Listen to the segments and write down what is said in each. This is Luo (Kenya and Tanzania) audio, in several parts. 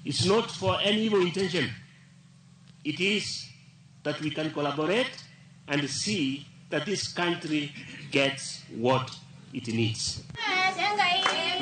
It's not for any evil intention. It is that we can collaborate and see that this country gets what it needs.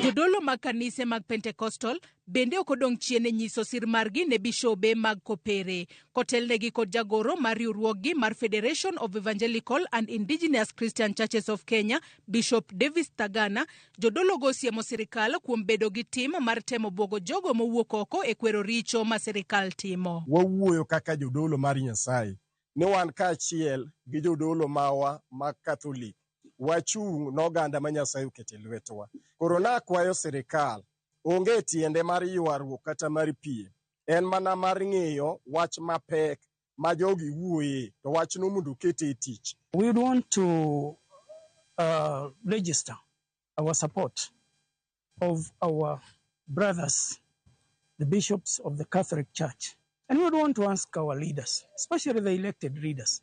Jodolo mag kanise mag Pentecostal bende ok odong' chien e nyiso sir margi ne bishobe mag Kopere. Kotelnegi kod jagoro mar riwruoggi mar Federation of Evangelical and Indigenous Christian Churches of Kenya, Bishop Davis Thagana, jodologo osiemo sirikal kuom bedo gi tim mar temo bwogo jogo mowuok oko e kwero richo ma sirikal timo. Wawuoyo kaka jodolo mar Nyasaye ni wan kaachiel gi jodolo mawa mag Katholik wachung' n'oganda ma Nyasaye oketo e lwetwa. Koro nakwayo sirikal, onge tiende mar ywaruok kata mar piem, en mana mar ng'iyo wach mapek ma jogi wuoye to wachno mondo okete e tich. We would want to register our support of our brothers, the bishops of the Catholic Church. And we would want to ask our leaders, especially the elected leaders,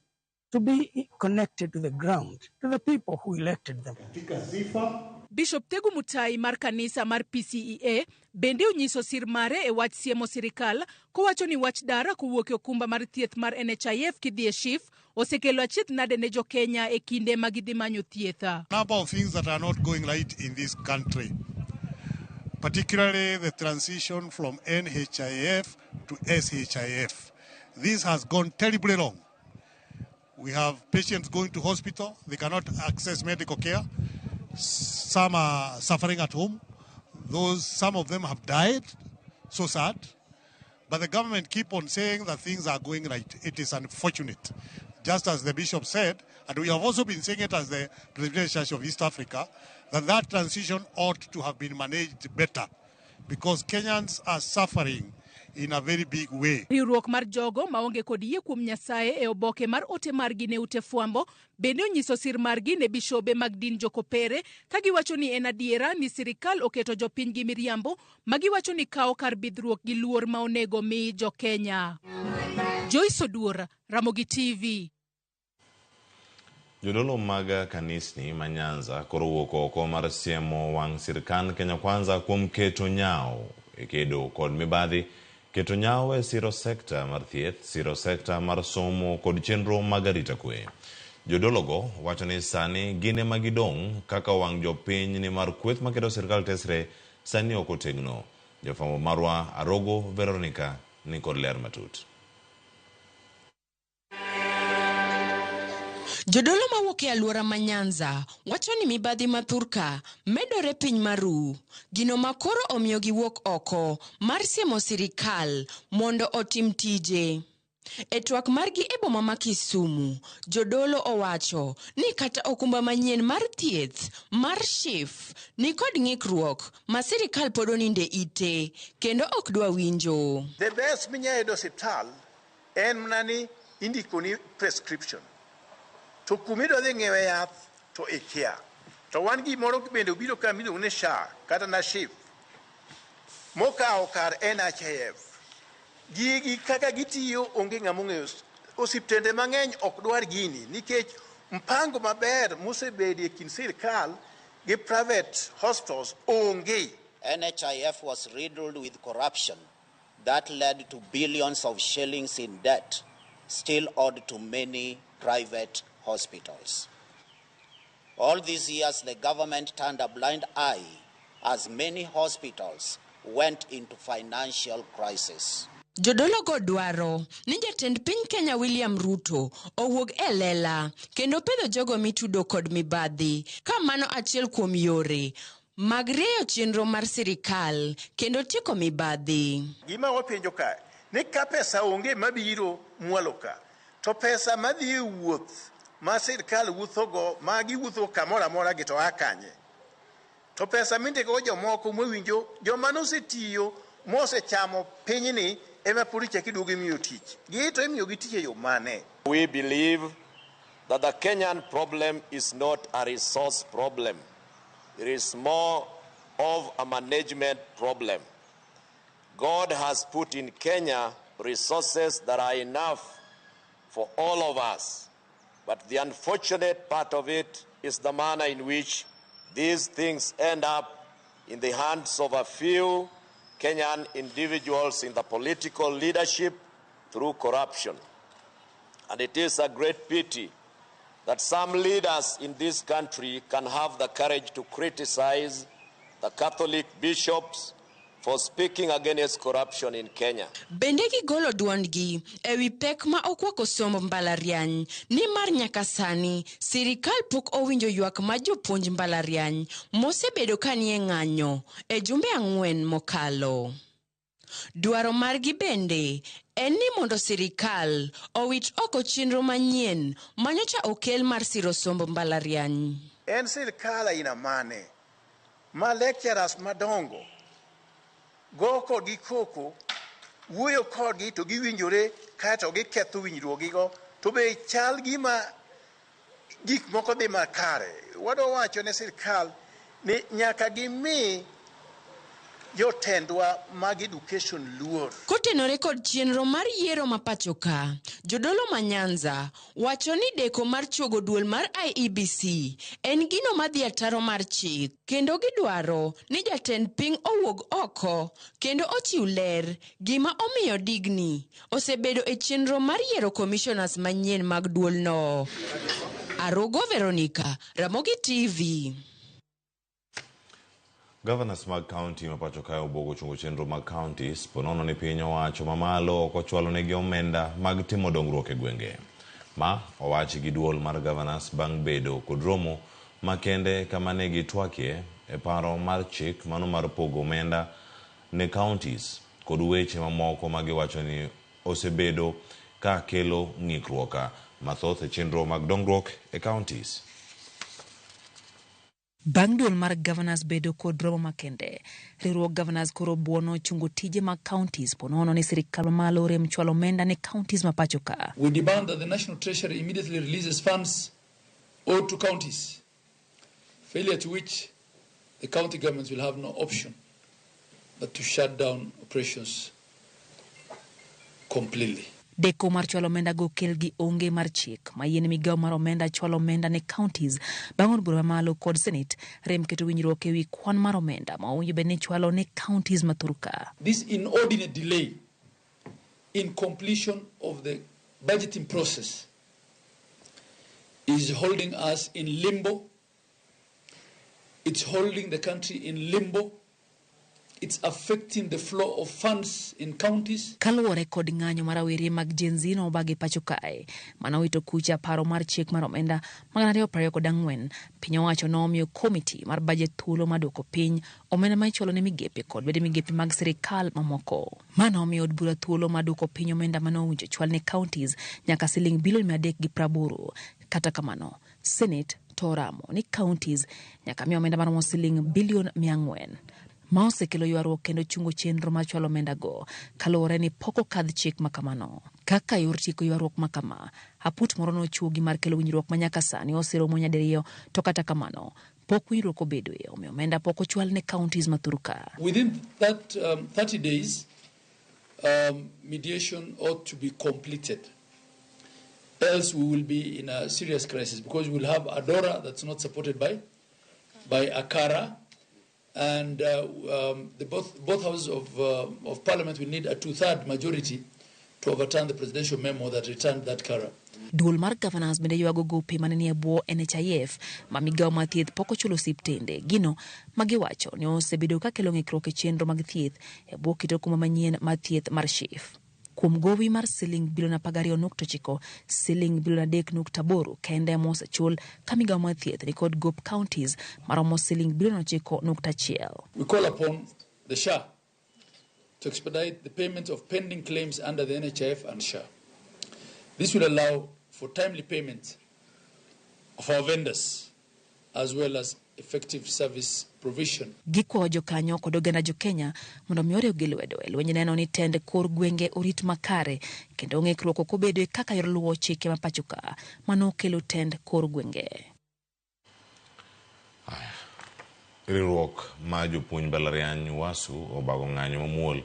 to be connected to the ground, to the people who elected them. Bishop Tegu Mutai mar kanisa mar PCEA bende onyiso sir mare e wach siemo sirikal kowacho ni wach dar kowuok e okumba mar thieth mar NHIF kidhi e SHIF osekelo achiedh nade ne jokenya e kinde ma gidhi manyo thieth. Number of things that are not going right in this country, particularly the transition from NHIF to SHIF. This has gone terribly wrong. We have patients going to hospital, they cannot access medical care. Some are suffering at home. Some of them have died. So sad. But the government keep on saying that things are going right. It is unfortunate. Just as the bishop said, and we have also been saying it as the Presbyterian Church of East Africa, that that transition ought to have been managed better because Kenyans are suffering in a very big way. Riwruok mar jogo maonge kod yie kuom Nyasaye e oboke mar ote margi ne ute fwambo bende onyiso sir margi ne bishobe mag din jokopere ka giwacho ni en adiera ni sirikal oketo jopiny gi miriambo ma giwacho ni kawo kar bidhruok gi luor ma onego mi jokenya. Joyce Oduor, Ramogi TV. Jodolo mag kanisni ma Nyanza koro owuok oko mar siemo wang' sirkand Kenya Kwanza kuom keto nyawo e kedo kod mibadhi, keto nyawo e siro sekta mar thieth, siro sekta mar somo kod chenro mag arita kwe. Jodologo wacho ni sani gin ema gidong' kaka wang' jopiny nimar kweth maketo sirkal tesre sani ok otegno. Jafwambo marwa Arogo Veronica ni kod ler matut. Jodolo mawuok e alwora ma Nyanza wacho ni mibadhi ma thurka medore piny maru, gino ma koro omiyo giwuok oko mar siemo sirikal mondo otim tije. E twak margi e boma ma Kisumu, jodolo owacho ni kata okumba manyien mar thieth mar SHIF ni kod ng'ikruok ma sirikal pod oninde ite kendo ok dwa winjo. The best minyalo yudo osiptal en mana ni indikoni prescription to kuma idwa dhi ng'iewe yath to ikia. To wan gimoro bende obiro ka miluongo ni SHA kata na SHIF mokawo kar NHIF. Gigi kaka gitiyo onge ng'ama ong'eyo. Osiptende mang'eny ok dwar gini nikech mpango maber mosebedie e kind sirkal gi private hospitals onge. NHIF was riddled with corruption that led to billions of shillings in debt still owed to many private hospitals. All these years, the government turned a blind eye as many hospitals went into financial crisis. Jodologo dwaro ni jatend piny Kenya William Ruto owuog e lela kendo pedho jogo mitudo kod mibadhi ka mano achiel kuom yore mag rieyo chenro mar sirikal kendo tieko mibadhi. Gima wapenjo ka ni ka pesa onge mabiro mwalo ka to pesa madhi e wuoth ma sirkal wuothogo ma giwuotho kamoro amora gi to a kanye? To pesa mindiko jomoko mwawinjo joma nosetiyo mosechamo pinyni ema pod ichako iduogo imiyo tich. Gi to imiyogi tich e yo mane? We believe that the Kenyan problem is not a resource problem. It is more of a management problem. God has put in Kenya resources that are enough for all of us. But the unfortunate part of it is the manner in which these things end up in the hands of a few Kenyan individuals in the political leadership through corruption. And it is a great pity that some leaders in this country can have the courage to criticize the Catholic bishops for speaking against corruption in Kenya. Bende gigolo duondgi ewi pek ma okwako somb mbalariany nimar nyaka sani sirikal pok owinjo ywak ma jopuonj mbalariany mosebedo ka nie ng'anyo e jumbe 4 mokalo. Dwaro margi bende en ni mondo sirikal owit oko chenro manyien manyocha okel mar siro somb mbalariany. En sirikal aina mane ma lecturers madongo go kodgi koko, wuoyo kodgi to giwinjore kaeto giketho winjruokgigo, to be chal gima gik moko dhi makare. Wadwa wacho ne sirikal ni nyaka gimi jotendwa mag education luor. Kotenore kod chenro mar yiero ma pacho ka, jodolo ma Nyanza wacho ni deko mar chuogo duol mar IEBC en gino madhi ataro mar chik, kendo gidwaro ni jatend piny owuog oko kendo ochiw ler gima omiyo digni osebedo e chenro mar yiero commissioners manyien mag duolno. Arugo Veronica, Ramogi TV. Governors mag county ma pacho kae obuogo chungo chenro mag counties ponono ni piny owacho mamalo ok ochwalo negi omenda mag timo dongruok e gwenge. Ma owachi gi duol mar governors bang' bedo kod romo makende kama ne gitwakie e paro mar chik mano mar pogo omenda ne counties kod weche mamoko ma giwacho ni osebedo ka kelo ng'ikruok mathoth e chenro mag dongruok e counties. Bang' duol mar governors bedo kod romo makende, riwruog governors koro buono chungo tije mag counties ponono ni sirikal mamalo rem chwalo omenda ne counties ma pacho ka. We demand that the National Treasury immediately releases funds owed to counties, failure to which the county governments will have no option but to shut down operations completely. Deko mar chwalo omenda go kel gi onge mar chik ma yien migawo mar omenda chwalo omenda ne counties bang' od bura mamalo kod Senate rem keto winjruok ewi kwan mar omenda ma owinjo bed ni chwalo ne counties ma thurka. This inordinate delay in completion of the budgeting process is holding us in limbo. It's holding the country in limbo. It's affecting the flow of funds in counties. Kaluwore kod ng'anyo mar rawere mag Gen Z nobagi pacho kae, mano wito kucha paro mar chik mar omenda mag 2024, piny owacho nomiyo komiti mar budget thuolo mar duoko piny omenda ma ichwalo ne migepe kod bede migepe mag sirikal mamoko. Mano omiyo od bura thuolo mar duoko piny omenda mane owinjo chwal ne counties nyaka siling bilion 380. Kata kamano, Senate to oramo ni counties nyaka mi omenda maromo siling bilion 400. Ma osekelo ywaruok kendo chungo chenro mar chwalo omenda go kaluwore ni pok okadh chik ma kamano. Kaka yor tieko ywaruok ma kama, aput moro nochuogi mar kelo winjruok ma nyaka sani oseromo nyadiriyo, to kata kamano pok winjruok obedoe, omiyo omenda pok ochwal ne counties ma thurka. Within that 30 days, mediation ought to be completed. Else we will be in a serious crisis because we will have Adora that's not supported by Akara. And the both houses of parliament will need a 2/3 majority to overturn the presidential memo that returned that CARA. Duol mar governors bende ywago gope mane nie bwo NHIF ma migawo mar thieth pok ochulo osiptende. Gino magiwacho ni osebedo ka kelo ng'ikruok e chenro mag thieth e bwo kit okumba manyien mar thieth mar SHIF. Kuom gowi mar siling bilion 12.9, siling bilion 3.8 kende mosechul ka migawo mar thieth ni kod gop counties maromo siling bilion 9.1. We call upon the SHA to expedite the payment of pending claims under the NHIF and SHA. This will allow for timely payment of our vendors as well as effective service provision. Gikwayo jokanyo kod oganda jo Kenya mondo mi oriwgi lwedo e lweny neno ni tend kor gwenge orit makare kendo ng'ikruok ok obedoe kaka yor luwo chike ma pacho ka mano kelo tend kor gwenge. Riwruok mar jopuonj mbalariany UASU obago ng'anyo mamuol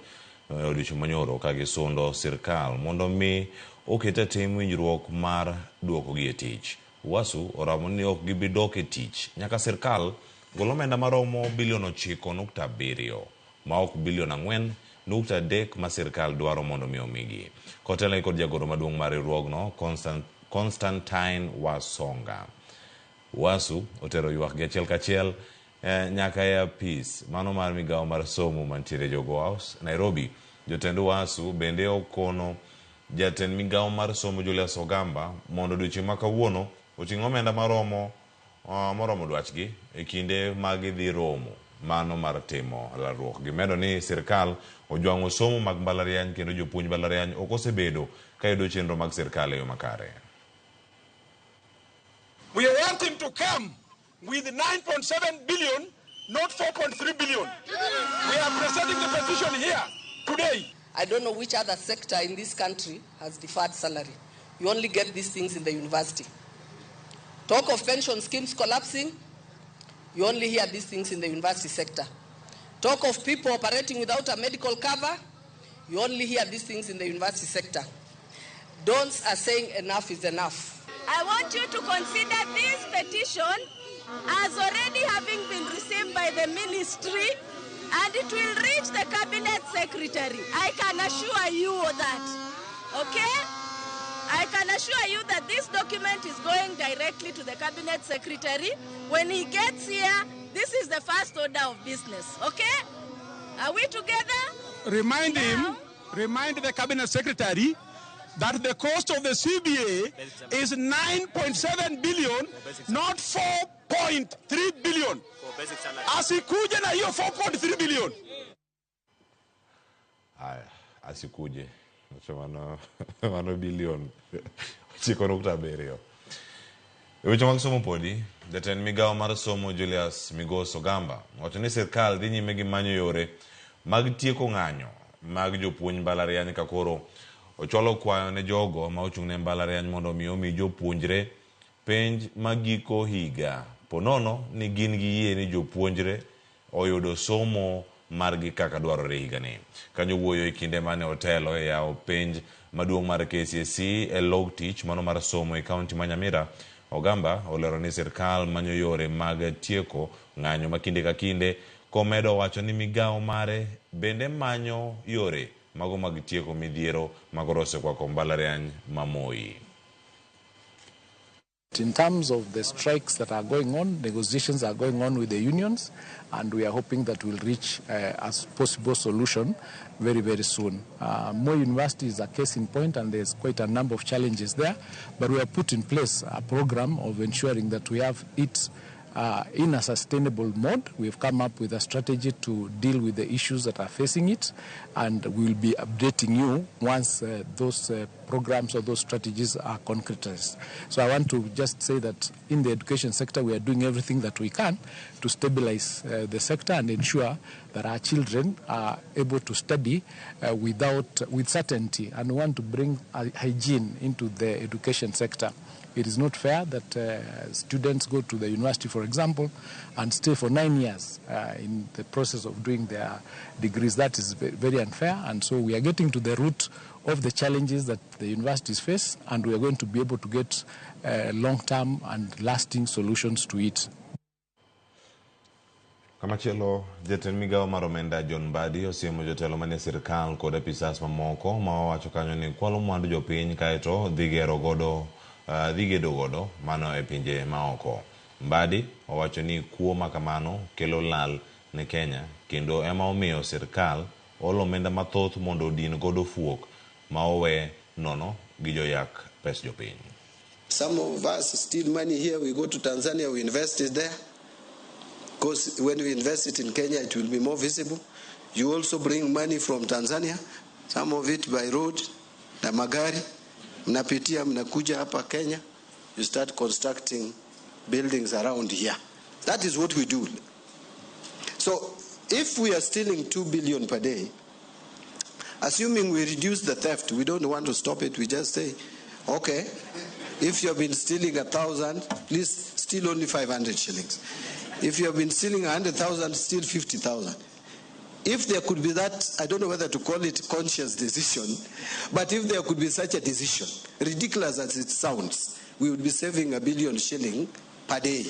odiochieng' manyoro ka gisundo sirkal mondo mi oket e tim winjruok mar duokogi e tich. UASU oramo ni ok gibi dok e tich nyaka sirkal gol omenda maromo bilion 9.7. ma ok bilion 4.3 ma sirkal dwaro mondo mi omigi. Kotelnegi kod jagoro maduong' mar riwruogno Constantine Wasonga. UASU otero ywak gi achiel kachiel nyaka e apis mano mar migawo mar somo mantiere Jogoo House, Nairobi. Jotend UASU bende okono jatend migawo mar somo Julius Ogamba mondo odiochieng' ma kawuono oting' omenda maromo moromo dwachgi e kinde ma gidhi romo mano mar timo lalruok. Gimedo ni sirkal ojwang'o somo mag mbalariany kendo jopuonj mbalariany ok osebedo ka yudo chenro mag sirkal e yo makare. We want him to come with 9.7 billion, not 4.3 billion. We are presenting the petition here today. I don't know which other sector in this country has deferred salary. You only get these things in the university. Talk of pension schemes collapsing, you only hear these things in the university sector. Talk of people operating without a medical cover, you only hear these things in the university sector. Dons are saying enough is enough. I want you to consider this petition as already having been received by the ministry, and it will reach the cabinet secretary. I can assure you that, okay? I can assure you that this document is going directly to the cabinet secretary. When he gets here, this is the first order of business, okay? Are we together? Remind him, remind the cabinet secretary that the cost of the CBA is 9.7 billion, not 4.3 billion. Asikuje na hiyo 4.3 billion. Haya, asikuje. Mano bilion 9.7. E weche mag somo podi, jatend migawo mar somo Julius Migos Ogamba wacho ni sirkal dhi nyime gi manyo yore mag tieko ng'anyo mag jopuonj mbalariany ka koro ochwalo kwayo ne jogo ma ochung' ne mbalariany mondo omi jopuonjre penj mag giko higa ponono ni gin gi yie ni jopuonjre oyudo somo margi kaka dwarore higani. Kanyo wuoyo e kinde mane otelo e yawo penj maduong' mar KCSE e log tich mano mar somo e kaunti ma Nyamira, Ogamba olero ni sirkal manyo yore mag tieko ng'anyo ma kinde ka kinde, komedo wacho ni migawo mare bende manyo yore mago mag tieko midhiero mag osekwako mbalariany ma Moi. In terms of the strikes that are going on, negotiations are going on with the unions, and we are hoping that we'll reach a possible solution very, very soon. Moi University is a case in point, and there's quite a number of challenges there, but we have put in place a program of ensuring that we have it in a sustainable mode. We've come up with a strategy to deal with the issues that are facing it, and we'll be updating you once those programs or those strategies are concretized. So I want to just say that in the education sector, we are doing everything that we can to stabilize the sector and ensure that our children are able to study with certainty, and we want to bring hygiene into the education sector. It is not fair that students go to the university, for example, and stay for 9 years in the process of doing their degrees. That is very unfair, and so we are getting to the root of the challenges that the universities face, and we are going to be able to get long-term and lasting solutions to it. Kamachielo, jatend migawo mar omenda John Mbadi osiemo jotelo manie sirkal kod apisas mamoko ma owacho kanyo ni kwalo mwandu jopiny kaeto dhi gedo godo mano e pinje maoko. Mbadi owacho ni kuo makamano kelo lal ne Kenya kendo ema omiyo sirkal olo omenda mathoth mondo odin godo fuok ma owe nono gi joyak pes jopiny. Some of us steal money here, we go to Tanzania, we invest it there. Because when we invest it in Kenya, it will be more visible. You also bring money from Tanzania, some of it by road, na magari. Mnapitia, mnakuja hapa Kenya, you start constructing buildings around here. That is what we do. So if we are stealing 2 billion per day, assuming we reduce the theft, we don't want to stop it, we just say, okay, if you have been stealing 1,000, please steal only 500 shillings. If you have been stealing 100,000, steal 50,000. If there could be that, I don't know whether to call it conscious decision, but if there could be such a decision, ridiculous as it sounds, we would be saving 1 billion shilling per day,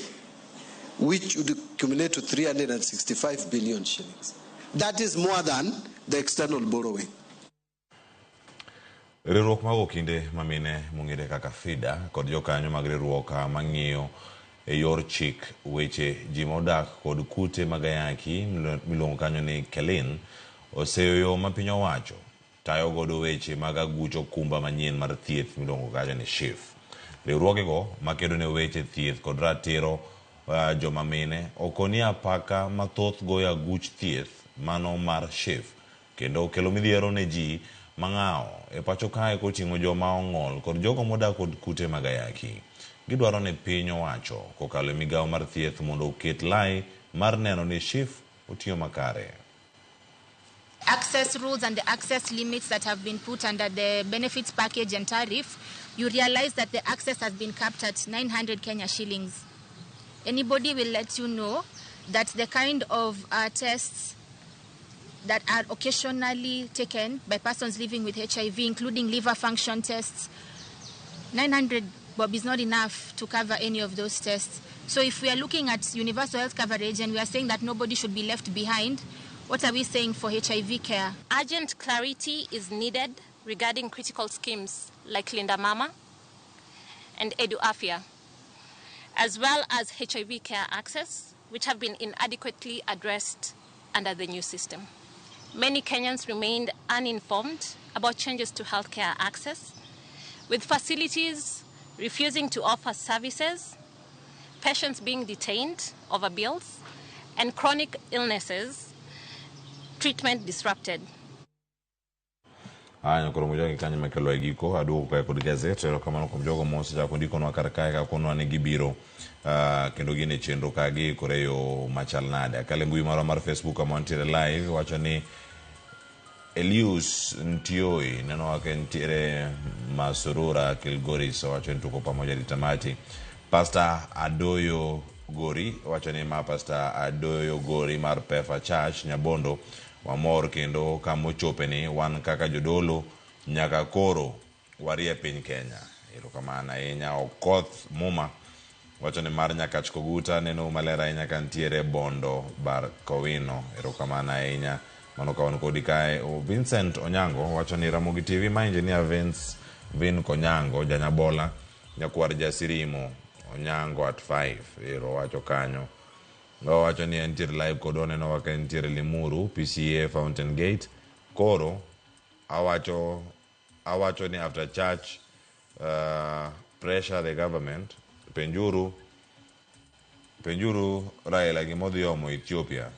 which would accumulate to 365 billion shillings. That is more than the external borrowing. Riwruok mag okinde ma mine mong'ere kaka FIDA kod jokanyo mag riwruok mang'iyo e yor chik weche ji modak kod kute mag ayaki miluongo kanyo ni KELIN oseyo yo ma piny owacho tayo godo weche mag aguch okumba manyien mar thieth miluongo kanyo ni SHIF. Riwruogego makedo ne weche thieth kod ratiro joma mine okoni apaka mathoth goyo aguch thieth mano mar SHIF kendo kelo midhiero ne ji mang'awo e pacho kae koting'o joma ong'ol kod jogo modak kod kute mag ayaki. Gidwaro ni piny owacho kokalo e migawo mar thieth mondo oket lai mar neno ni SHIF otiyo makare. Access rules and the access limits that have been put under the benefits package and tariff, you realize that the access has been capped at 900 Kenya shillings. Anybody will let you know that the kind of tests that are occasionally taken by persons living with HIV, including liver function tests, 900 bob is not enough to cover any of those tests. So if we are looking at universal health coverage and we are saying that nobody should be left behind, what are we saying for HIV care? Urgent clarity is needed regarding critical schemes like Linda Mama and Edu Afya, as well as HIV care access, which have been inadequately addressed under the new system. Many Kenyans remained uninformed about changes to healthcare access, with facilities refusing to offer services, patients being detained over bills, and chronic illnesses treatment disrupted. Aya koro mojogi kanyo makelo e giko aduogo kae kod gazet. Erokamano kuom jogo mosechako ndikonwa kar kae kakonwa ni gibiro kendo gin e chenro ka giikore e yo machal nade. Akale mbui marwa mar Facebook kama wantiere live wacho ni Elius Ntioi neno wake ntiere Masurura Kilgoris wacho ni tuko pamoja di tamati. Pastor Adoyo Gori wacho ni ma Pastor Adoyo Gori mar Pefa Church Nyabondo wamor kendo kamochope ni wan kaka jodolo nyaka koro warie piny Kenya. Erokamano ahinya. Okoth Muma wacho ni mar Nyakach Koguta neno maler ahinya ka ntiere Bondo Bar Kowino. Erokamano ahinya. Mano ka wan kodi kae. Vincent Onyango wacho ni Ramogi TV ma engineer Vince Vin Konyango Janyabola nyakwar Jasirimo Onyango at 5 ero wacho kanyo. Wacho ni entiere live kod oneno waka entiere Limuru PCA Fountain Gate. Koro awacho ni after church pressure the government penjuru Raila gimodhi omo Ethiopia.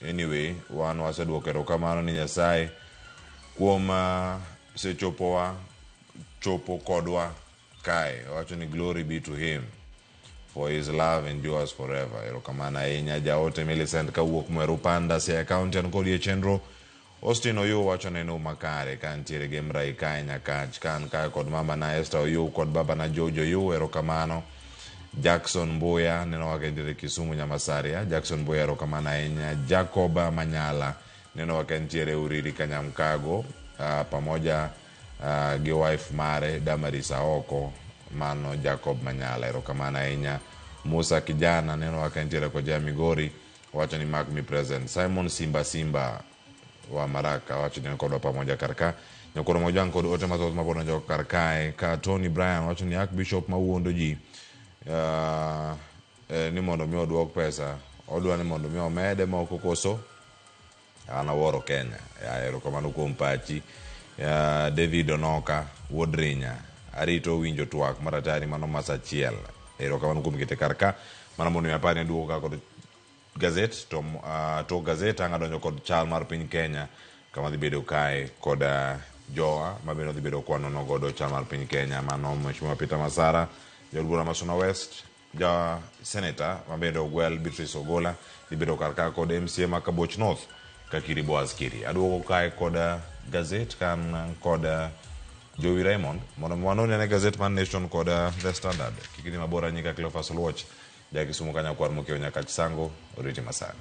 Anyway, wan waseduoko erokamano ni Nyasaye kuom sechopowa chopo kodwa kae. Wacho ni glory be to him for his love endures forever. Erokamano ahinya. Jaote Millicent kawuok Mweru Panda Siaya County an kodi e chenro. Austin Oyoo wacho neno makare ka ntiere gi Mrai kae Nyakach ka an kae kod mama na Esther Oyoo kod baba na Jojo Oyoo. Erokamano. Jackson Mbuya neno wake ntiere Kisumu Nyamasaria. Jackson Mbuya erokamano ahinya. Jacob Manyala neno wake ntiere Uriri Kanyamkago pamoja gi wife mare Damaris Aoko. Mano Jacob Manyala erokamano ahinya. Musa Kijana neno wake ntiere Koja Migori wacho ni mark me present. Simon Simba Simba wa Maraka wacho ni kodwa pamoja karka. Nyakoro Mojang kod ote mathoth mapod donjo kar kae. Ka Tony Bryan wacho ni Archbishop mawuondo ji ni mondo mi oduok pesa, odwa ni mondo mi omede moko koso an awuoro Kenya. Erokamano kuom pachi. David Onoka wuod Rinya arito winjo twak mar atari mano masa achiel. Erokamano kuom kete kar ka. Mano mondo mi apar ni aduogo ka kod gazet to tok gazet ang' adonjo kod chal mar piny Kenya kama dhi bedo kae kod jowa mabende dhi bedo kwanono godo chal mar piny Kenya. Mano Mheshimiwa Peter Masara jaod bura ma Suna West, ja senator mabende ogwel Beatrice Ogola dhi bedo kar ka kod MCA ma Kabuoch North Kakiri Boaz Kiri. Aduogo kae kod gazet kan kod Jowi Raymond mondo wanon ane gazet mar Nation kod The Standard. Kik idhi mabor ahinya Cleophas Oluoch ja Kisumu Kanyakwar mokiewo Nyakach Sango oriti masani.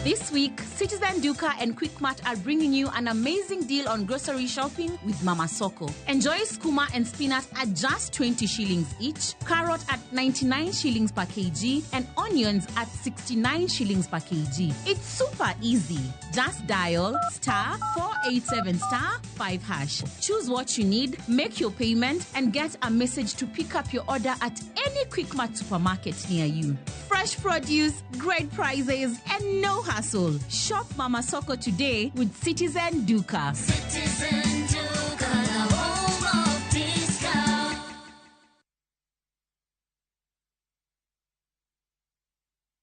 This week, Citizen Duka and Quickmart are bringing you an amazing deal on grocery shopping with Mama Soko. Enjoy skuma and spinach at just 20 shillings each, carrot at 99 shillings per kg, and onions at 69 shillings per kg. It's super easy. Just dial star 487 star 5 hash. Choose what you need, make your payment, and get a message to pick up your order at any Quickmart supermarket near you. Fresh produce, great prices, and no hassle. Shop Mama Soko today with Citizen Duka. Citizen Duka, the home of discount.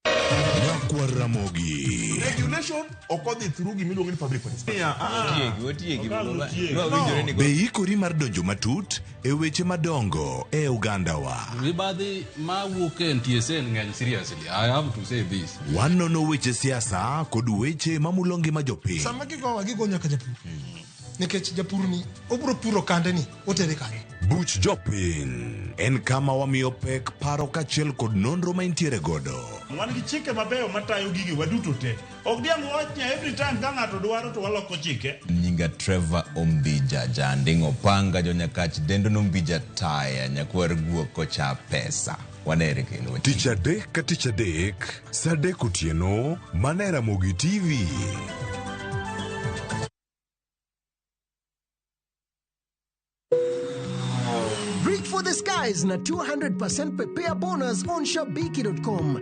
Nyakwar Ramogi. Regulation ok odhi through gimiluongo ni public participation. Otiegi, No. Be ikori mar donjo matut e weche madongo e ogandawa? Mibadhi mawuok e NTSA ng'eny seriously. I have to say this. Wanono weche siasa kod weche mamulo ngima jopiny. Sama gigowa gigo nyaka japur nikech japur ni obiro puro kande ni otere kanye. Buch jopiny en kama wamiyo pek paro kaachiel kod nonro ma intiere godo. Wan gi chike mabeyo matayo gigi waduto te. Ok diang' wach ni every time ka ng'ato dwaro to waloko chike. Nyinga Trevor Ombija Janding Opanga jonyakach dendo nombija taya nyakwar guok kocha pesa. Wanere kendo. Tich adek ka tich adek, saa adek otieno, mana e Ramogi TV. Reach for the skies na 200% prepare bonus on Shabiki.com.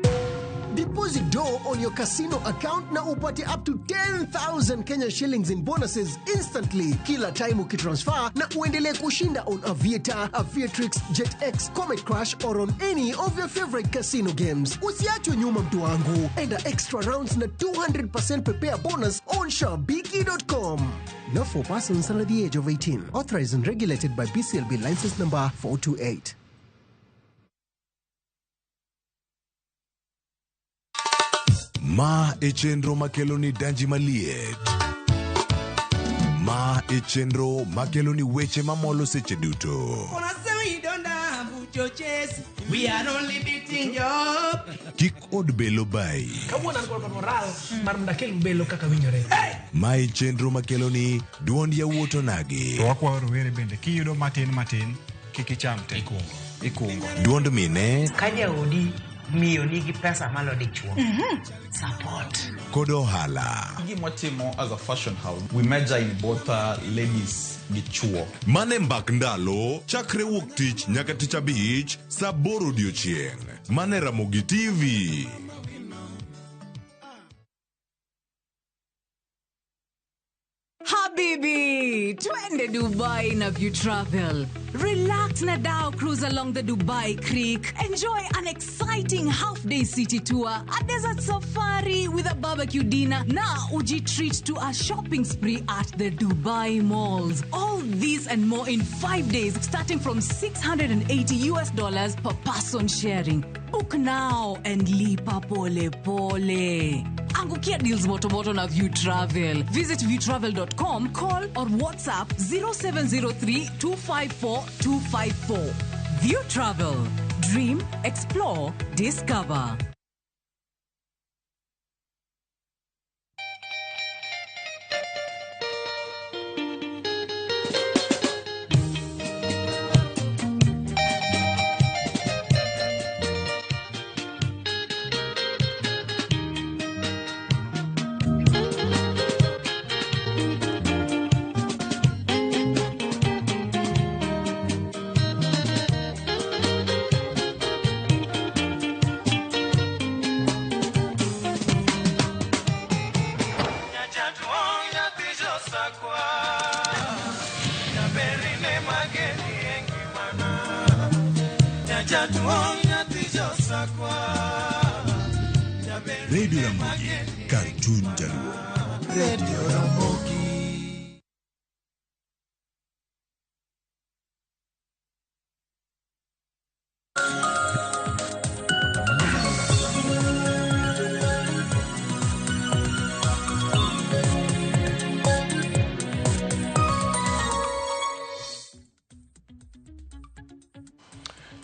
Deposit dough on your casino account na upate up to 10,000 Kenya shillings in bonuses instantly kila time ukitransfer na uendelee kushinda on Aviator, Aviatrix, JetX, Comet Crash or on any of your favorite casino games. Usiachwe nyuma mtu wangu. Enda extra rounds na 200% prepare bonus on Shabiki.com. Not for persons under the age of 18. Authorized and regulated by BCLB license number 428. Ma e chenro makelo ni danji maliet. Ma e chenro makelo ni weche mamolo seche duto. We are only beating job. Kik od belo bayi. Kawuono an kod moral mar mondo akel belo kaka winjore. Ma e chenro makelo ni duond yawuot onagi. To wakwayo rowere bende kiyudo matin matin kik icham te. Ikungo. Duond mine Ka jaodi miyo nigi pesa malo dichuo. Support. kod ohala. Gimwatimo as a fashion house, we major in both ladies gi chuo. Mane mbak ndalo chakre wuok tich nyaka tich abich saa aboro odiochieng'. Mane Ramogi TV. Habibi, twende Dubai na View Travel. Relax na dhow cruise along the Dubai Creek. Enjoy an exciting half-day city tour, a desert safari with a barbecue dinner, na uji treat to a shopping spree at the Dubai malls. All this and more in 5 days, starting from $680 US per person sharing. Book now and lipa pole pole. Angukia deals moto moto na View Travel. Visit viewtravel.com, call or WhatsApp 0703 254 254. View Travel. Dream, explore, discover. Radio Ramogi, kar chuny jaluo. Radio Ramogi.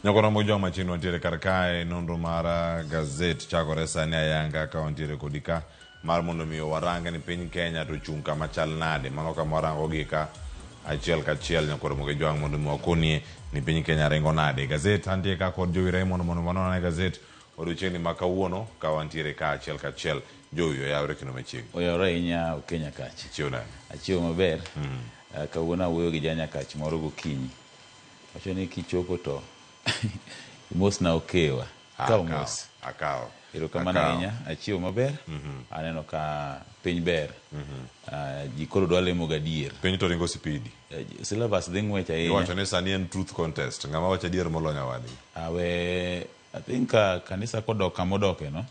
Nyakora mojo machien wantiere kar kae nonro mar gazet chakore sani ayanga ka wantiere kodi ka mar mondo mi warang ni piny Kenya to ochung' kama chal nade. Mano kama warango gi ka achiel kachiel nyakwar Ramogi Jwang' mondo mi wakonie ni piny Kenya ringo nade. Gazet antie ka kod Jowi Raymond mondo wanon ane gazet odiochieng'ni ma kawuono ka wantiere ka achiel kachiel. Jowi oyawre kendo machiegni. Oyawre ahinya Okenya Kach. Ichiew nade? Achiew maber. Kawuono awuoyo gi janyakach moro gokinyi. Wacho ni kichopo to imosna okewa. Akaw mos. Akaw. Erokamano ahinya. Achiew maber. Aneno ka piny ber. Ji koro dwa lemo gadier. Piny to ringo sipidi. Syllabus dhi ng'wech ahinya. Iwacho ni sani en truth contest. Ng'ama wacho adier moloyo nyawadgi. Awe I think kanisa kodok kama odoke no.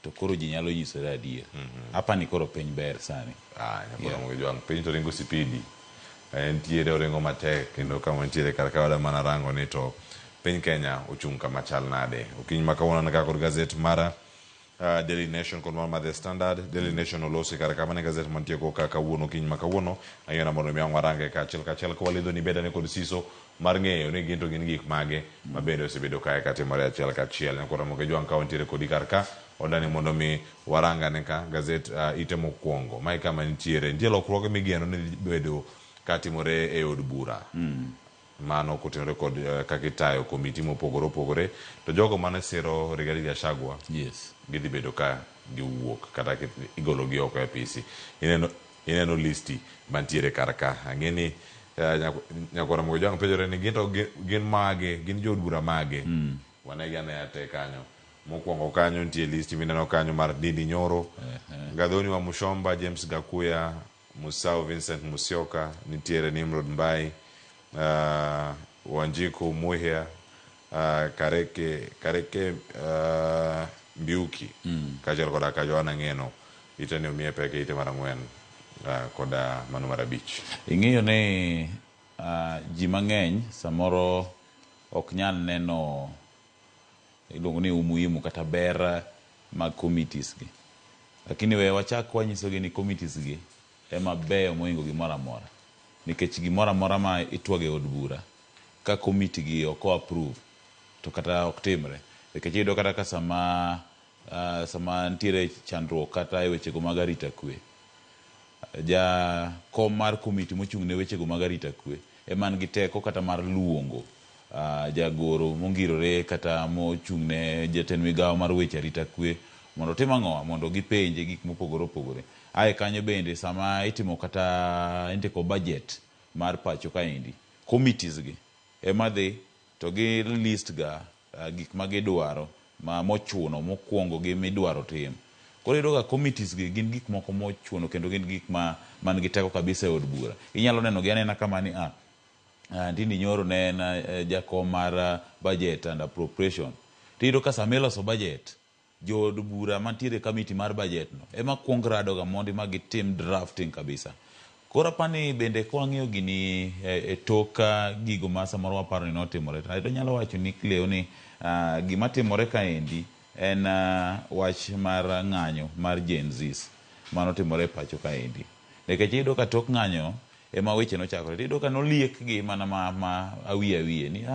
To koro ji nyalo nyisore adier. Apani koro piny ber sani. Yeah. Piny to ringo sipidi. Entiere oringo matek kendo kama nitiere kar ka wada mana rango ni to piny Kenya ochung' kama chal nade. Okinyi ma kawuono an ka kod gazet mara Daily Nation kod mar The Standard. Daily Nation olosi kar ka mane gazet mantie go ka kawuono okinyi ma kawuono. Ayiena mondo mi ang' warange ka achiel kachiel ka walidho ni bedane kod siso mar ng'eyo ni gin to gin gik mage ma bende osebedo kae katimore achiel kachiel. Nyakwar Ramogi Jwang' ka wantiere kodi kar ka odani mondo mi warangane ka gazet ite mokwongo. Mae kama nitiere. Nitie lokruoge migeno ni dhi bedo katimore e od bura. Mano kotenore kod kaka itayo komiti mopogore opogore. To jogo mane siro Rigathi Gachagua, gidhi bedo ka giwuok kata igologi oko e apisi. Ineno listi mantiere kar ka. Ang'e ni nyakwar Ramogi Jwang' penjore ni gin to gin mage, gin jood bura mage. Wanegi anena te kanyo. Mokwongo kanyo nitie listi mineno kanyo mar Ndindi Nyoro, Gathoni wa Mushomba, James Gakuya, Musau Vincent Musyoka, nitiere Nimrod Mbai, Wanjiku Muhia, Kareke Mbiuki, kaachiel koda ka Johanna Ng'eno. Ite ni omiye pek e ite mar 4 koda mano mar 5. Ing'eyo ni ji mang'eny samoro ok nyal neno iluongo ni umuhimu kata ber mag committees gi. Lakini we wachak wanyisogi ni committees gi ema beyo mohingo gimoro amora. Nikech gimoro amora ma itwago e od bura, ka committee gi ok o approve, to kata ok timre. Nikech iyudo kata ka sama nitiere chandruok kata e wechego mag arita kwe, jakom mar committee mochung' ne wechego mag arita kwe ema nigi teko kata mar luongo jagoro mongirore kata mochung' ne jatend migawo mar weche arita kwe mondo otim ang'o, mondo gipenje gik mopogore opogore. Ae kanyo bende sama itimo kata indiko budget mar pacho kaendi, committees gi ema dhi to gi list ga gik ma gidwaro ma mochuno mokwongo gi midwaro tim. Koro iyudo ka committees gi gin gik moko mochuno kendo gin gik ma man gi teko kabisa e od bura. Inyalo neno gi anena kama ni Ndindi Nyoro ne en jakom mar budget and appropriation. Tiyudo ka sama iloso budget, jood bura mantiere e committee mar budget no ema kuong rado ga mondi ma gitim drafting kabisa. Koro apani bende kwang'iyo gini e tok gigo ma samoro waparo ni notimore, to anyalo wacho ni Cleo ni gima timore kaendi en wach mar ng'anyo mar Gen Zs manotimore e pacho kaendi. Nikech iyudo ka tok ng'anyo ema weche nochakore. Iyudo ka noliekgi mana ma awiye awiye ni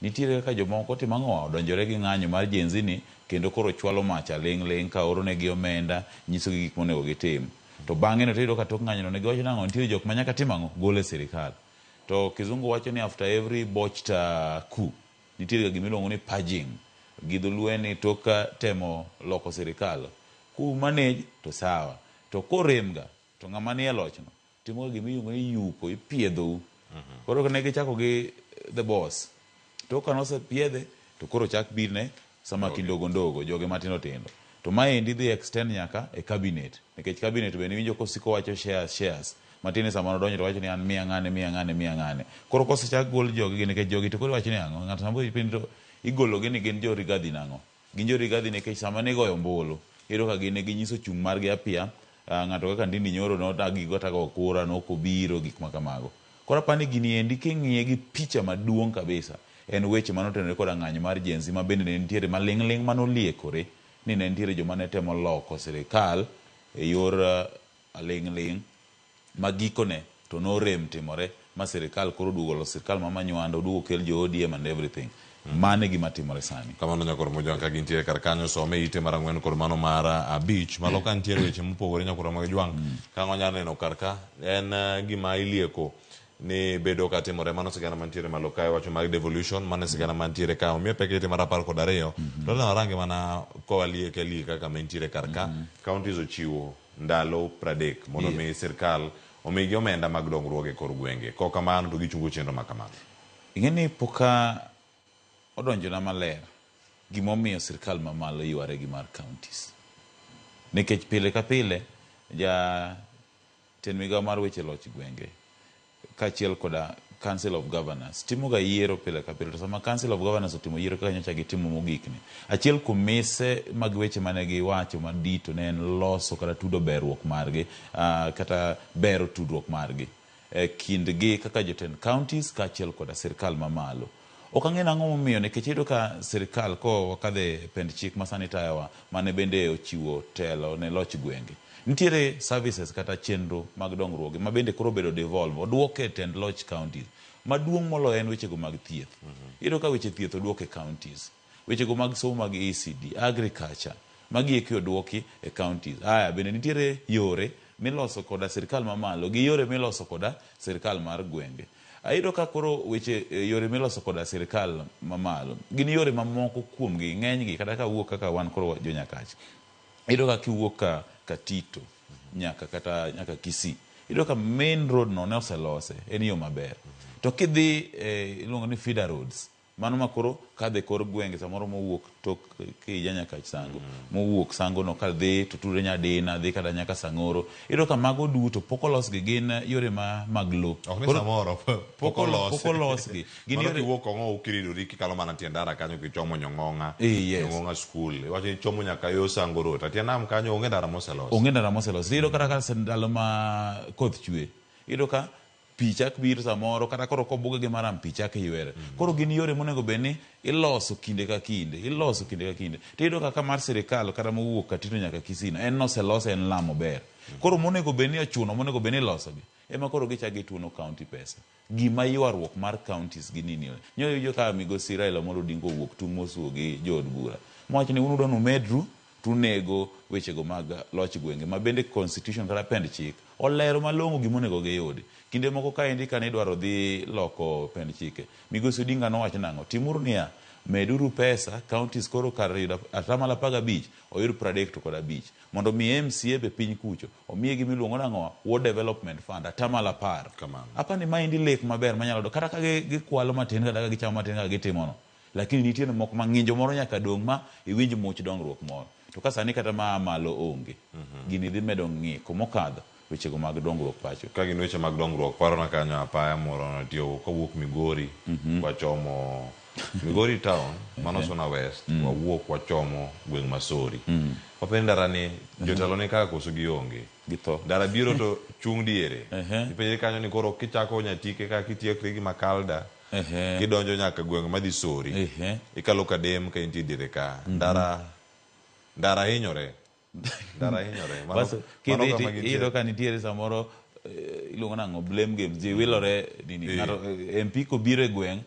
nitiere kaka jomoko timo ang'o, odonjore gi ng'anyo mar Gen Z ni kendo koro chwalo mach aling' ling' ka oro negi omenda, nyisogi gik monego gitim. To bang'e no tiyudo ka tok ng'anyo no ne giwacho nang'o, nitiere jok ma nyaka tim ang'o, gol e sirikal. To kizungu wacho ni after every botched coup, nitiere ga gimiluongo ni purging. Gi dholuo en ni tok temo loko sirikal, ku manage to sawa. To korem ga, to ng'ama nie loch no, timo ga gimiluongo ni yuko, ipiedhou. Koro ne gichako gi the boss. Tok ka nosepiedhe, to koro chak birne samaki ndogo ndogo, joge matindo tindo. To maendi dhi extend nyaka e cabinet. Nikech cabinet bende iwinjo kosiko wacho shares, shares. Matin sama nodonjo to wacho ni an miya ng'ane, miya ng'ane, miya ng'ane. Koro kosechak gol jogi gi nikech jogi to koro iwacho ni ang'o? Ng'ato samoro ipenjo to igologi ni gin jo Rigathi nang'o? Gin jo Rigathi nikech sama nigoyo ombulu, iyudo ka gin ne ginyiso chung' margi apia. Ng'ato kaka Ndindi Nyoro nodagi kata go kura, nokobiro, gik ma kamago. Koro apani gini endi king'iye gi picha maduong' kabisa, en weche manotenore koda ng'anyo mar Gen Z ma bende ne nitiere maling' ling' manoliekore ni ne nitiere joma ne temo loko sirikal e yor aling' ling' ma gikone to norem timore ma sirikal koro oduogo oloso sirikal ma Manywanda, oduogo okel jo ODM and everything. Mano e gima timore sani. Kamano nyakwar Mojwang' ka gintiere kar kanyo some ite mar ang'wen kod mano mar abich. Malo ka nitiere weche mopogore nyakwar Mojwang' ka wanyalo neno kar ka en gima ilieko ni bedo ka timore. Mano sigana mantiere malo kae wacho mag devolution, mano e sigana mantiere ka. Omiyo pek ite mar 12 to ne warange mana kowalieke alieka kama entiere kar ka. Counties ochiwo ndalo 30 mondo mi sirkal omigi omenda mag dongruok e kor gwenge. Kok kamano to gichungo chenro ma kamano. Ing'e ni poka odonjona maler gimomiyo sirkal mamalo yware gi mar counties. Nikech pile ka pile ja tend migao mar weche loch gwenge kaachiel koda Council of Governors timoga yiero pile ka pile. To sama Council of Governors otimo yiero kaka nyocha gitimo mogik ni, achiel kuom mise mag weche mane giwacho madito ne en loso kata tudo berruok margi kata bero tudruok margi e kindgi kaka jotend counties kaachiel koda sirkal mamalo. Ok ang'e nang'o momiyo nikech iyudo ka sirkal ko wakadhe pend chik ma sani tayowa mane bende ochiwo telo ne loch gwenge. Nitiere services kata chenro mag dongruoge ma bende koro obedo devolve, oduoke e tend loch counties. Maduong' moloyo en wechego mag thieth. Iyudo ka weche thieth oduok e counties. Wechego mag somo mag ECD, agriculture, magi eki oduoki e counties. Aya, bende nitiere yore miloso koda sirkal mamalo gi yore miloso koda sirkal mar gwenge. Ayudo ka koro weche yore miloso koda sirkal mamalo gin yore mamoko kuomgi ng'enygi kata ka wuok kaka wan koro jo Nyakach. Iyudo ka kiwuok ka Katito nyaka kata nyaka Kisii, iyudo ka main road no ne oselose, en yo maber. To kidhi iluongo ni feeder roads, mano ma koro kadho e kor gwenge samoro mowuok tok Kija nyaka Sango, mowuok Sango no kadhi to tudre Nyadina, dhi kata nyaka Sang'oro. Iyudo ka mago duto pok olosgi, gin yore ma mag lo. Ok ni samoro, pok olosi. Pok olosgi. Gin Mano yore kiwuok Kong'o kiridori kikalo mana tie ndara kanyo kichomo Nyong'ong'a, yes. Nyong'ong'a school. Iwacho ni ichomo nyaka yo Sango Road. Atie nam kanyo onge ndara moselosi. Onge ndara moselosi. Iyudo kata ka ndalo ma koth chwe, iyudo ka pi chak biro samoro kata koro kobuge gi maram pi chak ywere. Koro gin yore monego bed ni iloso kinde ka kinde, iloso kinde ka kinde. To iyudo kaka mar sirikal kata mowuok Katito nyaka Kisii no, en noselose en lamo ber. Koro monego bed ni ochuno monego bed ni ilosogi, ema koro gichak gituono county pesa. Gima ywaruok mar counties gi nini. Nyoyo iwinjo ka migosi Raila Amolo Odinga owuok tung' mosuo gi jood bura. Mowacho ni un udwa ni umedru tunego wechego mag loch gwenge ma bende constitution kata pend chik olero malong'o gima onego giyudi. Kinde moko kaendi kane idwaro dhi loko pend chike, migosi Odinga nowacho nang'o? Timuru niya, meduru pesa, counties koro kar yudo atamalo 15, oyud 35. Mondo mi MCA be piny kucho, omiye gima iluongo nang'o? Ward Development Fund, atamalo 10. Apa ni maendi lek maber manyalo kata ka gikwalo matin kata ka gichamo matin kaka gitimono. Lakini nitie moko ma ng'injo moro nyaka dong' ma iwinj much dongruok moro. To ka sani kata ma malo onge, gini dhi medo ng'iko mokadho wechego mag dongruok pacho. Ka gin weche mag dongruok, parona kanyo apaya moro natiyogo kawuok Migori, wachomo Migori town, mano Suna West, wawuok wachomo gweng' Masori. Wapenjo ndara ni jotelo ni kaka koso gionge. Githo. Ndara biro to chung' diere. Ipenjri kanyo ni koro kichako Nyatike ka kitiekri gi Makalda, kidonjo nyaka gweng' madhi Sori, ikalo Kadem ka intie diere ka. Ndara ndara hinyore. Ndara hinyore. Mano Kidhi kama gintie. iyudo ka nitiere samoro iluongo nang'o blame games, ji wilore nini. Ng'ato MP kobiro e gweng'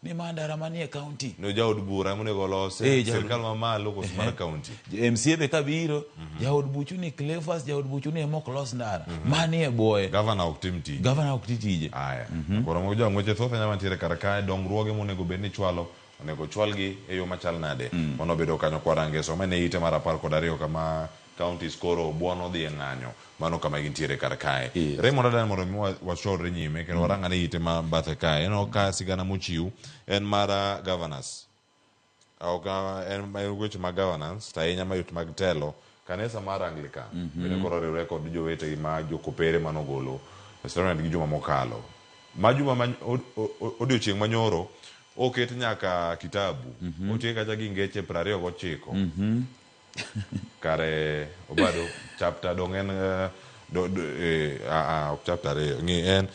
ni ma ndara manie county. No jaod bura monego olose, sirkal mamalo koso mar county. MCA be kabiro, jaod buchu ni Cleophas, jaod buchu ni ema ok los ndara. Manie buoye. Gavana ok tim tije. Gavana ok ti tije. Aya. Koro mogo jang'weche thoth ahinya mantiere kar kae, dongruoge monego bed ni chwalo, onego chwalgi e yo machal nade. Mano bedo kanyo kwarange some ne ite mar 12 kama counties koro buono dhi e ng'anyo. Mano kama gintiere kar kae. Raymond Adan mondo mi wachorre nyime kendo warang ane ite ma bathe kae. Ineno ka sigana mochiw en mar governors. Ok en weche mag governance to ahinya mayot mag telo. Kanisa mar Anglican bende koro oriwre kod jowetegi ma jokopere manogolo statement gi juma mokalo. Ma juma ma odiochieng' manyoro oket nyaka kitabu. Otiek kacha gi ngeche 29. Kare Obado chapter dong en ok chapter 2 ng'i en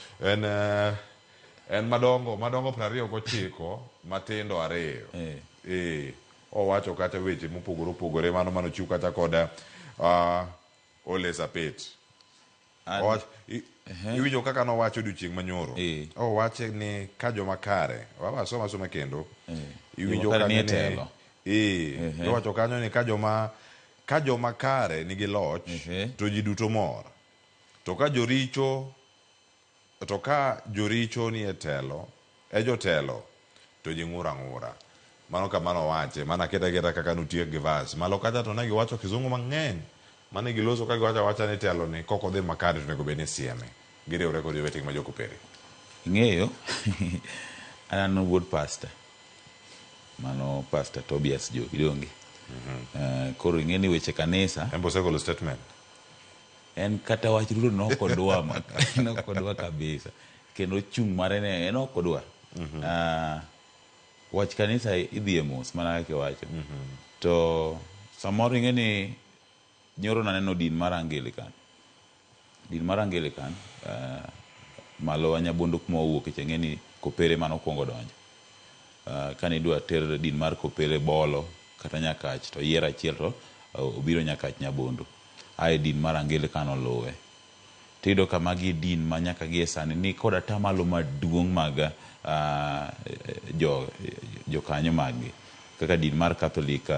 en madongo 29 matindo 2. Owacho kata weche mopogore opogore mano manochiw kata koda Ole Sapit. Iwinjo kaka nowacho odiochieng' manyoro. Owache ni ka joma kare, wawa soma soma kendo. Iwinjo Joma kare kanyo nie ni telo. Iwacho kanyo ni ka joma kare nigi loch to ji duto mor. To ka joricho nie telo, e jotelo to ji ng'ur ang'ura. Mano kama nowache, mana keta keta kaka notiek gi verse. Malo kacha to ne giwacho kizungu mang'eny. Mane giloso ka giwacho awacha ni telo ni kok odhi makare to onego bed ni sieme. Giriwre kod jowetegi ma jokopere. Ing'eyo, an an wuod pastor. Mano Pastor Tobias Jogi donge. Koro ing'e ni weche kanisa. En be osegolo statement. En kata wach Ruto nokodwa nokodwa kabisa. Kendo chung' mare ne en ok odwa. Wach kanisa idhiye mos mana kaka iwacho. To samoro ing'e ni nyoro naneno din mar Anglican. Din mar Anglican malo Nyabondo kuma wawuoke cha ing'e ni kopere mane okuongo donjo. Kane idwa ter din mar kopere Bolo kata Nyakach to yier achiel to obiro Nyakach Nyabondo. Ae din mar Anglican oluwe. Tiyudo ka magi din ma nyaka gi e sani ni kod atamalo maduong' mag jokanyo mag gi. Kaka din mar Catholic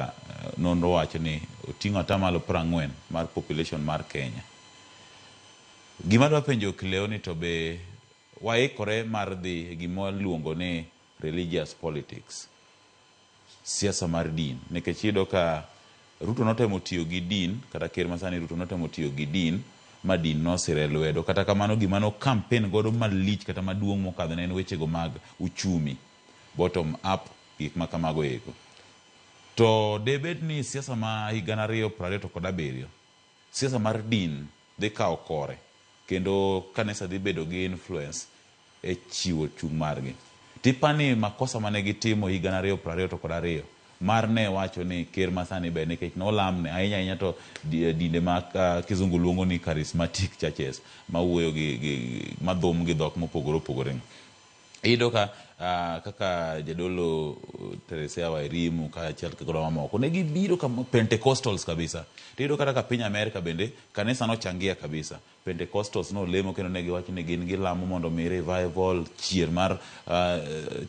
nonro wacho ni oting'o atamalo 40 mar population mar Kenya. Gima adwa penjo Cleo ni to be waikore mar dhi e gima waluongo ni religious politics, siasa mar din, nikech iyudo ka Ruto notemo tiyo gi din, kata ker masani Ruto notemo tiyo gi din ma din nosire lwedo. Kata kamano gima no campaign godo malich kata maduong' mokadho ne en wechego mag uchumi, bottom up, gik ma kamago eko. To debed ni siasa ma higa 2027, siasa mar din dhi kawo kore, kendo kanisa dhi bedo gi influence e chiwo chung' margi. Tipani makosa mane gitimo higa 2022 mar ne wacho ni ker masani ber nikech nolamne ahinya ahinya to dinde ma kizungu luongo ni charismatic churches mawuoyo gi madhum gi dhok mopogore opogore. Iyudo ka kaka jadolo Teresia Wairimu kaachiel kod mamoko ne gibiro kama Pentecostals kabisa. Tiyudo kata ka piny Amerika bende kanisa nochangia kabisa. Pentecostals nolemo kendo ne giwacho ni gin gilamo mondo mi revival chier mar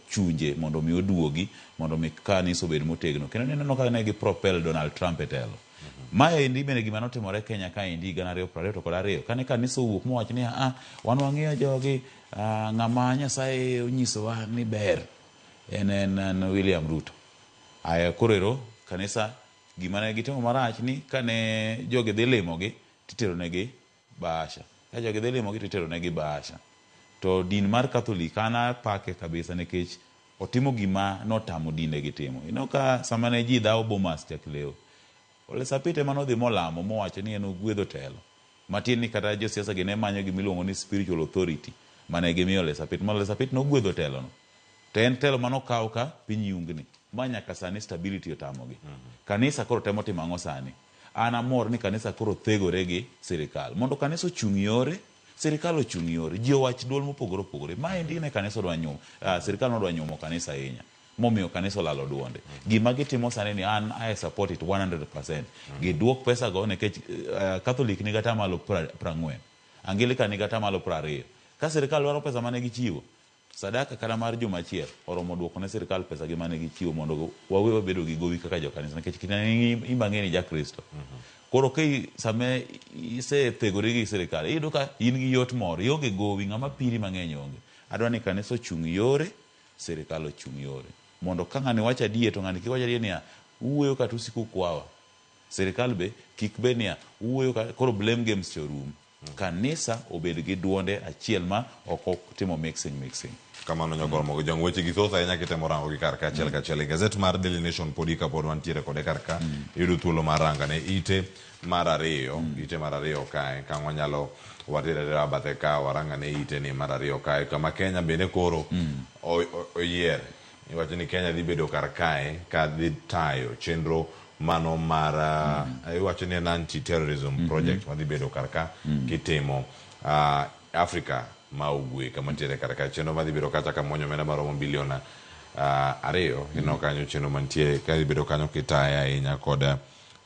chunje mondo mi oduogi mondo mi kanisa obed motegno. Kendo nineno ka ne gi propel Donald Trump e telo. Maendi bende gima notimore Kenya kaendi higa 2022 kane kanisa owuok mowacho ni wan wang'iyo jogi ng'ama Nyasaye onyisowa ni ber en William Ruto. Aya koro ero kanisa gima ne gitimo marach ni kane jogi dhi limogi titero negi bahasha. Ka jogi dhi limogi titero negi bahasha. To din mar Catholic an apake kabisa nikech otimo gima notamo dinde gi timo. Ineno ka sama ne ji dhawo Bomas Chak Leo, Ole Sapit ema nodhi molamo mowacho ni en ogwedho telo. Matiende ni kata josiasa gi ne manyo gima iluongo ni spiritual authority mane gimiyo Ole Sapit. Ma Ole Sapit nogwedho telo no. To en telo manokaw ka piny yungni. Ma nyaka sani stability otamogi. Kanisa koro temo timo ang'o sani? An amor ni kanisa koro thegore gi sirikal. Mondo kanisa ochung' yore, sirikal ochung' yore. Ji owach duol mopogore opogore. Maendi ne kanisa odwa nyumo, sirikal nodwa nyumo kanisa ahinya. Momiyo kanisa olalo duonde. Gima gitimo sani ni an I support it 100%. Giduok pesa go nikech Catholic nigi atamalo 40. Anglican nigi atamalo 20. Ka sirikal dwaro pesa mane gichiwo, sadaka kata mar juma achiel oromo duoko ne sirikal pesa gi mane gichiwo mondo wawe wabedo gi gowi kaka jokanisa nikech kinde imba ng'e ni jakristo. Koro ka sama isethegori gi sirikal iyudo ka in gi yot moro, ionge gowi, ng'ama piri mang'eny onge. Adwa ni kanisa ochung' yore, sirikal ochung' yore. Mondo ka ng'ani wacho adier to ng'ani kik wach adier niya, uwuoyo kata usiko ukwawa. Sirikal be kik bed niya, uwuoyo ka koro blame games cha orum. Kanisa obed gi duonde achiel ma ok otimo mixing. Kamano nyakor mogo jong weche gi thoth ahinya kitemo rango gi kar ka achiel kachiel. E gazet mar Daily Nation podi kapod wantiere kode kar ka, iyudo thuolo mar ranga ne ite mar ariyo, ite mar ariyo kae, ka wanyalo watere atera bathe ka waranga ne ite ni mar ariyo kae, kama Kenya bende koro oyier. Iwacho ni Kenya dhi bedo kar kae ka dhi tayo chenro mano mar iwacho ni en anti-terrorism project madhi bedo kar ka kitimo Africa ma ugwe kama ntiere kar ka chenro madhi bedo kacha ka muonyo omenda maromo bilion 2 ineno kanyo chenro mantie ka dhi bedo kanyo kitaye ahinya kod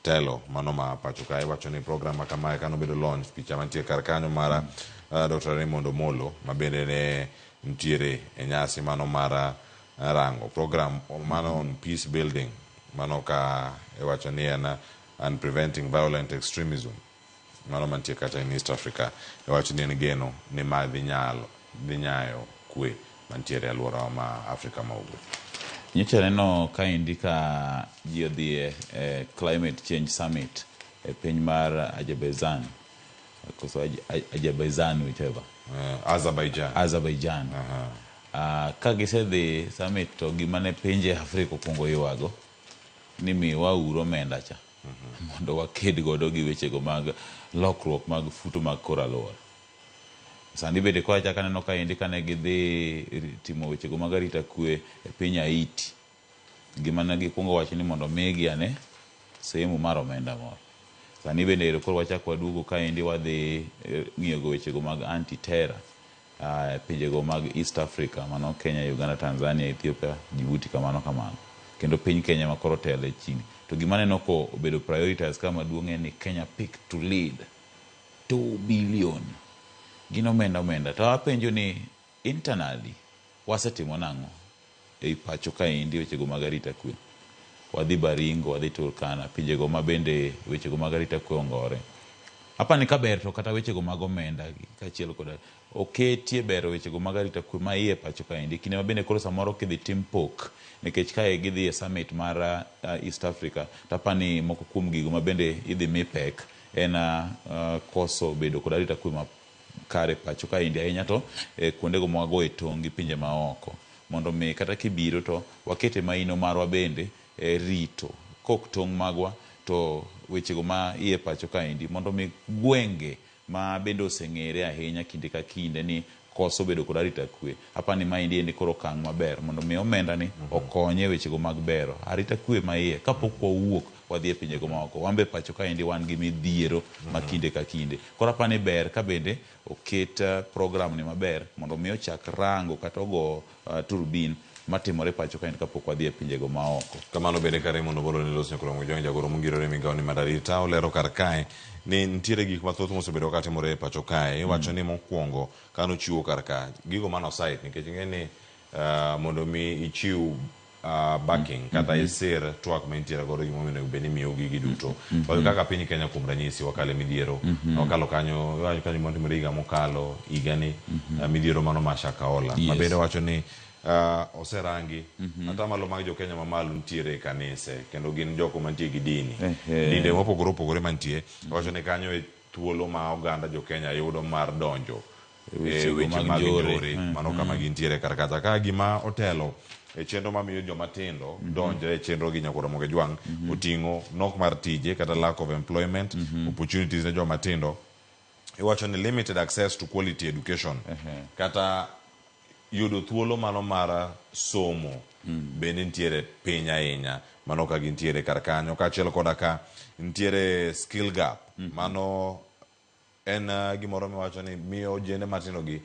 telo mano ma pacho ka. Iwacho ni program ma kamae kanobedo launch picha mantie kar kanyo mar Dr. Raymond Omolo ma bende ne nitiere e nyasi mano mar rango program mano on peace building mano ka iwacho ni en and preventing violent extremism mano mantie kata in East Africa iwacho ni en geno ni ma dhi nyalo dhi nyayo kwe mantiere e alworawa ma Afrika ma Ugwe. Nyocha aneno kaendi ka ji odhi e climate change summit e piny mar Azerbaijan koso Azerbaijan whichever. Azerbaijan. Azerbaijan. Ka gisedhi summit to gima ne pinje Afrika okwongo ywago ni miwa uru omenda cha mondo waked godo gi wechego mag lokruok mag futo mag kor alwora. Sani bende koa achako aneno kaendi kane gidhi timo wechego mag arita kwe e piny Haiti, gima ne gikwongo wacho ni mondo migi ane sehemu mar omenda moro. Sani bende ero koro wachako waduogo kaendi wadhi ng'iyo go wechego mag anti-terror e pinjego mag East Africa, mano Kenya, Uganda, Tanzania, Ethiopia, Djibouti, kamano kamano. Kendo piny Kenya ma koro telo e chini. To gima aneno ko obedo prioritize ka maduong' en ni Kenya pick to lead 2 billion. Gin omenda omenda. To apenjo ni internally wasetimo nang'o ei pacho kaendi wechego mag arita kwe? Wadhi Baringo, wadhi Turkana, pinjego ma bende wechego mag arita kwe ongore. Apani ka ber to kata wechego mag omenda kaachiel koda oketie bero wechego mag arita kwe ma iye pacho kaendi. Kinde ma bende koro samoro kidhi tim pok nikech kae gidhi e summit mar East Africa to apani moko kuom gigo ma bende idhi mi pek en koso bedo kod arita kwe ma kare pacho kaendi ahinya to kuondego ma wagoye tong' gi pinje maoko mondo mi kata kibiro to wakete maino marwa bende rito kok tong' magwa to wechego ma iye pacho kaendi mondo mi gwenge ma bende oseng'ere ahinya kinde ka kinde ni koso bedo kod arita kwe. Apani maendi endi koro okang' maber mondo mi omenda ni okonye wechego mag bero arita kwe ma iye kapok wawuok wadhi e pinjego maoko. Wan be pacho kaendi wan gi midhiero ma kinde ka kinde. Koro apani ber ka bende oket program ni maber mondo mi ochak rango kata ogo turbin matimore pacho kaendi kapok wadhi e pinjego maoko. Kamano bende ka Raymond Omolo ne loso Nyakoro Mojong jagoro mongirore migao ni mar arita olero kar kae ni nitiere gik mathoth mosebedo ka timore e pacho kae. Iwacho ni mokwongo kanochiwo kar ka gigo mano site nikech ing'e ni mondo mi ichiw backing kata isir twak ma intiere godo gimomiyo onego bed ni imiyo gigi duto. Kaka piny Kenya kuom ranyisi wakale midhiero wakalo kanyo iwacho kanyo motimore higa mokalo higani midhiero mano mar Shakahola ma bende wacho ni oserangi atamalo mag jo Kenya mamalo nitiere e kanise kendo gin joko mantie gi dini dinde mopogore opogore mantie wacho ni kanyo e thuolo ma oganda jo Kenya yudo mar donjo e weche mag njore mano kama gintiere kar kacha ka gima otelo e chenro mamiyo joma tindo donjre e chenro gi Nyakoro Ramogi Jwang' oting'o nok mar tije kata lack of employment opportunities ne joma tindo iwacho ni limited access to quality education kata yudo thuolo mano mar somo bende nitiere piny ahinya mano ka gintiere kar kanyo kaachiel koda ka nitiere skill gap mano en gimoro miwacho ni miyo ojende matindo gi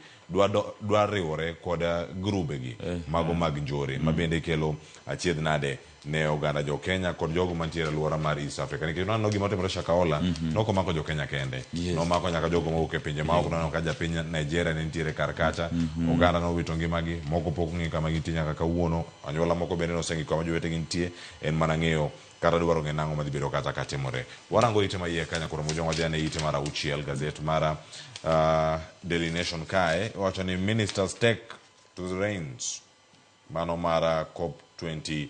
dwa riwore kod grube gi mago mag njore ma bende kelo achiedh nade ne oganda jo Kenya kod jogo mantiere e alwora mar East Africa nikech waneno gima otimore Shakahola nok omako jo Kenya kende nomako nyaka jogo mowuok e pinje maoko noneno ka japiny Nigeria ne nitiere kar kacha oganda nowito ngimagi moko pok ong'eyo kama gintie nyaka kawuono anyuola moko bende noseng'eyo kama jowetegi nitie en mana ng'eyo kata dwaro ng'e nang'o madhi bedo kata katimore. Warango ite ma iye ka Nyakoro Mojong wadhi ane ite mar auchiel gazet mar Daily Nation kae wacho ni ministers take to the reins mano mar COP 29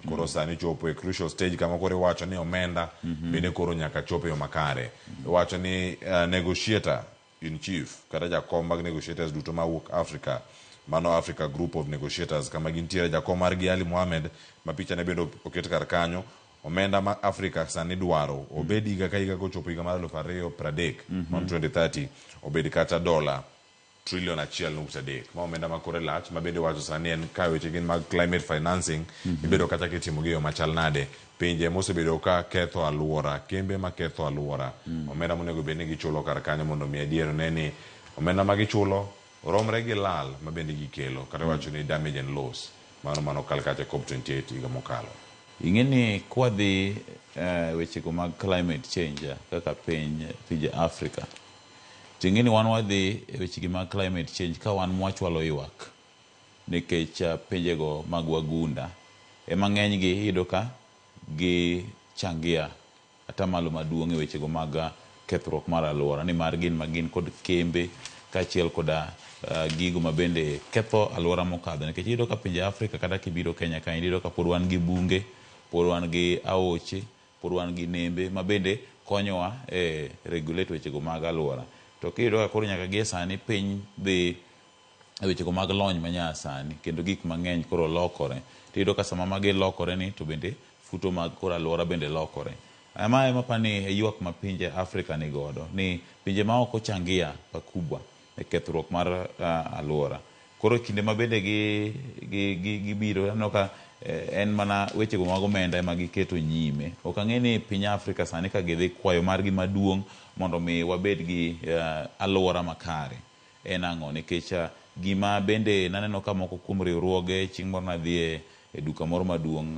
koro sani chopo e crucial stage kama koro iwacho ni omenda bende koro nyaka chop e yo makare. Iwacho ni negotiator in chief kata jakom mag negotiators duto mawuok Africa mano Africa Group of Negotiators kama gintiere jakom margi Ali Mohamed ma picha ne bende oket kar kanyo omenda ma Africa sani dwaro obed higa ka higa kochopo higa mar 2030 mano 2030 obed kata dola trilion 1.3 ma omenda ma kore lach ma bende wacho sani en ka weche gin mag climate financing ibedo kata kitimo gi e yo machal nade pinje mosebedo ka ketho aluora kembe ma ketho aluora omenda monego bed ni gichulo kar kanyo mondo mi adier ne ni omenda ma gichulo romre gi lal ma bende gikelo kata wacho ni damage and loss mano kal kacha COP 28 higa mokalo. Ing'e ni kwadhi wechego mag climate change kaka piny pinje Africa To ing'e ni wan wadhi e wechegi mag climate change ka wan mwachwalo ywak nikech pinjego mag wagunda ema ng'enygi iyudo ka gi changia atamalo maduong' e wechego mag kethruok mar aluora nimar gin ma gin kod kembe kaachiel koda gigo ma bende ketho aluora mokadho nikech iyudo ka pinje Afrika kata kibiro Kenya kaendi iyudo ka pod wan gi bunge, pod wan gi aoche, pod wan gi nembe ma bende konyowa e regulate wechego mag aluora. To kiyudo ka koro nyaka gie sani piny dhi e wechego mag lony manyasani kendo gik mang'eny koro lokore. Tiyudo ka sama magi lokore ni to bende futo mag kor aluora bende lokore. Ma ema apani e ywak ma pinje Afrika ni godo ni pinje ma oko changia pakubwa e kethruok mar aluora. Koro kinde ma bende gibiro aneno ka en mana wechego mag omenda ema giketo nyime. Ok ang'e ni piny Afrika sani ka gidhi kwayo margi maduong' mondo mi wabed gi aluora makare en ang'o nikech gima bende naneno ka moko kuom riwruoge chieng' moro nadhi e duka moro maduong'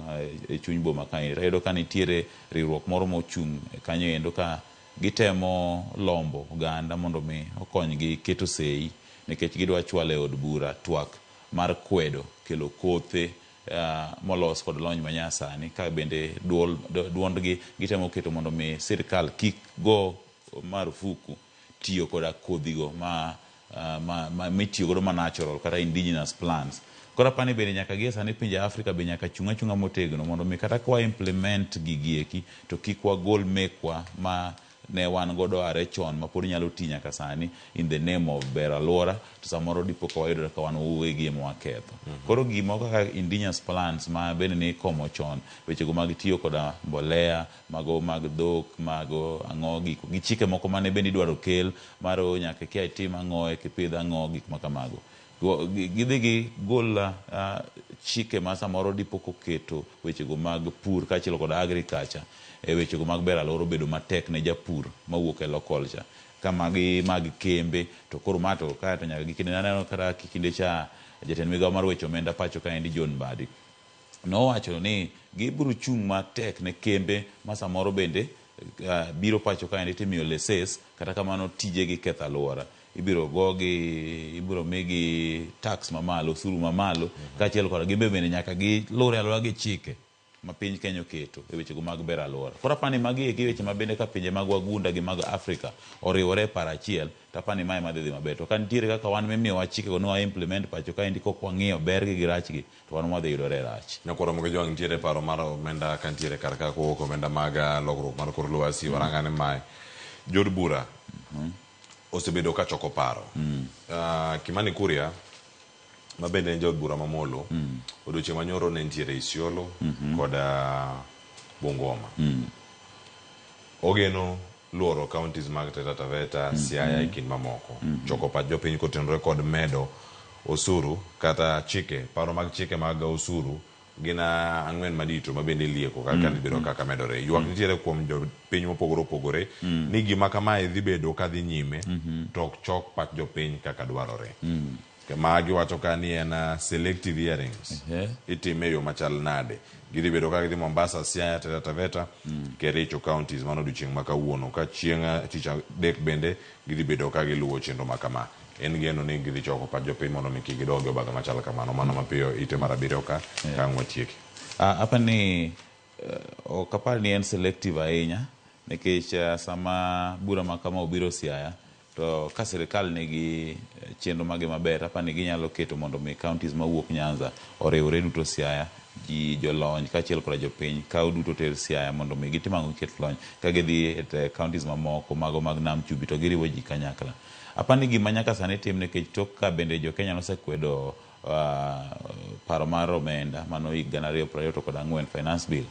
e chuny boma kaendi tayudo ka nitiere riwruok moro mochung' kanyo endo ka gitemo lombo oganda mondo mi okonygi keto sei nikech gidwa chwalo e od bura twak mar kwedo kelo kothe molos kod lony manyasani ka bende duondgi gitemo keto mondo mi sirikal kik go marufuku tiyo koda kodhigo ma mitiyo godo ma natural kata indigenous plants. Koro apani bende nyaka gie sani pinje Afrika be nyaka chung' achung'a motegno mondo mi kata ka wa implement gigi eki to kik wagol mekwa ma ne wan godo are chon ma pod nyalo ti nyaka sani in the name of bero aluora to samoro dipo ka wayudore ka wan wawegi ema waketho. Koro gimoro kaka indigenous plants ma bende ne ikomo chon, wechego mag tiyo koda mbolea, mago mag dhok, mago ang'o gi chike moko mane bende idwaro kel mar nyaka ikia itim ang'o ekipidh ang'o gik ma kamago. Gidhi gigol chike ma samoro dipo koketo wechego mag pur kaachiel kod agriculture e wechego mag bero aluora obedo matek ne japur mawuok e local cha. Ka magi mag kembe to koro ma to kae to nyaka gikine naneno kata kinde cha jatend migao mar weche omenda pacho kaendi John Mbadi nowacho ni gibiro chung' matek ne kembe ma samoro bende biro pacho kaendi timiyo leses kata kamano tijegi ketho aluora. Ibiro gogi, ibiro migi tax mamalo, osuru mamalo, kaachiel kod gin bende nyaka gilure alura gi chike ma piny Kenya oketo e wechego mag bero aluora. Koro apani magi eki weche ma bende ka pinje mag wagunda gi mag Afrika oriwore e paro achiel, to apani mae ema dhi dhi maber. To ka nitiere kaka wan mimiyowa chikego ni wa implement pacho kaendi kok wang'iyo bergi gi rachgi, to wan wadhi yudore e rach. Nyakwar Ramogi Ojwang' nitiere paro mar omenda ka nitiere kar ka kowuok omenda mag lokruok mar kor lwasi, warang ane mae. Jood bura osebedo ka choko paro. Kimani Kuria ma bende en jaod bura ma Molo, odiochieng' manyoro ne nitiere Isiolo kod Bungoma. Ogeno luoro counties mag Taita Taveta, Siaya e kind mamoko. Choko pach jopiny kotenore kod medo osuru kata chike, paro mag chike mag osuru gin ang'wen madito ma bende ilieko kaka dhi bedo kaka medore. Ywak nitiere kuom jopiny mopogore opogore ni gima kamae dhi bedo ka dhi nyime to ok chok pach jopiny kaka dwarore. Ma giwacho ka ni en selective hearings. Itime e yo machal nade. Gidhi bedo ka gidhi Mombasa, Siaya, Taita Taveta, Kericho counties mano odiochieng' ma kawuono. Ka chieng' tich adek bende gidhi bedo ka giluwo chenro ma kama. En geno ni gidhi choko pach jopiny mondo mi kik gidog e obadho machal kamano. Mano mapiyo ite mar abiriyo ka ka ang' watieki. Apani ok apar ni en selective ahinya nikech sama bura ma kama obiro Siaya to ka sirikal nigi chenro mage maber apani ginyalo keto mondo mi counties mawuok Nyanza oriwre duto Siaya ji jolony kaachiel koda jopiny kaw duto ter Siaya mondo mi gitim ang'o giket lony ka gidhi e counties mamoko mago mag Nam Chumbi to giriwo ji kanyakla. Apani gima nyaka sani tim nikech tok ka bende jo Kenya nosekwedo paro mar omenda mano hik 2024 finance bill.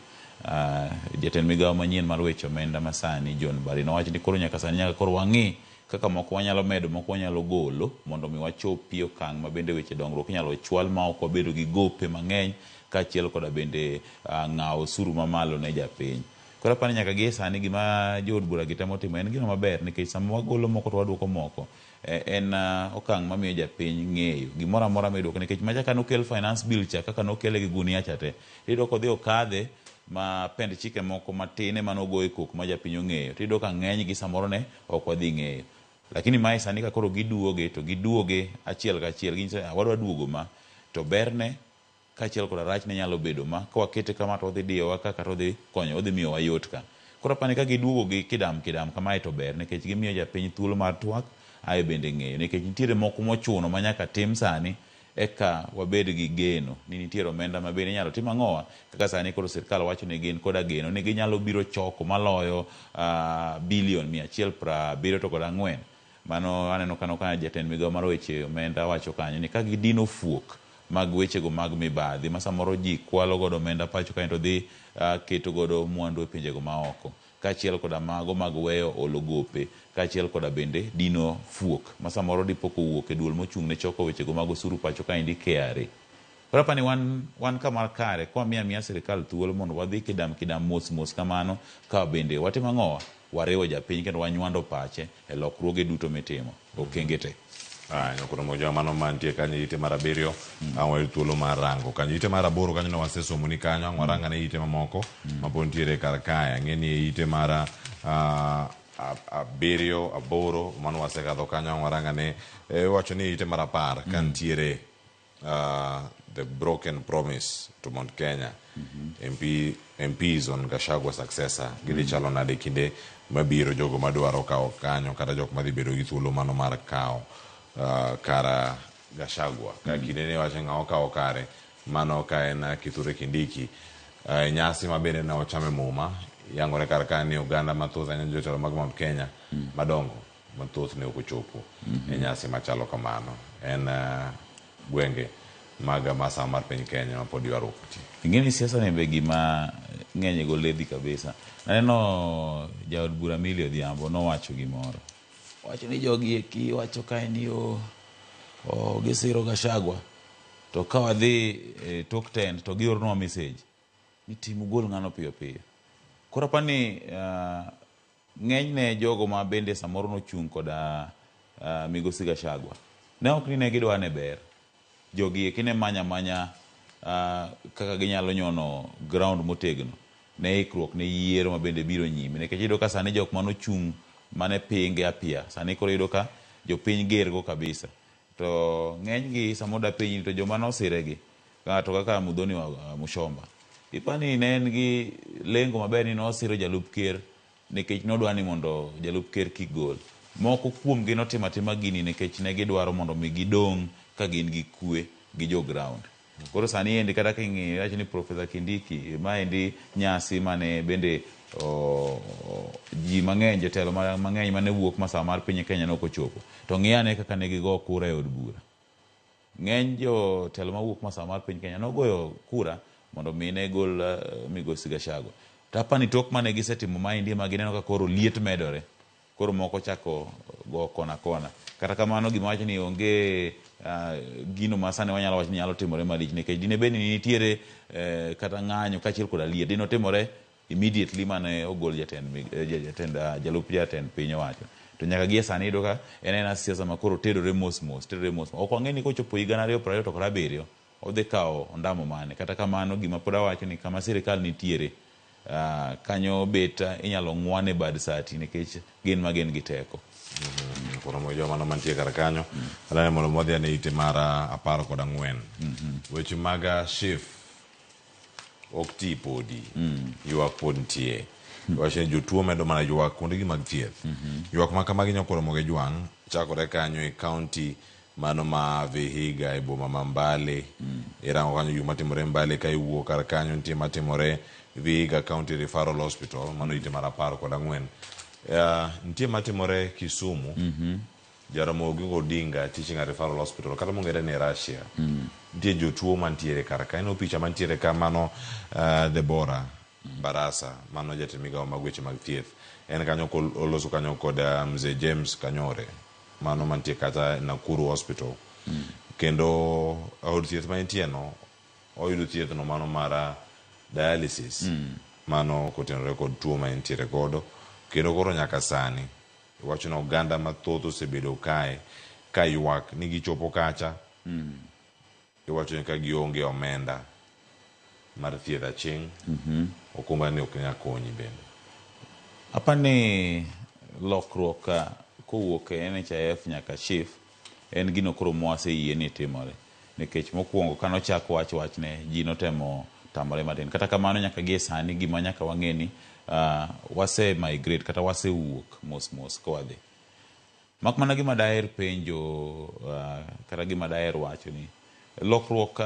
Jatend migao manyien mar weche omenda masani John Mbadi nowacho ni koro nyaka sani nyaka koro wang'i kaka moko wanyalo medo moko wanyalo golo mondo mi wachopi okang' ma bende weche dongruok inyalo chwal ma ok wabedo gi gope mang'eny kaachiel koda bende ng'awo osuru mamalo ne japiny. Koro apani nyaka gie sani gima jood bura gi temo timo en gino maber nikech sama wagolo moko to waduoko moko en okang' mamiyo japiny ng'eyo gimoro amora miduoko nikech macha ka nokel finance bill cha kaka nokele gi gunia cha te iyudo kodhi okadhe ma pend chike moko matin ema nogoye koko ma japiny ong'eyo tiyudo ka ng'eny gi samoro ne ok wadhi ng'eyo. Lakini mae sani ka koro giduoge to giduoge achiel kachiel ginyiso ni wadwa duogo ma to berne kaachiel koda rachne nyalo bedo ma ka wakete kama to odhi diyowa ka kata odhi konyo odhi miyowa yot ka. Koro apani ka giduogo gi kidam kidam kamae to ber nikech gimiyo japiny thuolo mar twak ae bende ng'eyo nikech nitiere moko mochuno ma nyaka tim sani eka wabed gi geno ni nitiere omenda ma bende inyalo tim ang'owa kaka sani koro sirkal wacho ni gin koda geno ni ginyalo biro choko maloyo bilion 174. Mano aneno kano ka jatend migao mar weche omenda wacho kanyo ni ka gidino fuok mag wechego mag mibadhi ma samoro ji kwalo godo omenda pacho kae to dhi keto godo mwandu e pinjego maoko kaachiel koda mago mag weyo olo gope kaachiel koda bende dino fuok ma samoro dipo kowuok e duol mochung' ne choko wechego mag osuru pacho kaendi KRA. Koro apani wan, wan kama kare kwa miyo amiya sirikal thuolo mondo wadhi kidam kidam mos mos kamano ka bende watimo ang'owa? Wariwo japiny kendo wanywando pache e lokruoge duto mitimo e okenge te. Aya, nyakoro moja mano mantie kanyo ite mar abiriyo ang' wayud thuolo mar rango kanyo ite mar aboro kanyo ne wasesomoni kanyo ang' warang ane ite mamoko mapod nitiere kar kae ang'e ni e ite mar abiriyo aboro mano wasekadho kanyo ang' warang ane iwacho ni ite mar apar ka nitiere the broken promise to Mount Kenya MP, MPs on Gachagua successor gidhi chalo nade kinde mabiro jogo madwaro kawo kanyo kata jok madhi bedo gi thuolo mano mar kawo kara Gachagua ka kinde ne wacho ng'a okawo kare mano ka en Kithure Kindiki nyasi ma bende ne ochame muma yangore kar ka ni oganda mathoth ahinya jotelo mag Mount Kenya madongo mathoth ne ok ochopo e nyasi machalo kamano. En gwenge mag masawa mar piny Kenya ma pod ywaruok nitie. Ing'e ni siasa ni be gima ng'eny go ledhi kabisa. Naneno jaod bura Millie Odhiambo nowacho gimoro. Owacho ni jogi eki wacho kae ni o, o gisiro Gachagua. To ka wadhi e tok tent to gioronwa message ni tim ugol ng'ano piyo piyo. Koro apani ng'enyne jogo ma bende samoro nochung' koda Migosi Gachagua ne ok ni ne gidwa ne ber. Jogi eki ne manyo amanya kaka ginyalo nyono ground motegno ne ikruok ne yiero ma bende biro nyime. Nikech iyudo ka sani jok mane ochung' mane pinge apia, sani koro iyudo ka jopiny ger go kabisa. To ng'enygi samoro dapenji to joma nosire gi, ng'ato kaka Muthoni Muchomba, ipani ne en gi lengo maber ni nosiro jalup ker nikech nodwa ni mondo jalup ker kik gol. Moko kuomgi notimo atima gini nikech ne gidwaro mondo mi gidong' ka gin gi kwe gi jo ground. Koro sani endi kata king'iyo iwacho ni Professor Kindiki maendi nyasi mane bende ji mang'eny jotelo mang'eny mane wuok masawa mar piny Kenya ne ok ochopo. To ng'i ane kaka ne gigo kura e od bura. Ng'eny jotelo mawuok masawa mar piny Kenya nogoyo kura mondo mi ne gol Migosi Gachagua. To apani tok mane gisetimo maendi ema gineno ka koro liet medore. Koro moko chako go kona kona. Kata kamano gima wacho ni onge gino ma sani wanyalo wacho ni nyalo timore malich nikech dine bed ni nitiere kata ng'anyo kaachiel koda liet dine otimore immediately mane ogol jatend jatend jalup jatend piny owacho. To nyaka gie sani iyudo ka en aena siasa ma koro terore mos mos, terore mos. Ok wang'e ni kochopo higa 2027 odhi kawo ondamo mane. Kata kamano gima pod awacho ni kama sirikal nitiere kanyo bet inyalo ng'wane bad sati nikech gin ma gin gi teko. Koro joma mano mantie kar kanyo anene mondo wadhi ane ite mar 14. Weche mag SHIF ok ti podi. Ywak pod nitie. Wacho ni jotuo medo mana ywak kuondegi mag thieth. Ywak ma kamagi nyakoro Ramogi Jwang' chakore kanyo e county mano ma Vihiga e boma ma Mbale. Irango kanyo gik matimore Mbale ka iwuok kar kanyo nitie matimore Vihiga County Referral Hospital mano ite mar 14. Nitie matimore Kisumu. Jaramogi Oginga Odinga Teaching and Referral Hospital kata mong'ere ni Russia. Nitie jotuo mantiere kar ka. Ineno picha mantiere ka mano Deborah Barasa mano jatend migawo mag weche mag thieth. En kanyo oloso kanyo kod Mzee James Kanyore mano mantie kata Nakuru Hospital. Kendo od thieth ma entie no oyudo thieth no mano mar dialysis. Mano kotenore kod tuo ma entiere godo. Kendo koro nyaka sani iwacho ni oganda mathoth osebedo kae ka ywak ni gichopo kacha. Iwacho ni ka gionge omenda mar thieth aching' okumba ni ok nyal konyi bende. Apani lokruok kowuok e NHIF nyaka SHIF en gino koro mwaseyie ni timore. Nikech mokwongo kane ochak wach wachne, ji notemo tamore matin. Kata kamano nyaka gie sani gima nyaka wang'e ni wase migrate kata wasewuok mos mos ka wadhi. Mak mana gima daher penjo kata gima daher wacho ni lokruok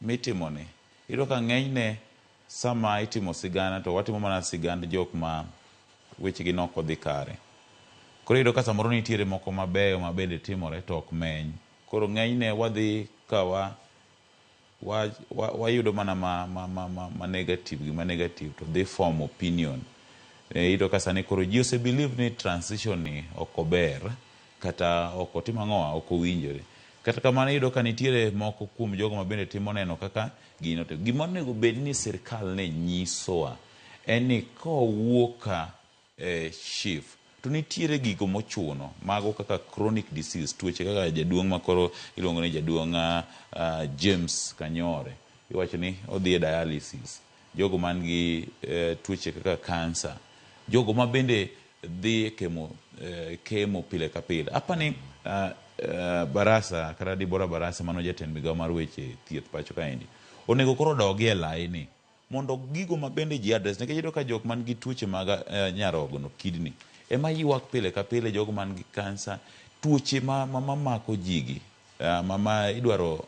mitimoni, iyudo ka ng'enyne sama itimo sigana to watimo mana sigand jok ma wechegi ne ok odhi kare. Koro iyudo ka samoro nitiere moko mabeyo ma bende timore to ok meny. Koro ng'enyne wadhi ka wayudo mana ma negative gi ma negative to dhi form opinion. Iyudo ka sani koro ji ose believe ni transition ni ok ober kata ok otim ang'owa, ok owinjore. Kata kamano iyudo ka nitiere moko kuom jogo ma bende timo neno kaka gino. To gima onego bed ni sirkal ne nyisowa en ni kowuok ka e SHIF to nitiere gigo mochuno mago kaka chronic disease, tuoche kaka jaduong' ma koro iluongo ni jaduong' James Kanyore, iwacho ni odhi e dialysis. Jogo man gi tuoche kaka kansa, jogo ma bende dhi e kemo pile ka pile. Apani Barasa kata Dibora Barasa mano jatend migao mar weche thieth pacho kaendi, onego koro dogi e laini mondo gigo ma bende ji address, nikech iyudo ka jok man gi tuoche mag nyarogno, kidney, ema ywak pile ka pile, jogo man gi kansa, tuoche mamako jigi ma idwaro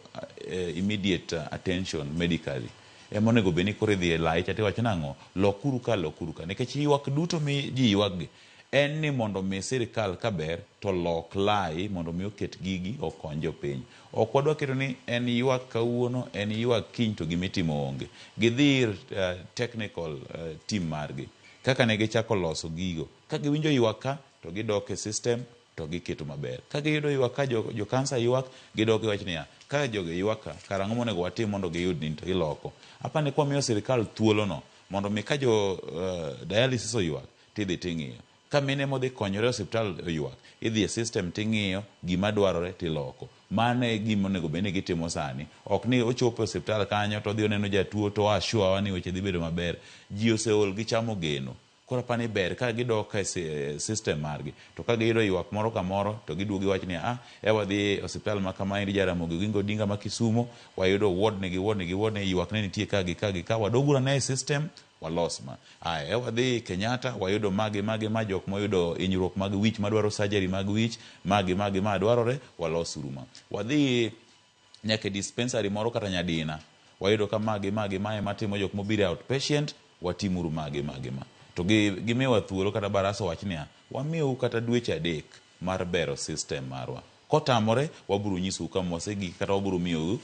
immediate attention medically, ema onego bed ni koro idhi e lai cha tiwacho nang'o, lokuru ka, lokuru ka, nikech ywak duto mi ji ywak gi en ni mondo mi sirikal kaber to lok lai mondo mi oket gigi okony jopiny. Ok wadwa keto ni en ywak kawuono, en ywak kiny to gimitimo onge. Gidhi ir technical team margi kaka ne gichako loso gigo. Ka giwinjo ywak ka to gidok e system to giketo maber. Ka giyudo ywak ka jo kansa ywak, gidok giwacho niya, ka jogi ywak ka, kara ang'o monego watim mondo giyud nini to giloko. Apani kwamiyo sirikal thuolono mondo mi ka jo dialysis oywak tidhi ting'iyo. Ka mine modhi konyore e osiptal oywak, idhi e system ting'iyo gima dwarore tiloko. Mano e gima onego bed ni gitimo sani. Ok ni ochopo e osiptal kanyo to odhi oneno jatuo to o assure wa ni weche dhi bedo maber. Ji oseol gi chamo geno. Koro apani ber ka gidok e system margi. To ka giyudo ywak moro kamoro to giduogo giwacho ni e wadhi e osiptal ma kamaendi Jaramogi Oginga Odinga ma Kisumo, wayudo ward ni gi ward ni gi ward ni ywak ne nitie ka gi ka gi ka, wadoguru ane e system walos ma. Aya, wadhi Kenyatta, wayudo magi magi ma jok moyudo hinyruok mag wich madwaro surgery mag wich, magi magi ma dwarore, walosuru ma. Wadhi nyaka e dispensary moro kata Nyadina, wayudo ka magi magi ma ema timo jok mobiro e outpatient, watimuru magi magi ma. To gimiyowa thuolo kata Barasa owach niya, wamiyou kata dweche 3 mar bero system marwa. Kotamore, wabiro nyisou kama wasegik kata wabiro miyou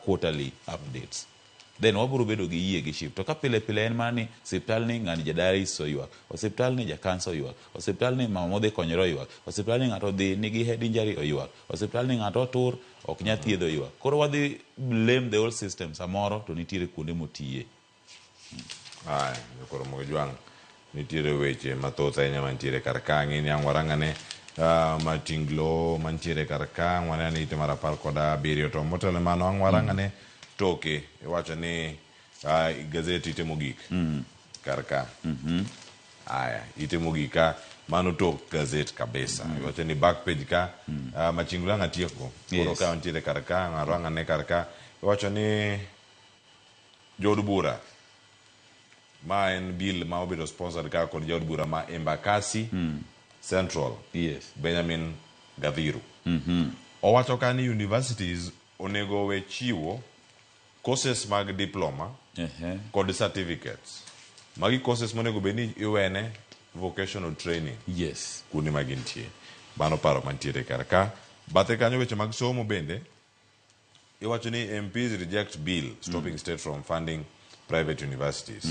quarterly updates. Then wabiro bedo gi yie gi SHIF. To ka pile pile en mana ni osiptal ni ng'ani ja dialysis oywak, osiptal ni ja kansa oywak, osiptal ni mama modhi konyore oywak, osiptal ni ng'ato odhi nigi head injury oywak, osiptal ni ng'ato otur ok nyal thiedho oywak. Koro wadhi blame the whole system samoro to nitiere kuonde motiye. Aya, koro Mojwang' nitiere weche mathoth ahinya mantiere kar ka. Ang'e ni ang' warang'ane Matinglo mantiere kar ka, ang' wanene ite mar 17. To motelo ne mano ang' warang'ane toke iwacho ni gazet ite mogik kar ka. Aya, ite mogik ka mano tok gazet kabisa. Iwacho ni back page ka Machinglo ang' atieko. Koro ka wantiere kar ka, ang' warang'ane kar ka. Iwacho ni jood bura ma en bill ma obedo sponsored ka kod jaod bura ma Embakasi Central Benjamin Gathiru. Owacho ka ni universities onego owe chiwo courses mag diploma kod certificates. Magi courses monego bed ni iwene vocational training. Kuonde ma gintie. Mano paro mantiere kar ka. Bathe kanyo weche mag somo bende iwacho ni MPs reject bill stopping state from funding private universities.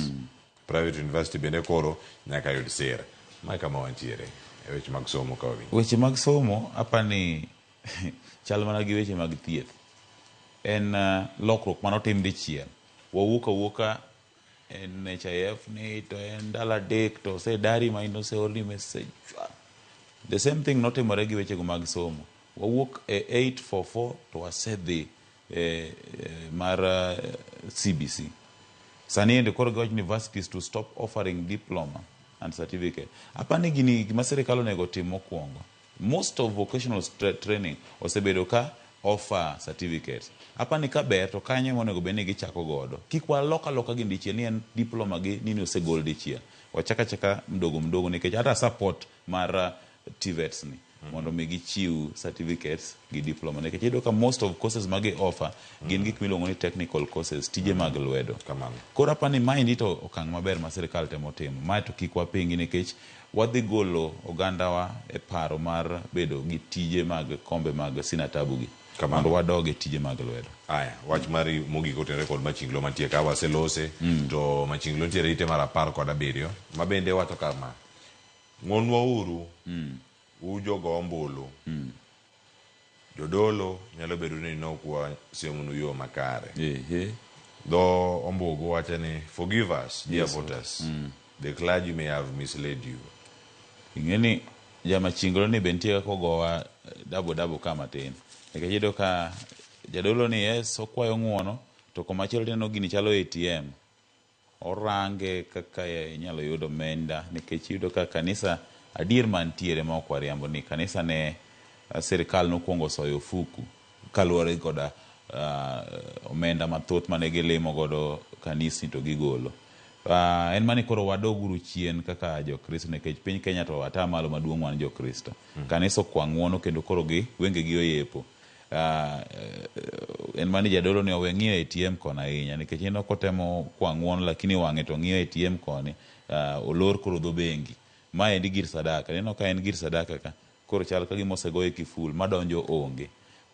Private university bende koro nyaka yud sir. Mae kama wantiere e weche mag somo ka wawinjo. Weche mag somo apani chal mana gi weche mag thieth. En lokruok manotim dichiel. Wawuok awuoka NHIF ni to en ndalo 3 to osedari ma in oseorni message. The same thing notimore gi wechego mag somo. Wawuok e 844 to wasedhi mar CBC. Sani ende koro giwacho universities to stop offering diploma. and certificate. Apani gini gima sirikal onego otim mokwongo. Most of vocational training osebedo ka offer certificates. Apani ka ber to kanyo ema onego bed ni gichako godo. Kik walok aloka gini dichiel ni en diploma gi nini osegol dichiel. Wachak achaka mdogo mdogo nikech hata support mar TVETs ni mondo mi gichiw certificates gi diploma nikech iyudo ka most of courses ma gi offer gin gik miluongo ni technical courses, tije mag lwedo. Koro apani maendi to okang' maber ma sirikal temo timo. Mae to kik wapingi nikech wadhi golo ogandawa e paro mar bedo gi tije mag kombe mag sina tabu gi mondo wadog e tije mag lwedo. Aya, wach mari mogik otenore kod machinglo mantie ka waselose to machinglo nitiere ite mar 17 ma bende wacho kama: ng'wonwa uru ujogo ombulu. Jodolo nyalo bedo ni nokwa siemonu yo makare. Dho ombugu wacho ni forgive us dear voters. The clergy may have misled you. Ing'eni jamachinglo ni be nitie kaka ogowa dabo dabo ka matin. Nikech iyudo ka jadolo ni yes okwayo ng'uono to komachielo tineno gini chalo ATM. Orange kaka inyalo yud omenda nikech iyudo ka kanisa adier mantiere ma ok wariambo ni kanisa ne sirikal nokwongo soyo ofuku kaluwore koda omenda mathoth mane gilimo godo kanisni to gigolo. En mani koro wadoguru chien kaka jokristo nikech piny Kenya to atamalo maduong' wan jokristo. Kanisa okwa ng'uono kendo koro gi wengegi oyepo. En mani jadolo ni owe ng'iyo ATM koni ahinya nikech ineno kotemo kwa ng'uono lakini wang'e to ng'iyo ATM koni olor koro dho bengi. Maendi gir sadaka, ineno ka en gir sadaka ka koro chal ka gima osegoye kiful madonjo onge.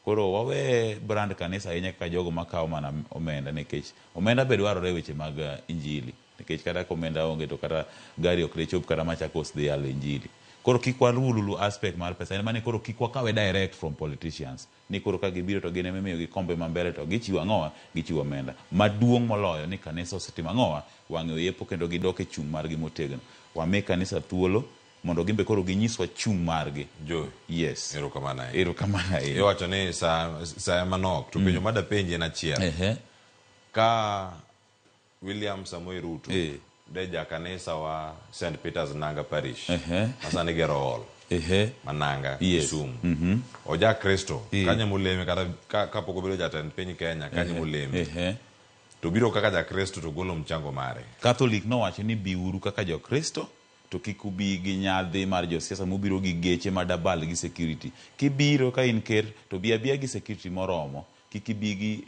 Koro wawe brand kanisa ahinya kaka jogo makawo mana omenda nikech omenda be dwarore e weche mag injili nikech kata ka omenda onge to kata gari ok dechop kata Machakos dhi yalo injili. Koro kik walulu aspect mar pesa, en mani koro kik wakawe direct from politicians ni koro ka gibiro to gin ema imiyogi kombe ma mbele to gichiwo ang'owa, gichiwo omenda. Maduong' moloyo ni kanisa osetimo ang'owa, wang'e oyepo kendo gidok e chung' margi motegno. Wami kanisa thuolo mondo gimbe koro ginyiswa chung' margi. Joe. Yes. Erokamano ahinya. Erokamano ahinya. Iwacho ni sa manok to penjo madapenji en achiel. Ka William Samoei Ruto de ja kanisa wa St. Peter's Nanga Parish ma sani gero hall ma Nanga Kisumu. Oja Kristo kanye moleme kata kapok obedo jatend piny Kenya kanye moleme. To biro kaka ja Kristo to golo mchango mare. Catholic nowacho ni biuru kaka jo Kristo to kik ubi gi nyadhi mar josiasa mubiro gi geche madabal gi security. Kibiro ka in ker to bi abiya gi security moromo, kik ibi gi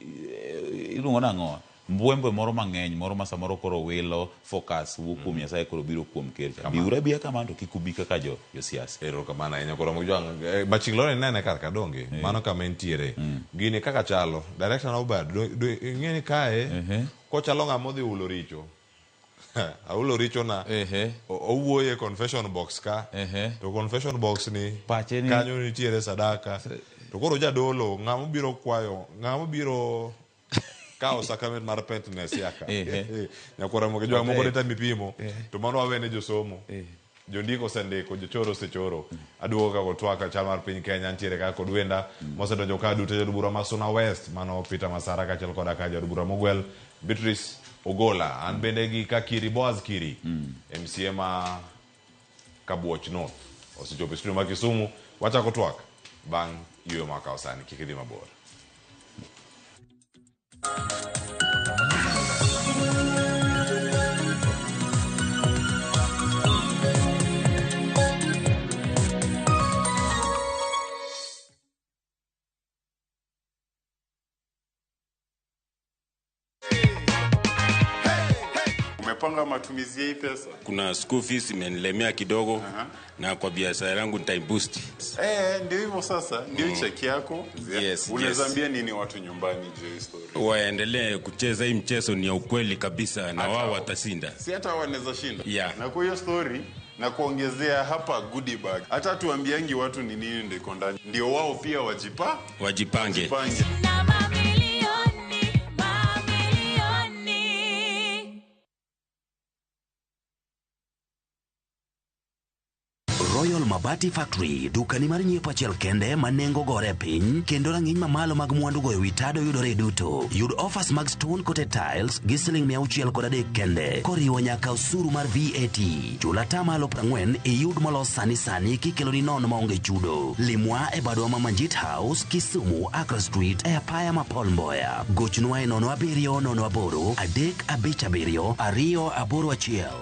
iluongo nang'o mbwembwe moro mang'eny moro ma samoro koro wilo focus wuok kuom Nyasaye koro biro kuom ker cha. Biuru abiya kamano to kik ubi kaka josiasa. Erokamano ahinya koro Mojwang' machinglo ni nene kar kadonge mano kama entiere. Gini kaka chalo director na Obad ing'e ni kae kochalo ng'ama odhi hulo richo. Ahulo richo na owuoye confession box ka to confession box ni kanyo nitiere sadaka to koro jadolo ng'ama biro kwayo ng'ama biro kawo sacrament mar penitence yaka nyakwara moke jwa moko deta mipimo to mano wawene josomo jondiko osendiko jochoro osechoro aduogo ka kotwaka chal mar piny Kenya nitiere kaka kod wenda mosedonjo ka duto jaod bura ma Suna West mano Peter Masara kaachiel koda ka jaod bura mogwel Beatrice Ogola an bende gi ka Kiri Boaz Kiri MCA ma Kabuoch North osechopo e studio ma Kisumu wachako twak bang' yueyo ma wakawo sani kik idhi mabor. Umepanga matumizi ya hii pesa? Kuna school fees imenilemea kidogo na kwa biashara yangu nitaiboost. Ndio hivyo sasa, ndio cheki yako. Yes, Unaweza yes. ambia nini watu nyumbani juu ya story? Waendelee kucheza hii mchezo, ni ya ukweli kabisa na wao watashinda. Si hata wanaweza shinda. Yeah. Na kwa hiyo story na kuongezea hapa goodie bag. Hata tuambiangi watu ni nini ndio iko ndani. Ndio wao pia wajipange. Wajipange. Na mamilioni, mamilioni. Royal Mabati Factory, dukani mar nyiepo achiel kende ma nengo gore piny kendo rang'iny mamalo mag mwandu goyo wi tado yudore duto. Yud offers mag stone coated tiles gi siling 603 kende koriwo nyaka osuru mar VAT. Chul atamalo 40 iyud molos sani sani kikeloni nono maonge chudo. Limwa e badwa ma Manjit House, Kisumu, Accra Street e apaya ma Paul Mboya. Gochnwa e 07 08 357 281.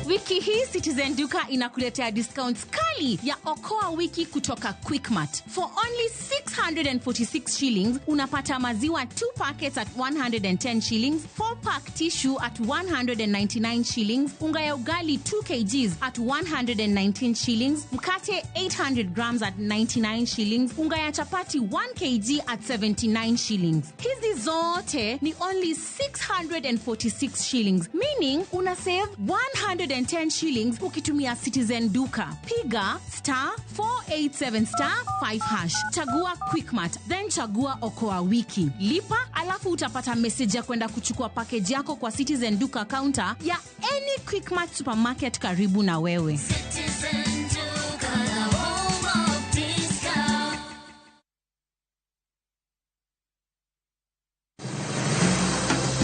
Wiki hii Citizen Duka inakuletea discounts kali ya Okoa Wiki kutoka Quickmart. For only 646 shillings unapata maziwa 2 packets at 110 shillings, 4 pack tissue at 199 shillings, unga ya ugali 2 kgs at 119 shillings, mkate 800 grams at 99 shillings, unga ya chapati 1 kg at 79 shillings. Hizi zote ni only 646 shillings, meaning una save 110 shillings ukitumia Citizen Duka. Piga star 487 star 5 hash, chagua Quickmart, then chagua Okoa Wiki, lipa, alafu utapata message ya kwenda kuchukua package yako kwa Citizen Duka counter ya any Quickmart supermarket karibu na wewe. Citizen Duka, the home of discount.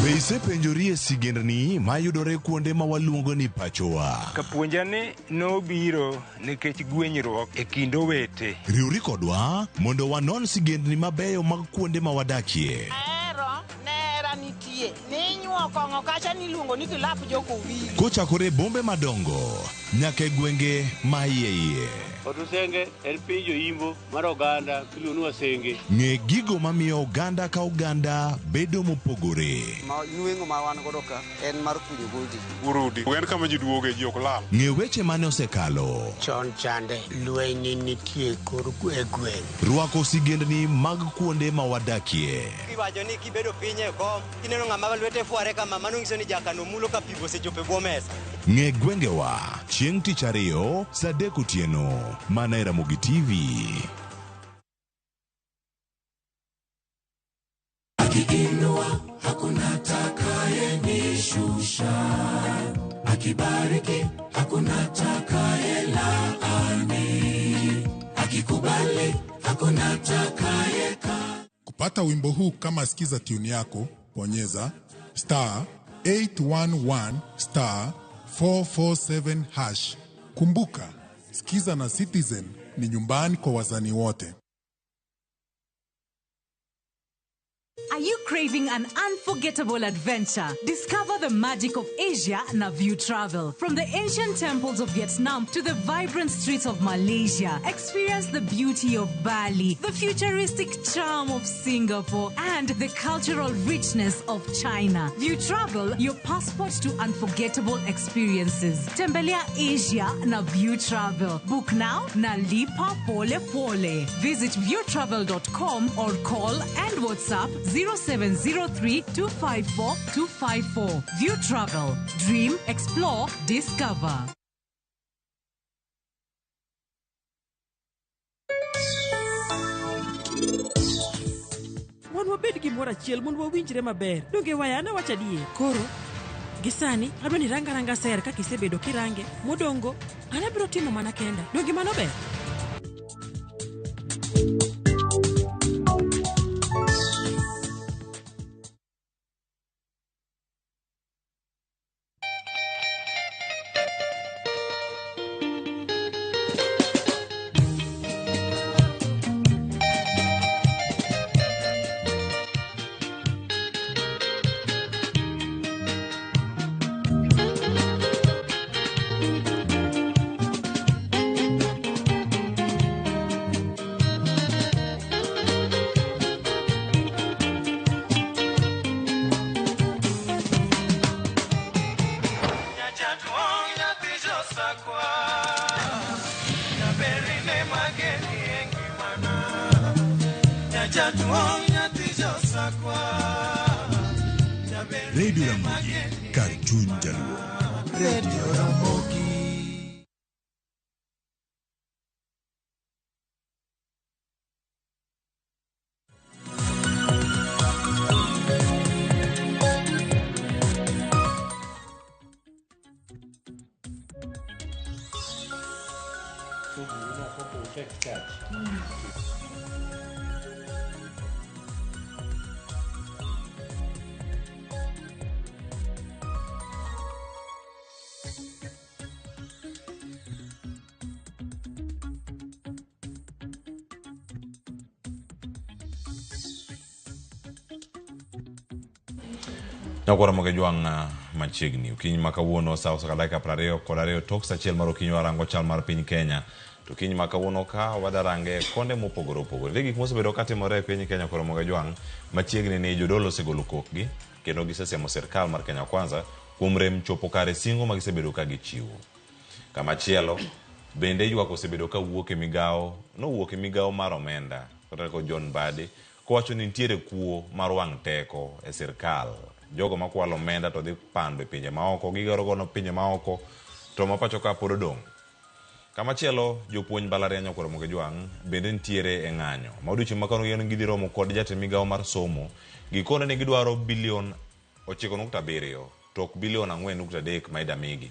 Be isepenjori e sigendni mayudore kuonde ma waluongo ni pachowa? Kapuonja ni nobiro nikech gwenyruok e kind owete. Riwri kodwa mondo wanon sigendni mabeyo mag kuonde ma wadakie. Ahero nera nitie ninyuo kong'o kacha niluongo ni kilap jokowili. Kochakore e bombe madongo nyaka e gwenge ma iye iye. Otusenge en piny joimbo mar oganda miluongo ni Wasenge. Ng'e gigo mamiyo oganda ka oganda bedo mopogore. Ma nweng'o ma wan godo ka en mar kunyo goldi. Urudi. En kama ji duoge ji ok lal. Ng'e weche mane osekalo. Chon chande lweny nitie kor e gweng'. Rwako sigendni mag kuonde ma wadakie. Iwacho ni kibedo piny e kom, kineno ng'ama lwete fware kama, mano nyiso ni jakano mulo ka pi osechopo e bwo mesa. Ng'e gwengewa chieng' tich ariyo saa 3 otieno mana e Ramogi TV. Akiinua hakuna atakayenishusha, akibariki hakuna atakayelaani, akikubali hakuna atakayeka. Kupata wimbo huu kama sikiza tune yako, bonyeza star 811 star 447 hash. Kumbuka, Sikiza na Citizen ni nyumbani kwa wazani wote. Are you craving an unforgettable adventure? Discover the magic of Asia na View Travel. From the ancient temples of Vietnam to the vibrant streets of Malaysia, experience the beauty of Bali, the futuristic charm of Singapore, and the cultural richness of China. View Travel, your passport to unforgettable experiences. Tembelea Asia na View Travel. Book now na lipa pole pole. Visit viewtravel.com or call and WhatsApp 0703 254 254. View Travel. Dream, explore, discover. Wan wabed gimoro achiel mondo wawinjre maber. Donge wayana wacho adier? Koro, gi sani adwa ni ranga ranga ser kaka isebedo kirange. Modongo, an abiro timo mana kenda. Donge mano ber? Radio Ramogi, kar chuny jaluo. Radio Ramogi. Uloso giu no kopo utek church. Nyakwara Moge Jwang' machiegni okinyi ma kawuono sa osaka dakika 22 tok sa achiel mar okinyi warango chal mar piny Kenya to okinyi ma kawuono ka wadarange konde mopogore opogore. Nitie gik mosebedo katimore e piny Kenya koro Moge Jwang' machiegni ni jodolo osegolo kokgi kendo gisesiemo sirkal mar Kenya Kwanza kuom rem chopo kare singo ma gisebedo ka gichiwo. Kamachielo bende ywak osebedo ka wuok e migawo nowuok e migawo mar omenda kata kod John Mbadi kowacho ni nitiere kuo mar wang' teko e sirkal. Jogo makwalo omenda to dhi pando e pinje maoko, gigero godo pinje maoko to ma pacho ka pod odong'. Kamachielo jopuonj mbalariany Okwero Moge Jwang' bende nitiere e ng'anyo. Ma odiochieng' ma kawuono gidhi romo kod jatend migawo mar somo. Gikone ni gidwaro bilion 9.7 to ok bilion 4.3 ma idamigi.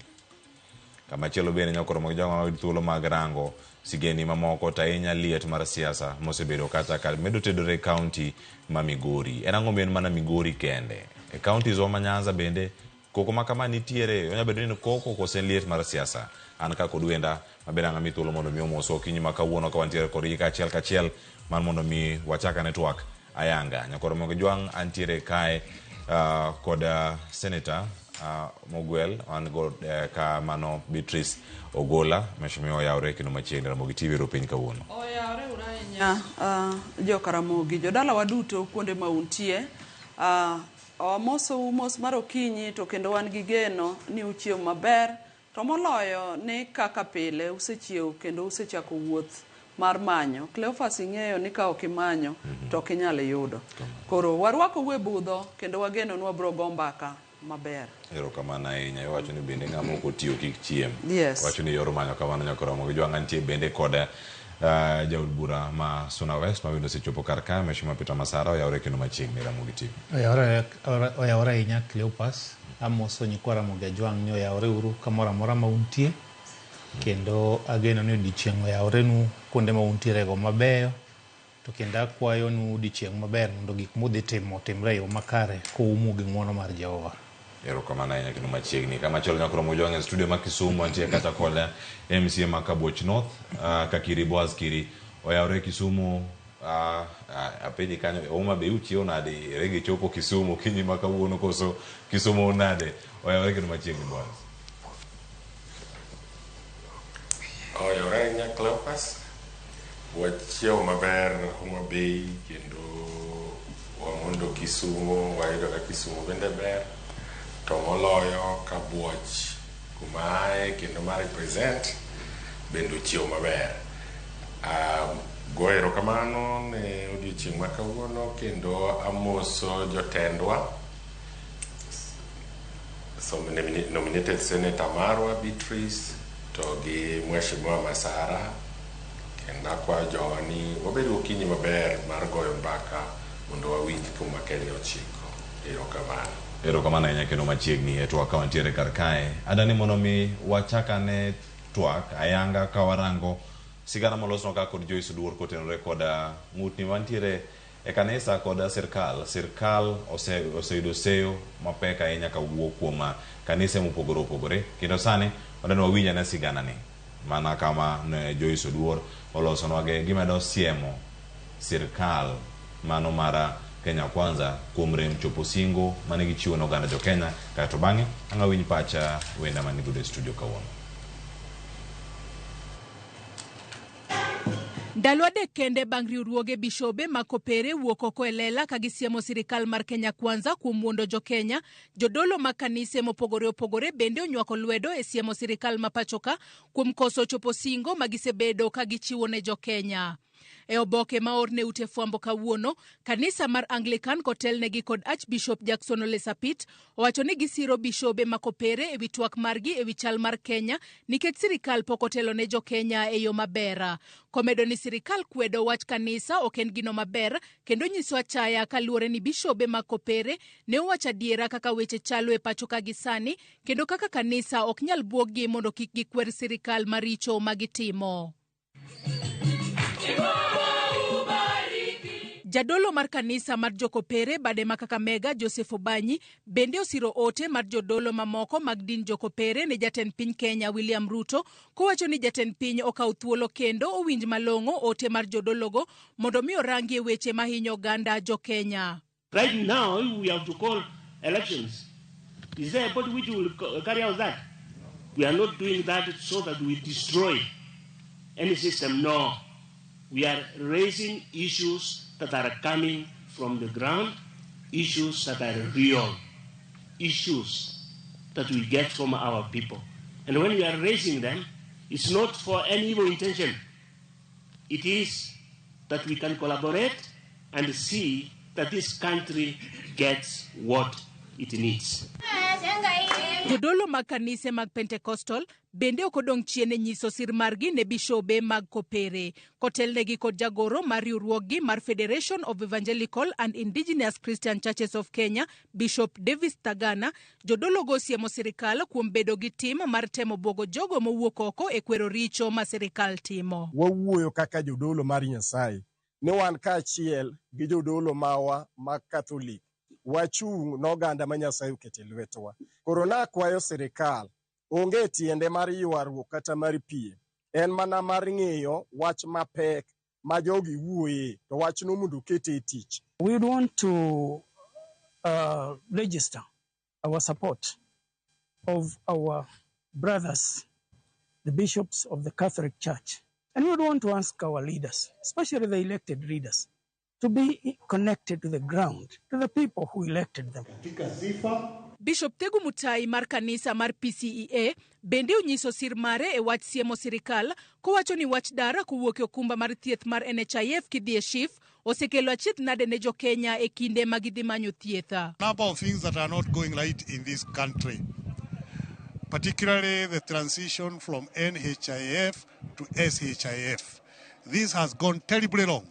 Kamachielo bende Nyakwar Moge Jwang' wayud thuolo mag rango sigeni mamoko to ahinya liet mar siasa mosebedo kata ka medo tedore e kaunti ma Migori. En ang'o en mana Migori kende? E counties wa ma Nyanza bende koko ma kama nitiere, onya bedo ni en koko kose en liet mar siasa. An ka kod wenda maber ang' ami thuolo mondo mi omoswa okinyi ma kawuono ka wantiere kodgi kaachiel kachiel mar mondo mi wachak ane twak ayanga. Nyakwar Moge Jwang' antiere kae kod Senator Mogwel, an go ka mano Beatrice Ogola, mheshimiwa oyawre kendo machiegni Ramogi TV ero piny kawuono. Oyawre uru ahinya joka Ramogi, jodalawa duto kuonde ma untie. Wamosou mos mar okinyi to kendo wan gi geno ni uchiew maber to moloyo ni kaka pile usechiew kendo usechako wuoth mar manyo. Cleophas ing'eyo ni ka ok imanyo to ok inyal yudo. Koro warwakou e budho kendo wageno ni wabiro go mbaka maber. Erokamano ahinya. Iwacho ni bende ng'ama ok otiyo kik chiem. Yes. Iwacho ni yor manyo kamano Nyakwar Ramogi Jwang' antie bende kod jaod bura ma Suna West ma bende osechopo kar ka Mheshimiwa Peter Masara oyawre kendo machiegni Ramogi TV. Oyawore ahinya Cleophas. Amoso nyikwa Ramogi Ajwang' ni oyawore uru kamoro amora ma untie. Kendo ageno ni odiochieng' oyawrenu kuonde ma untierego mabeyo. To kendo akwayonu odiochieng' maber mondo gik mudhi timo otimre e yo makare koumu gi ng'uono mar Jehova. Erokamano ahinya kendo machiegni. Kamachielo Nyakwar Ramogi Jwang' e studio ma Kisumu antie kata kod MCA ma Kabuoch North Kakiri Boaz Kiri oyawre Kisumu. Apenji kanyo Homa Bay uchiewo nade ere gichopo Kisumu okinyi ma kawuono koso Kisumu nade oyawre kendo machiegni Boaz. Oyawre ahinya Cleophas. Wachiewo maber Homa Bay kendo wamondo Kisumu, wayudo ka Kisumu bende ber. To moloyo Kabuoch kuma aye kendo ma represent bende ochiewo maber. Go erokamano ne odiochieng' ma kawuono kendo amoso jotendwa. So nominated Senator marwa Beatrice to gi Mheshimiwa Masara kendo akwayo jowa ni wabed gokinyi maber mar goyo mbaka mondo wawinj kuma Kenya ochiko. Erokamano. Erokamano ahinya kendo machiegni e twak ka wantiere kar kae. Adani mondo mi wachak ane twak ayanga ka warango sigana molosnwa ka kod Joyce Oduor kotenore kod ng'utni mantiere e kanisa kod sirkal. Sirkal oseyudo seyo mapek ahinya kawuok kuom kanise mopogore opogore. Kendo sani wadani wawinj ane sigana ni. Mana kama ne Joyce Oduor olosonwage gimedo siemo sirkal mano mar Kenya Kwanza kuom rem chopo singo mane gichiwo ne oganda jo Kenya. Kaeto bang'e ang' awinj pacha wenda mane godo e studio kawuono. Ndalo adek kende bang' riwruoge bishobe ma Kopere wuok oko e lela ka gisiemo sirikal mar Kenya Kwanza kuom wuondo jo Kenya, jodolo mag kanise mopogore opogore bende onywako lwedo e siemo sirikal ma pachoka kuom koso chopo singo ma gisebedo ka gichiwo ne jo Kenya. E oboke ma oorne ute fwambo kawuono, kanisa mar Anglican kotelnegi kod Archbishop Jackson Ole Sapit owacho ni gisiro bishobe ma Kopere ewi twak margi ewi chal mar Kenya nikech sirikal pok otelo ne jo Kenya e yo maber. Komedo ni sirikal kwedo wach kanisa ok en gino maber kendo nyiso achaya kaluwore ni bishobe ma Kopere ne owacho adiera kaka weche chalo e pacho ka gi sani kendo kaka kanisa ok nyal buoggi mondo kik gikwer sirikal maricho ma gitimo. Jadolo mar kanisa mar Jokopere bade ma Kakamega Joseph Obanyi bende osiro ote mar jodolo mamoko mag din Jokopere ne jatend piny Kenya William Ruto kowacho ni jatend piny okaw thuolo kendo owinj malong'o ote mar jodologo mondo mi orangie weche mahinyo oganda jo-Kenya. Right now, if we have to call elections, is there a body which will carry out that? We are not doing that so that we destroy any system. No. We are raising issues that are coming from the ground, issues that are real, issues that we get from our people. And when we are raising them, it's not for any evil intention. It is that we can collaborate and see that this country gets what it needs. Jodolo mag kanise mag Pentecostal bende ok odong' chien e nyiso sir margi ne bishobe mag Kopere. Kotelnegi kod jagoro mar riwruoggi mar Federation of Evangelical and Indigenous Christian Churches of Kenya, Bishop Davis Tagana, jodologo osiemo sirikal kuom bedo gi tim mar temo buogo jogo mowuok oko e kwero richo ma sirikal timo. Wawuoyo kaka jodolo mar Nyasaye ni wan kaachiel gi jodolo mawa mag Katholik wachung' n'oganda ma Nyasaye oketo e lwetwa. Koro nakwayo sirikal, onge tiende mar ywaruok kata mar piem, en mana mar ng'iyo wach mapek ma jogi wuoye to wachno mondo okete e tich. We would want to register our support of our brothers, the bishops of the Catholic Church. And we would want to ask our leaders, especially the elected leaders, to be connected to the ground, to the people who elected them. Bishop Tegu Mutai mar kanisa mar PCEA bende onyiso sir mare e wach siemo sirikal kowacho ni wach dar kowuok e okumba mar thieth mar NHIF kidhi e SHIF osekelo achiedh nade ne jo-Kenya e kinde ma gidhi manyo thieth. Number of things that are not going right in this country, particularly the transition from NHIF to SHIF. This has gone terribly wrong.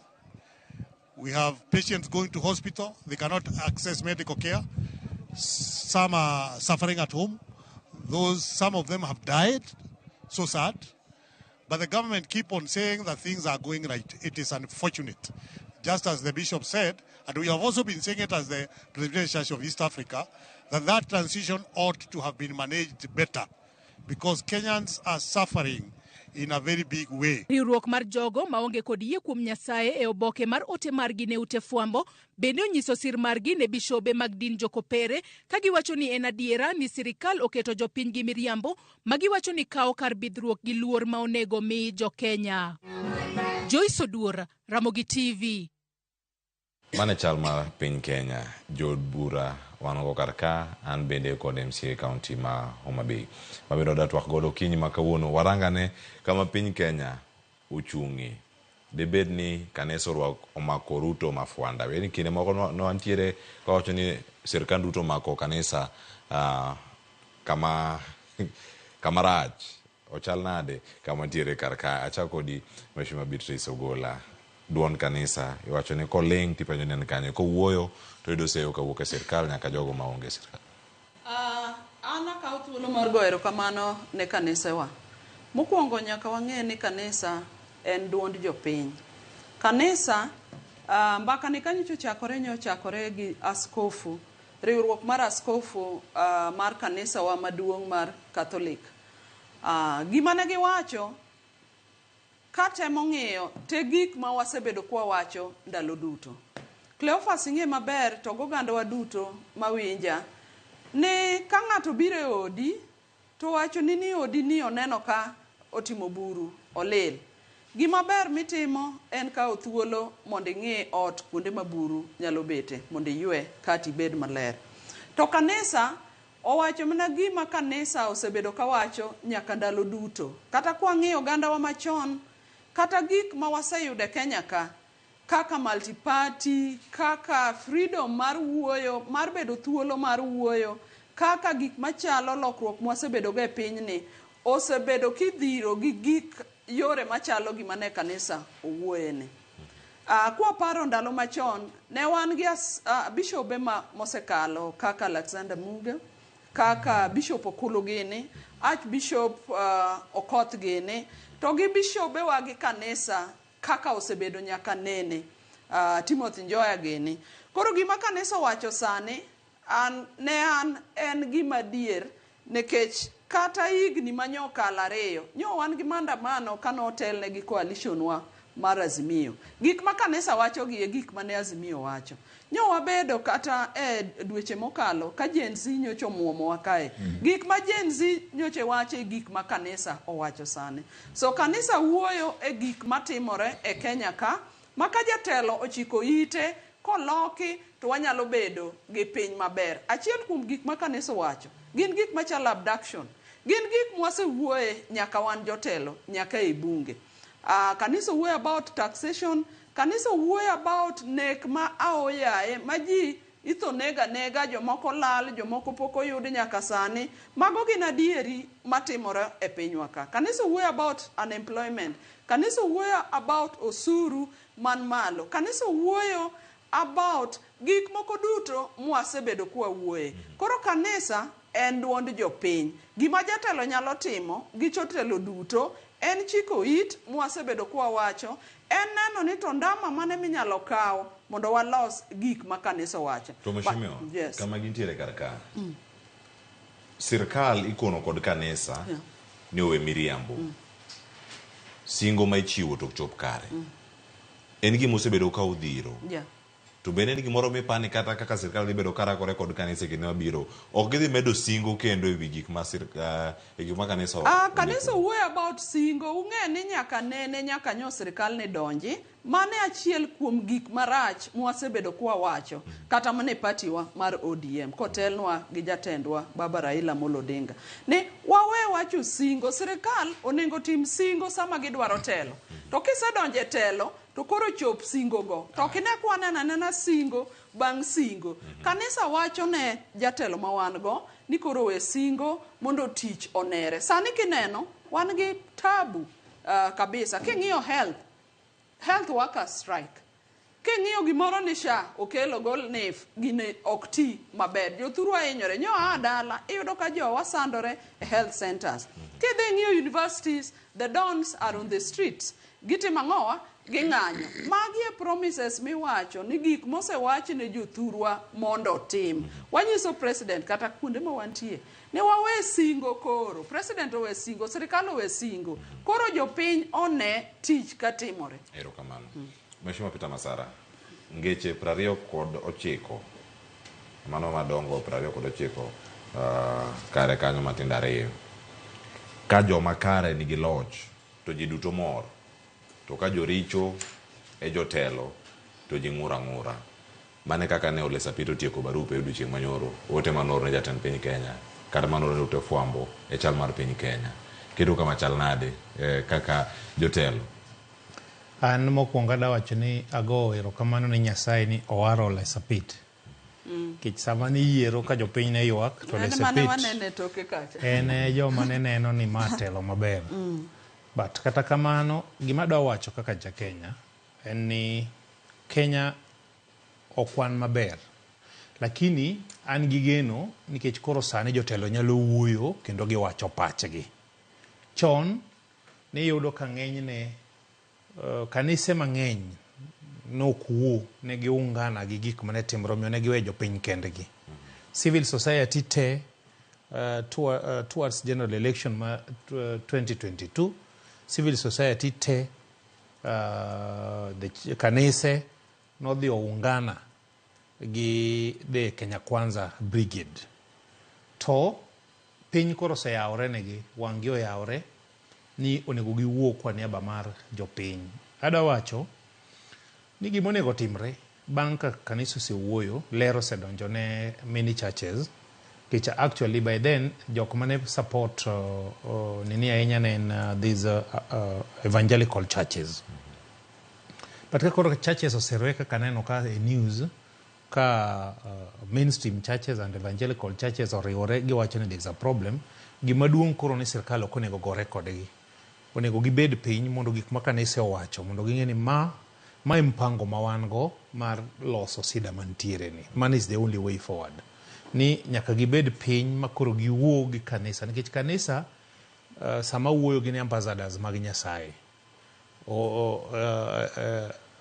We have patients going to hospital, they cannot access medical care. Some are suffering at home. Some of them have died. So sad. But the government keep on saying that things are going right. It is unfortunate. Just as the bishop said, and we have also been saying it as the Presbyterian Church of East Africa, that transition ought to have been managed better because Kenyans are suffering in a very big way. Riwruok mar jogo maonge kod yie kuom Nyasaye e oboke mar ote margi ne ute fwambo bende onyiso sir margi ne bishobe mag din Jokopere ka giwacho ni en adiera ni sirikal oketo jopiny gi miriambo ma giwacho ni kawo kar bidhruok gi luor ma onego mi jo-Kenya. Joyce Oduor, Ramogi TV. Mane chal mar piny Kenya, jood bura wan go kar ka, an bende kod MCA county ma Homa Bay. Mabiro da twak godo okinyi ma kawuono, warangane kama piny Kenya ochung'e. Debed ni kanisa omako Ruto mafwanda. Weni kinde moko no wantiere kawacho ni sirkand Ruto omako kanisa kama rach. Ochal nade kama ntiere kar ka. Achako kodi Mheshimiwa Beatrice Ogola. Duond kanisa iwacho ni koling' tipenjo ni en kanyo, kowuoyo to yudo seyo kawuok e sirkal nyaka jogo maonge e sirkal. An akawo thuolo mar goyo erokamano ne kanisewa. Mokwongo nyaka wang'e ni kanisa en duond jopiny. Kanisa, mbaka ni kanyocha ochakore nyochakore gi askofu, riwruok mar askofu mar kanisa wa maduong' mar Catholic. Gima ne giwacho katemo ng'iyo te gik ma wasebedo kwawacho ndalo duto. Cleophas ing'e maber to gogandawa duto mawinja ni ka ng'ato biro e odi to wacho ni odi ni oneno ka otimo buru, olil. Gima ber mitimo en kawo thuolo mondo ing'i ot kuonde ma buru nyalo bete mondo iywe kata ibed maler. To kanisa owacho mana gima kanisa osebedo kawacho nyaka ndalo duto. Kata kwang'iyo ogandawa machon, kata gik ma waseyudo e Kenya ka, kaka multi-party, kaka freedom mar wuoyo, mar bedo thuolo mar wuoyo, kaka gik machalo lokruok mwasebedogo e pinyni, osebedo kidhiro gi gik yore machalo gima ne kanisa owuoyeni. Kwaparo ndalo machon, ne wan gi bishobe ma mosekalo kaka Alexander Muge, kaka Bishop Okulu gini, Archbishop Okoth gini, to gi bishobe wa gi kanisa kaka osebedo nyaka nene. Timothy Njoya gini. Koro gima kanisa owacho sani an ne an en gima adier nikech kata higni manyokalo 2 nyo wan gi maandamano kane otelne gi coalition wa mar Azimio. Gik ma kanisa wacho gi e gik mane Azimio wacho. Nyo wabedo kata e dweche mokalo ka Gen Z nyocha omuomowa kae. Gik ma Gen Z nyocha wacho e gik ma kanisa owacho sani. So kanisa wuoyo e gik matimore e Kenya ka, ma ka jatelo ochiko ite koloki to wanyalo bedo gi piny maber. Achiel kuom gik ma kanisa owacho gin gik machalo abduction. Gin gik mwasewuoye nyaka wan jotelo, nyaka e bunge. Kanisa wuoyo about taxation, kanisa wuoyo about nek ma aoyaye ma ji itho nega nega, jomoko lal, jomoko pok oyud nyaka sani. Mago gin adieri matimore e pinywa ka. Kanisa wuoyo about unemployment, kanisa wuoyo about osuru man malo, kanisa wuoyo about gik moko duto mwasebedo kwawuoye. Koro kanisa en duond jopiny. Gima jatelo nyalo timo gi jotelo duto en chiko it mwasebedo kwawacho, en neno ni to ndama mane minyalo kaw mondo walos gik ma kanisa owacho. To mheshimiwa, yes. Kama gintiere kar ka, sirkal ikono kod kanisa ni owe miriambo. Singo ma ichiwo to ok chop kare. En gima osebedo ka odhiro. To bende en gimoro mipani kata kaka sirkal dhi bedo karakore kod kanisa e kinde mabiro, ok gidhi medo singo kendo e wi gik ma e gik ma kanisa Kanisa wuoyo about singo, ung'e ni nyaka nene nyaka nyo sirkal ni donji. Mane achiel kuom gik marach mwasebedo kwawacho kata mana e party wa mar ODM kotelnwa gi jatendwa Baba Raila Amolo Odinga ni wawe wacho singo. Sirkal onego tim singo sama gidwaro telo, to kisedonjo e telo to koro chop singo go, to ok ine kwaneno anena singo bang' singo. Kanisa wacho ne jatelo ma wan go ni koro we singo mondo tich onere. Sani kineno wan gi tabu kabisa. King'iyo health workers strike, king'iyo gimoro ni SHA okelo gol NIF, gine ok ti maber, jothurwa hinyore. Nyo a dala iyudo ka jowa sandore e health centers. Kidhi ng'iyo universities, the dons are on the streets, gitimo ang'owa, ging'anyo. Magi e promises miwacho ni gik mosewach ne jothurwa mondo otim. Wanyiso president kata kuonde ma wantie ni wawe singo koro. President owe singo, sirikal owe singo. Koro jopiny one tich katimore. Erokamano. Mheshimiwa Peter Masara, ngeche 29, mano madongo 29, kare kanyo matindo 2. Ka joma kare nigi loch to ji duto mor, to ka joricho e jotelo to ji ng'ur ang'ura. Mane kaka ne Ole Sapit otieko barupe e odiochieng' manyoro, ote manoor ne jatend piny Kenya, kata manoor ne ute fwambo e chal mar piny Kenya. Keto kama chal nade kaka jotelo? An mokwongo adawacho ni ago erokamano ne Nyasaye ni owaro Ole Sapit. Nikech sama ni yiero ka jopiny ne ywak to Ole Sapit en e joma ne neno ni ma telo maber. But kata kamano, gima adwa wacho kaka ja Kenya en ni Kenya ok wan maber. Lakini an gi geno nikech koro sani jotelo nyalo wuoyo kendo giwacho pachgi. Chon niyudo ka ng'enyne kanise mang'eny nok wuo, ne giungana gi gik mane timore, omiyo ne giweyo jopiny kendgi. Civil society te towards general election ma 2022, civil society te, the kanise nodhi oungana gi the Kenya Kwanza Brigade. To piny koro oseyawore negi, wang' gi oyawore ni onego giwuo kwa niaba mar jopiny. Adwa wacho ni gima onego timre bang' ka kanisa osewuoyo, ler osedonjo ne many churches, nikech actually by then jok mane support nini ahinya ne en these evangelical churches. But ka koro churches oseriwe kaka aneno ka e news ka mainstream churches and evangelical churches oriwore giwacho ni there is a problem, gima duong' koro ni sirkal ok onego gore kodgi. Onego gibed piny mondo gik ma kanise owacho mondo ging'e ni ma e mpango ma wan go mar loso sida mantiere ni. Mano is the only way forward. Ni nyaka gibed piny ma koro giwuo gi kanisa nikech kanisa sama wuoyo gin ambassadors mag Nyasaye.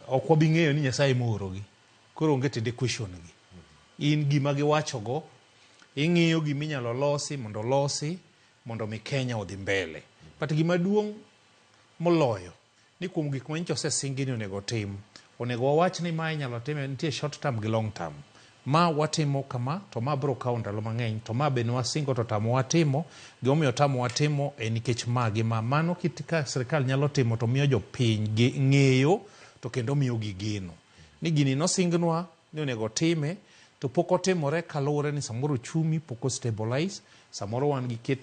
Ok wabi ng'eyo ni Nyasaye moorogi. Koro onge tiende question gi. In gima giwachogo, ing'iyo gima inyalo losi mondo olosi mondo mi Kenya odhi mbele. But gima duong' moloyo ni kuom gik ma nyocha osesingi ni onego otim, onego wawach ni ma inyalo tim, nitie short term gi long term. Ma watimo kama to ma biro kawo ndalo mang'eny to ma be ne wasingo to otamowa timo, gimomiyo otamowa timo en nikech ma gi ma. Mano kit ka sirkal nyalo timo to miyo jopiny ng'eyo to kendo miyogi geno ni gini nosingnwa ni onego otime to pok otimore kaluwore ni samoro uchumi pok o stabilize, samoro wan gi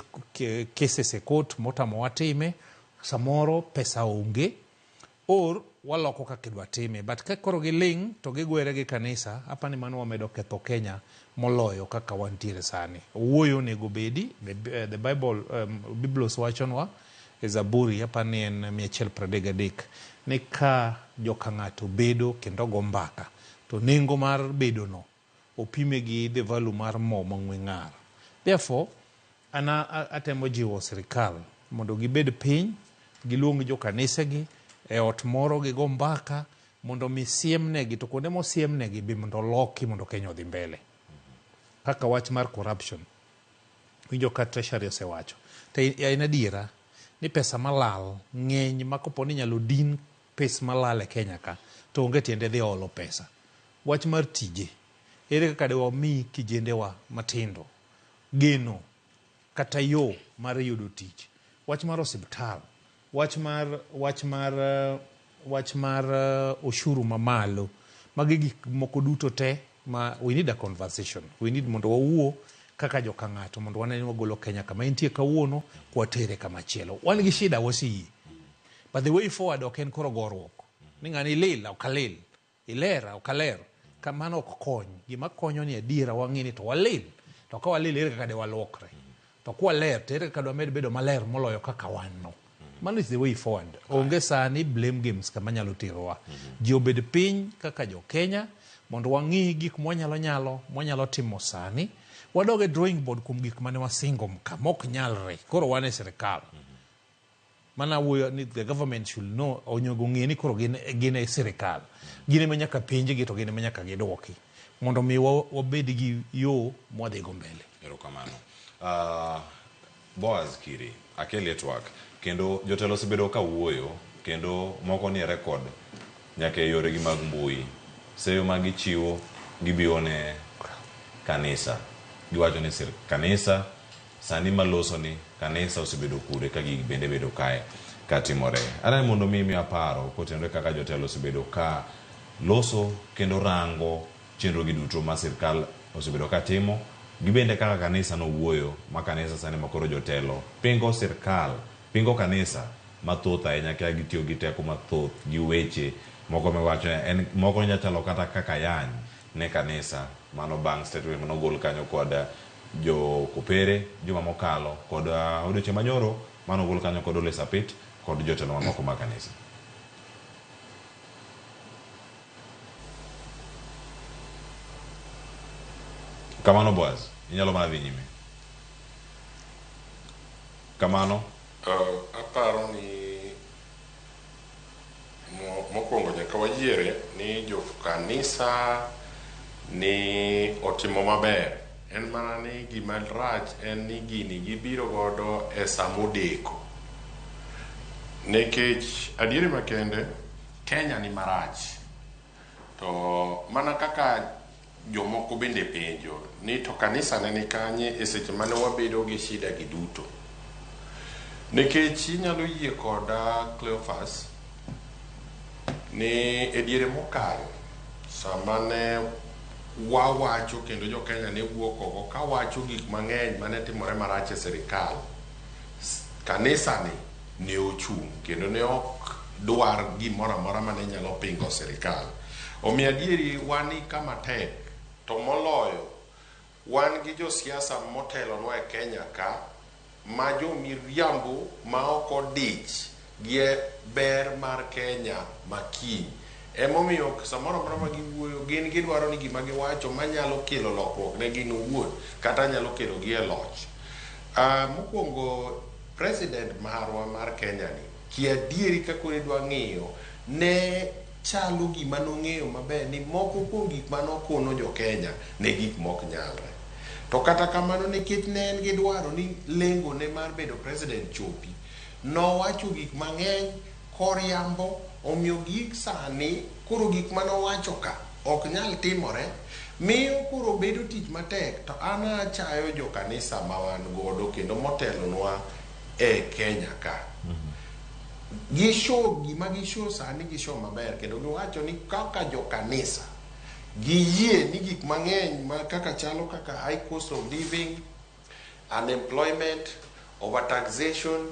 cases e court motamowa time, samoro pesa onge or waloko kaka idwa time. But ka koro giling' to gigwere gi kanisa, apani mano wamedo ketho Kenya moloyo kaka wantiere sani. Wuoyo onego bedi, the Bible, Biblos wachonwa e Zaburi apani en 133 ni ka joka ng'ato bedo kendo go mbaka to nengo mar bedono opime gi the value mar mo mang'we ng'ar. Therefore, an atemo jiwo sirikal mondo gibed piny, giluong jokanisegi e ot moro gigo mbaka mondo mi siemnegi to kuonde mosiemnegi be mondo oloki mondo Kenya odhi mbele. Kaka wach mar corruption, winjo ka Treasury osewacho. To en adiera ni pesa malal ng'eny ma kopo ni inyalo din pes malal e Kenya ka to onge tiende dhi olo pesa. Wach mar tije, ere kaka de wami kijendewa matindo geno kata yo mar yudo tich. Wach mar osiptal, wach mar ushuru mamalo. Magi gik moko duto te ma we need a conversation. We need mondo wawuo kaka joka ng'ato mondo wane ni wagolo Kenya kama entie kawuono kwatere kama chielo. Wan gi shida wasiyie. But the way forward ok en koro goruok. Ni ng'ani ilil ok alil, ilera ok aler. Kamano ok kony. Gima konyo ni adiera wang'e ni to walil. To ka walil ere kaka de waluokre. To kwaler to ere kaka dwamed bedo maler moloyo kaka wan no. Mano is the way forward. Onge sani blame games kama nyalo terowa. Ji obed piny kaka jo Kenya mondo wang'i gik mwanyalo nyalo, mwanyalo timo sani. Wadog e drawing board kuom gik mane wasingo kama ok nyalre. Koro wan e sirikal. Mana wuoyo ni the government should know, onego ng'e ni koro gin e sirikal. Gin ema nyaka penjgi to gin ema nyaka giduoki. Mondo mi wabed gi yo mwadhigo mbele. Erokamano. Boaz Kiri, akeli twak. Kendo jotelo osebedo ka wuoyo, kendo moko nie record nyaka e yoregi mag mbui. Seyo ma gichiwo gibiro ne kanisa. Giwacho ni kanisa sani maloso ni kanisa osebedo kure ka gigi bende bedo kae katimore. Aneno mondo mi miya paro kotenore kaka jotelo osebedo ka loso kendo rango chenro gi duto ma sirkal osebedo ka timo. Gibende kaka kanisa nowuoyo ma kanisa sani makoro jotelo pingo sirkal, pingo kanisa mathoth ahinya ka gitiyo gi teko mathoth gi weche moko miwacho en moko nyachalo kata kaka yany ne kanisa. Mano bang' statement manogol kanyo kod jo Kopere juma mokalo kod odiochieng' manyoro manogol kanyo kod Ole Sapit kod jotelo mamoko mag kanisa. Kamano Boaz, inyalo mana dhi nyime. Kamano. Aparo ni mokwongo nyaka wayiere ni jo kanisa ni otimo maber. En mana ni gima rach en ni gini gibiro godo e samodeko. Nikech adieri makende Kenya ni marach. To mana kaka jomoko bende penjo ni to kanisa ne ni kanye e seche mane wabedo gi shida gi duto. Nikech inyalo yie koda Cleophas ni e diere mokalo sama ne wawacho kendo jo Kenya ne wuok oko kawacho gik mang'eny mane timore marach e sirikal, kanisa ni ne ochung' kendo ne ok dwar gimoro amora mane nyalo pingo sirikal. Omiyo adieri wan ni kama tek to moloyo wan gi josiasa motelonwa e Kenya ka ma jomiriambo ma ok odich gi ber mar Kenya makiny. Emomiyo samoro amora ma giwuoyo gin gidwaro ni gima giwacho manyalo kelo lokruok ne gin owuon kata nyalo kelo gi e loch. Mokwongo president marwa mar Kenya ni kiadieri ka koro idwa ng'iyo ne chalo gima nong'eyo maber ni moko kuom gik mane okono jo Kenya ne gik mok nyalre. To kata kamano nikech ne en gi dwaro ni lengo ne mar bedo president chopi, nowacho gik mang'eny koriambo, omiyo gik sani koro gik mane owacho ka ok nyal timore, miyo koro bedo tich matek. To an achayo jo kanisa ma wan godo kendo motelonwa e Kenya ka. Gi show gima gi show sani, gi show maber kendo giwacho ni kaka jo kanisa giyie ni gik mang'eny ma kaka chalo kaka high cost of living, unemployment, overtaxation,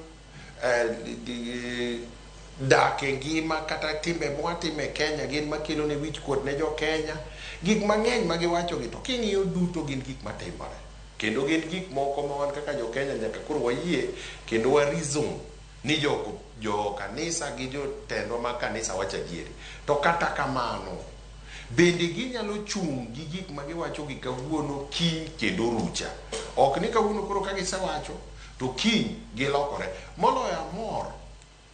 dak e ngima kata timbe mwatimo e Kenya gin makelo ne wich kuot ne jo Kenya. Gik mang'eny ma giwacho gi to king'iyo duto gin gik matimore. Kendo gin gik moko ma wan kaka jo Kenya nyaka koro wayie kendo wa reason ni jo kanisa gi jotendwa mag kanisa wacho adieri. To kata kamano, bende ginyalo chung' gi gik ma giwacho gi kawuono, kiny kendo rucha. Ok ni kawuono koro ka gisewacho to kiny gilokore. Moloyo amor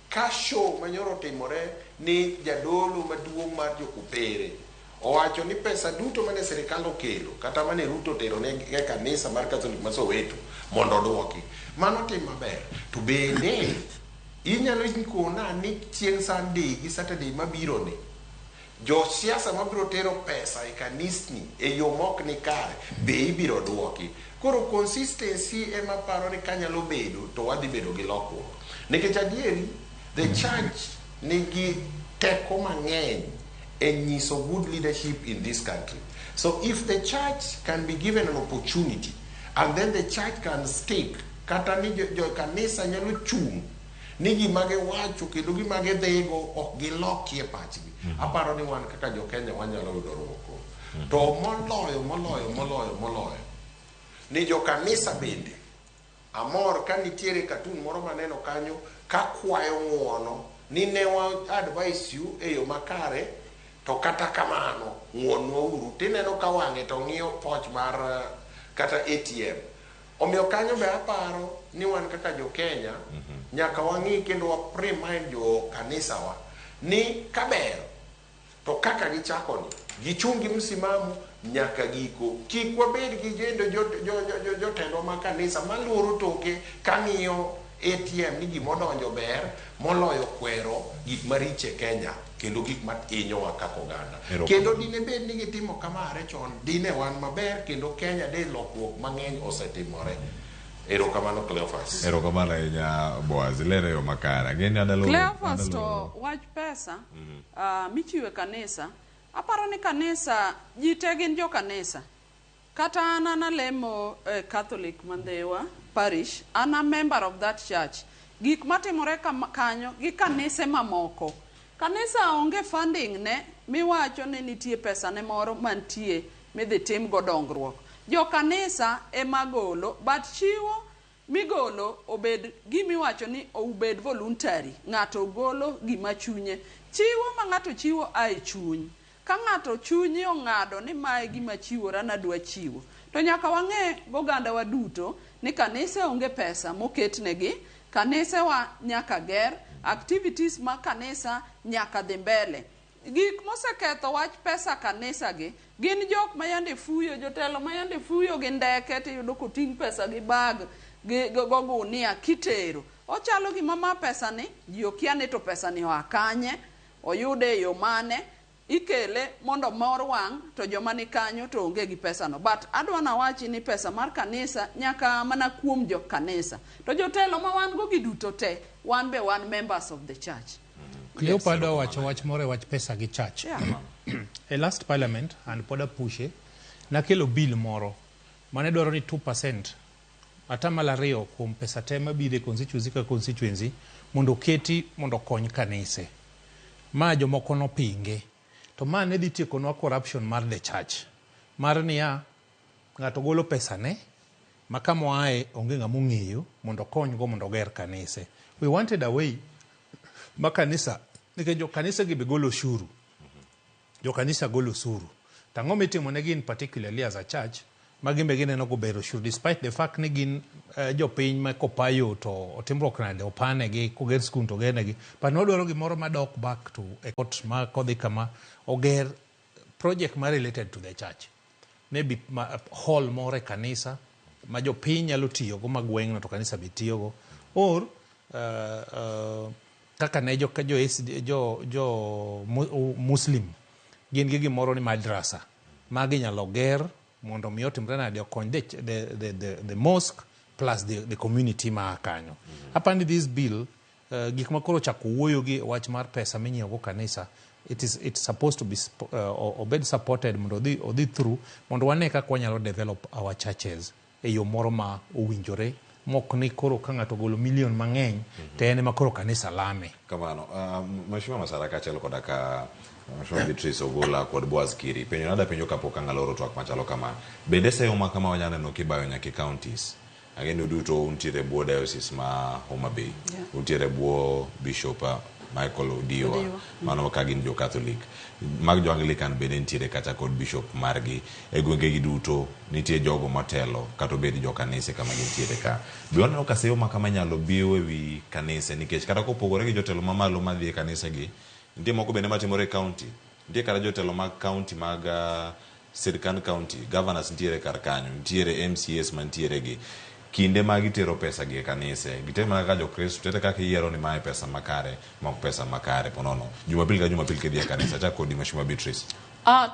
ka show manyoro otimore ni jadolo maduong' mar jokopere owacho ni pesa duto mane sirikal okelo kata mane Ruto otero ne e kanisa mar Catholic ma Soweto mondo oduoki. Mano tim maber. To bende inyalo kona ni chieng' Sunday gi Saturday mabiro ni jo siasa mabiro tero pesa e kanisni e yo mok ni kare be ibiro duoki. Koro consistency ema paro ni kanyalo bedo to wadhi bedo gi lokruok. Nikech adieri the church nigi teko mang'eny e nyiso good leadership in this country. So if the church can be given an opportunity and then the church can stick, kata ni jo kanisa nyalo chung' ni gima giwacho kendo gima gidhigo ok gilokie pachgi. Aparo ni wan kaka jo Kenya wanyalo yudo ruoko. To moloyo, moloyo, moloyo, moloyo, ni jo kanisa bende amor ka nitiere cartoon moro maneno kanyo kakwayo ng'uono ni ne wa advise you e yo makare to kata kamano ng'uonnwa uru tineno ka wang'e to ng'iyo poch mar kata ATM. Omiyo kanyo be aparo ni wan kaka jo Kenya nyaka wang'i kendo wa remind jo kanisa wa ni kaber to kaka gichako ni gichung' gi msimamo nyaka giko. Kik wabed gi jendo jotendwa mag kanisa maluoro toke kang'iyo ATM ni gimodonjo ber moloyo kwero gik maricho e Kenya kendo gik mahinyowa kaka oganda. Kendo dine bed ni gitimo kamare chon, dine wan maber kendo Kenya de lokruok mang'eny osetimore. Erokamano Cleophas. Erokamano ahinya Boaz, ilero e yo makare. Ageni adalo Cleophas to wach pesa michiwo e kanisa, aparo ni kanisa ji te gin jo kanisa. Kata an alemo Catholic Mandhewa Parish, an a member of that church. Gik matimore kanyo gi kanise mamoko. Kanisa onge funding ne miwacho ni nitie pesa ne moro mantie midhi tim go dongruok. Jo kanisa ema golo, but chiwo migolo obed gimiwacho ni obed voluntary. Ng'ato golo gima chunye. Chiwo ma ng'ato chiwo a e chuny. Ka ng'ato chunye ong'ado ni mae gima chiwora nadwa chiwo, to nyaka wang'e goganda wa duto ni kanise onge pesa moketnegi, kanisewa nyaka ger, activities ma kanisa nyaka dhi mbele. Gik moseketho wach pesa kanisa gi gin jok ma yande fuyo, jotelo ma yande fuyo gi ndeke tiyudo koting' pesa gi bag gi gogunia kitero. Ochalo gima ma pesa ni ji okia ni to pesa ni oa kanye, oyude e yo mane, ikele mondo mor wang' to joma ni kanyo to onge gi pesa no. But adwa nawachi ni pesa mar kanisa nyaka mana kuom jo kanisa. To jotelo ma wan go gi duto te, wan be wan members of the church. Cleopa adwa wacho wach moro e wach pesa gi church. E last parliament, and pod apushe, nakelo bill moro mane dwaro ni 2% 2% kuom pesa te mabiro e constituency ka constituency mondo oketi mondo okony kanise. Ma jomoko nopinge. To ma ne dhi tiekonwa corruption mar the church. Mar niya, ng'ato golo pesa ne, ma kama oaye onge ng'ama ong'eyo mondo okonygo mondo oger kanise. We wanted a way ma kanisa, nikech jo kanisa gi be golo osuru. Jo kanisa golo osuru. To ang'o mitimo negi in particularly as a church Ma gin be gineno go bero ushuru despite the fact ni gin jopiny ma kopayo to otimruok nade opanegi koger skul to ogernegi but nwadwaro gimoro madok back to e court ma kodhi kama oger project ma related to the church maybe ma, hall moro e kanisa ma jopiny nyalo tiyogo ma gweng'no to kanisa be tiyogo or kaka ne jo, jo, SD, jo Muslim gin gi gimoro ni madrasa ma ginyalo ger mondo mi otimre nade okony the mosque plus the community ma kanyo. Apani this bill gik ma koro chako wuoyo gi wach mar pesa minyiewo go kanisa it's supposed to be obed supported mondo odhi through mondo wane kaka wanyalo develop our churches e yo moro ma owinjore mok ni koro ka ng'ato ogolo milion mang'eny to en ema koro kanisa lame. Kamano, Mheshimiwa Masara kaachiel koda ka Mheshimiwa Beatrice Ogola kod Boaz Kiri, penjo nada penjo kapok ang' aloro twak machalo kama. Bende seyo ma kama wanyalo neno kibayo nyaka e counties? Ang'e ni uduto untiere e bwo diocese ma Homa Bay. Untiere e bwo Bishop Michael Odiwa. Odiwa. Mano ka gin jo Catholic. Mag jo Anglican bende nitiere kata kod bishop margi. E gwengegi duto nitie jogo matelo kata obed jo kanise kama gintiere ka. Be waneno ka seyo ma kama inyalo biw e wi kanise nikech kata kopogore gi jotelo mamalo madhi e kanise gi, nitie moko bende matimore e county. Nitie kata jotelo mag county mag sirkand county, governors nitiere kar kanyo, nitiere MCAs mantiere gi. Kinde ma gitero pesa gi e kanise, giter mana kaka jokristo, tere kaka iyiero ni mae pesa makare, ma ok pesa makare ponono. Jumapil ka Jumapil kidhi e kanisa, achak kodi Mheshimiwa Beatrice.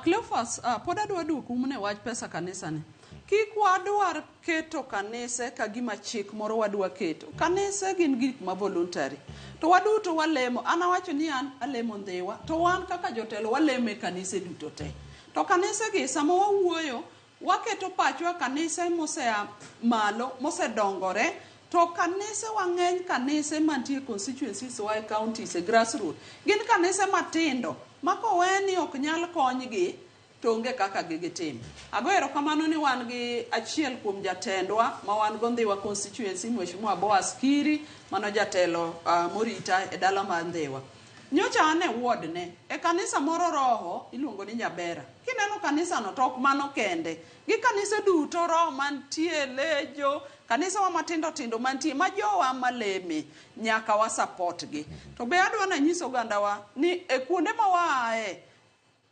Cleophas, pod adwa duokou ne wach pesa kanisa ni. Kik wadwar keto kanise ka gima chik moro wadwa keto. Kanise gin gik ma voluntary. To waduto walemo, an awacho ni an alemo Ndhiwa, to wan kaka jotelo walemo e kanise duto te. To kanise gi sama wawuoyo, waketo pachwa kanise mosea malo, mosedongore, to kanise wang'eny kanise mantie constituencies wa e counties e grassroots. Gin kanise matindo ma kowe ni ok nyal konygi to onge kaka gigitim. Ago erokamano ni wan gi achiel kuom jatendwa ma wan go Ndhiwa constituency, Mheshimiwa Boaz Kiri, mano jatelo morita e dala mar Ndhiwa. Nyocha an e ward ne, e kanisa moro roho iluongo ni Nyabera. Kineno kanisa no to ok mano kende. Gi kanise duto roho mantie Lejo, kanisa wa matindo tindo mantie ma jowa maleme nyaka wa support gi. To be adwa nanyis ogandawa ni e kuonde ma waaye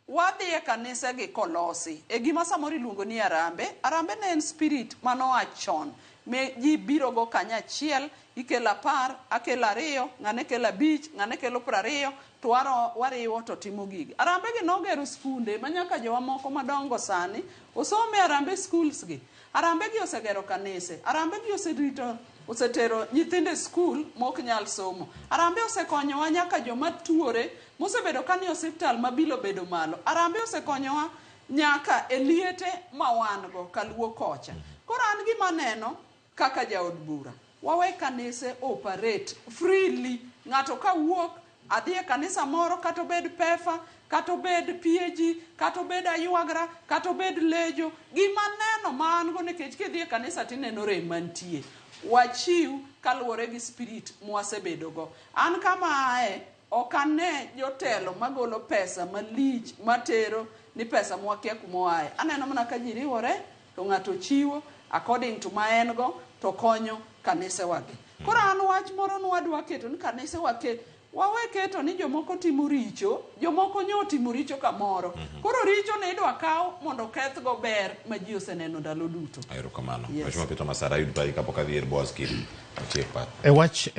wadhi e kanise gi kolosi e gima samoro iluongo ni arambe. Arambe ne en spirit manoa chon me ji biro go kanyachiel, ikelo 10, akelo 2, ng'ane kelo 5, ng'ane kelo 20, to wariwo to timo gigi. Arambe gi nogero skunde ma nyaka jowa moko madongo sani osome arambe schools gi. Arambe gi osegero kanise, arambe gi oserito osetero nyithindo e skul mok nyal somo. Arambe osekonyowa nyaka joma tuore mosebedo ka ni osiptal ma bill obedo malo. Arambe osekonyowa nyaka e liete ma wan go kaluo kocha. Koro an gima aneno kaka jaod bura, wawe kanise operate freely. Ng'ato ka wuok adhi e kanisa moro kata obed PEFA, kata obed PAG, kata obed Aywagra, kata obed Lejo, gima neno ma an go nikech kidhi e kanisa tineno rem mantie. Wachiw kaluwore gi spirit mwasebedo go. An kama ae, ok ane jotelo magolo pesa malich matero ni pesa mwakia kuma oaye. Aneno mana ka ji riwore to ng'ato chiwo according to ma en go to konyo kanisewagi. Koro an wach moro nwadwa keto ni kanisewa ke wawe keto ni jomoko timo richo, jomoko nyo otimo richo kamoro. Koro richo ne idwa kaw mondo okethgo ber ma ji oseneno ndalo duto. Erokamano. Yes. Mheshimiwa Peter Masara, ayud pachi kapok adhi ir Boaz Kiri. Otiek par. E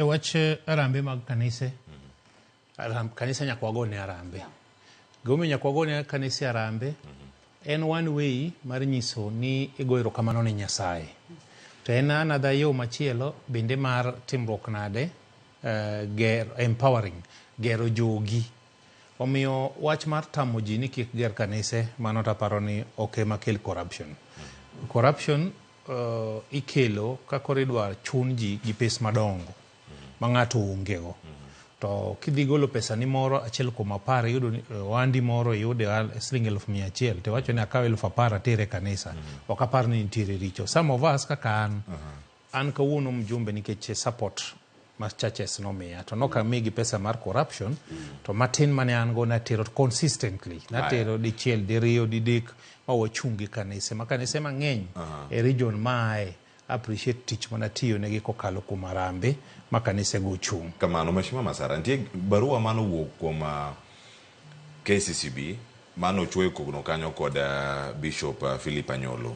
wach arambe mag kanise, kanisa nyaka wagone arambe. Gimomiyo nyaka wagone kanise arambe, en one way mar nyiso ni igo erokamano ne Nyasaye. To en another yo machielo bende mar timruok nade, ger, empowering, gero jogi. Omiyo wach mar tamo ji ni kik ger kanise, mano taparo ni ok ema kel corruption. Corruption ikelo ka koro idwa chun ji gi pes madongo ma ng'ato onge go. To kidhi golo pesa ni moro 1 kuom 10 iyudo ni ohandi moro iyude siling 100,000 to iwacho ni akaw 10,000 ater e kanisa. Ok apar ni nitiere richo. Some of us kaka an, an kawuono mjumbe nikech support ma churches nomiya to nok amigi pesa mar corruption to matin mane an go natero consistently natero dichiel diriyo didek ma wachung' gi kanise ma kanise mang'eny e region maaye appreciate tich manatiyo negi kokalo kuom arambe ma kanise go ochung'. Kamano, Mheshimiwa Masara, nitie barua manowuok kuom KCCB manochuoyo kogno kanyo kod Bishop Philip Anyolo.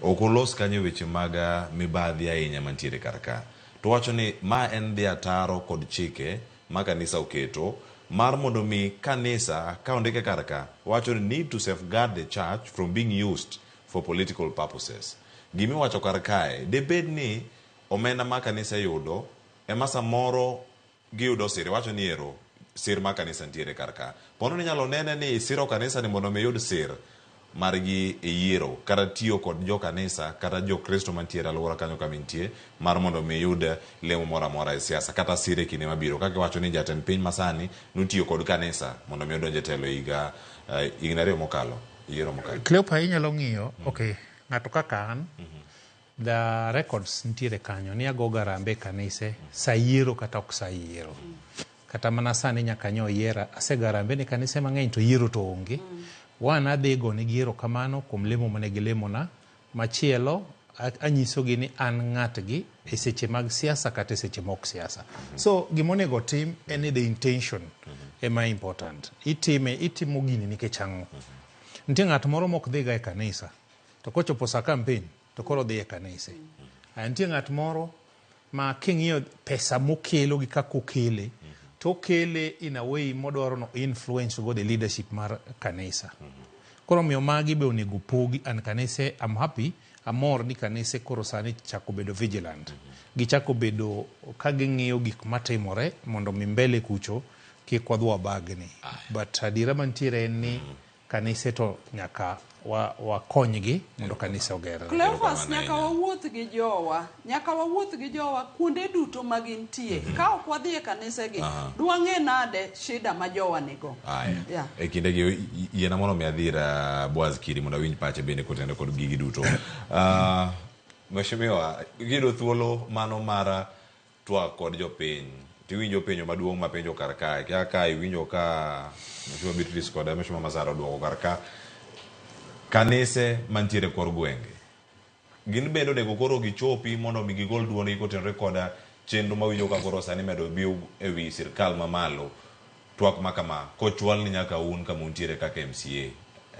Ok olos kanyo weche mag mibadhi ahinya mantiere kar ka. To wacho ni ma en dhi ataro kod chike ma kanisa oketo mar mondo mi kanisa ka ondike kar ka wacho ni need to safeguard the church from being used for political purposes. Gimiwacho kar kae, debed ni omenda ma kanisa yudo ema samoro giyudo sir. Iwacho ni ero sir mar kanisa nitiere kar ka. Pono ni inyalo nene ni isiro kanisa ni mondo mi iyud sir margi e yiero kata tiyo kod jo kanisa kata jo Kristo mantiere alwora kanyo kama intie mar mondo mi iyud lemo moro amora e siasa kata sir e kinde mabiro. Kaka iwacho ni jatend piny masani notiyo kod kanisa mondo mi odonj e telo higa higni ariyo mokalo yiero mokalo. Cleopa inyalo ng'iyo, okay, ng'ato kaka an, the records nitiere kanyo ni agoga arambe e kanise sa yiero kata ok sa yiero. Kata mana sani nyaka nyo yiera, asego arambe ne kanise mang'eny to yiero to onge. One, adhi gonegi erokamano kuom lemo mane gilemona. Machielo, anyisogi ni an ng'atgi e seche mag siasa kata e seche mok siasa. So gimonego otim en ni the intention ema important. Itime, itimo gini nikech ang'o? Nitie ng'at moro mok dhiga e kanisa, to kochopo sa campaign to koro odhi e kanise. Aya, nitie ng'at moro ma king'iyo pesa mokelo gi kaka okele, to okele in a way modwaro no influence go the leadership mar kanisa. Koro omiyo magi be onego pogi and kanise I'm happy, amor ni kanise koro sani chako bedo vigilant. Gichako bedo ka ging'iyo gik matimore mondo mi mbele kucho kik wadhi wabagni. But adiera mantiere en ni kanise to nyaka wakonygi mondo kanisa ogerre. Cleophas, nyaka wawuoth gi jowa, nyaka wawuoth gi jowa kuonde duto ma gintie. Ka ok wadhi e kanisegi, dwang'e nade shida ma jowa nigo? Aya. Yeah. E kindegi yiena mondo mi adhi ir Boaz Kiri mondo awinj pache bende kotenore kod gigi duto. Mheshimiwa, kiyudo thuolo mano mar twak kod jopiny, tiwinjo penjo maduong' mapenjo kar kae. Kia ka iwinjo ka Mheshimiwa Beatrice kod Mheshimiwa Masara oduoko kar ka. Kanise mantiere kor gwenge, gin bende onego koro gichopi mondo mi gigol duondgi kotenore koda chenro mawinjo ka koro sani imedo biw e wi sirkal mamalo. Twak ma kama kochwal ni nyaka un kama untiere kaka MCA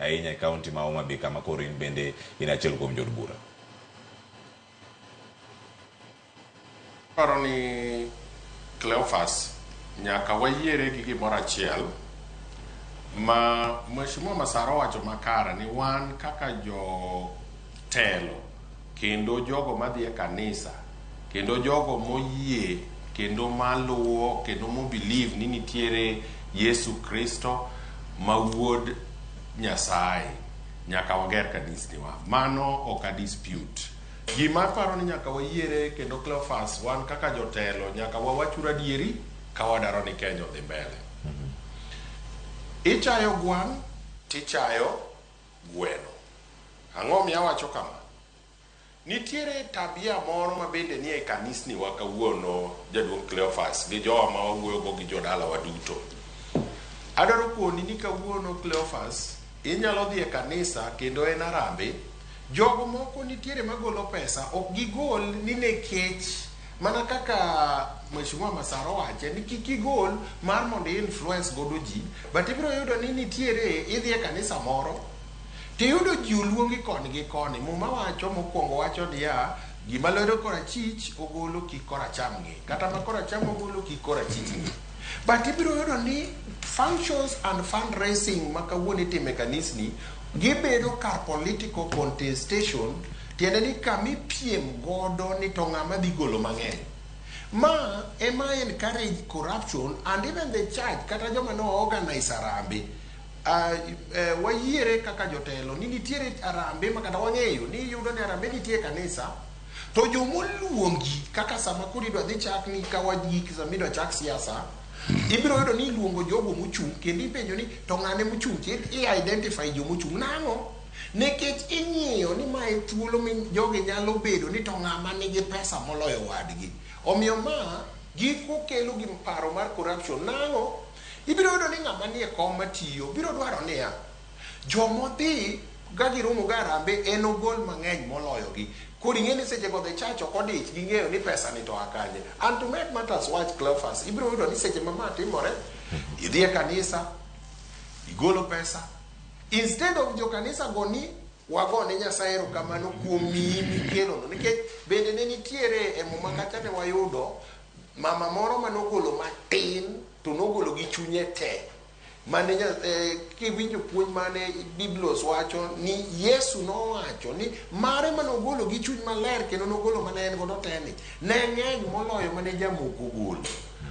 ahinya e kaunti ma Homa Bay kama koro in bende in achiel kuom jood bura. Aparo ni Cleophas nyaka wayiere gi gimoro achiel ma Mheshimiwa Masara owacho makare ni wan kaka jotelo kendo jogo madhi e kanisa kendo jogo moyie kendo maluwo kendo mo believe ni nitiere Yesu Kristo ma wuod Nyasaye nyaka wager kanisniwa. Mano ok a dispute. Gima aparo ni nyaka wayiere kendo Cleophas wan kaka jotelo nyaka wawachuru adieri ka wadaro ni Kenya odhi mbele. Ichayo gwang' tichayo gweno. Ang'o miyo awacho kama? Nitiere tabia moro ma bende nie kanisni wa kawuono jaduong' Cleophas gi jowa ma wawuoyogo gi jodalawa duto. Adwaro koni ni kawuono Cleophas inyalo dhi e kanisa kendo en arambe. Jogo moko nitiere magolo pesa ok gigol ni nekech mana kaka Mheshimiwa Masara owache ni kik igol mar mondo i-influence godo ji, but ibiro yudo ni nitiere idhi e kanisa moro tiyudo ji oluongi koni gi koni. Muma wacho mokwongo wacho niya, gima lwedo korachich ogolo kik koracham ng'i, kata ma koracham ogolo kik korachich ng'i. But ibiro yudo ni functions and fundraising ma kawuono itimo e kanisni gibedo kar political contestation, tiende ni kama ipiem godo ni to ng'ama dhi golo mang'eny. Ma ema encourage corruption and even the church kata joma no organize arambe wayiere kaka jotelo ni nitiere arambe ma kata wang'eyo ni iyudo ni arambe nitie e kanisa to jomoluongi kaka sama koro idwa dhi chak ni ka wagik sama idwa chak siasa ibiro yudo ni iluongo jogo mochung' kendo ipenjo ni to ng'ane mochung' to i identify jomochung' nang'o nikech ing'iyo ni mae thuolo mi jogi nyalo bedo ni to ng'ama nigi pesa moloyo wadgi omiyo ma Giko kelo gi paro mar corruption. Nang'o? Ibiro yudo ni ng'ama nie kom matiyo biro dwaro niya, jomodhi ka giromo ga Harambee en ogol mang'eny moloyogi. Koro ing'e ni seche go the church ok odich ging'eyo ni pesa ni to a kanye. And to make matters worse, Cleophas, ibiro yudo ni seche ma ma timore, idhi e kanisa, igolo pesa. Instead of jo kanisa go ni wago ne Nyasaye erokamano kuom miyi mikelono. Nikech bende ne nitiere e muma kacha ne wayudo mama moro manogolo matin to nogolo gi chunye te. Mane kiwinjo puonj mane Biblos wacho ni Yesu nowacho ni mare manogolo gi chuny maler kendo nogolo mane en godo te ni ne ng'eny moloyo mane jamoko ogolo.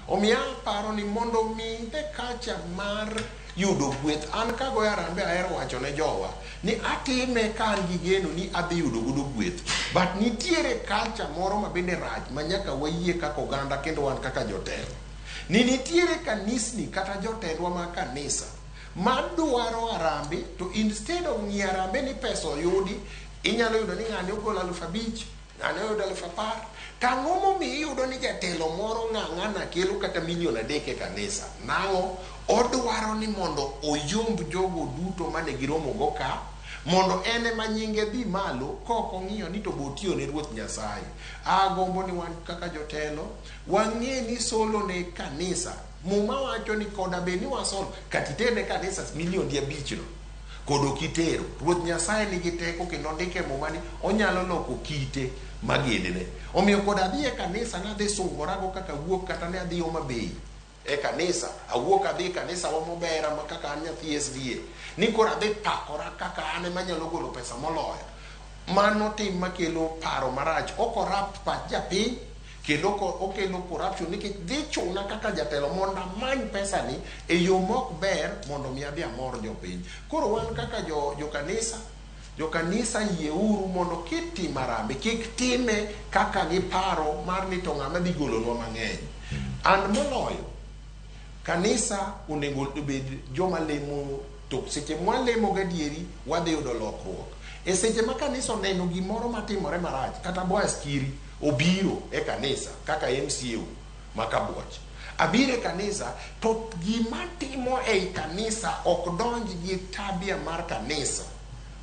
Omiyo aparo ni mondo mi the culture mar yudo gweth, an kagoyo harambee ahero wacho ne jowa ni atime ka an gi geno ni adhi yudo godo gweth. But nitiere culture moro ma bende rach ma nyaka wayie kaka oganda kendo wan kaka jotelo. Ni nitiere kanisni kata jotendwa mag kanisa madwaro harambee to instead of ng'iyo harambee ni pesa oyudi, inyalo yudo ni ng'ani ogolo 5,000, ng'ani oyudo 10,000. To ang'o momiyo iyudo ni jatelo moro ng'ang'ana kelo kata 3 million e kanisa? Nang'o? Odwaro ni mondo oyomb jogo duto mane giromo go ka, mondo en ema nyinge dhi malo kok ong'iyo ni to bo otiyo ne Ruoth Nyasaye. Agombo ni wan kaka jotelo wang'e ni solo ne kanisa. Muma wacho ni koda bed ni wasolo kata iterne kanisa 5 million no kod ok itero. Ruoth Nyasaye nigi teko kendo ondike e muma ni onyalo loko kite magedne. Omiyo kod adhi e kanisa nadhi sungorago kaka awuok kata ne adhi Homa Bay e kanisa, awuok adhi e kanisa wa mobera ma kaka an nyathi SDA, ni koro adhi pakora kaka an ema anyalo golo pesa moloyo. Mano tim makelo paro marach. O corrupt pach japiny kendo okelo corruption nikech dhi chuna kaka jatelo mondo amany pesa ni e yo mok ber mondo mi adhi amor jopiny. Koro wan kaka jo jokanisa jokanisa yieuru mondo kitimo harambee kik time kaka giparo mar ni to ng'ama dhi golonwa mang'eny. And moloyo kanisa onego obed joma lemo to seche mwalemo gadieri wadhi yudo lokruok. E seche ma kanisa oneno gimoro matimore marach kata Boaz Kiri obiro e kanisa kaka MCA ma Kabuoch. Abiro e kanisa to gima timo ei kanisa ok donj gi tabia mar kanisa.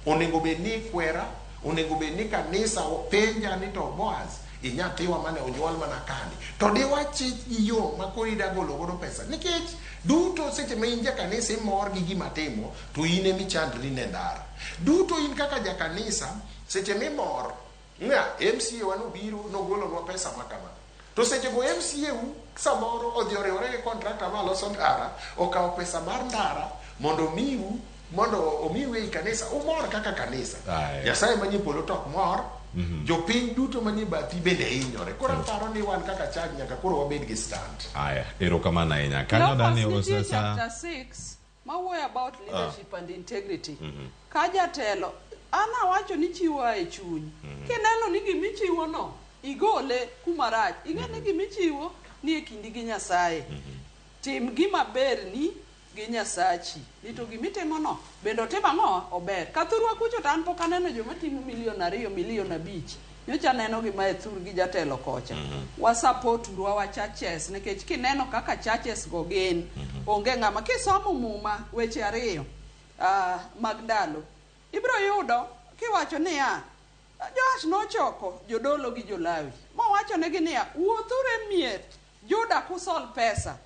Onego bed ni ikwera, onego bed ni kanisa penja ni to Boaz inyathiwa mane onyuol mana kani. To diwachich gi yo ma koro ida golo godo pesa. Nikech duto seche ma in ja kanisa imor gi gima timo to in emichandri ne ndara. Duto in kaka jakanisa seche mimor ng'a MCA wa nobiro nogolonwa pesa ma kama. To seche go MCA u samoro odhi oriwore gi contractor ma loso ndara, okawo pesa mar ndara mondo omiu mondo omiu ei kanisa umor kaka kanisa. Nyasaye manie polo to ok mor. Jopiny duto manie bathi bende hinyore. Koro aparo ni wan kaka church nyaka koro wabed gi stand. Aya, erokamano ahinya. Kanyo Cleophas dani nitie osesa chapter 6 mawuoyo about leadership and integrity. Ka jatelo an awacho ni chiwo a e chuny. Kineno ni gimichiwo no igole kuma rach, ing'e ni gimichiwo ni e kindi gi Nyasaye. Tim gima berni gi Nyasachi. Ni to gimitimo no bende otim ang'o? Ober. Kathurwa kucho to an pok aneno joma ting'o 2 million, 5 million. Nyocha aneno gi ma e thur gi jatelo kocha. Wa support uru our churches nikech kineno kaka churches go gin, onge ng'ama kisomo muma weche ariyo mag ndalo ibiro yudo kiwacho niya Joash nochoko jodolo gi jolawi mowachonegi niya wuothuru e mier Juda kusol pesa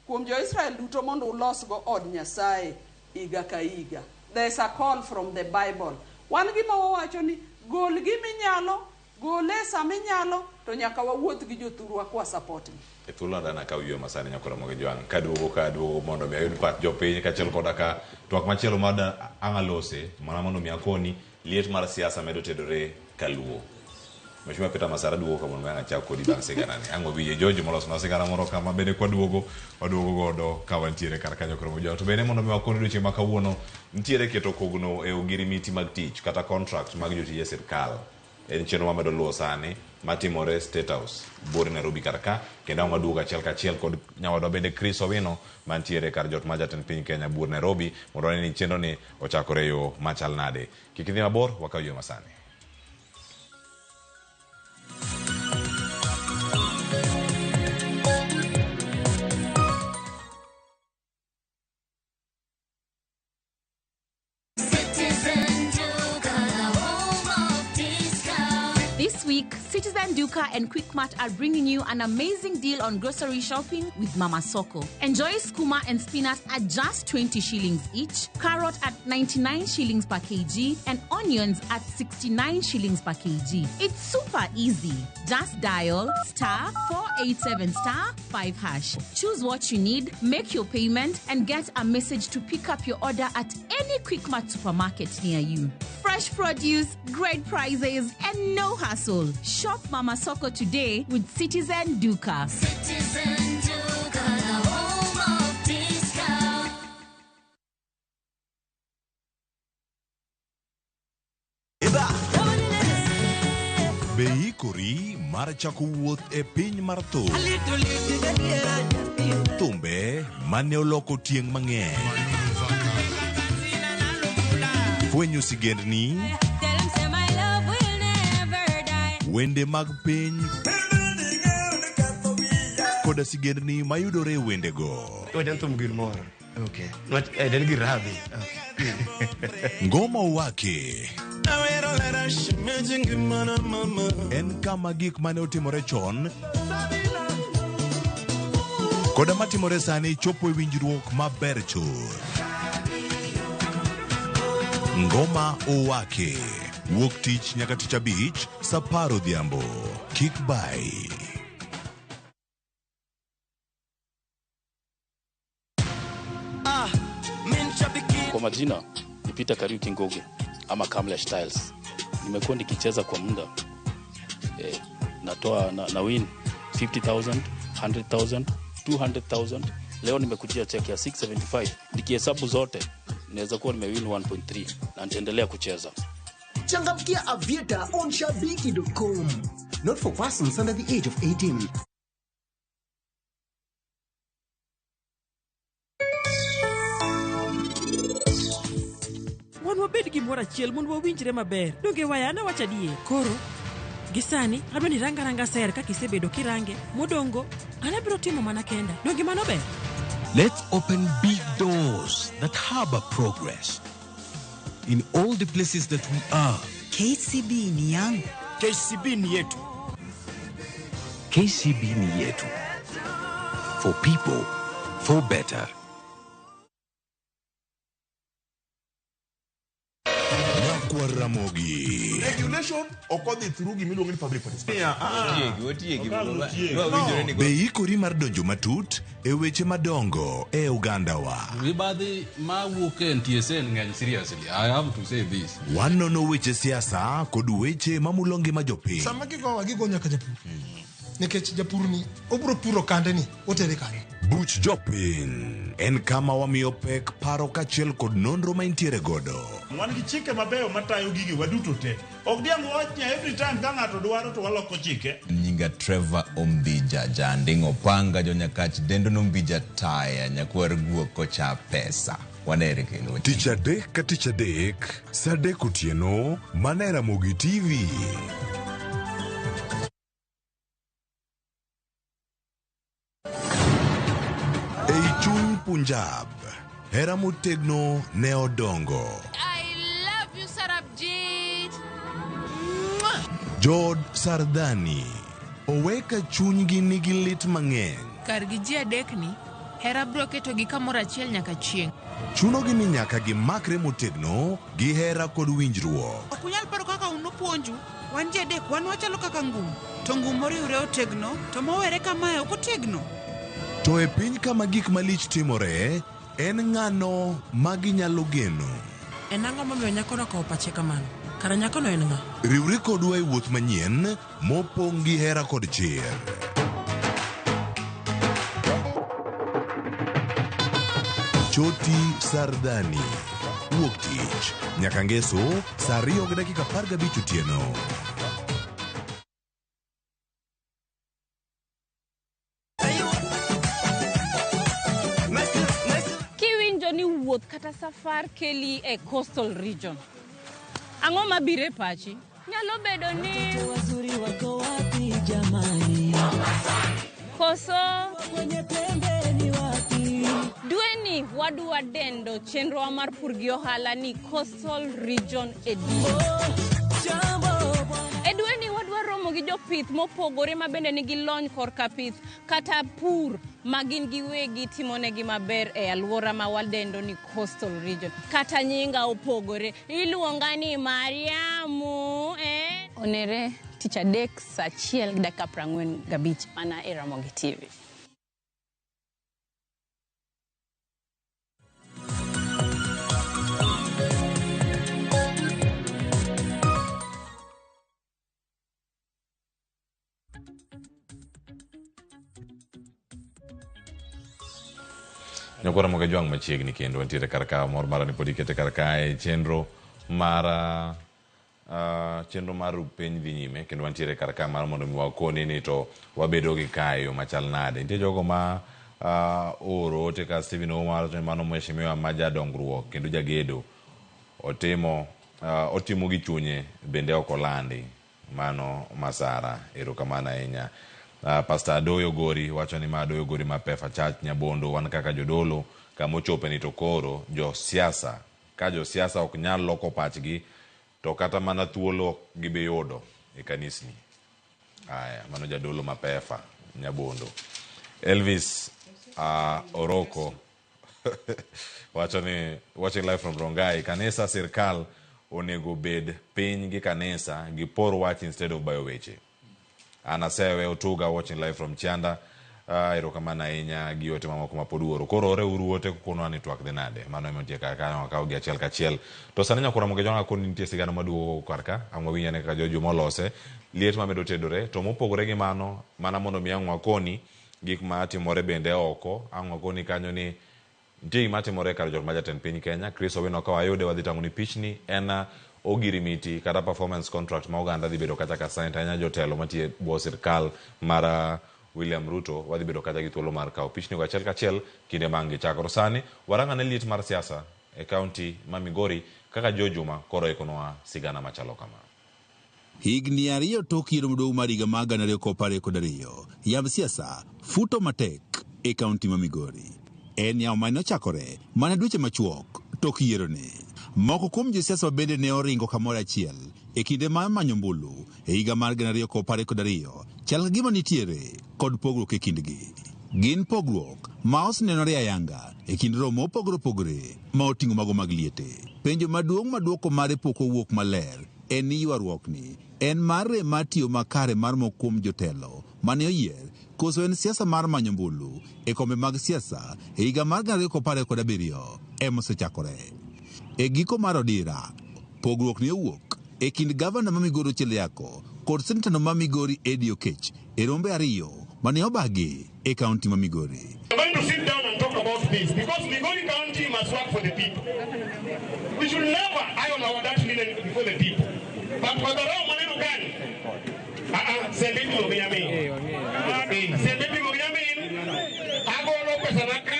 kuom jo-Israel duto mondo ulosgo od Nyasaye higa ka higa. There is a call from the Bible. Wan gima wawacho ni gol giminyalo, gole sama inyalo, to nyaka wawuoth gi jothurwa kwa support gi. E thuolo dana akaw yweyo masani nyakora mogi jwang' kaduogo kaduogo mondo mi ayud pach jopiny kaachiel koda ka twak machielo ma ang' alose mana mondo mi akoni liet mar siasa medo tedore kaluo. Mheshimiwa Peter Masara duogo ka mondo mi ang' achak kodi bang' sigana ni. Ang' wawinje George molosnwa sigana moro kama bende kwaduogo waduogo godo ka wantiere kar kanyo koro mojo. To bende mondo mi wakoni odiochieng' ma kawuono nitiere keto kogno e ogirimiti mag tich kata contract mag jotije sirkal. En chenro mamedo luwo sani matimore State House buore Nairobi kar ka kendo ang' waduogo achiel kachiel kod nyawadwa bende Chris Owino mantiere kar jot mar jatend piny Kenya buor Nairobi mondo wane ni chenro ni ochakore e yo machal nade. Kik idhi mabor wakaw yo masani. This week, Citizen Duka and Quickmart are bringing you an amazing deal on grocery shopping with Mama Soko. Enjoy skuma and spinach at just 20 shillings each, carrot at 99 shillings per kg, and onions at 69 shillings per kg. It's super easy. Just dial star 487 star 5 hash. Choose what you need, make your payment, and get a message to pick up your order at any Quickmart supermarket near you. Fresh produce, great prices, and no hassle. Shop Mama Soko today with Citizen Duka. Citizen Duka, the home of discount. Be ikori mar chako wuoth e piny mar thum. Thumbe mane oloko tieng' mang'eny. Fwenyo sigendni, wende mag piny koda sigendni mayudore e wendego. Wach thum gir moro. Okay. Wach en gir rabi. Ngoma Owake en kama gik mane otimore chon koda matimore sani chopo e winjruok maber chuth. Ngoma Owake wuok tich nyaka tich abich saa apar odhiambo. Kik bai. Kwa majina ni Peter Kariuki Ngugi ama Kamlesh Tiles. Nimekuwa nikicheza kwa muda natoa na win 50,000, 100,000, 200,000. Leo nimekujia check ya 675. Nikihesabu zote naweza kuwa nimewin 1.3 na nitaendelea kucheza. Changamkia Aviator on shabiki.com. Not for persons under the age of 18. Wan wabed gimoro achiel mondo wawinjre maber. Donge waya an awacho adier. Koro, gi sani adwa ni irang aranga ser kaka isebedo kirange. Modongo, an abiro timo mana kenda. Donge mano ber? Let's open big doors that harbor progress in all the places that we are. KCB ni yangu. KCB ni yetu. KCB ni yetu. For people, for better. Ramogi. Regulation ok odhi through gimiluongo ni public participation. Otiegi, No. Be ikori mar donjo matut e weche madongo e ogandawa. Mibadhi mawuok e NTSA ng'eny seriously. I have to say this. Wanono weche siasa kod weche mamulo ngima jopiny. Sama gigowa gigo nyaka japur. Nikech japur ni obro puro kande ni otere kanye. Buch jopiny en kama wamiyo pek paro kaachiel kod nonro ma intiere godo. Wan gi chike mabeyo matayo gigi waduto te. Ok diang' wach ni every time ka ng'ato dwaro to waloko chike. Nyinga Trevor Ombija Janding Opanga jonyakach dendo nombija taya nyakwar guok kocha pesa. Wanere kendo. Tich adek ka tich adek, saa adek otieno, mana e Ramogi TV. Ei chuny Punjab, hera motegno ne odongo. I love you, Sarabjit. Jood Sardani oweka chunygi nigi lit mang'eny. Kargi ji adek ni, hera biro ketogi kamoro achiel nyaka chieng'. Chunogi ni nyaka gimakre motegno gi hera kod winjruok. Ok unyal paro kaka un nopuonju. Wan ji adek, wan wachalo kaka ngum. To ngum moriwre otegno, to mowere kamae ok otegno. To e piny kama gik malich timore, en ng'ano ma ginyalo geno? En ang'o momiyo nyakono okawo pache kamano? Kara nyakono en ng'a? Riwri kodwa e wuoth manyien mopong' gi hera kod chir. Choti Sardani. Wuok tich nyaka ngeso saa 2:15 otieno. Kiwinjo ni wuoth kata safar keli e coastal region, ang'o mabiro e pachi? Nyalo bedo ni wazuri wako wapi jamani? Koso dweni wadwa dendo chenrowa mar pur gi ohala ni Coastal Region Edition. E dweni wadwa romo gi jopith mopogore ma bende nigi lony korka pith kata pur ma gin giwegi timonegi maber e alwora ma wadendo ni coastal region. Kata nyinga opogore, iluonga ni Mariamu eh? Onere tich adek saa achiel gi dakika 45 mana e Ramogi TV. Nyakwara Ramogi Ajwang' machiegni kendo wantiere kar ka mor mara ni pod ikete kar kae chenro mar chenro mar piny dhi nyime kendo wantiere kar ka mar mondo mi wakoni ni to wabedo gi kae yo machal nade. Nitie jogo ma oro ote ka Stephen Ouma wacho ni mano mheshimiwa ma jadongruok kendo jagedo otimo otimo gi chunye bende ok olandi. Mano masara, erokamano ahinya. Pastor Adoyo Gori wacho ni ma Adoyo Gori ma Pefa Church Nyabondo, wan kaka jodolo kama ochope ni to koro josiasa ka josiasa ok nyal loko pachgi to kata mana thuolo ok gibi yudo e kanisni. Aya, mano jadolo ma Pefa Nyabondo. Elvis Oroko wacho ni watching live from Rongai, kanisa sirkal onego bed piny gi kanisa gipor wach instead of bayo weche. Anasewe Otuga watching live from Chianda. Erokamano ahinya gi ote mamoko ma pod uoro. Koro ore uru ote kukonwa ni twak dhi nade. Mano ema nitie kar kanyo wakawo gi achiel kachiel. To sani nyakwara Ramogi Ajwang' akoni nitie sigana maduogo kar ka. Ang' wawinj ane kaka George Juma olose. Liet mamedo tedore. To mopogore gi mano, mana mondo mi ang' wakoni gik matimore bende oko. Ang' wakoni kanyo ni nitie gima timore kar jot ma jatend piny Kenya. Chris Owino ka wayude wadhi tang'o ni pichni en ogirimiti kata performance contract ma oganda dhi bedo kacha ka sign ahinya jotelo mantie bwo sirkal mar William Ruto wadhi bedo kacha gi thuolo mar kawo pichni go achiel kachiel kinde ma ang' gichako. To sani warang ane liet mar siasa e kaunti ma Migori kaka Joe Juma koro ikonwa sigana machalo kama. Higni 2 tok yiero maduong' mar higa mar 2022, yamb siasa futo matek e kaunti ma Migori. En yamo mane ochakore mana dweche machuok tok yieroni. Moko kuom josiasa bende ne oringo kamoro achiel e kinde mar manyo ombulu e higa mar 2022, chal ka gima nitiere kod pogruok e kindgi. Gin pogruok ma osenenore ayanga e kind romo mopogore opogore ma oting'o mago mag liete. Penjo maduong' ma duoko mare pok owuok maler en ni ywaruokni en mar rem mar tiyo makare mar moko kuom jotelo mane oyier koso en siasa mar manyo ombulu e kombe mag siasa e higa mar 2027 ema osechakore. E giko mar odira, pogruok ne owuok e kind gavana ma Migori Ochiel Yako kod seneta ma Migori Eddie Okech e rombe 2 mane obagi e kaunti ma Migori. We're going to sit down and talk about this because Migori County must work for the people. We should never iron our dirty linen before the people. But madharau maneno gani? Sende pimo gi nyamin. Sende pimo gi nyamin. Agolo pesa na ka.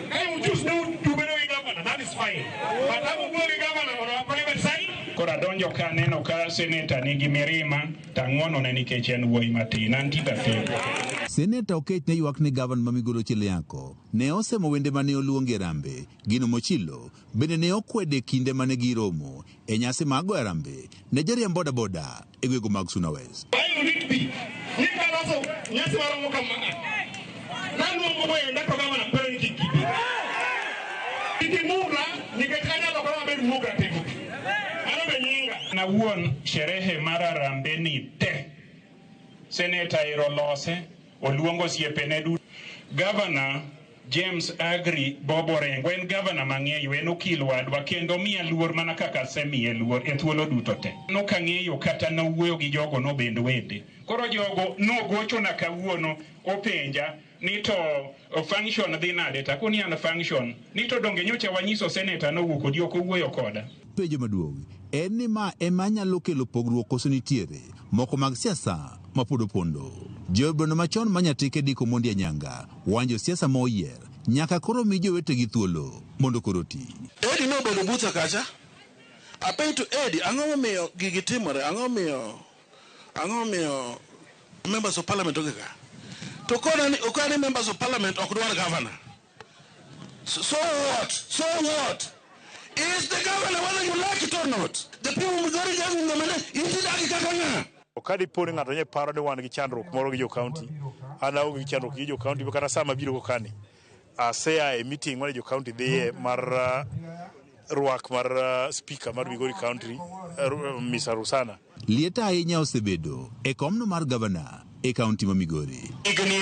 Ka uchus ne ubedo gi governor, that is fine. But amu wuo gi governor on our private side. Koro adonjo ka aneno ka seneta nigi mirima to ang'wonone nikech en wuoyi matin, an tinde atego. Seneta Okech ne ywak ni gavana ma Migori Ochiel Yako ne osemo wende mane oluongi e Harambee. Gino Mochilo bende ne okwede kinde mane giromo e nyasi mar goyo harambee ne jariemb bodaboda e gwenge mag Suna West. Why would it be? Ni kaloso nyasi maromo kama. Naluongo wenda to gavana kwero ni kik gibi. Kik imula nikech anyalo koro mabed muga tego. Mano be nyinga. Nawuon sherehe mar harambee ni te. Seneta ero lose, oluongo osiepene duto. Gavana James Agri Bob Orengo en gavana mang'eyo, en okil wadwa kendo miya luor mana kaka asemiye luor e thuolo duto te. Nokang'eyo kata nowuoyo gi jogo nobend wende. Koro jogo nogochona kawuono openja ni to function dhi nade, to akoni an function ni to donge nyocha wanyiso seneta nowuok kodi ok owuoyo koda. Penjo maduong' en ni ma ema nyalo kelo pogruok koso nitiere moko mag siasa ma pod opondo. Jobono machon ma Nyatike Dick Omondi Anyanga wanjo siasa ma oyier nyaka koro mi jowetegi thuolo mondo koro oti. Edi nobedo buta kacha. Apenjo to Edi, ang'o momiyo gigi timore? Ang'o momiyo members of parliament onge ka? To kona ni okani members of parliament ok dwar governor. So what? So what? Is the governor whether you like it or not? The people of Migori gave him the money. Indeed, kaka ng'a? Ka dipo ni ng'ato nye paro ni wan gi chandruok moro gi jo county, an aonge gi chandruok gi jo county, kata sama biro go kani, asea e meeting mane jo county dhiye mar rwak mar speaker mar Migori County, Mr. Rusana. Liet ahinya osebedo e komno mar gavana e kaunti ma Migori. Higni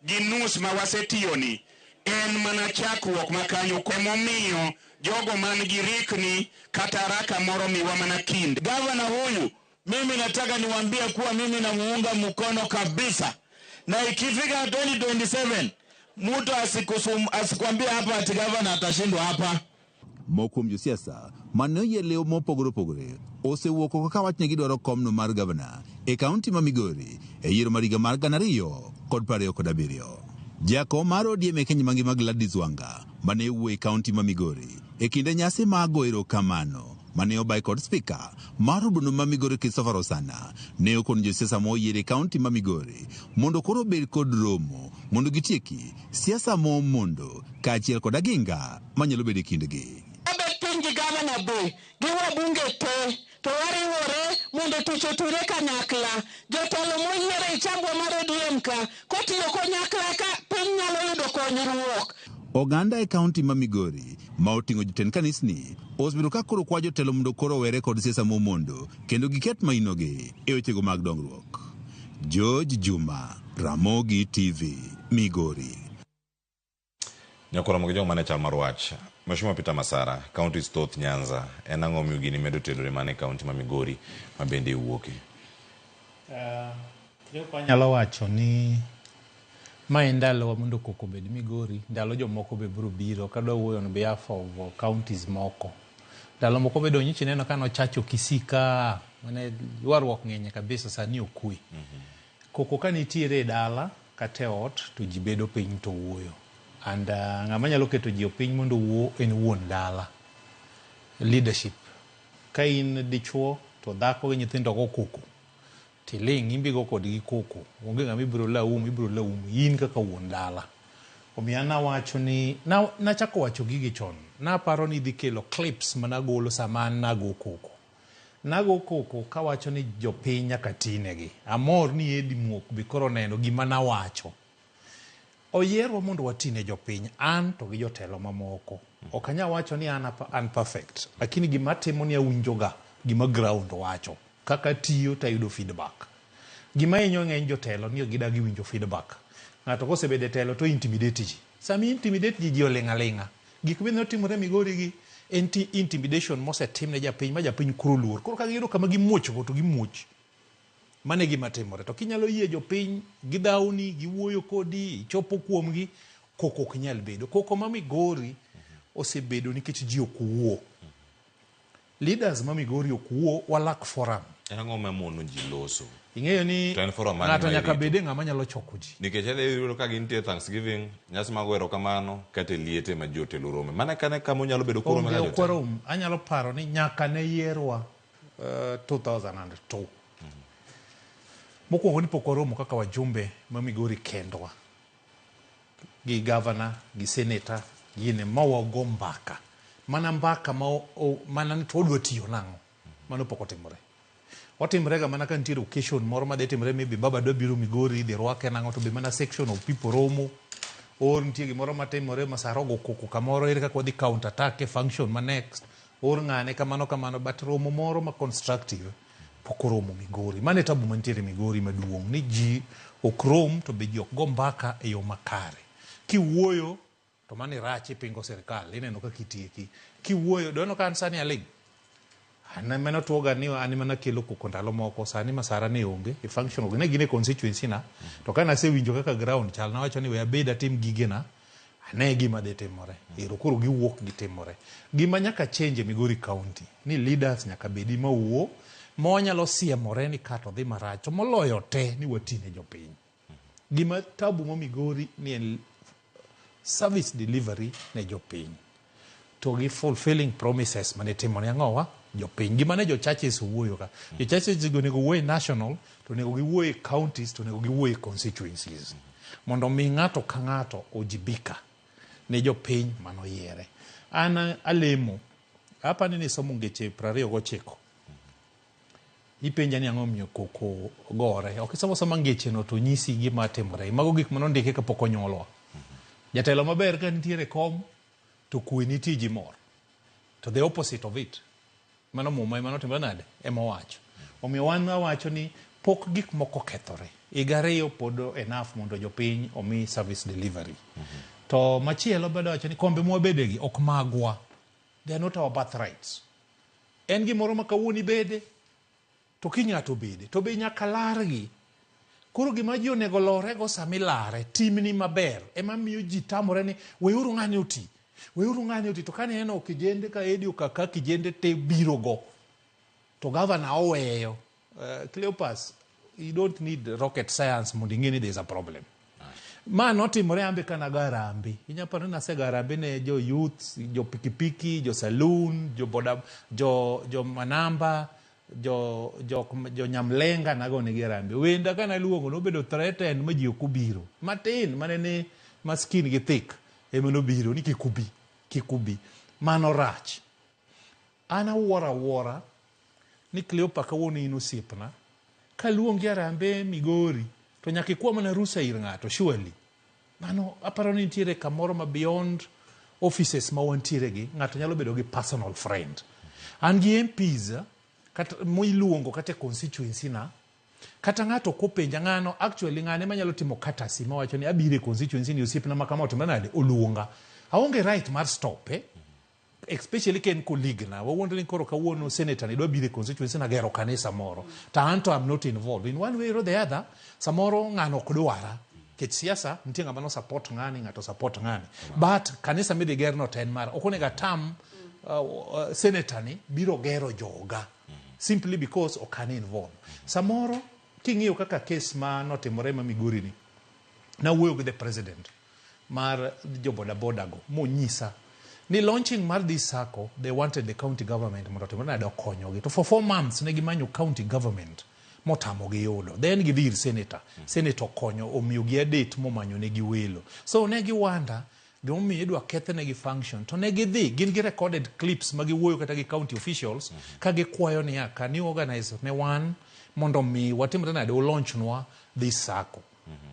2.5 ma wasetiyoni en mana chakruok ma kanyo, emomiyo jogo man gi rikni kata haraka moro miwa mana kinde. Gavana huyu mimi nataka niwaambie kuwa mimi namuunga mkono kabisa, na ikifika 2027 mtu asikwambie hapa ati gavana atashindwa hapa. Moko kuom josiasa mane oyie lew mopogore opogore osewuok oko ka wach ni gidwaro komno mar gavana e kaunti ma Migori e yiero mar higa mar 2027. Jakom mar ODM e Kenya mangima Gladys Wanga mane owuoyo e kaunti ma Migori e kinde nyasi mar goyo erokamano mane obaye kod spika mar od bura ma Migori Christopher Osana ne okono josiasa moyier e kaunti ma Migori mondo koro obed kod romo mondo gitieki siasa momondo kaachiel kod aginga manyalo bedo e kindgi. Wabet piny gi gavana be gi wabunge te to wariwore mondo tich otire kanyakla. Jotelo moyier e chambwa mar ODM ka kotiyo kanyakla ka piny nyalo yudo konyruok. Oganda e kaunti ma Migori ma oting'o jotend kanisni osebedo ka koro kwa jotelo mondo koro owere kod siasa momondo kendo giket mainogi e wechego mag dongruok. George Juma, Ramogi TV, Migori. Nyakoro mogi joma ne chal mar wach. Mheshimiwa Peter Masara, counties thoth Nyanza, en ang'o miyo gini medo terore mana e kaunti ma Migori ma bende iwuoke? Anyalo wacho ni ma en ndalowa mondo koko obed Migori, ndalo jomoko be biro biro, kadwa wuoyo on behalf of counties moko. Ndalo moko be donyichi ineno ka nochacho Kisii ka, mane ywaruok ng'enye kabisa, sani okwe. Koko ka nitiere e dala kata e ot to ji bedo piny to wuoyo. And ng'ama nyalo keto ji piny mondo owuo en wuon dala. Leadership. Ka in dichuo to dhako gi nyithindo go koko, tiling' in be igo kodgi koko. Onge ng'ama ibiro laumu, ibiro laumu in kaka wuon dala. Omiyo an awacho ni, nachako wacho gigi chon. Naparo ni idhi kelo clips managolo sama an nago koko. Nago koko kawacho ni jopiny nyaka tinegi. Amor ni Eddie Muok be koro oneno gima nawacho. Oyierwa mondo watine jopiny, an to gi jotelo mamoko. Ok anyal wacho ni an perfect, lakini gima atimo ni awinjoga gima ground wacho. Kaka atiyo to ayudo feedback. Gima hinyo ng'eny jotelo ni gidagi winjo feedback. Ng'ato kosebedo e telo to intimidate ji. Sama intimidate ji, ji oling' aling'a. Gik mane otimore Migori gi en intimidation mosetim ne japiny ma japiny koro luor. Koro ka giyudo kama gimuoch go to gimuoch. Mano e gima timore. To kinyalo yie jopiny gidhawni, giwuoyo kodi, ichopo kuomgi, koko ok nyal bedo. Koko ma Migori osebedo nikech ji ok wuo. Leaders ma Migori ok wuo, walak forum. En ang'o ma mono ji loso? Ing'eyo ni To en forum mane ng'ato ma nyaka irito? bede ng'ama nyalo choko ji. Nikech adhi yudo ka gintie Thanksgiving, nyasi mag erokamano, kata e liete ma ji otelo rome. Mana kane kama onyalo bedo koro Onge mana ok jotelo. warom. Anyalo paro ni nyaka ne yierwa 2002. Mokwongo ni pok waromo kaka wajumbe ma Migori kendwa. Gi governor, gi senator, gine ma wago mbaka. Mana mbaka ma mana ni to wadwa tiyo nang'o. Mano pok otimore. Otimore ga mana ka nitiere occasion moro madhi timore, maybe baba dwa biro Migori, idhi rwake nang'o, to be mana section of people romo. Or nitie gimoro matimore, Masara ogo koko kamoro, ere kaka wadhi counter attack e function ma next. Or ng'ane kamano kamano, but romo moro ma constructive pok oromo Migori. Mano e tabu mantiere Migori maduong', ni ji ok rom to be ji ok go mbaka e yo makare. Kiwuoyo to mano irach, ipingo sirikal, ineno kaka itieki. Kiwuoyo, doneno ka an sani aling'. An ema notuoga ni an ema nakelo koko ndalo moko, sani Masara ne onge e function, ne gin e constituency na. To ka nasewinjo kaka ground chal, nawacho ni we abed atim gigena, ane gima dhi timore. Ero koro giwuok gitimore. Gima nyaka change e Migori County, ni leaders nyaka bedi mawuo, ma wanyalo siemore ni ka to dhi marach, to moloyo te ni watine jopiny. Gima tabu ma Migori ni en service delivery ne jopiny. To gi fulfilling promises mane timo ne ang'owa jopiny. Gima ne jo churches owuoyo ka. Jo churches go onego wuoye national, to onego giwuoye counties, to onego giwuoye constituencies. Mondo mi ng'ato ka ng'ato ojibika ne jopiny manoyiere. An alemo, apani ni somo ngeche 29. Ipenja ni ang'o omiyo koko gore. Ok isomo soma ngecheno to nyisi gima timore. Mago gik mane ondiki kapok onyuolwa. Jatelo maber ka nitiere e kom to kwe nitie ji mor. To the opposite of it. Mano muma ema notimore nade? Ema owacho. Omiyo wan wawacho ni pok gik moko okethore. Higa ariyo pod enough mondo jopiny omi service delivery. To machielo bende wacho ni kombe mwabedegi ok magwa. They are not our birthrights. En gimoro ma kawuono ibede to kiny ng'ato obede to be nyaka largi. Koro gima ji onego lorego sama ilare, timni maber ema miyo ji tamore ni weuru ng'ani oti. Weuru ng'ani oti to kane ineno kijende ka Edi okaka kijende te biro go to gavana oweyo. Cleopas, you don't need rocket science mondo ing'e ni there is a problem. Ma notimore ambe ka nago harambee. Inya paro ni nasego harambee ne jo youth, jo pikipiki, jo saloon, jo boda, jo, jo manamba, jo, jo, jo nyamlenga nago negi harambee. Wenda ka naluongo nobedo threatened ma ji ok obiro. Matin mane ni ma skin gi thick ema nobiro ni kik ubi, kik ubi. Mano rach. An awuoro awuora ni Cleopa kawuono in osiepna, kaluongi harambee Migori to nyaka ikwa mana rusa ir ng'ato surely. Mano aparo ni nitiere kamoro ma beyond offices ma wantiere gi, ng'ato nyalo bedo gi personal friend. An gi MPs kata miluongo kata e constituency na, kata ng'ato kopenja ng'ano actually ng'ane ema nyalo timo courtesy mawacho ni abiro e constituency ni osiepna ma kama otimore nade oluonga. Aonge right mar stope especially ka en colleague na wawuondre ni koro kawuono senator ni dwa biro e constituency na gero kanisa moro to an to I'm not involved in one way or the other samoro ng'ano ok dwara nikech siasa nitie ng'ama no support ng'ani ng'ato support ng'ani but kanisa midhi ger no to en mara ok onego atam senator ni biro gero joga simply because ok an involved samoro king'iyo kaka case ma notimore ma Migori ni nawuoyo gi the president mar jo boda boda go monyisa ni launching mar this sacco they wanted the county government mondo otimre nade okonyogi to for 4 months ne gimanyo county government motamogi yudo then gidhi ir senator senator okonyo omiyogi a date momanyo negi welo so ne giwanda gimomiyo idwa kethnegi function to ne gidhi gin gi recorded clips ma giwuoyo kata gi county officials ka gikwayo niya can you organize ne wan mondo mi watimre nade ulaunch nwa this sacco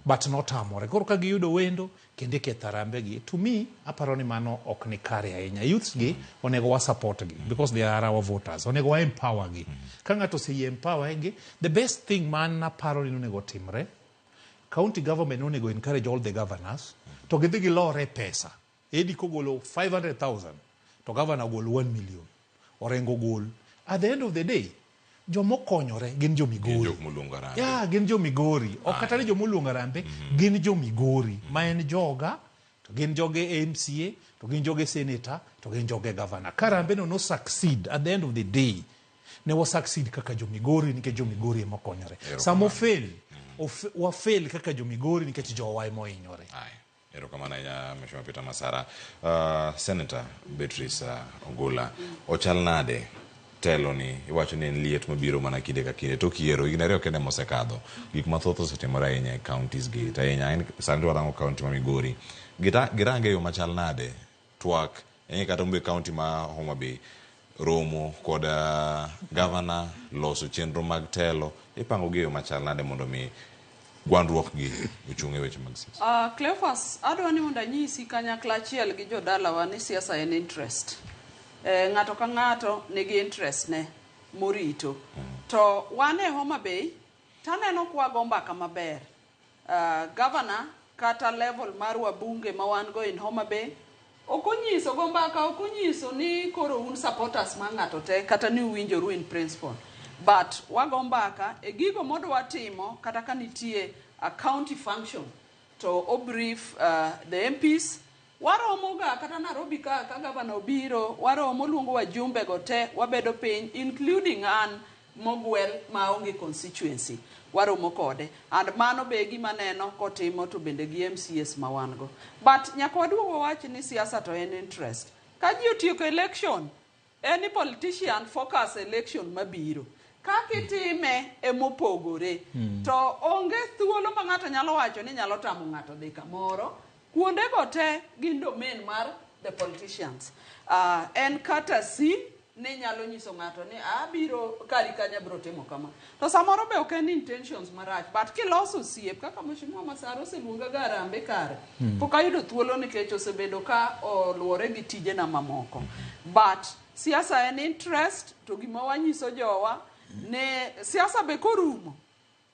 but notamore koro ka giyudo wendo kendo iketho harambee gi to me aparo ni mano ok ni kare ahinya youths gi onego wa support gi because they are our voters onego wa empower gi ka ng'ato oseyie empower gi the best thing man aparo ni onego timre county government onego encourage all the governors to gidhi gilore pesa Edi kogolo 500,000 to governor ogol 1 million Orengo ogol at the end of the day jomokonyore gin jo Migori. Jok moluongo harambee. Yeah, gin jo Migori. Ok kata ni joma oluongo harambee, gin jo Migori ma en joga, to gin joge MCA, to gin joge senator, to gin joge governor. Ka harambee no no succeed at the end of the day, ne wa succeed kaka jo Migori nikech jo Migori ema okonyore. Sama ofail, wa fail kaka jo Migori nikech jowa ema ohinyore. Erokamano ahinya Mheshimiwa Peter Masara. Senator Beatrice Ogola, ochal nade telo ni iwacho ni en liet mabiro mana kinde ka kinde tok yiero higni ariyo kende mosekadho gik mathoth osetimore ahinya e counties gi to ahinya en sani warango county ma Migori girange e yo machal nade twak ing'e kata ombe county ma Homa Bay romo kod governor loso chenro mag telo ipango gi e yo machal nade mondo mi gwandruok gi ochung' e weche mag siasa? Cleophas, adwa ni mondo anyisi kanyakla achiel gi jodalawa ni siasa en interest. Ng'ato ka ng'ato nigi interest ne morito. To wan e Homa Bay, taneno kwa go mbaka maber. Governor kata level mar wabunge ma wan go in Homa Bay, ok onyiso go mbaka, ok onyiso ni koro un supporters mar ng'ato te, kata ni uwinjoru in principle. But wago mbaka e gigo modwa timo kata ka nitie a county function to o brief the MPs. Waromo ga kata Nairobi ka ka governor obiro, waromo luongo wajumbe go te, wabedo piny including an mogwel maonge constituency. Waromo kode. And mano be gima neno kotimo to bende gi MCAs ma wan go. But nyaka waduog wawach ni siasa to en interest. Ka ji otieko election, any politician focus election mabiro. Kaka itime emopogore. To onge thuolo ma ng'ato nyalo wacho ni nyalo tamo ng'ato dhi kamoro. Kuondego te gin domain mar the politicians. En courtesy ni nyalo nyiso ng'ato ni abiro kari kanyo abiro timo kama. To samoro be ok en intentions marach, but kiloso osiep kaka Mheshimiwa Masara oseluonga ga Harambee kare. Pok ayudo thuolo nikech osebedo ka oluwore gi tijena mamoko. But siasa en interest to gima wanyiso jowa ne siasa be korumo.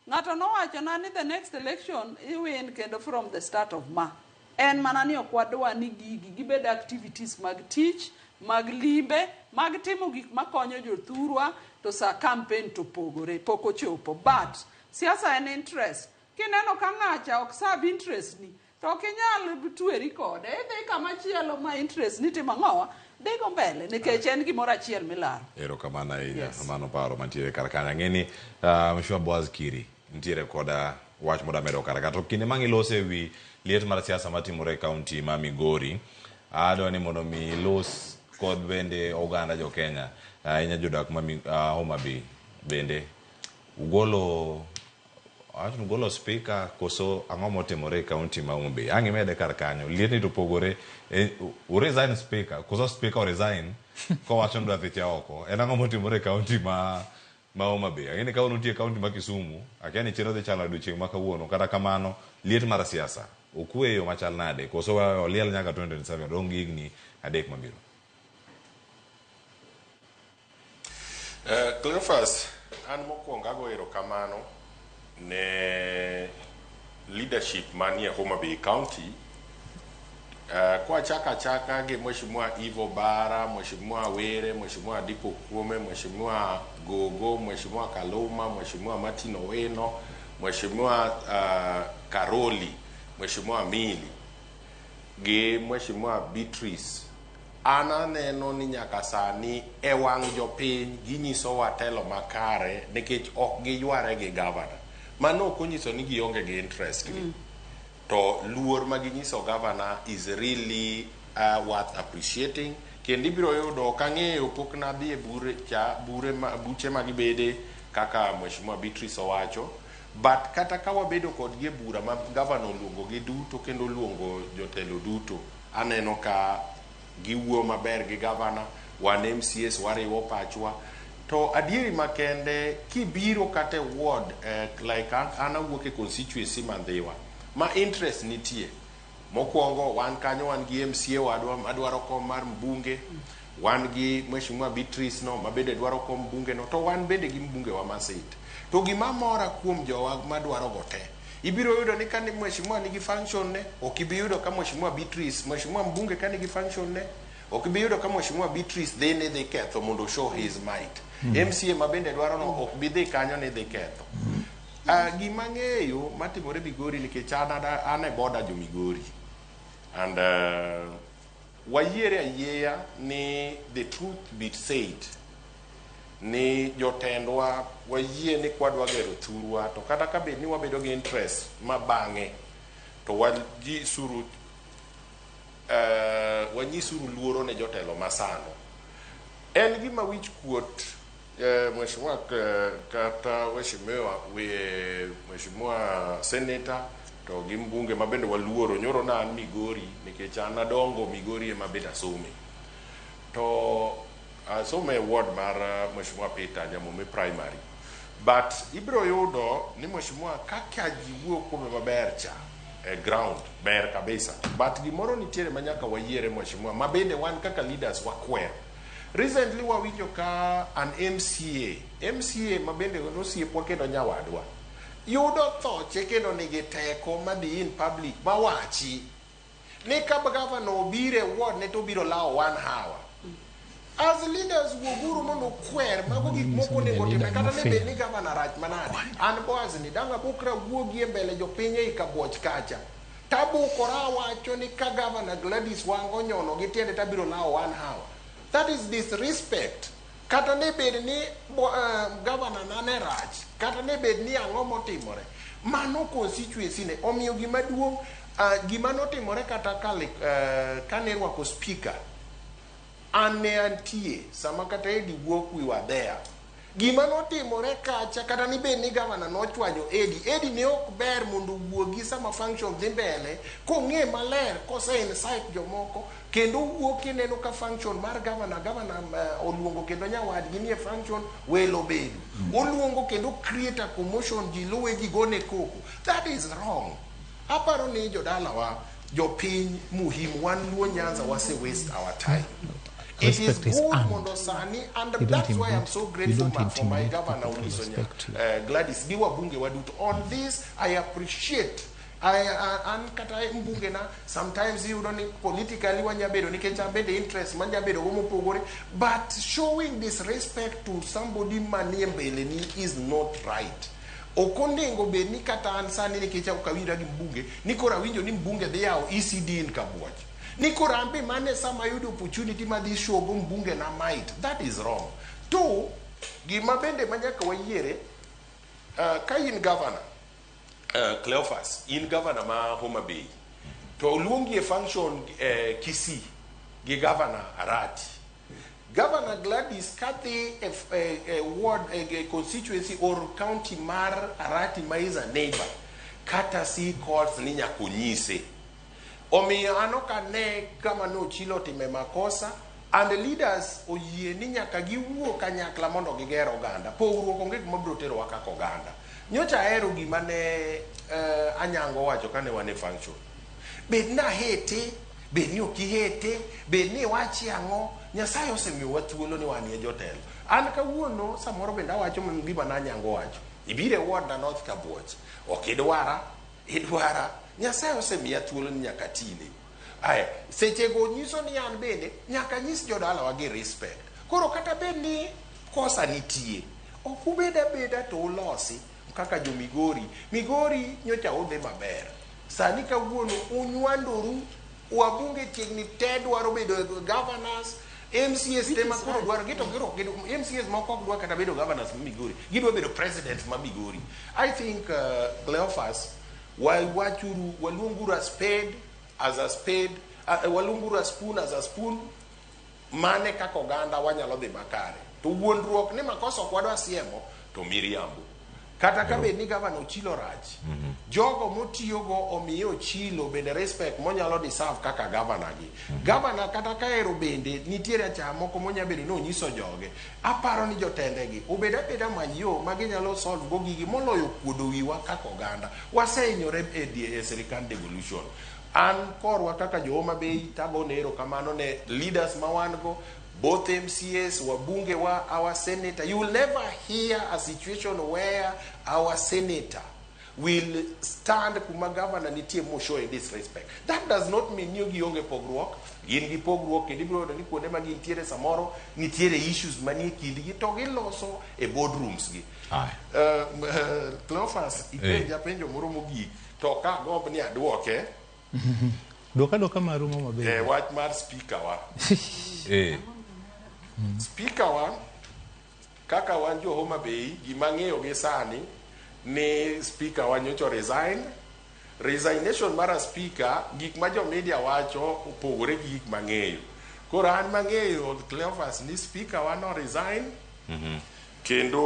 Ng'ato nowachona ni the next election iwin kendo from the start of ma. En mana ni ok wadwa ni gigi gibed activities mag tich, mag limbe, mag timo gik makonyo jothurwa to sa campaign to pogore, pok ochopo. But siasa en interest. Kineno ka ng'acha ok serve interest ni, to ok inyal tweri kode. Idhi kama chielo ma interest ni timo ang'owa, dhigo mbele nikech en gimoro achiel milaro. Erokamano ahinya. Yes. Mano paro mantiere kar kanyo. Ang'e ni Mheshimiwa Boaz Kiri nitiere koda wach moda medo kar ka. To kinde mang' ilose e wi liet mar siasa matimore e kaunti ma Migori, adwa ni mondo mi ilos kod bende oganda jo Kenya, ahinya jodak ma Homa Bay bende. Ugolo awacho ni ugolo spika koso ang'o motimore e kaunti ma Homa Bay? Ang' imede kar kanyo. Liet ni to opogore. U resign speaker koso speaker o resign kowacho ni odwa dhi chia oko. En ang'o motimore e kaunti ma Homa Bay? Ang'e ni kawuono nitie kaunti ma Kisumu, akia ni chiro dhi chalo odiochieng' ma kawuono. Kata kamano, liet mar siasa okwe e yo machal nade? Koso oliel nyaka 2027 dong' gi higni 3 mabiro? Cleophas, an mokwongo ago erokamano ne leadership manie Homa Bay County. Kwachako achaka gi Mheshimiwa Ivo Bara, Mheshimiwa Were, Mheshimiwa Adipo Kuome, Mheshimiwa Gogo, Mheshimiwa Kaluma, Mheshimiwa Martin Owino, Mheshimiwa Karoli, Mheshimiwa Mili gi Mheshimiwa Beatrice. An aneno ni nyaka sani e wang' jopiny ginyisowa telo makare nikech ok giyware gi gavana. Mano ok onyiso ni gionge gi interest gi. To luor ma ginyiso gavana is really worth appreciating. Kendo ibiro yudo ok ang'eyo pok nadhi e bure cha bure ma, buche ma gibede kaka Mheshimiwa Beatrice owacho. But kata ka wabedo kodgi e bura ma gavana oluongo gi duto kendo oluongo jotelo duto, aneno ka giwuoyo maber gi gavana, wan MCAs wariwo pachwa. To adieri makende kibiro kata e ward like an awuok e constituency ma Ndhiwa ma interest nitie. Mokwongo wan kanyo wan gi MCA wadwa madwaro kom mar mbunge, wan gi Mheshimiwa Beatrice no mabende dwaro kom mbunge no, to wan bende gi mbunge wa Masit. To gima mora kuom jowa madwaro go te, ibiro yudo ni kani Mheshimiwa nigi function ne, ok ibi yudo ka Mheshimiwa Beatrice, Mheshimiwa mbunge ka nigi function ne, ok ibi yudo ka Mheshimiwa Beatrice dhi ni dhi ketho mondo show his might. MCA ma bende dwaro no ok bi dhi kanyo ni dhi ketho. Gima ng'eyo matimore Migori nikech an e border jo Migori. And wayiere ayieya ni the truth be said ni jotendwa wayie ni kwadwa gero thurwa to kata ka bed ni wabedo gi interest ma bang'e to wanyisuru wanyisuru luoro ne jotelo masano. En gima wich kuot Mheshimiwa kata Mheshimiwa Mheshimiwa Senator to gi mbunge ma bende waluoro nyoro na an Migori nikech an adongo Migori ema bende asome. To asome e ward mar Mheshimiwa Peter Nyamome Primary. But ibiro yudo ni Mheshimiwa kaka ji wuoyo kuome maber cha e ground ber kabisa. But gimoro nitiere ma nyaka wayiere Mheshimiwa ma bende wan kaka leaders wakwero. Recently wawinjo ka an MCA ma bende osiepwa kendo nyawadwa yudo thoche kendo nigi teko madhi in public mawachi ni ka gavana obiro e ward ne to obiro lawo 1 hour. As leaders wuoguru mondo ukwer mago gik moko onego timre kata ne bed ni gavana rach manade. An Boaz ni dang' abukra wuogi e mbele jopiny ei Kabuoch kacha. Tabukora awacho ni ka gavana Gladys Wanga onyono gi tiende tabiro lawo 1 hour. That is disrespect. Kata ne bed ni gavana na ne rach, kata ne bed ni ang'o motimore. Mano constituency ne omiyo gima duong' gima notimore kata kane irwako speaker, an ne antie sama kata Eddie wuok we were there. Gima notimore kacha kata ni bed ni gavana nochwanyo Edi, Edi ne ok ber mondo owuogi sama function dhi mbele kong'e maler kose incite jomoko kendo owuok kineno ka function mar gavana, gavana oluongo kendo nyawadgi nie function welo bedo. Oluongo kendo create a commotion ji luwe ji gone koko. That is wrong. Aparo ni jodalawa, jopiny muhimu wan Luo Nyanza wase waste our time. It is Respect is good earned. mondo sani and You don't that's why I'm invite- so you grateful don't for my intimidate governor people to Onyiso Nya, respect you. Gladys gi wabunge waduto. On this I appreciate an kata mbunge na sometimes iyudo ni politically wanya bedo nikech an bende interest manya bedo go mopogore, but showing disrespect to somebody manie mbele ni is not right. Ok onego bed ni kata an sani nikech ok awinjra gi mbunge ni koro awinjo ni mbunge dhi yawo ECD in Kabuoch ni koro an be mane sama ayudo opportunity madhi shogo mbunge na might. That is wrong. Two, gima bende manyaka wayiere, ka in governor, Cleophas, in governor ma Homa Bay, to oluongi e function Kisii gi governor Arati. Governor Gladys kadhi e ward, e constituency or county mar Arati ma is a neighbor, kata si calls ni nyaka onyise. Omiyo an ok ane kama ne Ochilo otime makosa, and the leaders oyie ni nyaka giwuo kanyakla mondo giger oganda. Pogruok onge gima biro terowa kaka oganda. Nyocha ahero gima ne Anyango owacho kane wan e function. Bed ni ahete, bed ni ok ihete, bed ni iwachi ang'o, Nyasaye osemiyowa thuolo ni wanie jotelo. An kawuono samoro bende awacho mana gima ne Anyango owacho. Ibiro e ward na North Kabuoch, ok idwara, idwara. Nyasaye osemiya thuolo ni nyaka atine. Aya, sechego nyiso ni an bende nyaka nyis jodalawa gi respect. Koro kata bed ni kosa nitie, ok ubed abeda to ulosi kaka jo Migori. Migori nyocha udhi maber. Sani kawuono unywandoru, wabunge chiegni te dwaro bedo governors, MCAs te ma koro dwaro, gito giro, gito, MCAs moko ok dwa kata bedo governors ma Migori, gidwa bedo presidents ma Migori. I think Cleophas, wachuru, waluonguru a spade as a spade, waluonguru a spoon as a spoon, mane kaka oganda wanyalo dhi makare. To wuondruok ni makosa ok wadwa siemo, to miriambo. Kata ka bed ni gavana Ochilo rach, jogo motiyogo omiye Ochilo bende respect monyalo deserve kaka gavana gi. Gavana kata ka ero bende nitiere achaya moko monya bedo ni onyiso joge. Aparo ni jotendegi obed abeda many yo ma ginyalo solve go gigi moloyo kuodo wiwa kaka oganda. Wasehinyore e sirikand devolution. An korwa kaka jo Homa Bay tagone erokamano ne leaders ma wan go, both MCAs, wabunge wa, our senator. You will never hear a situation where our senator will stand kuma governor nitie mo show disrespect. That does not mean ni gionge pogruok. Gin gi pogruok kendo ibiro yudo ni kuonde ma gintiere samoro nitiere issues manie kindgi to giloso e boardrooms gi. Cleophas, ipenja penjo moro mogik to ka agomb ni aduoke. Duoka duoka maru Homa Bay. Wach mar speaker wa. Speaker wa kaka wan jo Homa Bay gima ng'eyo gi sani ni speaker wa nyocha resign. Resignation mar a speaker, gik ma jo media wacho opogore gi gik mang'eyo. Koro an mang'eyo Cleophas ni speaker wa no resign. Kendo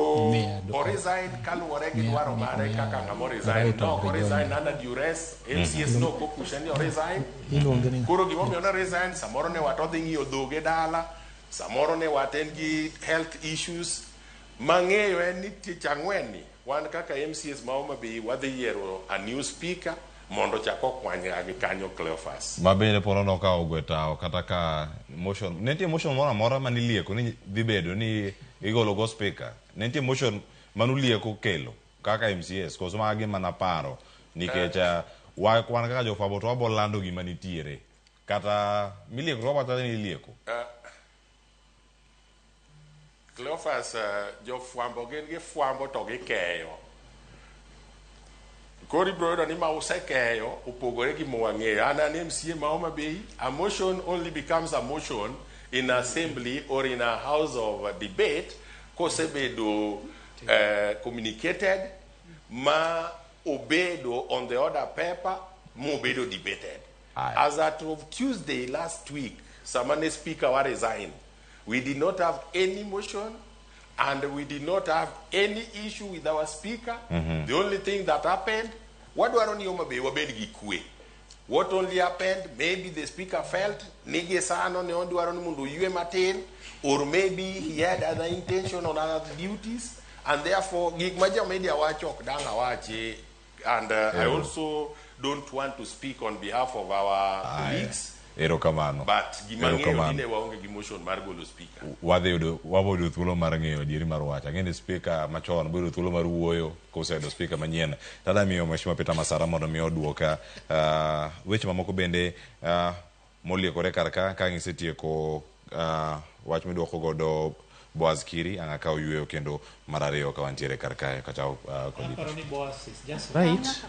o resign kaluwore gi dwaro mare kaka ng'ama o resign. No, ok o resign under duress. MCS no ok opushe ni o resign. Koro gimomiyo ne resign, samoro ne wat odhi ng'iyo dhoge dala, samoro ne wat en gi health issues. Mang'eyo en ni tich ang'wen ni wan kaka MCS ma Homa Bay wadhi yiero a new speaker mondo chak okwany gi kanyo Cleophas. Ma bende polo nokawo ogwe tao kata ka motion, ne nitie motion moro amora manilieko ni dhi bedo ni igolo go speaker. Ne nitie motion manulieko kelo kaka MCS koso magi mana paro nikech wan kaka jofwambo to wabo lando gima nitiere kata milieko to wawacho ni ilieko. Cleophas, jofwambo gin gifwambo to gikeyo. Koro ibiro yudo ni ma usekeyo opogore gi mwang'eyo. An an MCA ma Homa Bay, a motion only becomes a motion in assembly or in a house of debate kosebedo communicated ma obedo on the order paper mobedo debated. As at of Tuesday last week, sama ne speaker wa resign, we did not have any motion. And we did not have any issue with our speaker. The only thing that happened, wadwaro ni Homa Bay wabed gi kwe. What only happened, maybe the speaker felt ni gi sano ne odwaro ni mondo oywe matin, or maybe he had other intention on other duties, and therefore gik ma jo media wacho ok dang' awachi, and I also don't want to speak on behalf of our colleagues. Erokamano. But gima ng'eyo Erokamano. ni ne waonge gi motion mar golo speaker. Wadhi yudo wabo yudo thuolo mar ng'eyo adieri mar wach. Ang'e ni speaker machon biro yudo thuolo mar wuoyo koseyudo speaker manyien. Tada miyo Mheshimiwa Peter Masara mondo mi oduoka weche mamoko bende moliekore kar ka ka gisetieko wach miduoko godo Boaz Kiri ang' akaw yueyo kendo mar ariyo ka wantiere kar kae kata kod Aparo ni Boaz is just right.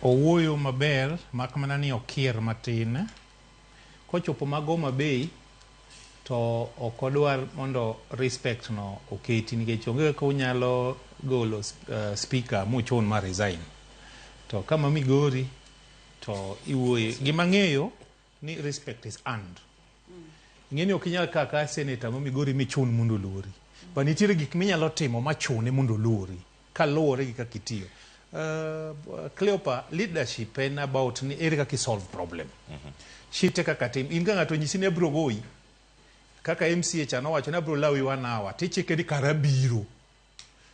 Owuoyo maber mak mana ni okier matin. Kochopo mag Homa Bay to ok odwar mondo respect no oketi nikech onge kaka unyalo golo speaker muchun ma resign. To kama Migori to iwuoye. Gima ng'eyo ni respect is earned. Ing'e ni ok inyal kaka senator ma Migori michun mondo oluori. But nitiere gik minyalo timo machune mondo oluori kaluwore gi kaka itiyo. Cleopa, leadership en about ni ere kaka isolve problem. Shite kaka tim. In ka ng'ato onyisi ni abiro goyi, kaka MCA cha nowacho ni abiro lawi 1 hour, tichike ni kara abiro.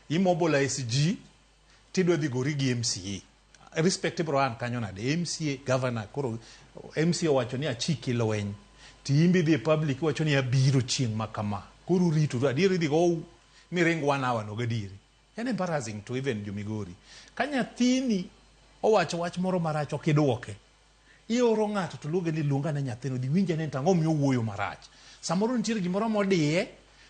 Imobilize ji, tidwa dhi gori gi MCA. Respect ibiro an kanyo nade? MCA, governor, koro MCA owacho ni achiki lweny. Ti in be idhi e public iwacho ni abiro chieng' ma kama. Koro uritoru, adier idhi gou miring 1 hour no gadieri. En embarrassing to even jo Migori. Ka nyathini owacho wach moro marach ok idwoke. Ioro ng'ato to luonge ni luonga ne nyathino, dhi winje ni to ang'o miyo owuoyo marach. Samoro nitiere gimoro modiye,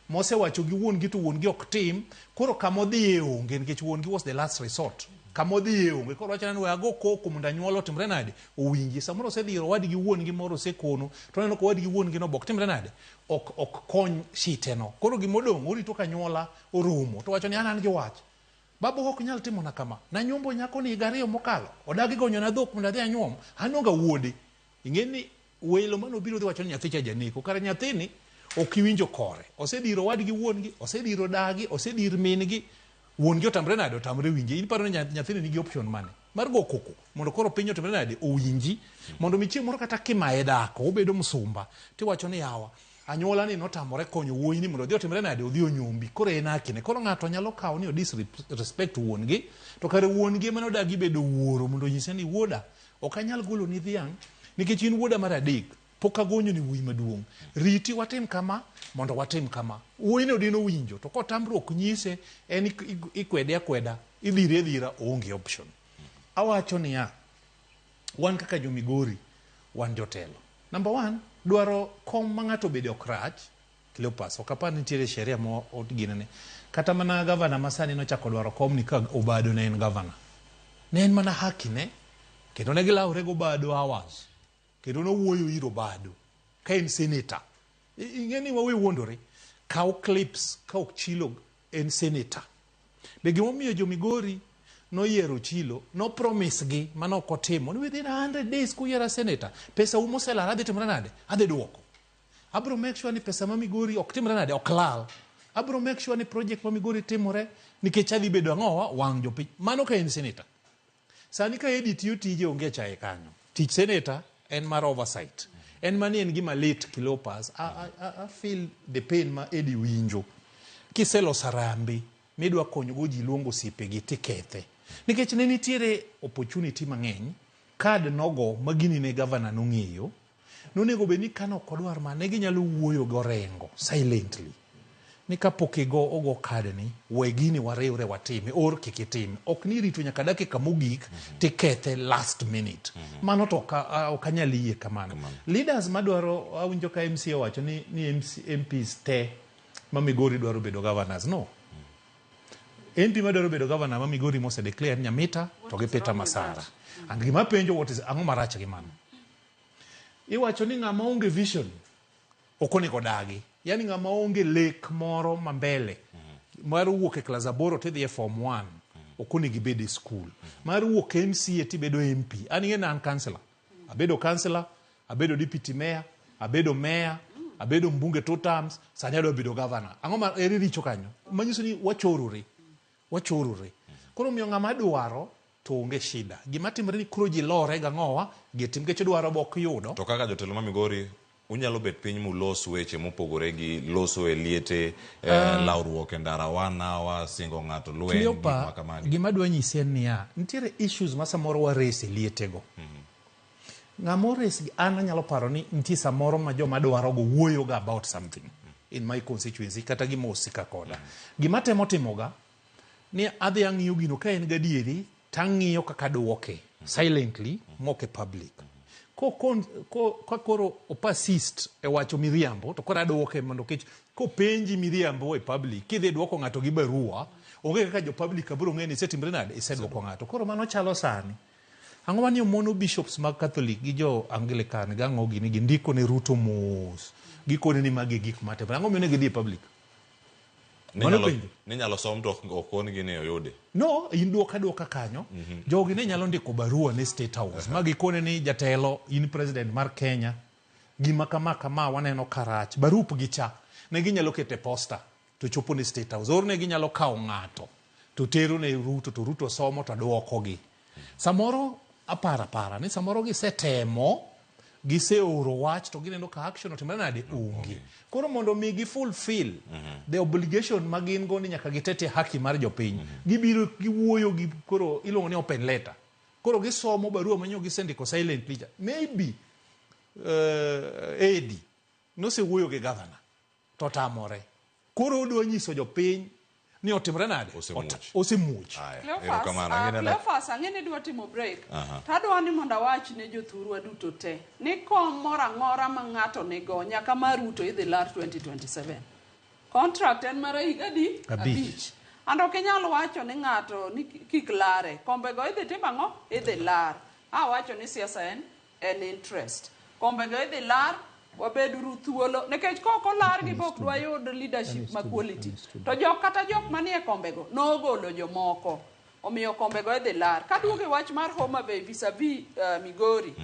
mosewacho gi wuon gi to wuon gi ok tim, koro kama odhiye onge nikech wuon gi was the last resort. Kama odhiye onge, koro wacho ni we ago koko mondo anyuola otimre nade, owinji. Samoro osedhi ir owadgi wuon gi moro osekono, to oneno ka owadgi wuon gi no be ok timre nade, ok kony shite no. Koro gimodong' orito ka anyuola orumo, to wacho ni an gi wach. Babu ok nyal timona kama. Nanyombo nyako ni higa 2 mokalo. Odagi gonyona dhok mondo adhi anyuom. An onge wuode. Ing'e ni welo mane obiro dhi wacho ni nyathi cha janeko. Kare nyathini ok iwinjo kore. Osedhiro owadgi wuon-gi, osedhiro dagi, osedhir min-gi. Wuon-gi otamre nade? Otamre winje. In iparo ni nyathini nigi option mane? Mar go koko mondo koro piny otimre nade? Owinji. Mondo mi chieng' moro kata kimaye dhako, obedo msumba. Tiwacho ni yawa, anyuola ni notamore konyo wuoyi ni mondo odhi otimre nade? Odhi onyombi. Koro en hakine. Koro ng'ato nyalo kawo ni odisrespect wuon-gi, to kare wuon-gi ema nodagi bedo wuoro mondo onyise ni wuoda, ok anyal golo ni dhiang' nikech in wuoda mar 3, pok agonyo ni wuoyi maduong'. Riti watim kama mondo watim kama. Wuoyi no dino winjo, to kotamruok nyise en ikwede akweda, idhire adhira, oonge option. Awacho niya, wan kaka jo Migori, wan jotelo. Number 1, dwaro kom ma ng'ato obede ok rach. Cleopas, ok apar ni nitiere sheria mo ginene. Kata mana gavana ma sani nochako dwaro kom ni ka Obado ne en gavana. Ne en mana haki ne, kendo ne gilawre go Obado hours. Kendo nowuoyo ir Obado ka en senator. Ing'e ni wawe wuondore. Kaw clips ka ok Chilo en senator. Be gimomiyo jo Migori noyiero Chilo, no promise gi mane ok otimo ni within 100 days kuyiera senator, pesa u moselal adhi timore nade? Adhi duoko. Abro make sure ni pesa ma Migori ok timre nade? Ok lal. Abro make sure ni project ma Migori timore nikech adhi bedo ang'owa wang' jopiny. Mano ka en senator. Sani ka Edi tiyo tije onge chaye kanyo. Tich senator en mar oversight. En mani en gima lit Cleopas. I feel the pain ma Edi winjo. Kiseloso harambee midwa konyogo ji luongo osiepegi tikethe. Nikech ne nitiere opportunity mang'eny, card nogo ma gini ne governor nong'eyo, nonego bed ni kane ok odwar ma ne ginyalo wuoyo gi Orengo silently. Ni kapok ogo card ni, we gini wariwre watime, or kik itime. Ok ni irito nyaka dakika mogik tikethe last minute. Mano to ok anyal yie kamano. Leaders madwaro, awinjo ka MCA owacho ni MPs te ma Migori dwaro bedo governors. No. MP madwaro bedo governor ma Migori mose declare Nyamita to gi Peter Masara. And gima penjo what is ang'o marach gi mano? Iwacho ni ng'ama onge vision ok onego dagi. Yani ng'ama onge lek moro ma mbele mar wuok e klas 8 tidhi e form 1 ok onego ibed e school. Mar wuok e MCA tibedo MP. An ing'e ni an councillor. Abedo councillor, abedo deputy mayor, abedo mayor. Abedo mbunge 2 terms, sani adwa bedo governor. Ang'o ma ere richo kanyo? Manyiso ni wachorore. Wachorore. Koro omiyo ng'ama dwaro to onge shida. Gima timore ni koro ji lore gang'owa, gitim nikech dwaro be ok yudo. To kaka jotelo ma Migori, unyalo bet piny mulos weche mopogore gi loso e liete, lawruok e ndara one hour, singo ng'ato lweny, gik Cleopa, ma kamagi. gima adwa nyisi en niya, nitiere issues ma samoro wa raise e lietego. Ng'ama ores gi an anyalo paro ni nitie samoro ma joma dwaro go wuoyo ga about something in my constituency kata gima osika koda. Gima atemo timoga ni adhi ang'iyo gino ka en gadieri tang'iyo kaka duoke silently mok e public. Ka koro o persist e wacho miriambo to koro aduoke mondo kech kopenji miriambo e public kidhi duoko ng'ato gi barua onge kaka jo public biro ng'eyo ni isetimre nade iseduoko ng'ato. Koro mano chalo sani. Ang'o manie mono bishops mag Catholic gi jo Anglican gi ang'o gini gi ndiko ne Ruto mos. Gikone ni magi e gik matimore. Ang'o miyo ne gidhi e public? Mano penjo. Ninyalo som to ok kongi ni oyudi. No, in duoka duoka kanyo. Jogi ne nyalo ndiko barua ne State House. Ma gikone ni jatelo, in president mar Kenya, gima kama kama waneno karach. Barup gi cha, ne ginyalo keto e posta to chopo ne State House. Or ne ginyalo kawo ng'ato to tero ne Ruto to Ruto somo to duokogi. Samoro aparo apara ni samoro gisetemo, giseoro wach to gineno ka action otimore nade onge. Koro mondo mi gi fulfill the obligation ma gin go ni nyaka gitete haki mar jopiny, gibiro giwuoyo gi koro iluongo ni open letter. Koro gisomo barua manyo gisendiko silently cha. Maybe Eddie nosewuoyo gi governor to otamore. Koro odwa nyiso jopiny ni otimre nade? Osemuoch. Osemuoch. Cleophas, ang'e ni idwa timo break. To adwa ni mondo awach ne jothurwa duto te ni kom moro amora ma ng'ato nigo nyaka mar Ruto idhi lar 2027. Contract en mar higa adi? Abich. And ok inyal wacho ni ng'ato ni kik lare. Kombego idhi timo ang'o? Idhi lar. Awacho ni siasa en interest. Kombego idhi lar, wabeduru thuolo. Nikech kok olargi be ok dwayud leadership ma quality. To jok kata jok manie kombego nogolo jomoko. Omiyo kombego idhi lar. Kaduogo e wach mar Homa Bay vis-a-vis Migori,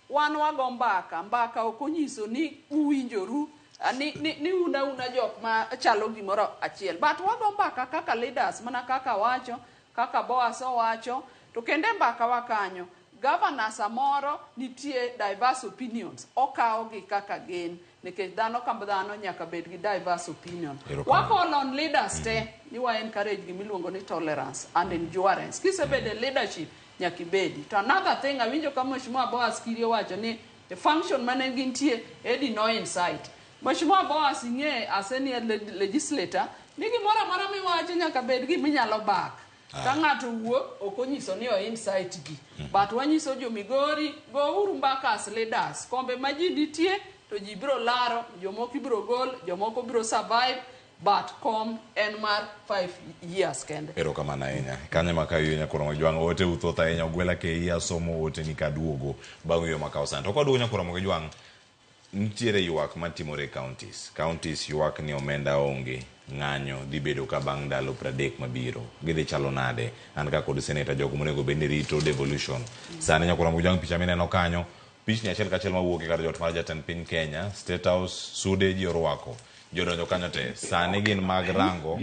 wan wago mbaka. Mbaka ok onyiso ni uwinjoru, ni una una jok ma chalo gimoro achiel. But wago mbaka kaka leaders, mana kaka wacho, kaka Boaz owacho, to kendo e mbaka wa kanyo, governor samoro nitie diverse opinions, okawogi kaka gin, nikech dhano ka dhano nyaka bed gi diverse opinion. Erokamano. Wa call on leaders te, ni wa encourage gimiluongo ni tolerance and endurance. Kisebedo e leadership, nyaka ibedi. To another thing, awinjo ka Mheshimiwa Boaz Kirie wacho ni the function mane gintie, Eddie no insight. Mheshimiwa Boaz ing'e as senior legislator, ni gimoro amora miwacho nyaka bed giminyalo back. Ka ng'ato wuok, ok onyiso ni o insight ji. But wanyiso jo Migori, go uru mbaka as leaders. Kombe ma ji nitie, to ji biro laro, jomoko ibiro gol, jomoko biro survive, but kom en mar 5 years kende. Erokamano ahinya. Kanyo ema kayo Nyakoro Mojwang', ote uthoth ahinya, ogwela ke iya somo ote ni kaduogo bang' yo makawo sani. To kwaduogo Nyakoro Mojwang', nitiere ywak matimore e counties. Counties ywak ni omenda onge, ng'anyo dhi bedo ka bang' ndalo 30 mabiro. Gidhi chalo nade? An ka kod senator jogo monego bed ni rito devolution. Sani Nyakoro Mojwang' picha mineno kanyo, pichni achiel kachiel mawuok e kar jot mar jatend piny Kenya, State House, sude ji orwako. Jodonjo kanyo te. Sani gin mag rango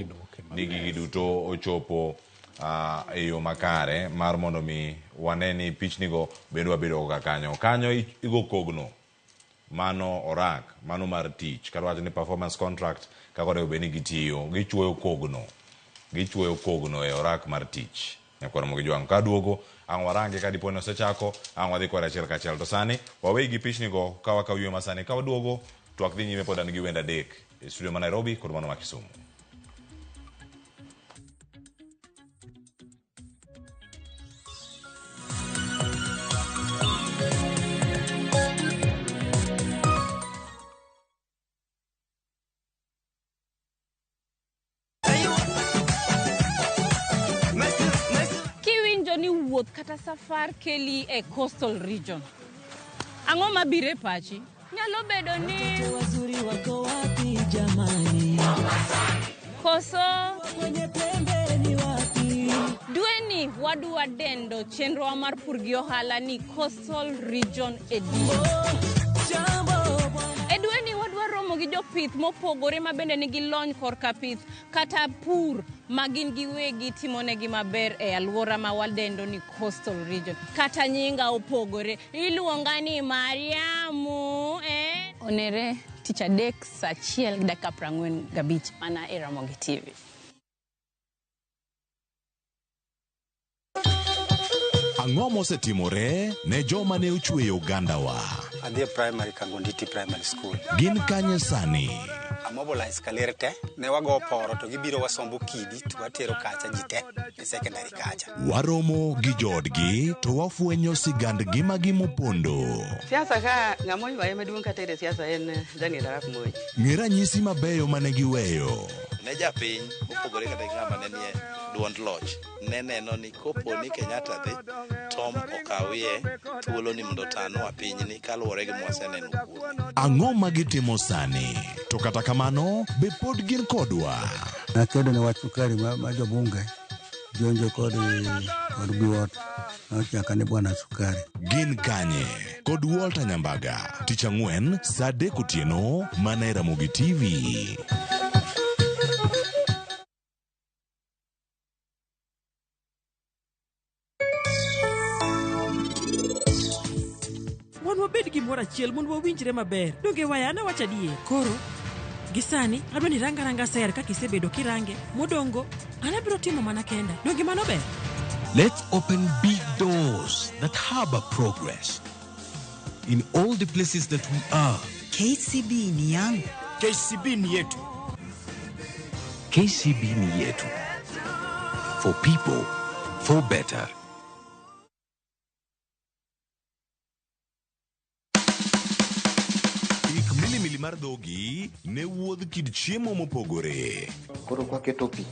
ni gigi duto ochopo e yo makare mar mondo mi wane ni pichnigo bende wabedo go kanyo. Kanyo igo kogno. Mano orak, mano mar tich. Kata wacho ni performance contract kaka onego bed ni gitiyo, gichuoyo kogno. Gichuoyo kogno e orak mar tich. Nyakwar Ramogi Jwang'. Ka duogo, ang' warange ka dipo ni osechako, ang' wadhi kode achiel kachiel. To sani, wawegi gi pichnigo ka wakawo yweyo masani. Ka waduogo, twak dhi nyime pod an gi wende adek e studio ma Nairobi kod mano ma Kisumu. Kiwinjo ni wuoth kata safar keli e coastal region, ang'o mabiro e pachi? Nyalo bedo ni Watoto wazuri wako wapi jamani? Koso Kwenye pembe ni wapi? Dweni wadwa dendo chenrowa mar pur gi ohala ni Coastal Region Edition. E dweni wadwa romo Waromo gi jopith mopogore ma bende nigi lony korka pith kata pur ma gin giwegi timonegi maber e alwora ma wadendo ni coastal region. Kata nyinga opogore, iluonga ni Mariamu eh? Onere tich adek saa achiel gi dakika 45 mana e Ramogi TV. Ang'o mosetimore ne joma ne ochweyo ogandawa? Adhi e primary Kangonditi Primary School. Gin kanye sani? Amobilize kaler te, ne wago poro to gibiro wasombo kidi to watero kacha ji te e secondary kacha. Waromo gi joodgi to wafwenyo sigand ngimagi mopondo. Siasa ka ng'ama oywaye maduong' kata e siasa en Daniel Arap Moi. Ng'e ranyisi mabeyo mane giweyo. Ne japiny mopogore kata gi ng'ama ne nie duond loch ne neno ni kopo ni Kenyatta dhi Tom okawie thuolo ni mondo otanwa pinyni kaluwore gi mwaseneno kuome. Ang'o ma gitimo sani? To kata kamano, be pod gin kodwa? Nakedo ne wach sukari ma jobunge jonjo kod kod biwot nochaka ni bwana sukari. Gin kanye? Kod Walter Nyambaga, tich ang'wen saa 3 otieno mana e Ramogi TV. Wan wabed gimoro achiel mondo wawinjre maber. Donge waya an awacho adier. Koro, gi sani adwa ni irang aranga ser kaka isebedo kirange. Modongo, an abiro timo mana kenda. Donge mano ber? Let's open big doors that harbor progress in all the places that we are. KCB ni yangu. KCB ni yetu. KCB ni yetu. For people, for better. Ik milimili mar dhogi ne wuodh kit chiemo mopogore. Koro kwaketo pi,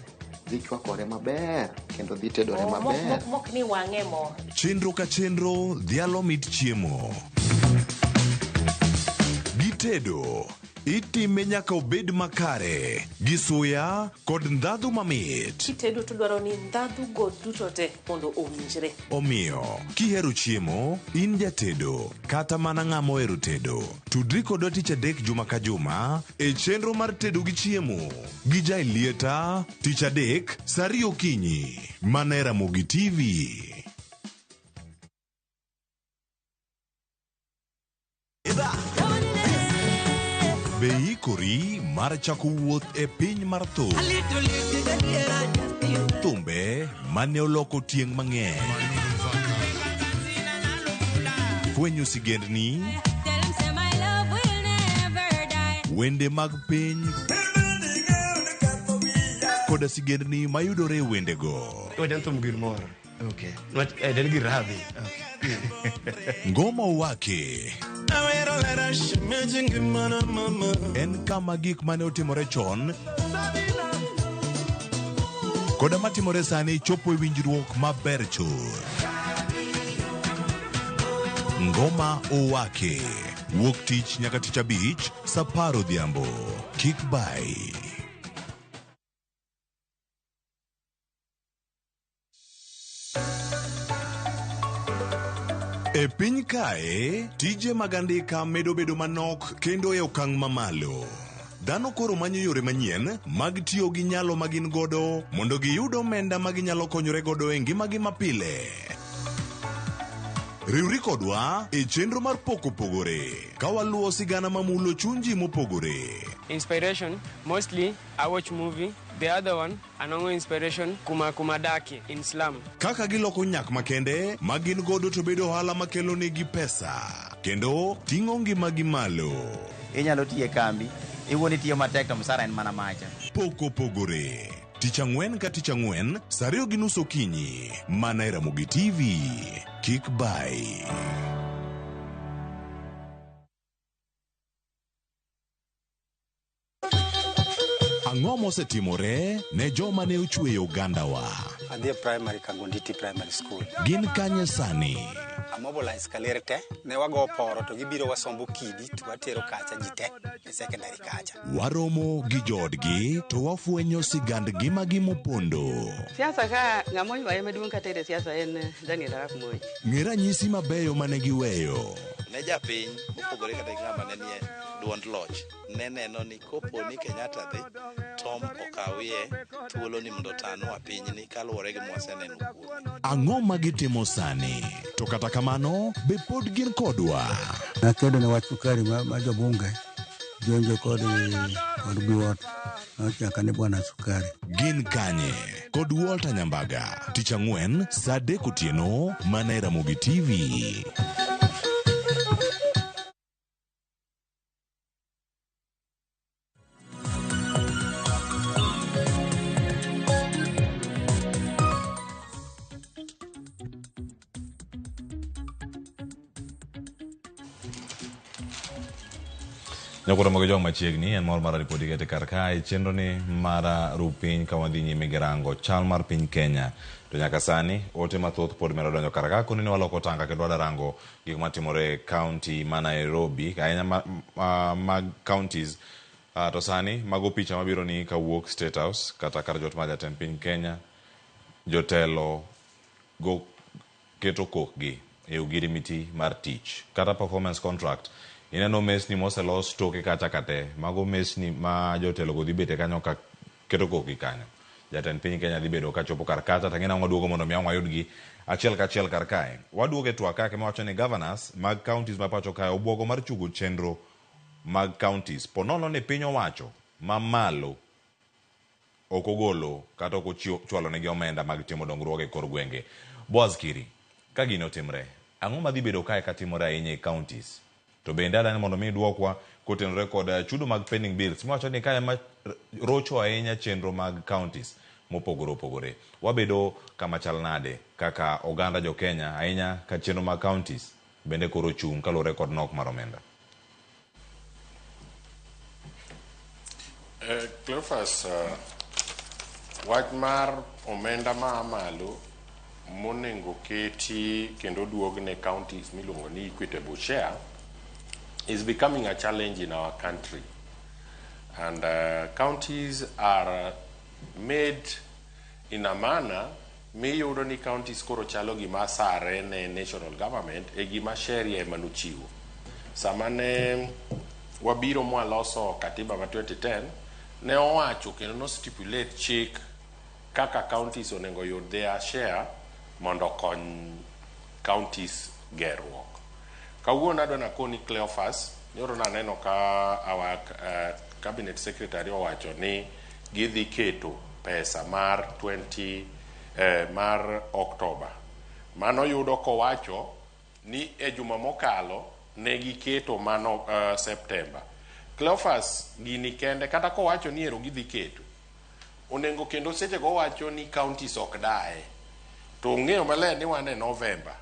dhi chwakore maber kendo dhi tedore maber. Mok ni wang'e mo. Chenro ka chenro dhialo mit chiemo. Gitedo, itime nyaka obed makare, gi suya kod ndhadhu mamit. Kitedo to dwaro ni ndhadhu go duto te mondo owinjre. Omiyo, kihero chiemo, in jatedo, kata mana ng'ama ohero tedo, tudri kodwa tich adek juma ka juma e chenro mar tedo gi chiemo gi Jailieta tich adek saa 2 okinyi mana e Ramogi TV. Be iikori mar chako wuoth e piny mar thum? Thumbe mane oloko tieng' mang'eny. Fwenyo sigendni, wende mag piny koda sigendni mayudore e wendego. Wajan thum gir moro. Okay. Nwach en gir rabi. Ngoma Owake en kama gik mane otimore chon koda matimore sani chopo e winjruok maber chuth. Ngoma Owake wuok tich nyaka tich abich saa 10 odhiambo. Kik bai. E piny kae, tije mag andika medo bedo manok kendo e okang' mamalo. Dhano koro manyo yore manyien mag tiyo gi nyalo ma gin godo mondo giyud omenda ma ginyalo konyore godo e ngimagi mapile. Riwri kodwa e chenro mar Pok Opogore ka waluwo sigana mamulo chuny ji mopogore. Inspiration, mostly I watch movie. The other one, anongo inspiration kuma kuma daki in slum. Kaka giloko nyak makende ma gin godo to bedo ohala makelo negi pesa kendo ting'o ngimagi malo. Inyalo tiyo e kambi, iwuon itiyo matek to msara en mana macha. Pok Opogore. Tich ang'wen ka tich ang'wen, saa 2:30 okinyi, mana e Ramogi TV. Kik bai. Ang'o mosetimore ne joma ne ochweyo ogandawa? Adhi e primary Kangonditi Primary School. Gin kanye sani? Amobilize kaler te, ne wago poro to gibiro wasombo kidi to watero kacha ji te e secondary kacha. Waromo gi joodgi to wafwenyo sigand ngimagi mopondo. Siasa ka ng'ama oywaye maduong' kata e siasa en Daniel Arap Moi. Ng'e ranyisi mabeyo mane giweyo. Ne japiny mopogore kata gi ng'ama ne nie duond loch ne neno ni kopo ni Kenyatta dhi, Tom okawie thuolo ni mondo otanwa pinyni kaluwore gi mwaseneno kuome. Ang'o ma gitimo sani? To kata kamano, be pod gin kodwa? Nakedo ne wach sukari ma, ma jobunge jonjo kod kod Biwott nochaka ni bwana sukari. Gin kanye? Kod Walter Nyambaga, tich ang'wen saa 3 otieno mana e Ramogi TV. Nyakoro mag jong machiegni en mor mar ripodi kete kar kae chenro ni mar ru piny ka wadhi nyime gi rango chal mar piny Kenya to nyaka sani ote mathoth pod medo donjo kar ka koni ni waloko tanga kendo wada rango gik matimore e county ma Nairobi ahinya mag counties to sani mago picha mabiro ni kawuok State House kata kar jot mar jatend piny Kenya jotelo go keto kokgi e ogirimiti mar tich kata performance contract. Ineno mesni moselos toke kacha ka te, mago mesni ma jotelo go dhi bete kanyo ka keto kokgi kanyo. Jatend piny Kenya dhi bedo ka chopo kar kacha to ang'e nang'o waduogo mondo mi ang' wayudgi achiel kachiel kar kae. Waduogo e twak kaka ema wacho ni governors mag counties ma pacho kae obuogo mar chugo chenro mag counties po nono ni piny owacho ma malo ok ogolo kata ok ochwalonegi omenda mag timo dongruoge e kor gwenge. Boaz Kiri, ka gini otimre, ang'o madhi bedo kae katimore ahinya e counties? To bende adani mondo mi idwokwa kotenore kod chudo mag pending bills miwacho ni kae ema rocho ahinya chenro mag counties mopogore opogore. Wabedo kama chal nade kaka oganda jo Kenya ahinya ka chenro mag counties bende koro chung' kaluwore kod nok mar omenda? Cleophas, wach mar omenda maa malo monengo keti kendo duogne counties miluongo ni equitable share is becoming a challenge in our country. And counties are made in a manner miyudo ni counties koro chalo gima sare ne national government e gima sheria ema nochiwo. Sama ne wabiro mwaloso katiba ma 2010, ne owacho kendo no stipulate chik kaka counties onego yud their share mondo okony counties gerruok. Kawuono adwa nakoni Cleophas, nyoro naneno ka our cabinet secretary owacho ni gidhi keto pesa mar 20 mar October. Mano yudo kowacho ni e juma mokalo ne giketo mano September. Cleophas gini kende kata kowacho ni ero gidhi keto onego kendo seche go wacho ni counties ok daye to ong'eyo maler ni wan e November.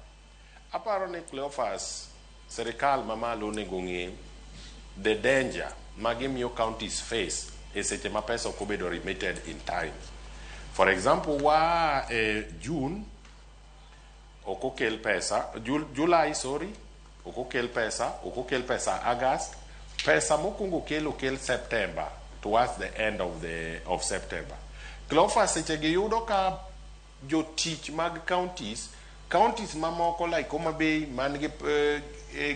Aparo ni Cleophas serikal mamalo onego ng'e the danger ma gimiyo counties face e seche ma pesa ok obedo remitted in time. For example, wa e June ok okel pesa, July sorry, ok okel pesa, ok okel pesa August, pesa mokwongo okel okel September, towards the end of the of September. Cleophas seche gi yudo ka jotich mag counties, counties mamoko like Homa Bay man gi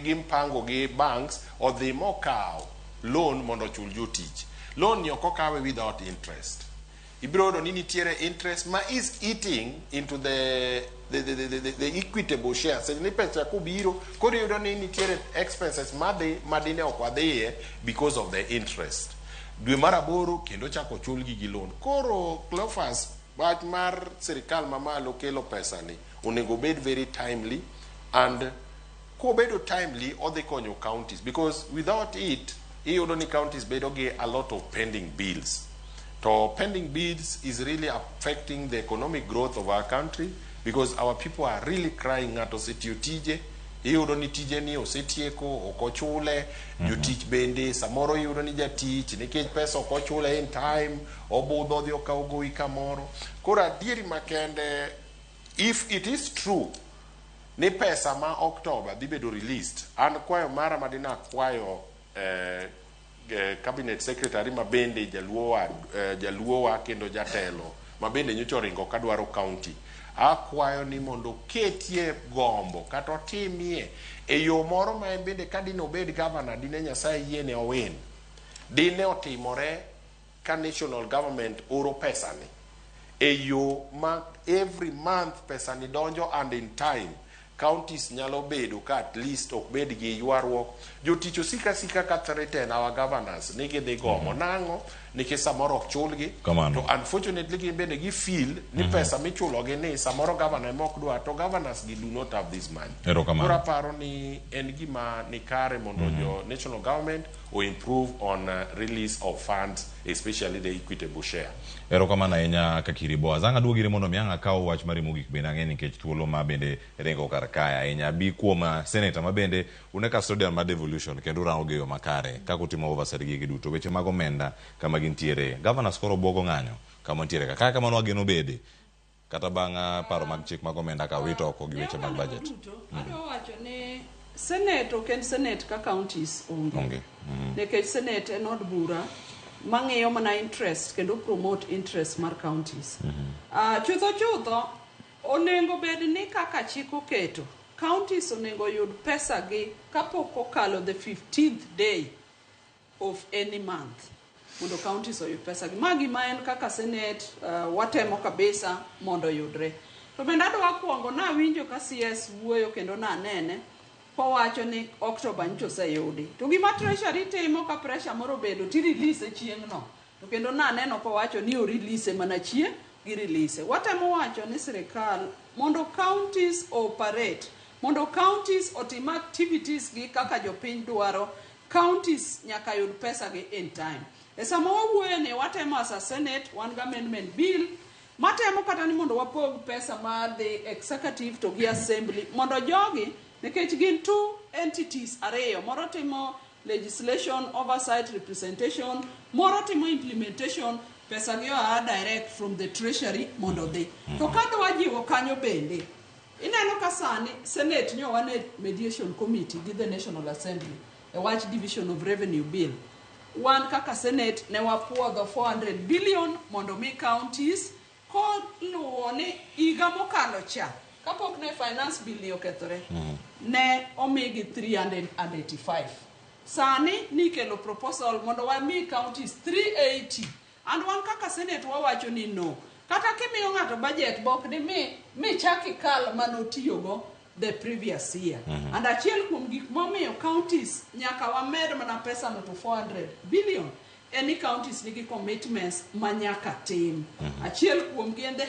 gi mpango gi banks odhi mokawo loan mondo ochul jotich. Loan ni ok okawe without interest. Ibiro yudo ni nitiere interest ma is eating into the equitable share. Seche ni pesa kobiro, koro iyudo ni nitiere expenses madhi madine ok wadhiye because of the interest. Dwe mar aboro kendo chako chulgi gi loan. Koro Cleophas, wach mar sirikal mamalo kelo pesa ni onego bed very timely, and kobedo timely odhi konyo counties, because without it iyudo ni counties bedo gi a lot of pending bills. To pending bills is really affecting the economic growth of our country, because our people are really crying. Ng'ato osetiyo tije, iyudo ni tije ni osetieko ok ochule. Jotich bende samoro iyudo ni jatich nikech pesa ok ochule in time obudho odhi okawo gowi kamoro. Koro adieri makende, if it is true ni pesa ma October dhi bedo released, an kwayo mara madina akwayo cabinet secretary ma bende jaluowa, jaluowa kendo jatelo ma bende nyocha oringo kadwaro county. Akwayo ni mondo oketie gombo kata otimie e yo moro ma en bende ka dine obed governor dine Nyasaye yiene owin. Dine otimore ka national government oro pesani e yo ma every month pesani donjo and in time counties nyalo bedo ka at least ok bed gi ywaruok. Jotich osik asika ka threaten our governors ni gidhi gomo. Nang'o? Nikech samoro ok chulgi. Kamano. To unfortunately gin bende gi feel ni pesa michulogi ni samoro governor ema ok dwar to governors gi do not have this money. Erokamano. Koro aparo ni en gima ni kare mondo jo national government o improve on release of funds especially the equitable share. Erokamano ahinya Kakiri Boaz. Ang' aduog iri mondo mi ang' akaw wach mari mogik bende ang'e nikech thuolo ma bende ringo kar kae ahinya. Abi kuom senator ma bende un e custodian mar devolution kendo urango gi e yo makare kaka utimo oversight gigi duto. Weche mag omenda kama gintiere. Governors koro buogo ng'anyo kama wantiere ka. Kaka kamano wageno bede kata bang' paro mag chik mag omenda ka wito oko gi weche mag budget. Duto, adwa wacho ni Senate ok en Senate ka counties onge. Onge. Nikech Senate en od bura mang'iyo mana interest kendo promote interest mar counties. Chutho chutho onego bed ni kaka chik oketo counties onego yud pesa gi kapok okalo the 15th day of any month mondo counties oyud pesa gi. Ma gima en kaka Senate watemo kabisa mondo oyudre. To bende adwa kuongo nawinjo ka CS wuoyo kendo nanene kowacho ni October nyocha oseyudi. To gima Treasury timo ka pressure moro obedo ti release chieng'no. To kendo naneno kowacho ni o release mana chieng' gi release. Watemo wacho ni sirikal mondo counties operate, mondo counties otim activities gi kaka jopiny dwaro, counties nyaka yud pesa gi in time. E sama wawuoyo ni watemo as a Senate, wan gi amendment bill matemo kata ni mondo wapog pesa madhi executive to gi assembly mondo jogi nikech gin two entities ariyo, moro timo legislation, oversight, representation, moro timo implementation, pesa gi oa direct from the treasury mondo dhi. To kadwa jiwo kanyo bende, ineno ka sani Senate nyo wan e mediation committee gi the National Assembly e wach division of revenue bill. Wan kaka Senate ne wapuodho 400 billion mondo mi counties koluwo ni higa mokalo cha kapok ne finance bill ni okethore ne omigi 385. Sani nikelo proposal mondo wami counties 380 and wan kaka Senate wawacho ni no. Kata kimiyo ng'ato budget bok ni mi chak ikal manotiyogo the previous year. And achiel kuom gik momiyo counties nyaka wamed mana pesa no to 400 billion any counties nigi commitments ma nyaka tim. Achiel kuom gi en the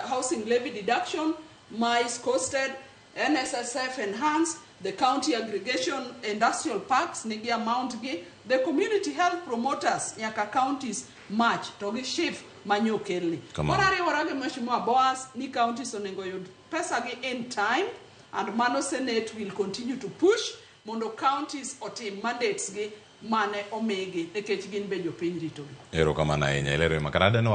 housing levy deduction ma is costed, NSSF enhanced, the county aggregation industrial parks nigi amount gi, the community health promoters nyaka counties match to gi shift manyo kelni. Kamano. Koro ariwora gi Mheshimiwa Boaz ni counties onego yud pesa gi in time and mano Senate will continue to push mondo counties otim mandates gi mane omigi nikech gin be jopiny ritogi. Erokamano ahinya ilero makara adeno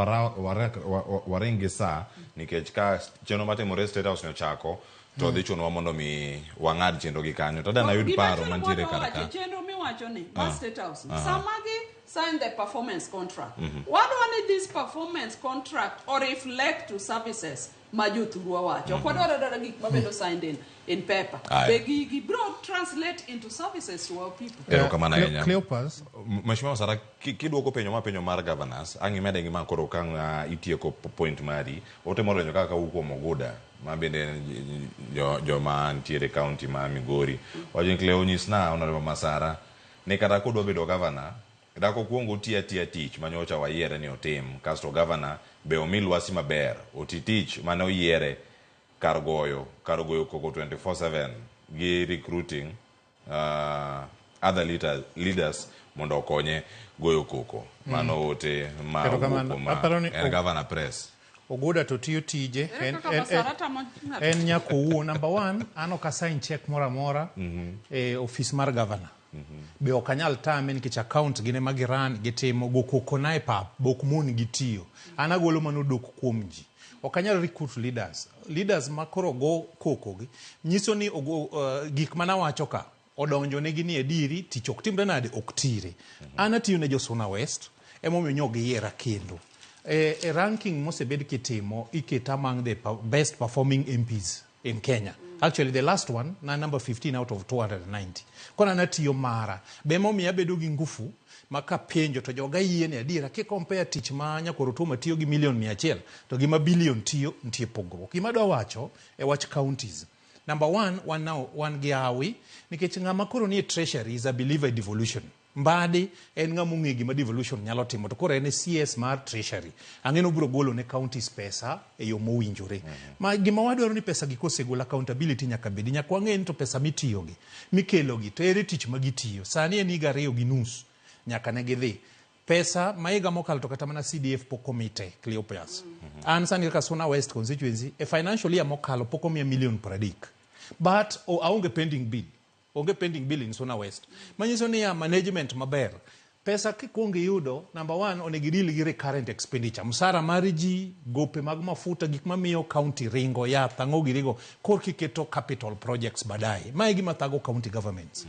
waring gi saa nikech ka chenro matimore State House ni ochako to dhi chunowa mondo mi wang'ad chenro gi kanyo. To adeno ayud paro mantiere kar ka. Chenro miwacho ni mar State House ni, sama gi sign the performance contract, wadwa ni this performance contract or reflect to services ma jothurwa wacho. Ok wadwar adwara gik mabedo signed in paper. Be gigi bro translate into services to our people. Erokamano ahinya. Cleopas. Mheshimiwa Sara, kidwoko penjo ma penjo mar governors, ang' imede gi ma koro ka itieko point mari, otemo lenyo kaka kawuok kuom Oguda, ma bende joma nitiere county ma Migori. Wacho ni Cleo nyisna Honorable Masara ni kata kodwa bedo governor, dak okuong oti atiya tich manyocha wayiere ni otim, kasto governor be omi lwasi maber, oti tich mane oyiere kar goyo koko 24/7 gi recruiting other leaders mondo okonye goyo koko. Mano ote ma Erokamano. owuok kuom, Aparo ni en governor press. Oguda to tiyo tije, Ere kaka Masara tamo ng'ato? en nyaka owuo. Number one, an ok asign check moro amora e ofis mar governor. Be ok anyal tame nikech account gin ema giran gitimo, go koko na e pap, be ok mon gi tiyo. An agolo mana odok kuom ji. Ok anyal recruit leaders. Leaders ma koro go koko gi nyiso ni gik manawacho ka odonjo negi ni adieri tich ok timre nade ok tire. An atiyo ne jo Suna West, emomiyo nyo giyiera kendo. E, e ranking mosebed kitimo iketa among the best performing MPs in Kenya. Actually the last one na number 15 out of 290. Koro an atiyo mara. Be emomiyo abedo gi ngufu ma kapenjo to joga yie ni adiera ki compare tich ma Nyakoro Otuoma tiyo gi million 100 to gi ma billion tiyo nitie pogruok. Gima adwa wacho e wach counties. Number one, wan now wan gi hawi nikech ng'ama koro nie treasury is a believer in devolution. Mbadi en ng'ama ong'e gima devolution nyalo timo to koro en e CS mar treasury. Ang'e ni obiro golo ne counties pesa e yo mowinjore. Ma gima wadwaro ni pesa gi kosegol accountability nyaka bedi. Nyaka wang'e ni to pesa mitiyogi, mikelogi to ere tich ma gitiyo. Sani en higa 2.5 nyaka ne gidhi. Pesa ma higa mokalo to kata mana CDF pok omi te, Cleopas. An sani kaka Suna West constituency, e financial year mokalo pok omiya million 30. But aonge pending bill. Onge pending bill in Suna West. Manyiso niya management maber. Pesa kikwongo iyudo, number one, onego idil gi recurrent expenditure. Msara mar ji, gope mag mafuta, gik mamiyo county ringo, yath, ang'o girigo, korka iketo capital projects baadaye. Ma e gima thago county governments.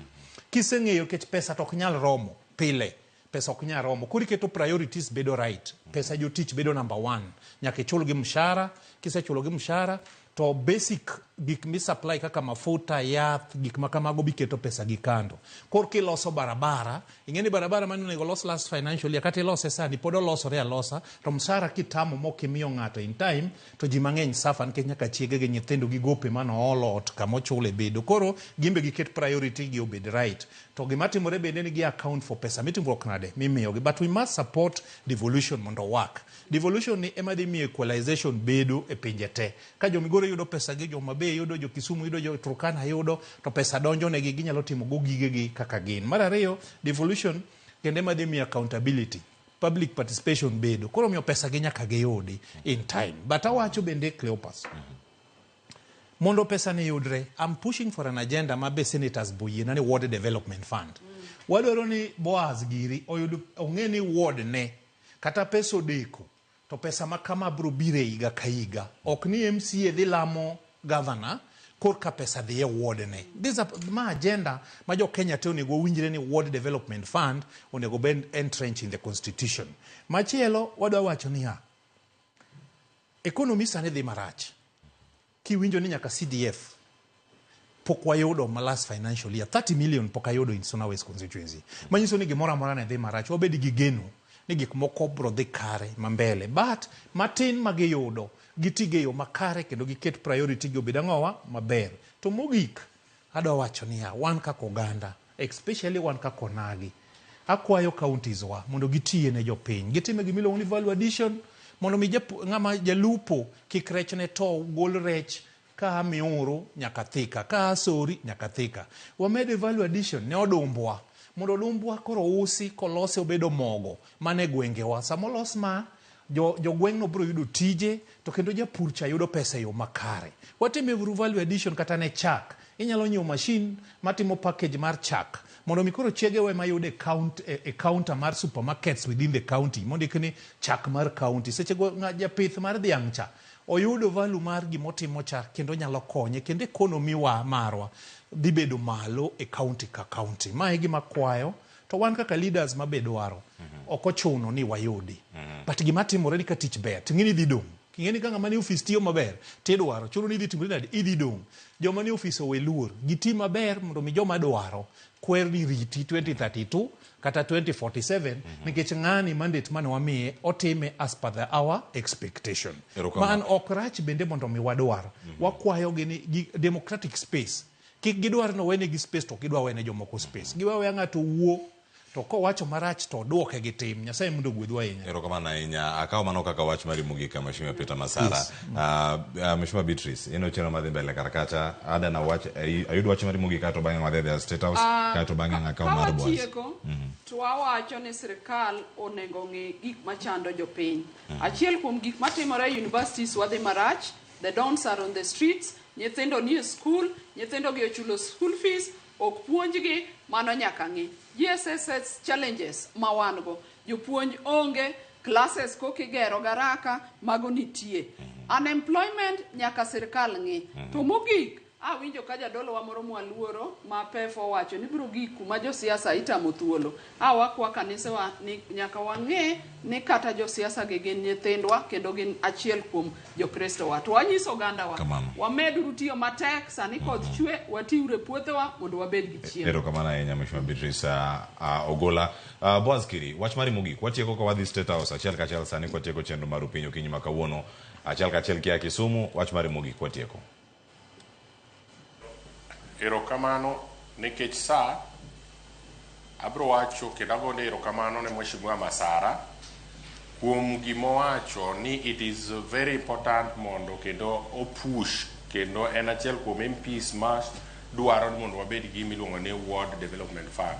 Kiseng'eyo nikech pesa to ok nyal romo pile. Pesa ok nyal romo. Koro iketo priorities bedo right. Pesa jotich bedo number one. Nyaka ichul gi mshahara. Kisechulo gi mshahara, to basic gik mi supply kaka mafuta, yath, gik ma kamago biketo pesa gi kando. Koro kiloso barabara, ing'e ni barabara mane onego los last financial year, kata ilose sani, pod olosore alosa, to mshahara kitamo mok imiyo ng'ato in time, to ji mang'eny suffer nikech nyaka chiege gi nyithindo gi gope mane oolo ot kama ochule bedo. Koro gin be giket priority gi obed right. To gima timore bende ni gi account for pesa mitimruok nade mimiyogi. But we must support devolution mondo work. Devolution ni ema dhi miyo equalization bedo e pinje te. Ka jo Migori yudo pesa gi, jo Homa Bay yudo, jo Kisumu yudo, jo Turkana yudo, to pesa donjo negi, ginyalo timo go gigegi kaka gin. Mar ariyo, devolution kendo ema dhi miyo accountability, public participation bedo. Koro omiyo pesa gi nyaka giyudi in time. But awacho bende Cleopas, mondo pesa ni yudre, I'm pushing for an agenda ma be senators boyiena ni ward development fund. Wadwaro ni Boaz giri oyud ong'e ni ward ne kata pesa odeko to pesa ma kama biro biro e higa ka higa. Ok ni MCA dhi lamo governor korka pesa dhi e ward ne. This a, ma agenda ma jo Kenya te onego owinjre ni ward development fund onego bed entrenched in the constitution. Machielo wadwa wacho niya, economy sani dhi marach. Kiwinjo ni nyaka CDF pok wayudo ma last financial year 30 million pok ayudo in Suna West constituency. Manyiso ni gimoro amora ne dhi marach. Wabed gi geno ni gik moko biro dhi kare ma mbele. But matin ma giyudo gitige e yo makare kendo giket priority gi obed ang'owa maber. To mogik adwa wacho niya, wan kaka oganda, especially wan kaka onagi, akwayo counties wa mondo gitiye ne jopiny. Gitime gima iluongo ni value addition mondo mi ng'ama jalupo kik rech ne tow, gol rech ka Miuru nyaka Thika, ka Sori nyaka Thika. Wamed value addition ne odumbwa mondo odumbwa koro usi kolose obedo mogo mana e gwengewa. Sama olos ma jogweng'no biro yudo tije to kendo japur cha yudo pesa e yo makare. Watime uru value addition kata ne chak. Inyalo nyiewo machine matimo package mar chak mondo mi koro chegewa ema yude e counter mar supermarkets within the county mondik ni chak mar county. Seche go japith mar dhiang' cha oyudo value mar gimotimo cha kendo nyalo konye kendo economy wa marwa dhi bedo malo e county ka county. Ma e gima kwayo to wan kaka leaders mabe dwaro ok ochuno ni wayudi. But gima timore ni ka tich ber to ing'e ni idhi dong'. Ing'e ni ka ng'ama ni ofis tiyo maber tidwaro chuno ni idhi timori nade idhi dong'. Joma ni ofis owe luor giti maber mondo mi joma dwaro kwer ni riti 2032 kata 2047 nikech ng'ani mandate mane wamiye otime as per the our expectation. Man ok rach bende mondo mi wadwar. Wakwayo gi ni democratic space. Kik gidwar ni owenegi space to ok gidwa wene jomoko space. Giwe aweya ng'ato wuo to kowacho marach to oduoke gi tim. Nyasaye mondo ogwedhwa ahinya. Erokamano ahinya. Akawo mano kaka wach mari mogik, Mheshimiwa Peter Masara. Yes. Mheshimiwa Beatrice, in ochenro madhi mbele kar kacha. Ada na wach, ayud wach mari mogik kaeto bang'e wadhi adhiya State House, kaeto bang'e akawo Ka mar Boaz. watieko, to wawacho ni sirkal onego ng'i gik machando jopiny. Achiel kuom gik matimore e universities wadhi marach, the dons are on the streets, nyithindo nie school, nyithindo gi ochulo school fees, ok puonjgi, mano nyaka ng'i. GSSS challenges ma wan go, jopuonj onge, classes koka igero garaka, mago nitie. Unemployment nyaka sirkal ng'i. To mogik, Awinjo ka jadolowa moro mwaluoro ma PEF owacho ni biro gik kuma josiasa itamo thuolo. A wakwa kanisewa ni nyaka wang'e ni kata josiasa gi gin nyithindwa kendo gin achiel kuom jokristo wa. To wanyiso ogandawa, wameduru tiyo matek, sani koth chwe, watiuru e puothewa mondo wabed gi chiemo. Erokamano ahinya Mheshimiwa Beatrice Ogola. Boaz Kiri, wach mari mogik. Watieko ka wadhi State House achiel kachiel sani kwatieko chenro mar Upiny okinyi ma kawuono. Achiel kachiel kia Kisumu, wach mari mogik watieko. Erokamano nikech sa abro wacho kendo agone erokamano ne Mheshimiwa Masara kuom gimowacho ni it is very important mondo kendo opush kendo en achiel kuom MPs ma dwaro ni mondo wabed gi gima iluongo ni Ward Development Fund.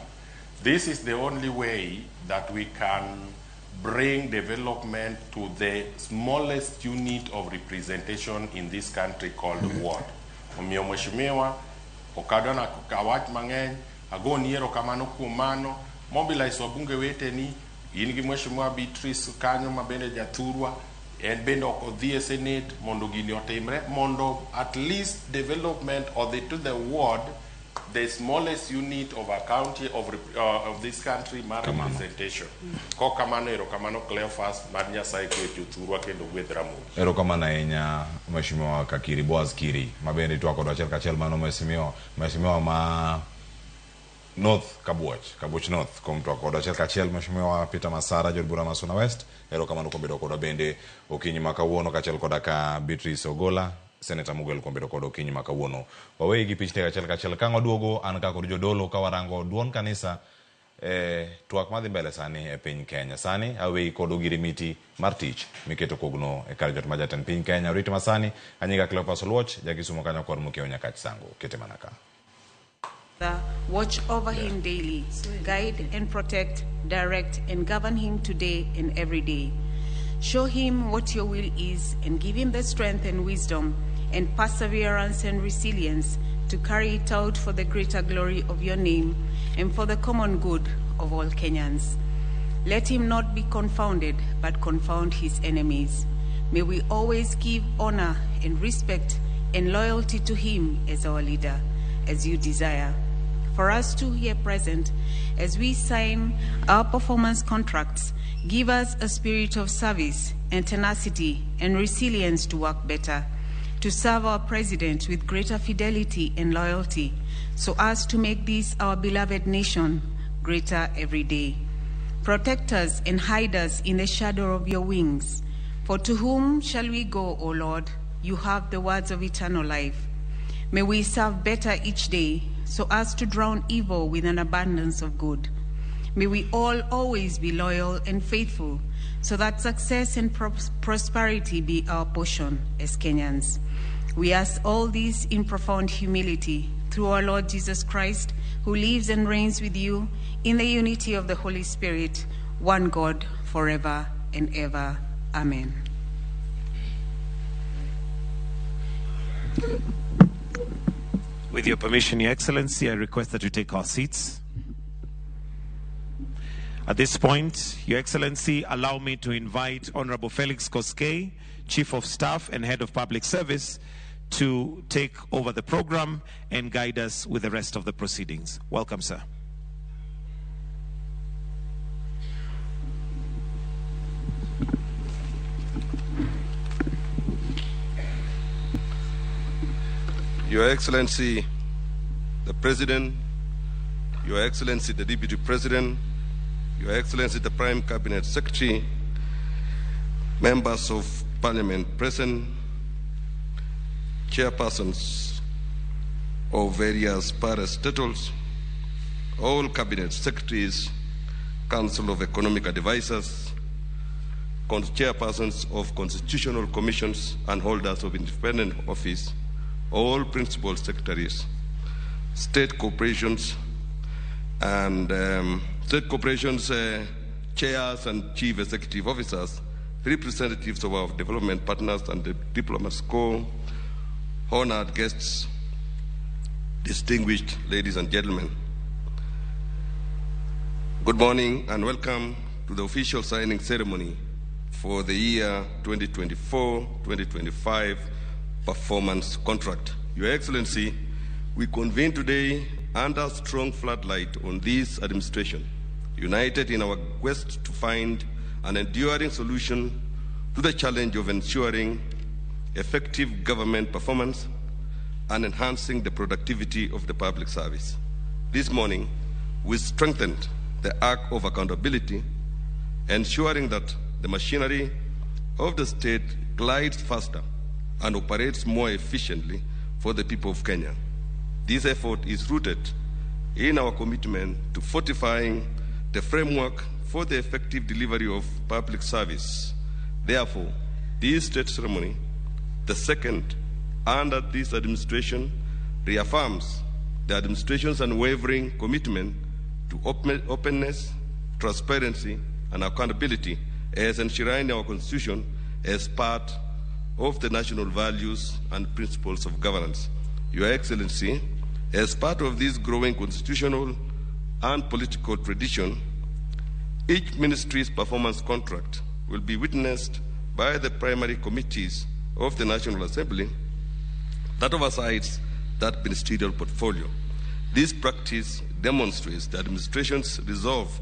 This is the only way that we can bring development to the smallest unit of representation in this country called ward. Omiyo mheshimiwa, ok adwa na awach mang'eny, agoni erokamano kuom mano, mobilize wabunge weteni, in gi mheshimiwa Beatrice kanyo ma bende jathurwa, en bende ok odhi e senate mondo gini otimre, mondo at least development odhi to the ward, the smallest unit of a county of this country mar representation. Kok kamano erokamano Cleophas mar Nyasaye kweth jothurwa kendo gwedh Ramogi. Erokamano ahinya Mheshimiwa Kakiri Boaz Kiri ma bende itwak kodwa achiel kachiel mano mheshimiwa mheshimiwa ma North Kabuoch, Kabuoch North kuom twak kodwa achiel kachiel Mheshimiwa Peter Masara jaod bura ma Suna West erokamano kuom bedo kodwa bende okinyi ma kawuono kaachiel koda ka Beatrice Ogola Senator Mugel kuom bedo kodwa okinyi ma kawuono. Waweyi gi pichni achiel kachiel ka waduogo an ka kod jodolo ka warango duond kanisa e twak madhi mbele sani e piny Kenya. Sani aweyi kod ogirimiti mar tich miketo kogno e kar jot ma jatend piny Kenya. Orit masani, anyinga Cleophas Oluoch, jakisumo kanyo kod Mokeo Nyakach Sango. Kete mana ka. Watch over him daily, guide and protect, direct and govern him today and every day. Show him what your will is and give him the strength and wisdom and perseverance and resilience to carry it out for the greater glory of your name and for the common good of all Kenyans. Let him not be confounded, but confound his enemies. May we always give honor and respect and loyalty to him as our leader, as you desire. For us two here present, as we sign our performance contracts, give us a spirit of service and tenacity and resilience to work better, to serve our president with greater fidelity and loyalty, so as to make this our beloved nation greater every day. Protect us and hide us in the shadow of your wings. For to whom shall we go, O Lord? You have the words of eternal life. May we serve better each day, so as to drown evil with an abundance of good. May we all always be loyal and faithful, so that success and prosperity be our portion as Kenyans. We ask all this in profound humility through our Lord Jesus Christ, who lives and reigns with you in the unity of the Holy Spirit, one God, forever and ever. Amen. With your permission, Your Excellency, I request that you take our seats. At this point, Your Excellency, allow me to invite Honorable Felix Koskei, Chief of Staff and Head of Public Service, to take over the program and guide us with the rest of the proceedings. Welcome, sir. Your Excellency, the President, Your Excellency, the Deputy President, Your Excellency, the Prime Cabinet Secretary, members of Parliament present, chairpersons of various parastatals, all cabinet secretaries, Council of Economic Advisors, chairpersons of constitutional commissions and holders of independent office, all principal secretaries, state corporations, and state corporations chairs and chief executive officers, representatives of our development partners and the diplomats corps, honored guests, distinguished ladies and gentlemen. Good morning and welcome to the official signing ceremony for the year 2024-2025 performance contract. Your Excellency, we convene today under strong floodlight on this administration, united in our quest to find an enduring solution to the challenge of ensuring effective government performance and enhancing the productivity of the public service. This morning, we strengthened the arc of accountability, ensuring that the machinery of the state glides faster and operates more efficiently for the people of Kenya. This effort is rooted in our commitment to fortifying the framework for the effective delivery of public service. Therefore, this state ceremony, the second under this administration, reaffirms the administration's unwavering commitment to openness, transparency, and accountability as enshrined in our Constitution as part of the national values and principles of governance. Your Excellency, as part of this growing constitutional and political tradition, each ministry's performance contract will be witnessed by the primary committees of the National Assembly that oversights that ministerial portfolio. This practice demonstrates the administration's resolve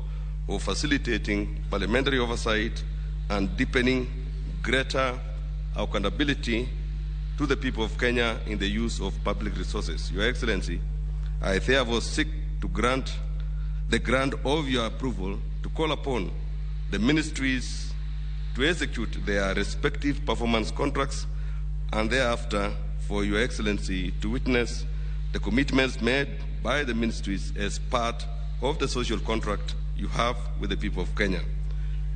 of facilitating parliamentary oversight and deepening greater accountability to the people of Kenya in the use of public resources. Your Excellency, I therefore seek to grant the grant of your approval to call upon the ministries to execute their respective performance contracts, and thereafter for Your Excellency to witness the commitments made by the ministries as part of the social contract you have with the people of Kenya.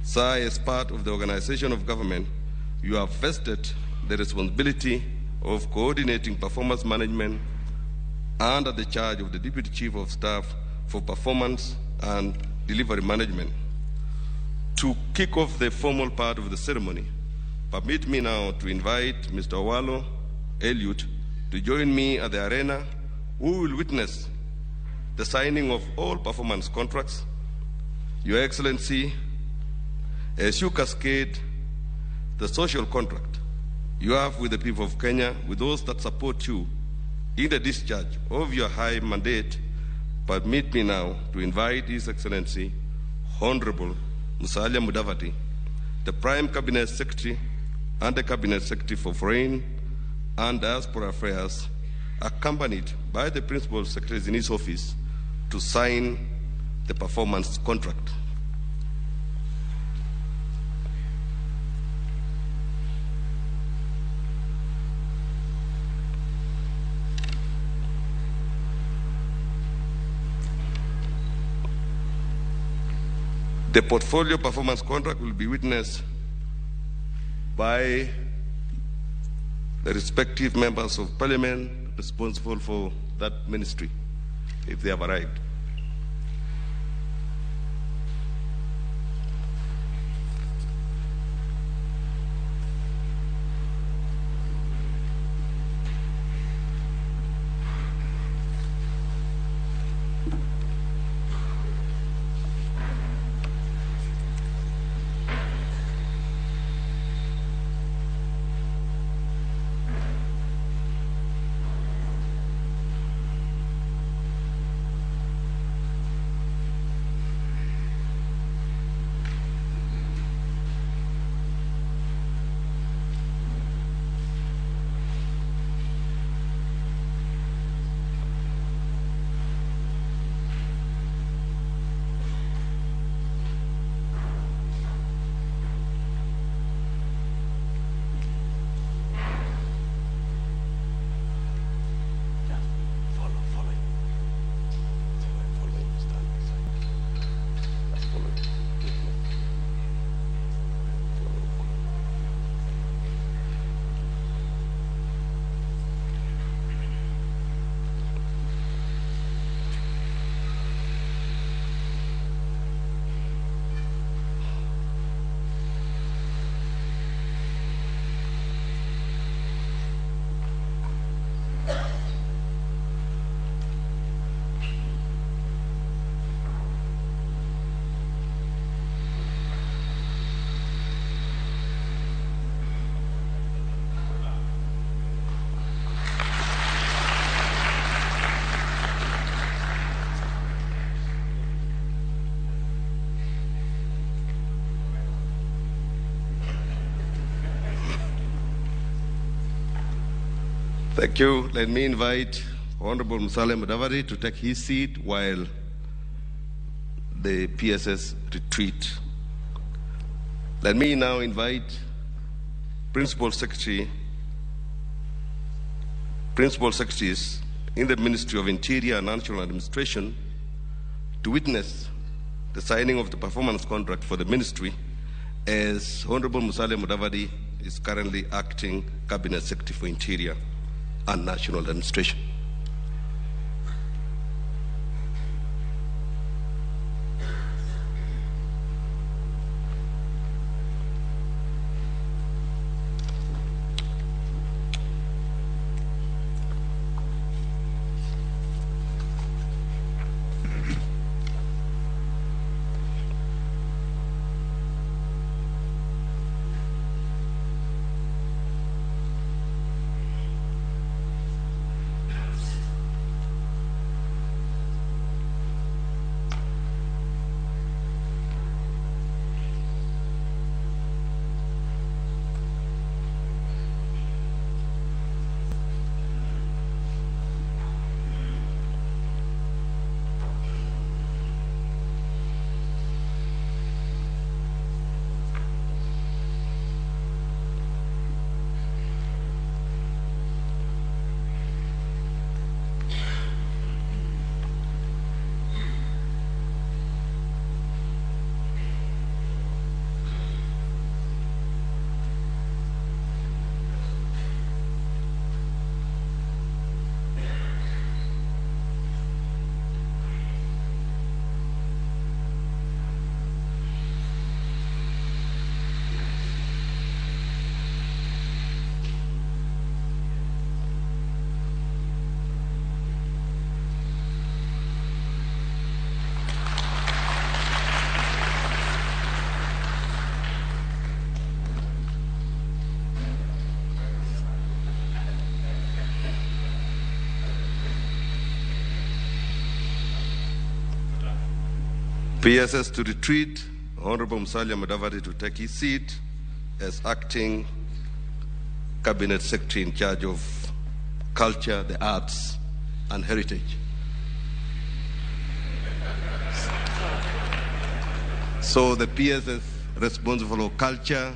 Sir, as part of the organization of government, you have vested the responsibility of coordinating performance management under the charge of the Deputy Chief of Staff for Performance and Delivery Management. To kick off the formal part of the ceremony, permit me now to invite Mr. Owalo Eliud to join me at the arena, who will witness the signing of all performance contracts. Your Excellency, as you cascade the social contract you have with the people of Kenya, with those that support you in the discharge of your high mandate, permit me now to invite His Excellency, Honorable Musalia Mudavadi, the Prime Cabinet Secretary and the Cabinet Secretary for Foreign and Diaspora Affairs, accompanied by the Principal Secretaries in his office, to sign the performance contract. The portfolio performance contract will be witnessed by the respective members of parliament responsible for that ministry, if they have arrived. Thank you. Let me invite Honorable Musalia Mudavadi to take his seat while the PSS retreat. Let me now invite Principal Secretaries in the Ministry of Interior and National Administration to witness the signing of the performance contract for the ministry, as Honorable Musalia Mudavadi is currently acting Cabinet Secretary for Interior and National Administration. PSS to retreat, Honorable Musalia Mudavadi to take his seat as acting Cabinet Secretary in charge of Culture, the Arts, and Heritage. So the PSS responsible for Culture,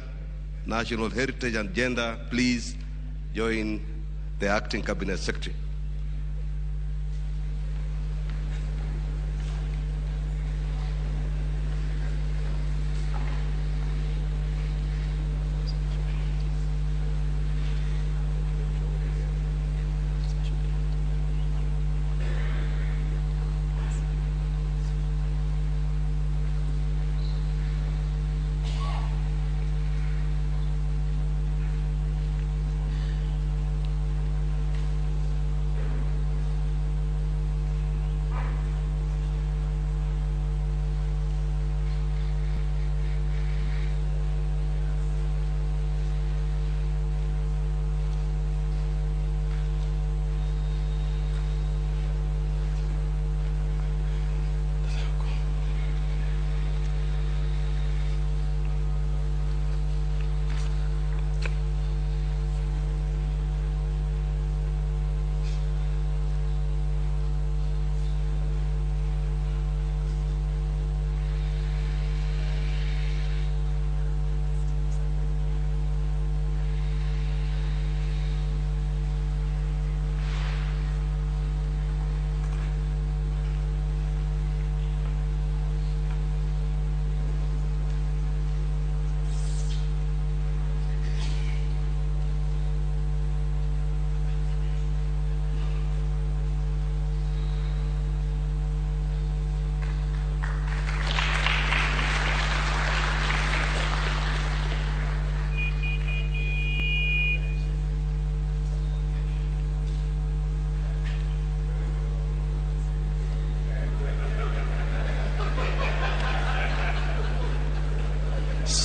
National Heritage, and Gender, please join the acting Cabinet Secretary.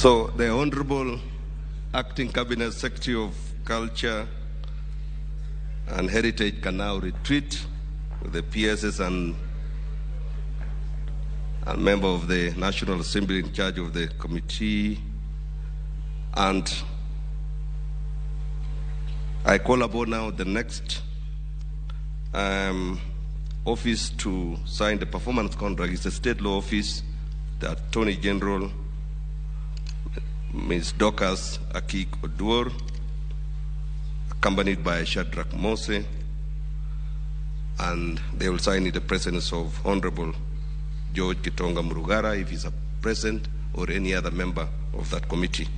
So the Honorable Acting Cabinet Secretary of Culture and Heritage can now retreat with the PSS and member of the National Assembly in charge of the committee, and I call upon now the next office to sign the performance contract is the State Law Office, the Attorney General, Ms. Dorcas Akik Oduor, accompanied by Shadrach Mose, and they will sign in the presence of Honorable George Kitonga Murugara, if he's present, or any other member of that committee.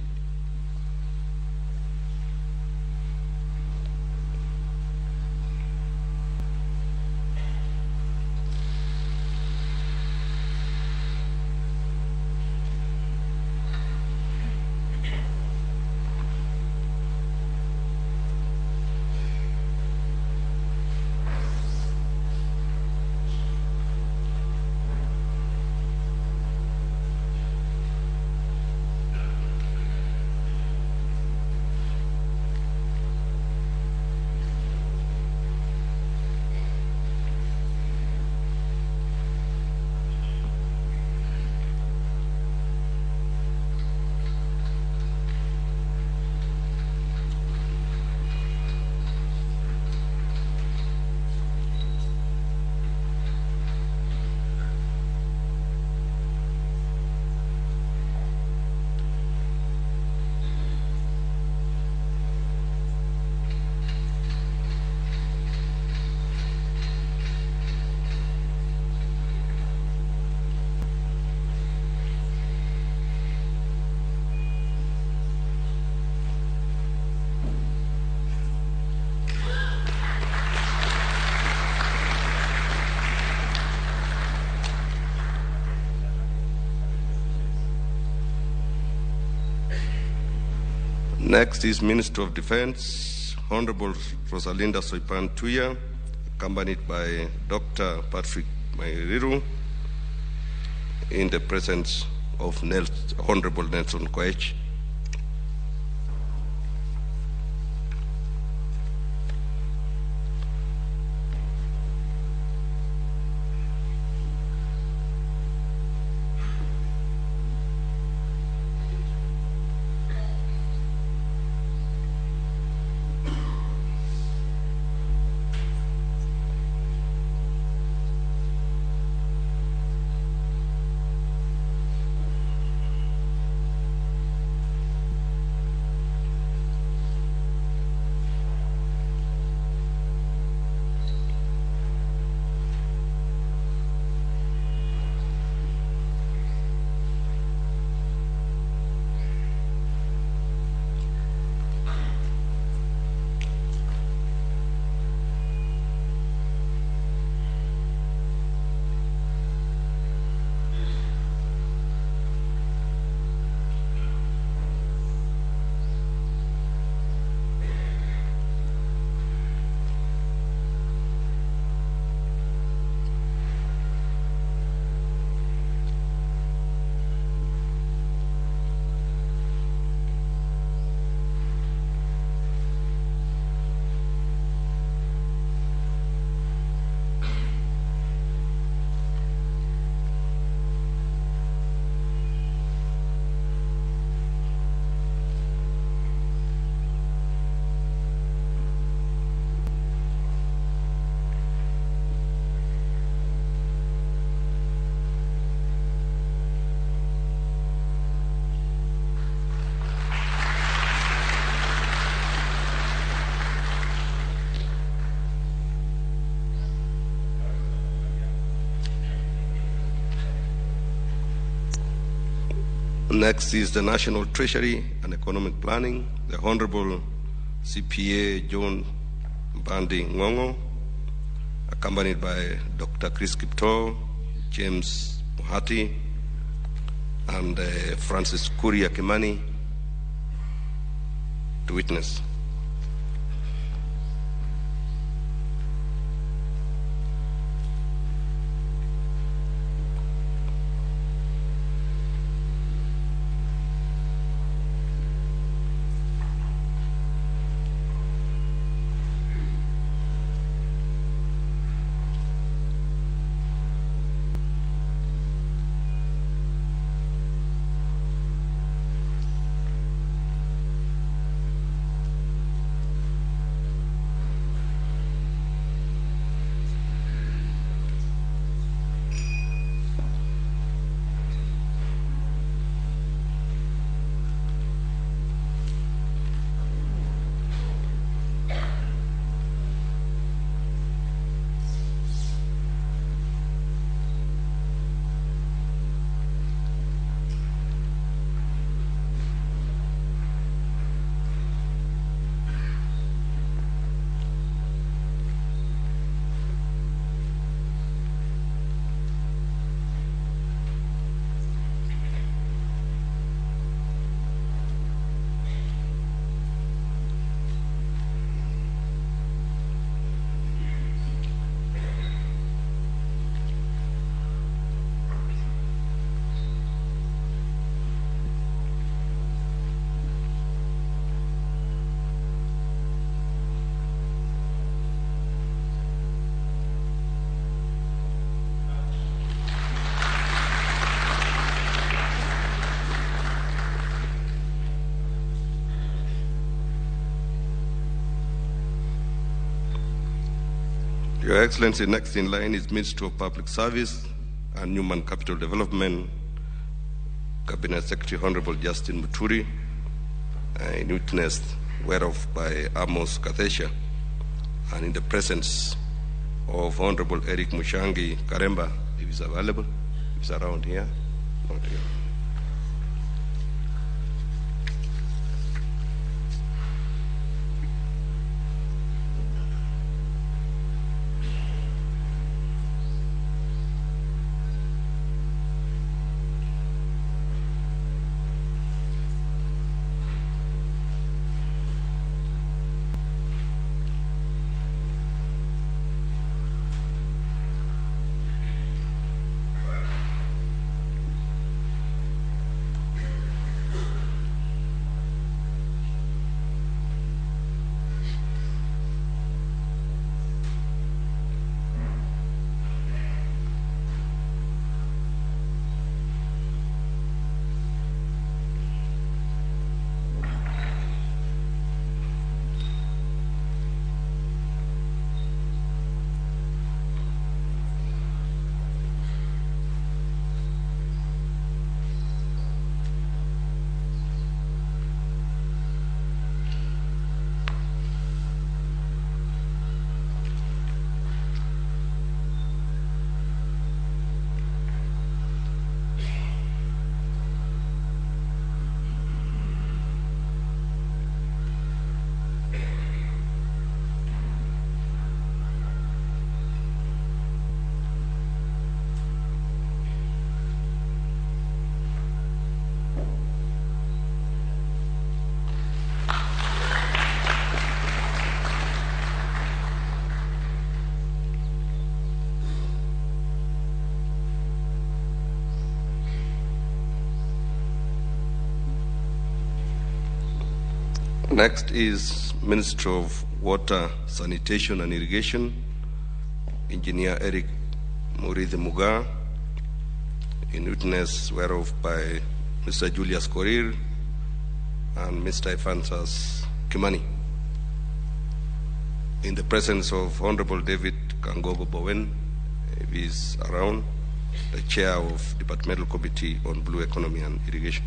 Next is Minister of Defense, Honorable Rosalinda Soipan Tuya, accompanied by Dr. Patrick Mairiru, in the presence of Honorable Nelson Koech. Next is the National Treasury and Economic Planning, the Honorable CPA John Mbandi Ngongo, accompanied by Dr. Chris Kiptoo, James Muhati, and Francis Kuria Kimani to witness. Your Excellency, next in line is Minister of Public Service and Human Capital Development, Cabinet Secretary Honorable Justin Muturi, in witness whereof by Amos Gathecha, and in the presence of Honorable Eric Mushangi Karemba, if he's available, if he's around here, not here. Next is Minister of Water, Sanitation and Irrigation, Engineer Eric Muriithi Mugaa, in witness whereof by Mr. Julius Korir and Mr. Ephantus Kimani. In the presence of Honorable David Kangogo Bowen, if he is around, the Chair of Departmental Committee on Blue Economy and Irrigation.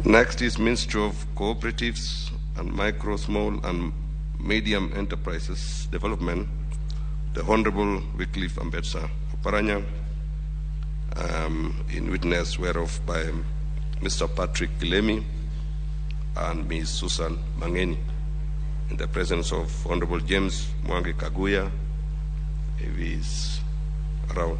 Next is Ministry of Cooperatives and Micro, Small and Medium Enterprises Development, the Honorable Wycliffe Ambetsa Oparanya, in witness whereof by Mr. Patrick Kilemi and Ms. Susan Mangeni, in the presence of Honorable James Mwangi Kaguya, if he is around.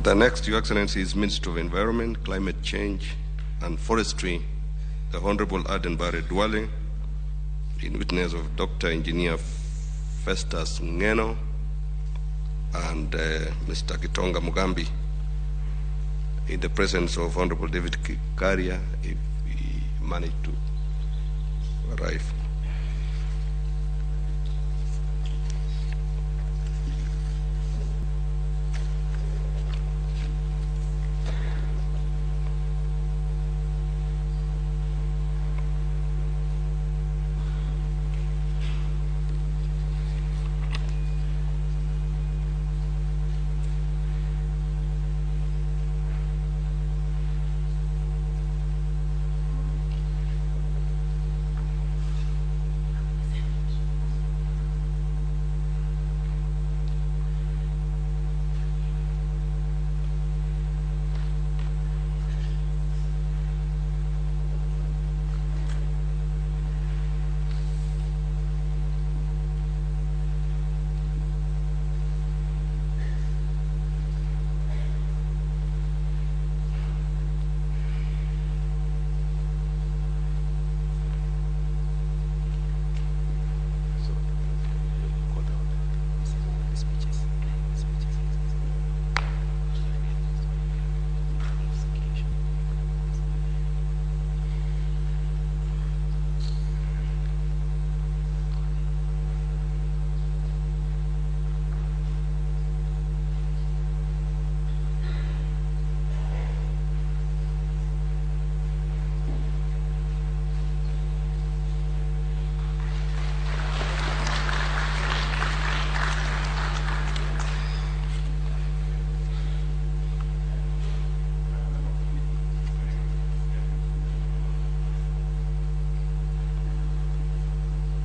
The next, Your Excellency, is Minister of Environment, Climate Change and Forestry, the Honorable Aden Barre Duale, in witness of Dr. Engineer Festus Ngeno and Mr. Kitonga Mugambi, in the presence of Honorable David Kikaria, if he managed to arrive.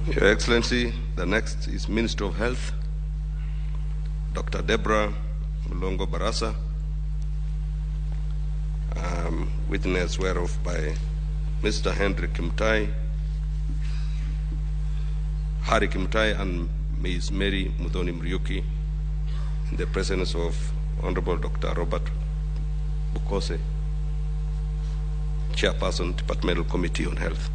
Your Excellency, the next is Minister of Health, Dr. Deborah Mulongo Barasa, witness whereof by Mr. Henry Kimtai, Harry Kimtai, and Ms. Mary Muthoni Muriuki, in the presence of Honorable Dr. Robert Bukose, Chairperson, Departmental Committee on Health.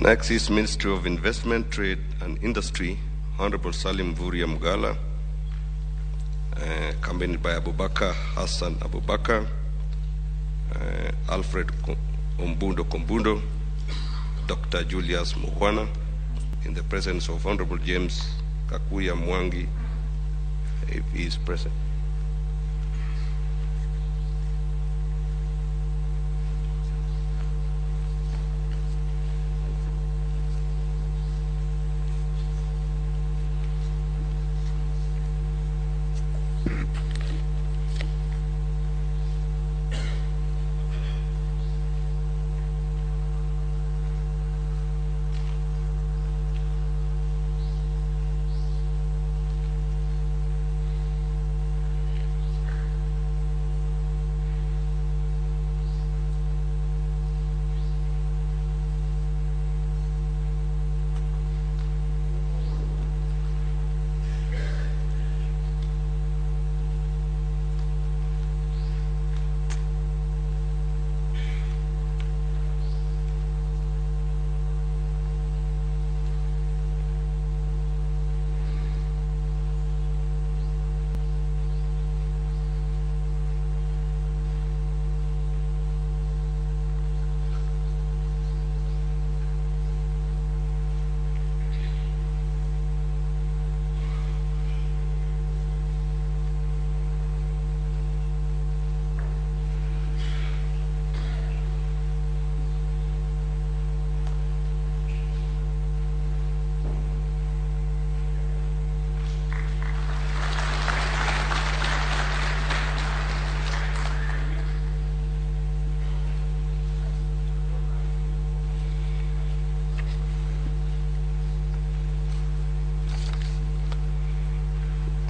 Next is Ministry of Investment, Trade and Industry, Honorable Salim Mvurya Mugala, accompanied by Abubakar Hassan Abubakar, Alfred Ombundo Kombundo, Dr. Julius Mukhwana, in the presence of Honorable James Kakuya Mwangi, if he is present.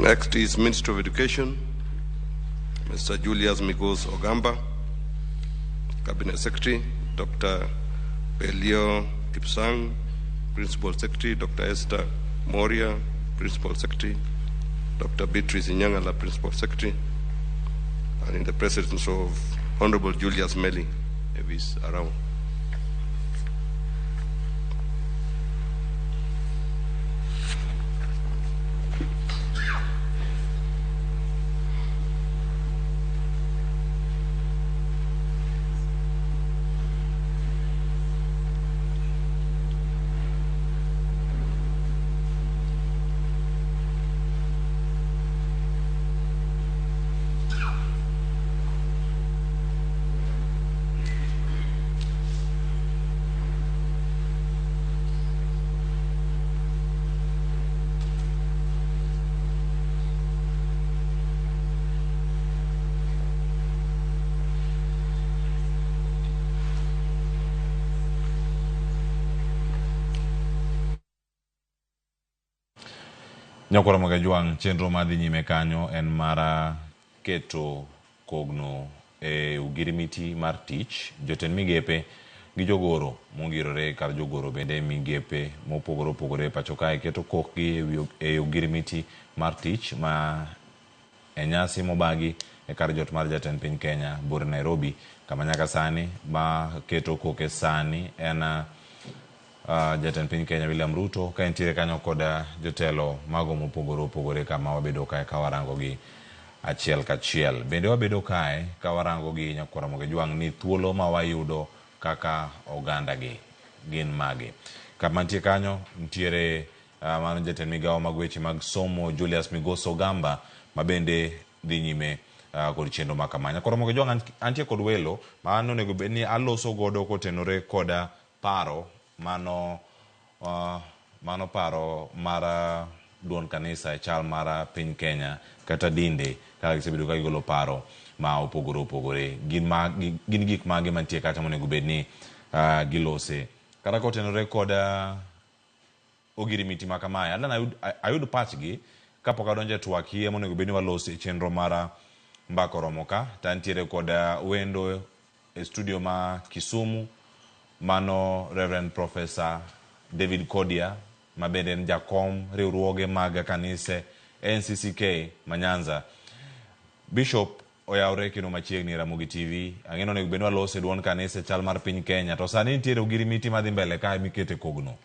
Next is Minister of Education, Mr. Julius Migos Ogamba, Cabinet Secretary, Dr. Belio Kipsang, Principal Secretary, Dr. Esther Moria, Principal Secretary, Dr. Beatrice Inyangala, Principal Secretary, and in the presence of Honorable Julius Meli, if he's around. Nyakoro Magajwang' chenro madhi nyime kanyo en mara keto kogno e ogirimiti mar tich jotend migepe gi jogoro mongirore kar jogoro bende migepe mopogore opogore e pacho kae keto kokgi e ogirimiti mar tich ma e nyasi mobagi e kar jot mar jatend piny Kenya bor Nairobi kama nyaka sani ma keto koke sani en jatend piny Kenya William Ruto ka entiere kanyo koda jotelo mago mopogore opogore kama wabedo kae ka warango gi achiel kachiel. Bende wabedo kae ka warango gi Nyakwar Ramogi Jwang' ni thuolo ma wayudo kaka oganda gi gin mage. Kama nitie kanyo nitiere mano jatend migawo mag weche mag somo Julius Migos Ogamba ma bende dhi nyime kod chenro ma kama. Nyakwar Ramogi Jwang' antie kod welo ma an onego bed ni aloso godo kotenore koda paro mano paro mar duond kanisa e chal mar piny Kenya kata dinde kaka gisebedo ka gigolo paro ma opogore opogore gin gik mage mantie kacha monego bed ni gilose kata kotenore kod ogirimiti ma kamae adwa ayud pachgi kapok adonjo e twak hie monego bed ni walose chenro mar mbaka oromo ka to antiere kod wendo e studio ma Kisumu mano Reverend Professor David Kodia ma bende en jakom riwruoge mag kanise NCCK ma Nyanza. Bishop oyawre kendo machiegni Ramogi TV. Ang'eno onego bed ni walose duond kanise chal mar piny Kenya to sani nitiere ogirimiti madhi mbele kae mikete kogno.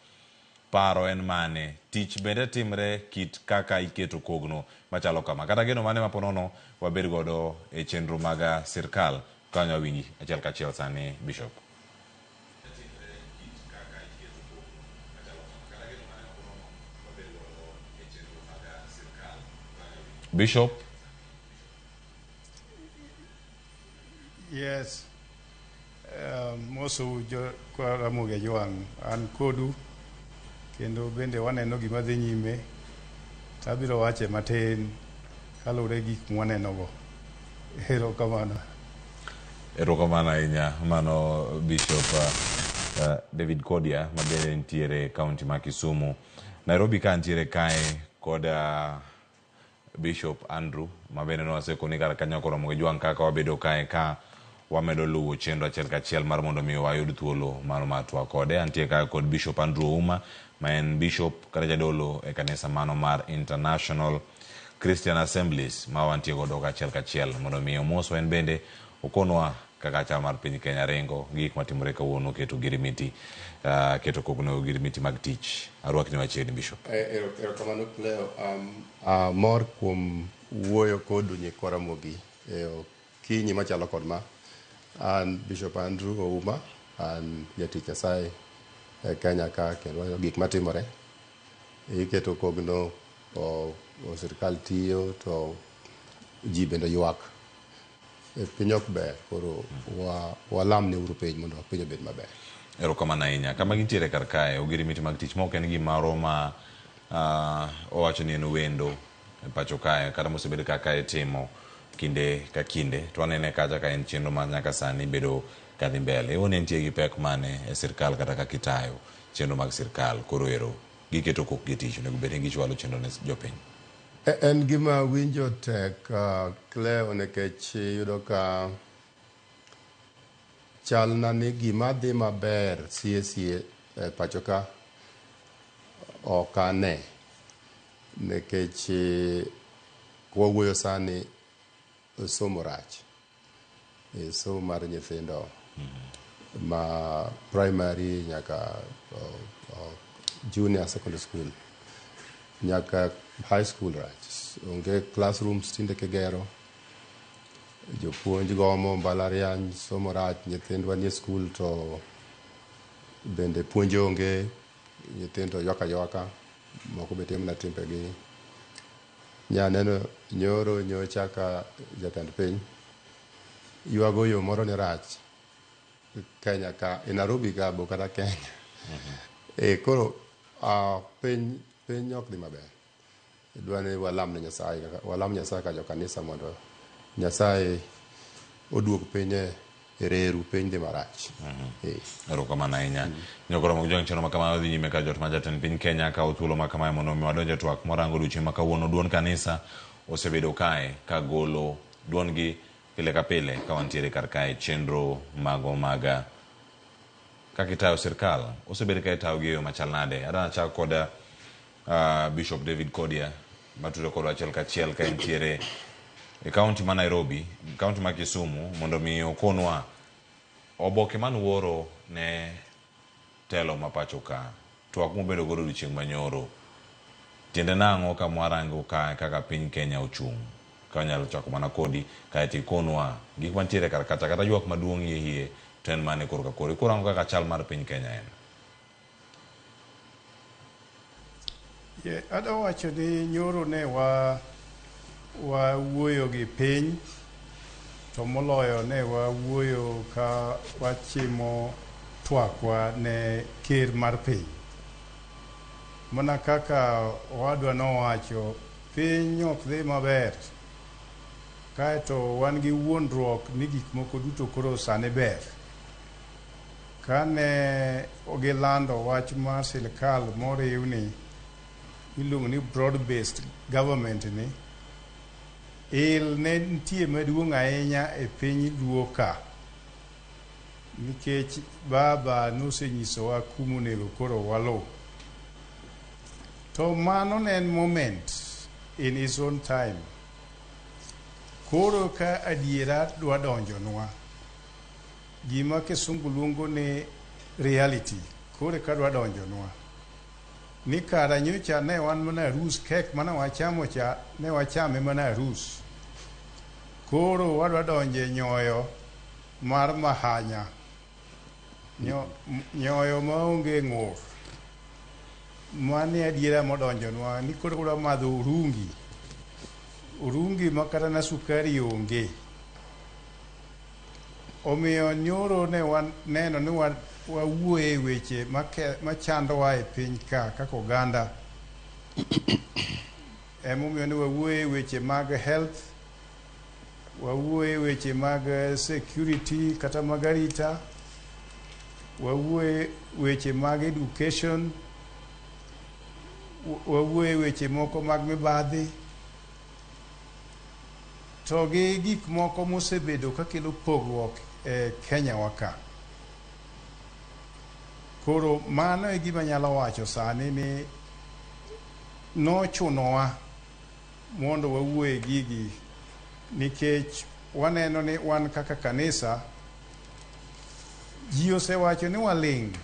Paro en mane? Tich bende timre kit kaka iketo kogno machalo kama. Kata geno mane maponono wabed godo e chenro mag sirkal. Kanyo awinji achiel kachiel sani Bishop. Bishop? Yes. Moso kwa Ramogi Jwang' an kodu kendo bende waneno gima dhi nyime to abiro wache matin kaluwore gi gik mwanenogo. Erokamano. Erokamano ahinya mano Bishop David Kodia ma bende nitiere kaunti ma Kisumu. Nairobi ka nitiere kae kod Bishop Andrew ma bende nowasekoni kar kanyo koro Ramogi Jwang' kaka wabedo kae ka wamedo luwo chenro achiel kachiel mar mondo mi wayud thuolo mar twak kode. Antie kae kod Bishop Andrew Ouma ma en bishop kata jadolo e kanisa mano mar International Christian Assemblies ma wantie godo achiel kachiel mondo mi omoswa en bende okonwa kaka chal mar piny Kenya ringo gi gik matimore kawuono keto ogirimiti keto kogno ogirimiti mag tich. Arwakni machiegni Bishop. Erokamano Cleo. Mor kuom wuoyo kodu nyikwa Ramogi e okinyi machalo kod ma. An Bishop Andrew Ouma, an jatich Nyasaye e Kenya ka kendo waneno gik matimore. Iketo kogno sirkal tiyo to ji bende ywak. Piny ok ber, koro walam ne uru piny mondo piny obed maber. Erokamano ahinya. Kama gintiere kar kae, ogirimiti mag tich ma ok en gimoro ma owacho ni en wendo e pacho kae kata mosebed kaka itimo kinde ka kinde to wanene kacha ka en chenro ma nyaka sani bedo kadhi mbele. Iwuon entie gi pek mane e sirkal kata kaka itayo chenro mag sirkal koro ero giketo kokgi e tich onego bed ni gichwalo chenro ne jopiny. En gima winjo tek Cleo nikech iyudo ka chalna ni gima dhi maber sie sie e pacho ka ok ane nikech kwawuoyo sani somo rach. Somo mar nyithindo ma primary nyaka junior secondary school nyaka high school rach. Onge classrooms tinde kigero, jopuonj gomo mbalariany, somo rach, nyithindwa nie skul to bende puonj onge, nyithindo ywak aywaka, moko be timo mana timbegi. Nyaneno nyoro nyocha ka jatend piny ywago yo moro ni rach Kenya ka, e Nairobi ka bo kata Kenya. Koro piny ok dhi maber. Dwa ni walam ne Nyasaye, walam Nyasaye ka jokanisa mondo Nyasaye oduog piny e reru, piny dhi marach. Erokamano ahinya. Nyokoro mag jwang' chenro ma kamano dhi nyime ka jot ma jatend piny Kenya kawo thuolo ma kamae mondo mi wadonj e twak morango odiochieng' ma kawuono. Duond kanisa osebedo kae ka golo duondgi pile ka pile ka wantiere kar kae chenro mago mag kaka itayo sirkal osebedo ka itayo gi e yo machal nade. Adwa nachak kod Bishop David Kodia matudo kodwa achiel kachiel ka entiere e kaunti ma Nairobi, kaunti ma Kisumu, mondo mi okonwa oboke man wuoro ne telo ma pacho ka, twak mobedo godo odiochieng' manyoro, tiende nang'o ka mwarango ka kaka piny Kenya ochung'? Ka wanyalo chako mana kodi kaeto ikonwa gik mantiere kar kacha, kata ywak maduong' hie hie to en mane korka koro ikurango kaka chal mar piny Kenya en. Adwa wacho ni nyoro ne wawuoyo gi piny, to moloyo ne wawuoyo ka wachimo twakwa ne ker mar piny. Mana kaka owadwa nowacho, piny ok dhi maber. Kaeto wan gi wuondruok ni gik moko duto koro sani ber. Kane gilando wach mar sirkal moriwni, iluongo ni broad based government ni, il ne nitie maduong' ahinya e piny Luo ka. Nikech baba nosenyisowa kumonego koro waluw. To mano ne en moment in his own time. Koro ka adiera dwa donjonwa, gima kisungu luongo ni reality, koro ka dwa donjonwa. Ni kara nyocha ne wan mana arus, kek mana wachamo cha, ne wachame mana arus. Koro wadwa donje nyoyo mar mahanya. Nyoyo maonge ng'ur. Mano e adiera modonjonwa ni koro wadwa madho orungi. Orungi ma kata na sukari onge. Omiyo nyoro ne waneno ni wawuoye e weche machandowa e piny ka kaka oganda. Emomiyo ne wawuoye e weche mag health, wawuoye e weche mag security kata mag arita, wawuoye weche mag education, wawuoye weche moko mag mibadhi, to gi gik moko mosebedo kakelo pogruok e Kenya wa ka. Koro mano e gima anyalo wacho sani ni nochunowa mondo wawuoye gigi nikech waneno ni wan kaka kanisa ji osewacho ni waling'.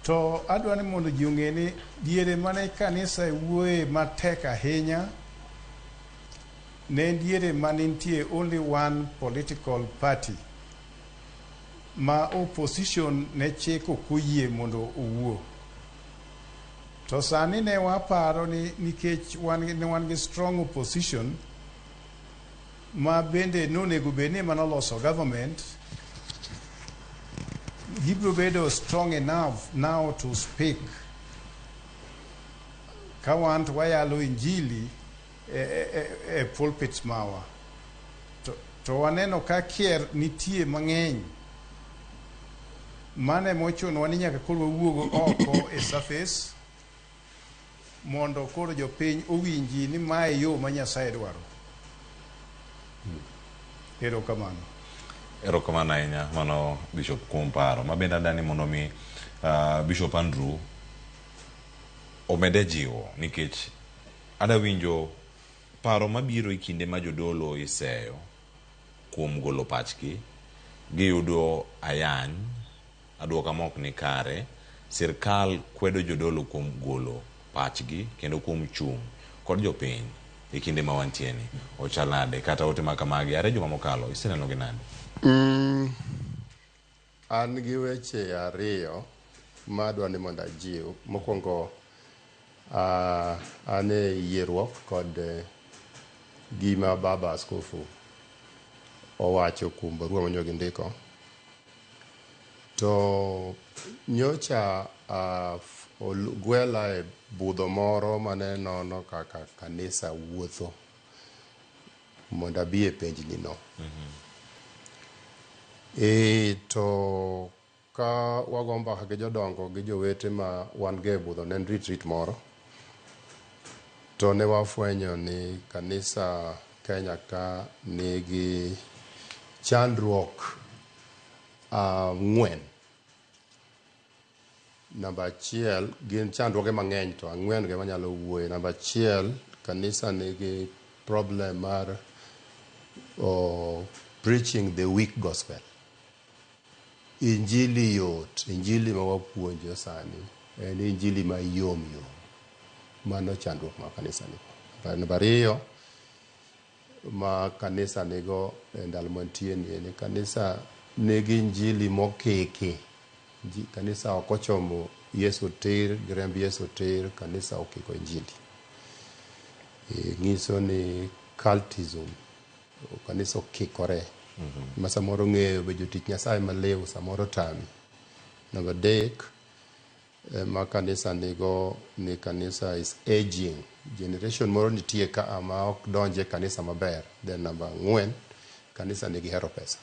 To adwa ni mondo ji ong'e ni diere mane kanisa wuoye matek ahinya ne diere mane nitie only one political party ma opposition ne chik ok oyie mondo owuo. To sani ne waparo ni nikech ne wan gi strong opposition ma bende nonego bed ni ema noloso government, gibiro bedo strong enough now to speak. Ka wan to wayalo injili e pulpits mawa. To waneno ka kier nitie mang'eny. Mano emochunowa ni nyaka koro wawuog oko e surface. mondo koro jopiny owinji ni mae yo ma Nyasaye dwaro. Erokamano. Erokamano ahinya mano Bishop kuom paro. Ma bende adani mondo mi Bishop Andrew omede jiwo nikech ada winjo paro mabiro e kinde ma jodolo iseyo kuom golo pachgi, giyudo ayany, aduoka mok ni kare, sirkal kwedo jodolo kuom golo pachgi kendo kuom chung' kod jopiny e kinde ma wantie ni. Ochal nade kata ote ma kamagi are juma mokalo iseneno gi nade? An gi weche ariyo ma adwa ni mondo ajiw. Mokwongo an e yieruok kod gima baba askofu owacho kuom barua manyo gindiko. To nyocha gwela e budho moro mane nono kaka kanisa wuotho mondo abi e penjni no. To ka wago mbaka gi jodongo gi jowete ma wan go e budho ne en retreat moro, to ne wafwenyo ni kanisa Kenya ka nigi chandruok ang'wen. Namba achiel, gin chandruoge mang'eny to ang'wen go ema anyalo wuoye. Namba achiel, kanisa nigi problem mar preaching the weak gospel. Injili yot, injili ma wapuonjo sani en injili ma yom yom. Mano chandruok ma kanisa nigo. Namba ariyo ma kanisa nigo e ndalo mantie ni en kanisa nigi injili mokiki. Kanisa ok ochomo Yesu tir, gi remb Yesu tir, kanisa okiko injili. Nyiso ni cultism, kanisa okikore. Ma samoro ng'eyo be jotich Nyasaye maliw samoro tami. Namba adek ma kanisa nigo ni kanisa is aging. Generation moro nitie ka ma ok donje kanisa maber. Then namba ang'wen, kanisa nigi hero pesa.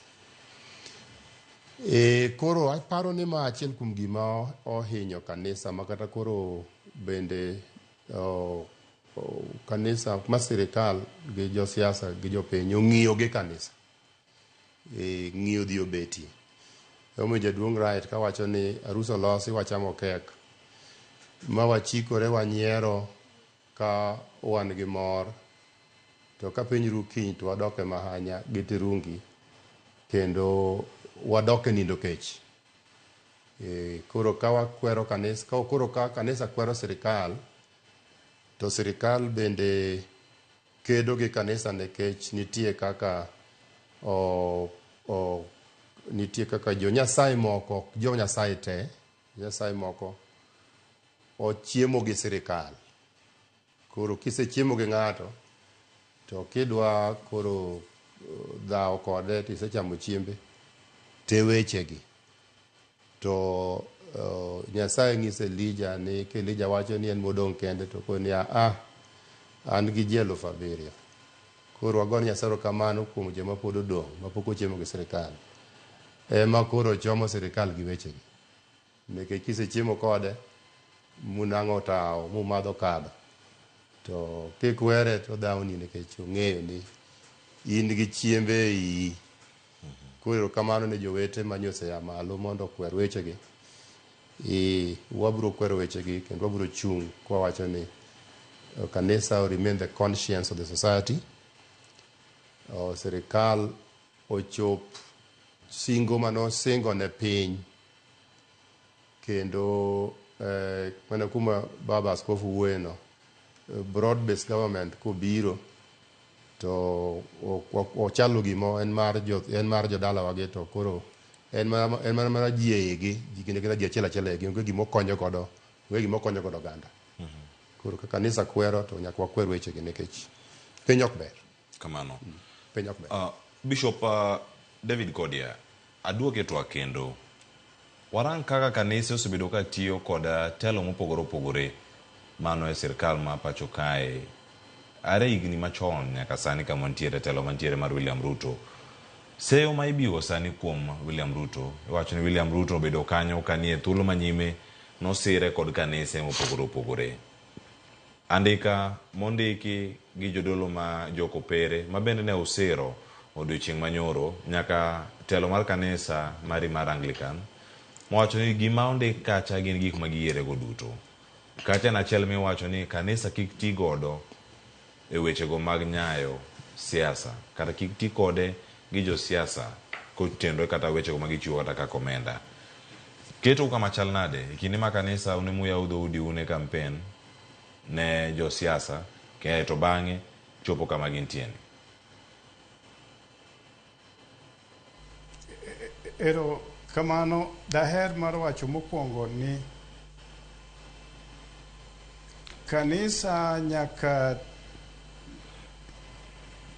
Koro aparo ni ma achiel kuom gima ohinyo kanisa ma kata koro bende kanisa ma sirikal gi josiasa gi jopiny ong'iyo gi kanisa. Ng'iyo dhi obetie. Emomiyo jaduong' Wright kawacho ni arus olosi wachamo kek ma wachikore wanyiero ka wan gi mor to ka piny ru kiny to wadok e mahanya gi tirungi kendo wadok e nindo kech. Koro ka wakwero kanisa, koro ka kanisa kwero sirikal to sirikal bende kedo gi kanisa nikech nitie kaka nitie kaka jo Nyasaye moko, ok jo Nyasaye te, Nyasaye moko ochiemo gi sirikal. Koro kisechiemo gi ng'ato to kidwa koro dhawo kode tisechamo chiembe te wechegi. To Nyasaye nyiso Elija ni ka Elija wacho ni en modong' kende to koni niya, an gi ji 7,000. Koro wago ne Nyasaye erokamano kuom joma pod odong' mapok ochiemo gi sirikal. Ema koro chomo sirikal gi wechegi. Nikech kisechiemo kode munang'o tawo mumadho kado to kikwere to odhawni nikech ong'eyo ni in gi chiembe e iyi. Koro erokamano ne jowete manyosea malo mondo okwer wechegi. Wabiro kwero wechegi kendo wabiro chung' kwawacho ni kanisa remain the conscience of the society. Sirikal ochop singo manosingo ne piny kendo mana kuma baba askofu wuoye no, broad based government kobiro to ochalo gima en mar jodalawa gi to koro en mana ji e igi, ji kendo ji achiel achiel e igi, onge gima okonyo godo, onge gima okonyo godo oganda. Koro ka kanisa kwero to nyaka wakwer wechegi nikech piny ok ber. Kamano. Piny ok ber. Bishop David Kodia, aduoke twak kendo. Warang kaka kanise osebedo ka tiyo kod telo mopogore opogore mano e sirkal ma pacho kae are higni machon nyaka sani kama nitiere telo mantiere mar William Ruto. Seyo ma ibiwo sani kuom William Ruto, iwacho ni William Ruto obedo kanyo kanie thuolo manyime nosire kod kanise mopogore opogore. Andika mondiki gi jodolo ma jokopere ma bende ne osiro odiochieng' manyoro nyaka telo mar kanisa mari mar Anglican mowacho ni gima ondik kacha gin gik ma giyierego duto. Kacha en achiel miwacho ni kanisa kik ti godo e wechego mag nyayo siasa kata kik ti kode gi josiasa kotenore kata wechego ma gichiwo kata kaka omenda. Ketou kama chal nade e kinde ma kanisa un ema dhoudi un e kampen ne josiasa kae to bang'e chopo kama gintie ni? Ero kamano, daher mar wacho mokwongo ni kanisa nyaka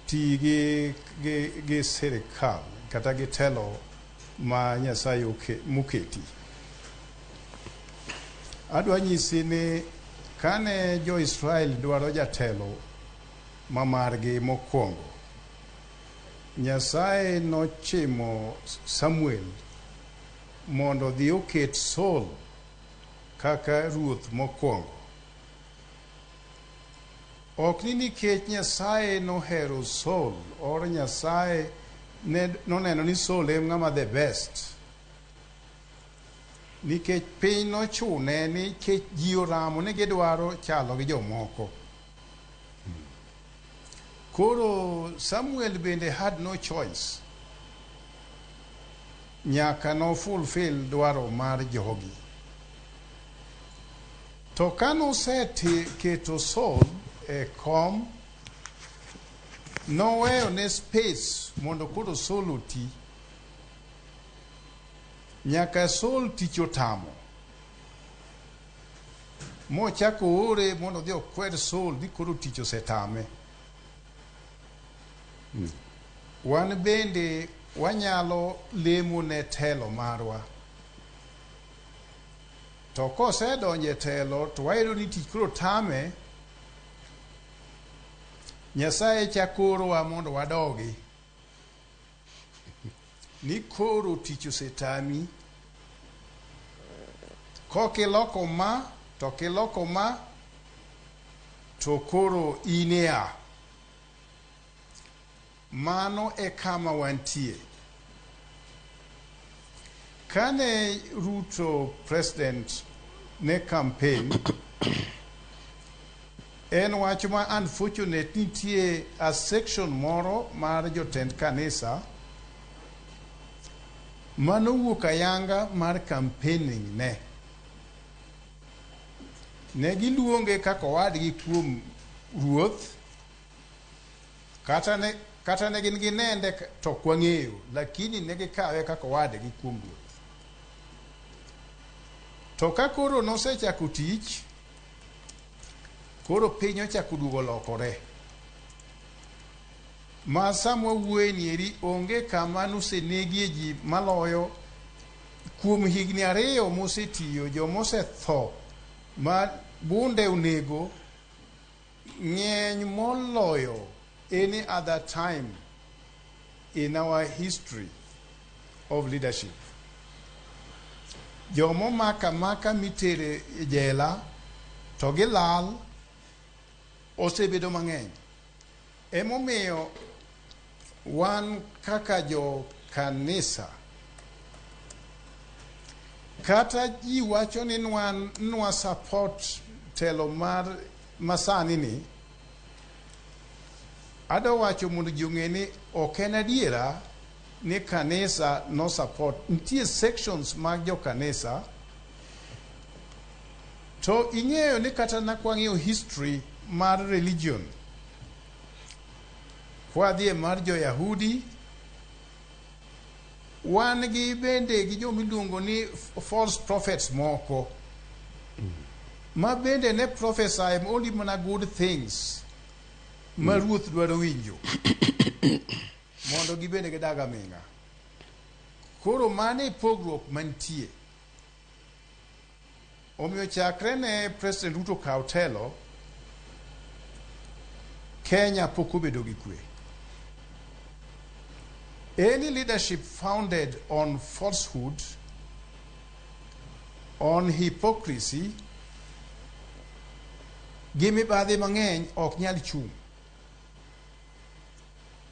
ti gi sirikal kata gi telo ma Nyasaye moketi. Adwa nyisi ni kane jo-Israel dwaro jatelo ma margi mokwongo, Nyasaye nochimo Samuel mondo odhi oket Saul kaka ruoth mokwongo. Ok ni nikech Nyasaye nohero Saul, or Nyasaye noneno ni Saul en ng'ama the best. Nikech piny nochune nikech ji oramo ni gidwaro chalo gi jomoko. Koro Samuel bende had no choice. Nyaka no fulfill dwaro mar jogi. To kanoseketo Saul e kom, noweyo ne space mondo koro Saul oti. Nyaka Saul tich otamo. Mochako oore mondo odhi okwer Saul ni koro tich osetame. Wan bende wanyalo lemo ne telo marwa. To kosedonjo e telo to wayudo ni tich koro tame, Nyasaye chako orowa mondo wadogi. Ni koro tich osetami. Kokiloko ma, to kiloko ma, to koro in e a. Mano e kama wantie. Kane Ruto president ne campaign, en wach ma unfortunate nitie a section moro mar jotend kanisa manowuok ayanga mar campaigning ne. Ne giluonge kaka owadgi kuom ruoth, kata ne gin ginende to ok wang'eyo, lakini ne gikawe kaka owadgi kuom ruoth. To ka koro nosechako tich, koro piny ochako duogo lokore. Ma sama wawuoye ni eri onge kama nosenegie ji maloyo kuom higni 2 mosetiyo, jomosetho ma bunde onego ng'eny moloyo any other time in our history of leadership. Jomomak amaka mitere e jela to gilal osebedo mang'eny. Emomiyo wan kaka jo kanisa kata ji wacho ni nwa support telo mar masani ni, adwa wacho mondo ji ong'e ni ok en adiera ni kanisa no support. Nitie sections mag jo kanisa to ing'eyo ni kata na kwang'iyo history mar religion, kwadhi e mar jo-Yahudi, wan gi bende gi jomiluongo ni false prophets moko ma bende ne prophesy only mana good things ma ruoth dwaro winjo mondo gibende gidag aming'a. Koro mano e pogruok mantie. Omiyo chakre ne President Ruto kaw telo, Kenya pok obedo gi kwe. Any leadership founded on falsehood, on hypocrisy, Gi mibadhi mang'eny ok nyal chung'.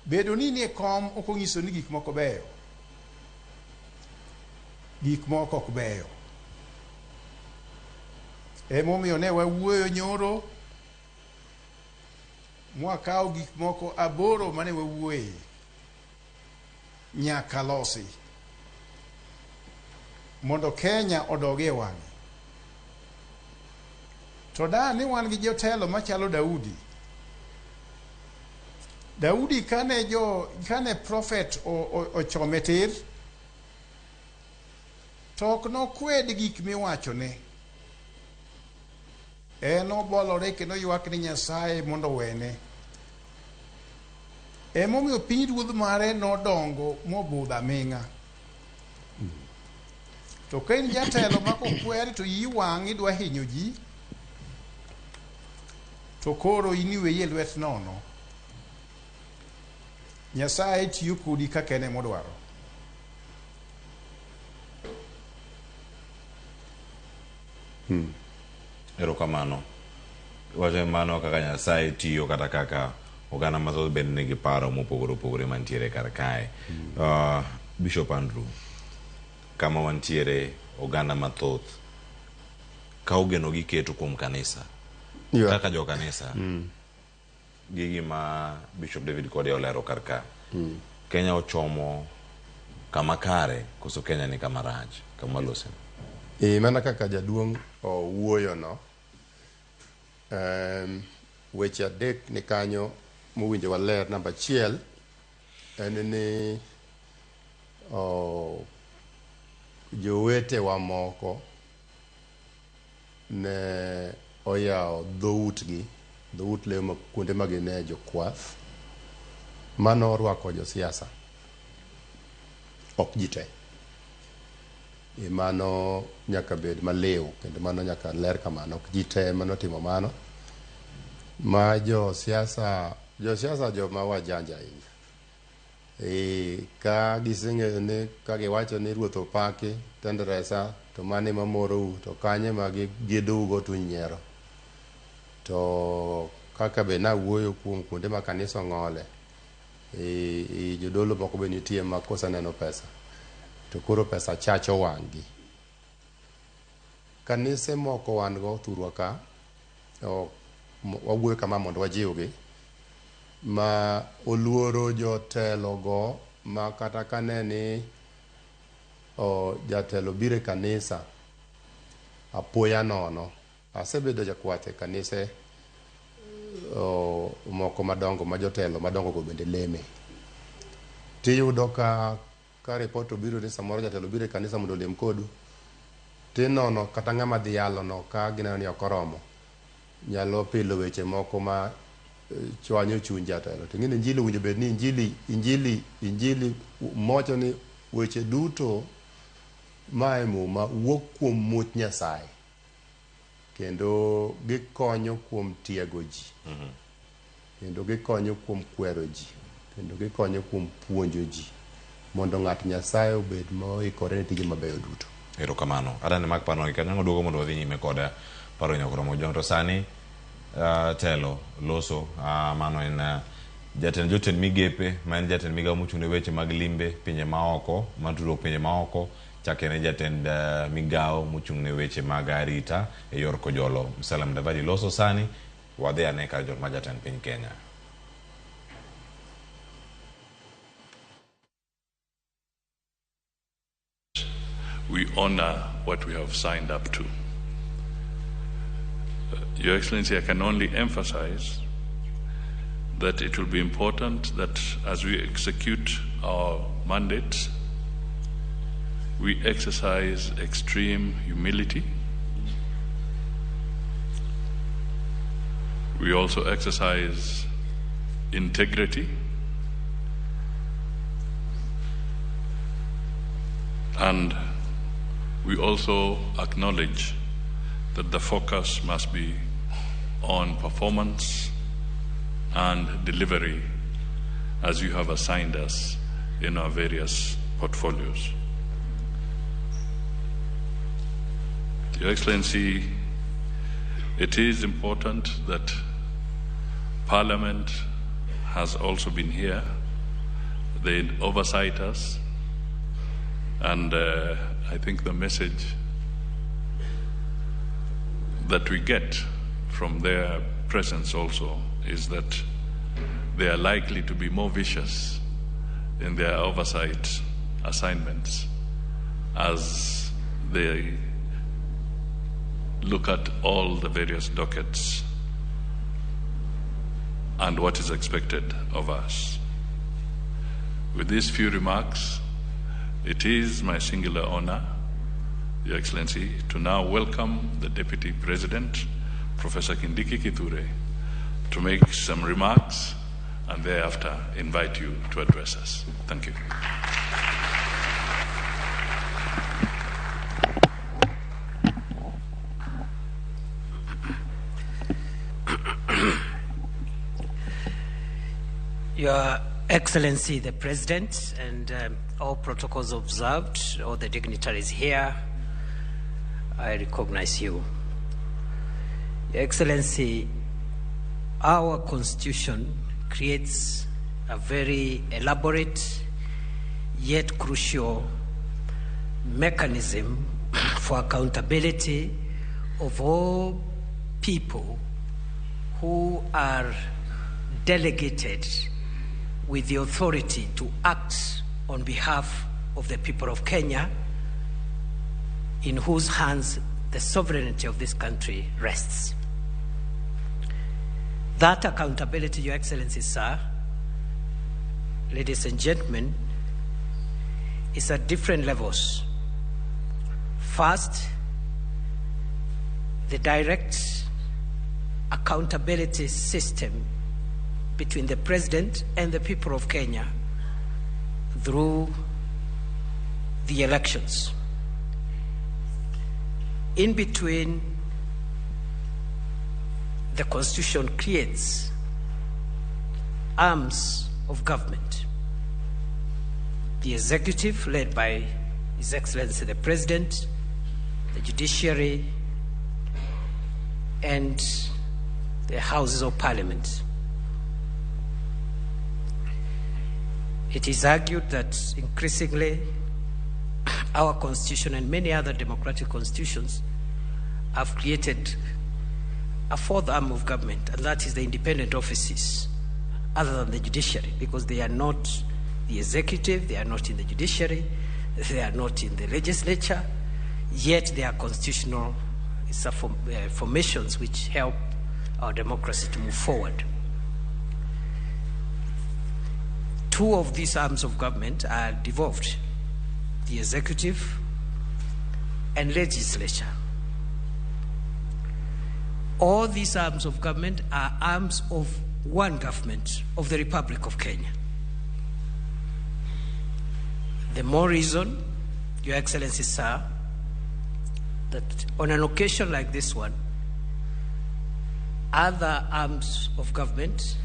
Bedo ni nie kom ok onyiso ni gik moko beyo. Gik moko ok beyo. Emomiyo ne wawuoyo nyoro mwakawo gik moko 8 mane wawuoye nyaka losi mondo Kenya odog e wang'e. To da ni wan gi jotelo machalo Daudi. Daudi kane prophet ochome tir, to ok nokwed gik miwachone. En obolore kendo ywak ni Nyasaye mondo owene. Emomiyo piny ruodh mare nodongo mobudho aming'a. To ka in jatelo ma kokwer to iyi wang' idwa hinyo ji, to koro in iweyi e lwet nono. Nyasaye tiyo kodi kaka en emodwaro. Erokamano. Wacho mano kaka Nyasaye tiyo kata kaka oganda mathoth bende nigi paro mopogore opogore mantiere kar kae. Bishop Andrew, kama wantiere oganda mathoth ka ogeno giketo kuom kanisa. Kaka jo kanisa. Gi gima Bishop David Kode olero kar ka. Kenya ochomo kama kare koso Kenya ni kama rach kama lose. Mana kaka jaduong' owuoyo no, weche 3 ni kanyo mowinjo waler. Namba 1 en ni jowetewa moko ne oyawo dhoutgi, dhout lemo kuonde ma gine jokwath mano orwako josiasa, ok ji te. Mano nyaka bed maliw kendo mano nyaka ler kamano, ok ji te manotimo mano. Ma josiasa joma wajanja ahinya. Ka giseng'eyo ni ka giwacho ni ruoth opaki tend resa to mano ema morou, to kanye ma gidougo to unyiero. To kaka be nawuoyo kuom kuonde ma kanisa ong'ole, jodolo moko be nitie ma koseneno pesa to koro pesa chacho wang'gi. Kanise moko wan go thurwa ka, wawuoyo kama mondo wajiwgi, ma oluoro jotelo go ma kata kane ni jatelo biro e kanisa apoya nono. Asebedo jakwath e kanise moko madongo ma jotelo madongo go bende leme. Tiyudo ka report obiro ni samoro jatelo biro e kanisa mondo olem kodu, tinono kata ng'ama dhi yalo no ka gineno ni ok oromo, nyalo pilo weche moko ma chwanyo chuny jatelo. To ing'e ni injili owinjo bed ni injili mowacho ni weche duto ma e Muma wuok kuom much Nyasaye kendo gikonyo kuom tiego ji, kendo gikonyo kuom kwero ji, kendo gikonyo kuom puonjo ji mondo ng'at Nyasaye obed moikore ne tije mabeyo duto. Erokamano. Adani mak paro gi kanyo duogo mondo wadhi nyime kod paro nyakoromo jong. To sani telo loso mano en jatend jotend migepe ma en jatend migawo mochung' ne weche mag limbe pinje maoko matudruok pinje maoko, chake ne jatend migawo mochung' ne weche mag arita e yor Kojolo Musalia Mudavadi loso sani. Wadhi ane kar jot ma jatend piny Kenya. We honor what we have signed up to. Your Excellency, I can only emphasize that it will be important that as we execute our mandate, we exercise extreme humility. We also exercise integrity. And we also acknowledge that the focus must be on performance and delivery as you have assigned us in our various portfolios. Your Excellency, It is important that Parliament has also been here. They oversight us, and I think the message that we get from their presence also is that they are likely to be more vicious in their oversight assignments as they look at all the various dockets and what is expected of us. With these few remarks, it is my singular honor, Your Excellency, to now welcome the Deputy President, Professor Kindiki Kithure, to make some remarks and thereafter invite you to address us. Thank you. Your Excellency, the President, and all protocols observed, all the dignitaries here, I recognize you. Your Excellency, our Constitution creates a very elaborate yet crucial mechanism for accountability of all people who are delegated with the authority to act on behalf of the people of Kenya, in whose hands the sovereignty of this country rests. That accountability, Your Excellency, sir, ladies and gentlemen, is at different levels. First, the direct accountability system between the President and the people of Kenya through the elections. In between, the Constitution creates arms of government. The executive, led by His Excellency the President, the judiciary, and the Houses of Parliament. It is argued that increasingly our Constitution and many other democratic constitutions have created a fourth arm of government, and that is the independent offices, other than the judiciary, because they are not the executive, they are not in the judiciary, they are not in the legislature, yet they are constitutional formations which help our democracy to move forward. Two of these arms of government are devolved, the executive and legislature. All these arms of government are arms of one government of the Republic of Kenya. The more reason, Your Excellency, sir, that on an occasion like this one, other arms of government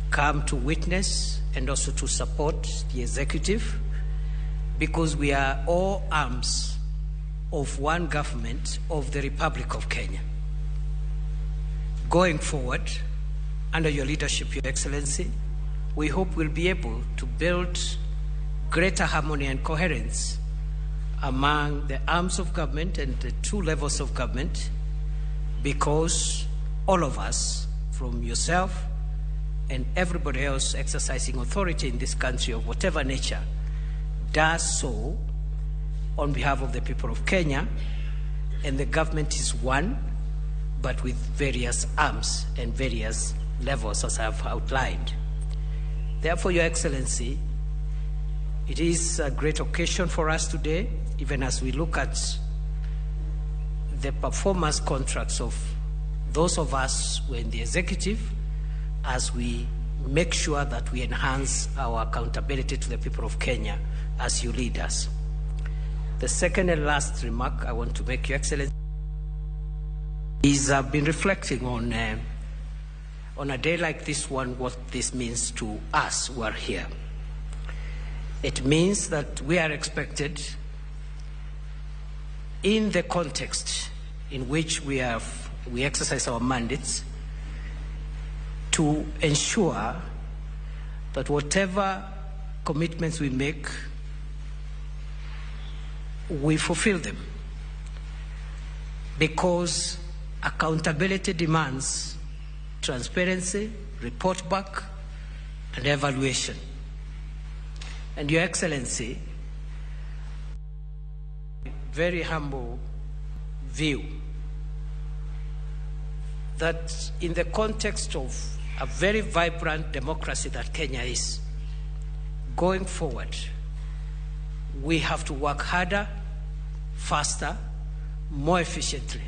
come to witness and also to support the executive, because we are all arms of one government of the Republic of Kenya. Going forward, under your leadership, Your Excellency, we hope we'll be able to build greater harmony and coherence among the arms of government and the two levels of government, because all of us, from yourself and everybody else exercising authority in this country of whatever nature, does so on behalf of the people of Kenya, and the government is one, but with various arms and various levels, as I have outlined. Therefore, Your Excellency, it is a great occasion for us today, even as we look at the performance contracts of those of us who are in the executive, as we make sure that we enhance our accountability to the people of Kenya as you lead us. The second and last remark I want to make, Your Excellency, is I've been reflecting on a day like this one, what this means to us who are here. It means that we are expected, in the context in which we have we exercise our mandates to ensure that whatever commitments we make, we fulfill them. Because accountability demands transparency, report back, and evaluation. And Your Excellency, very humble view that in the context of a very vibrant democracy that Kenya is, going forward, we have to work harder, faster, more efficiently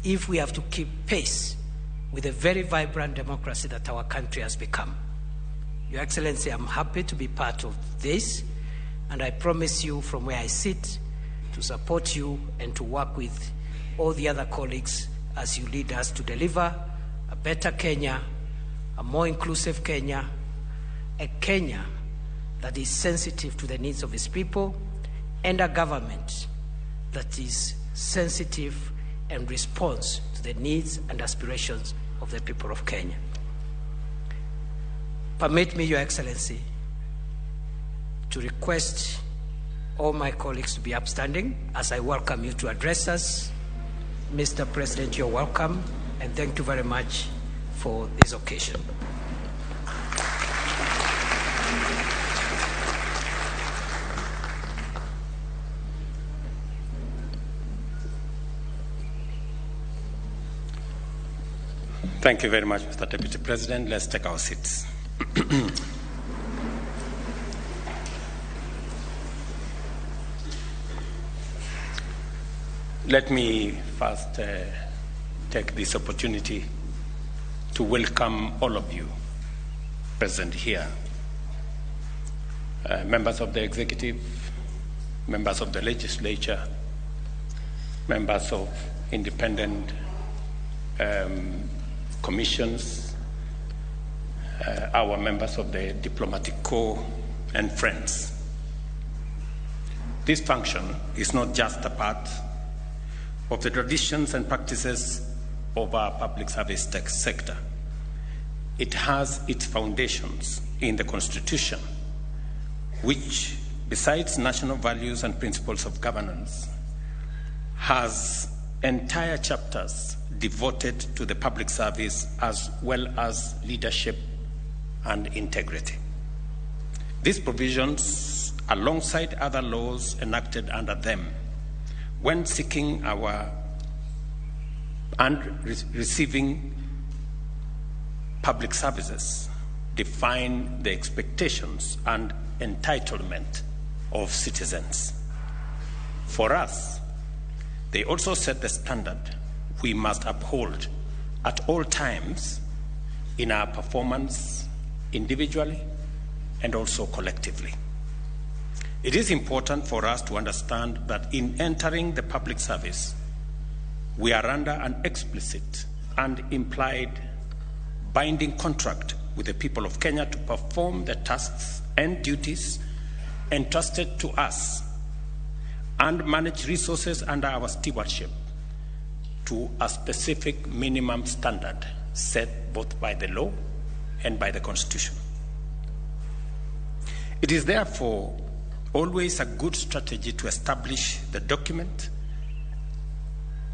if we have to keep pace with the very vibrant democracy that our country has become. Your Excellency, I'm happy to be part of this, and I promise you from where I sit to support you and to work with all the other colleagues as you lead us to deliver a better Kenya, a more inclusive Kenya, a Kenya that is sensitive to the needs of its people, and a government that is sensitive and responds to the needs and aspirations of the people of Kenya. Permit me, Your Excellency, to request all my colleagues to be upstanding as I welcome you to address us. Mr. President, you're welcome, and thank you very much for this occasion. Thank you very much, Mr. Deputy President. Let's take our seats. Let me first take this opportunity to welcome all of you present here, members of the executive, members of the legislature, members of independent commissions, our members of the diplomatic corps, and friends. This function is not just a part of the traditions and practices of our public service sector. It has its foundations in the Constitution, which, besides national values and principles of governance, has entire chapters devoted to the public service as well as leadership and integrity. These provisions, alongside other laws enacted under them, when seeking our and receiving public services, define the expectations and entitlement of citizens. For us, they also set the standard we must uphold at all times in our performance individually and also collectively. It is important for us to understand that in entering the public service, we are under an explicit and implied binding contract with the people of Kenya to perform the tasks and duties entrusted to us and manage resources under our stewardship to a specific minimum standard set both by the law and by the Constitution. It is therefore always a good strategy to establish the document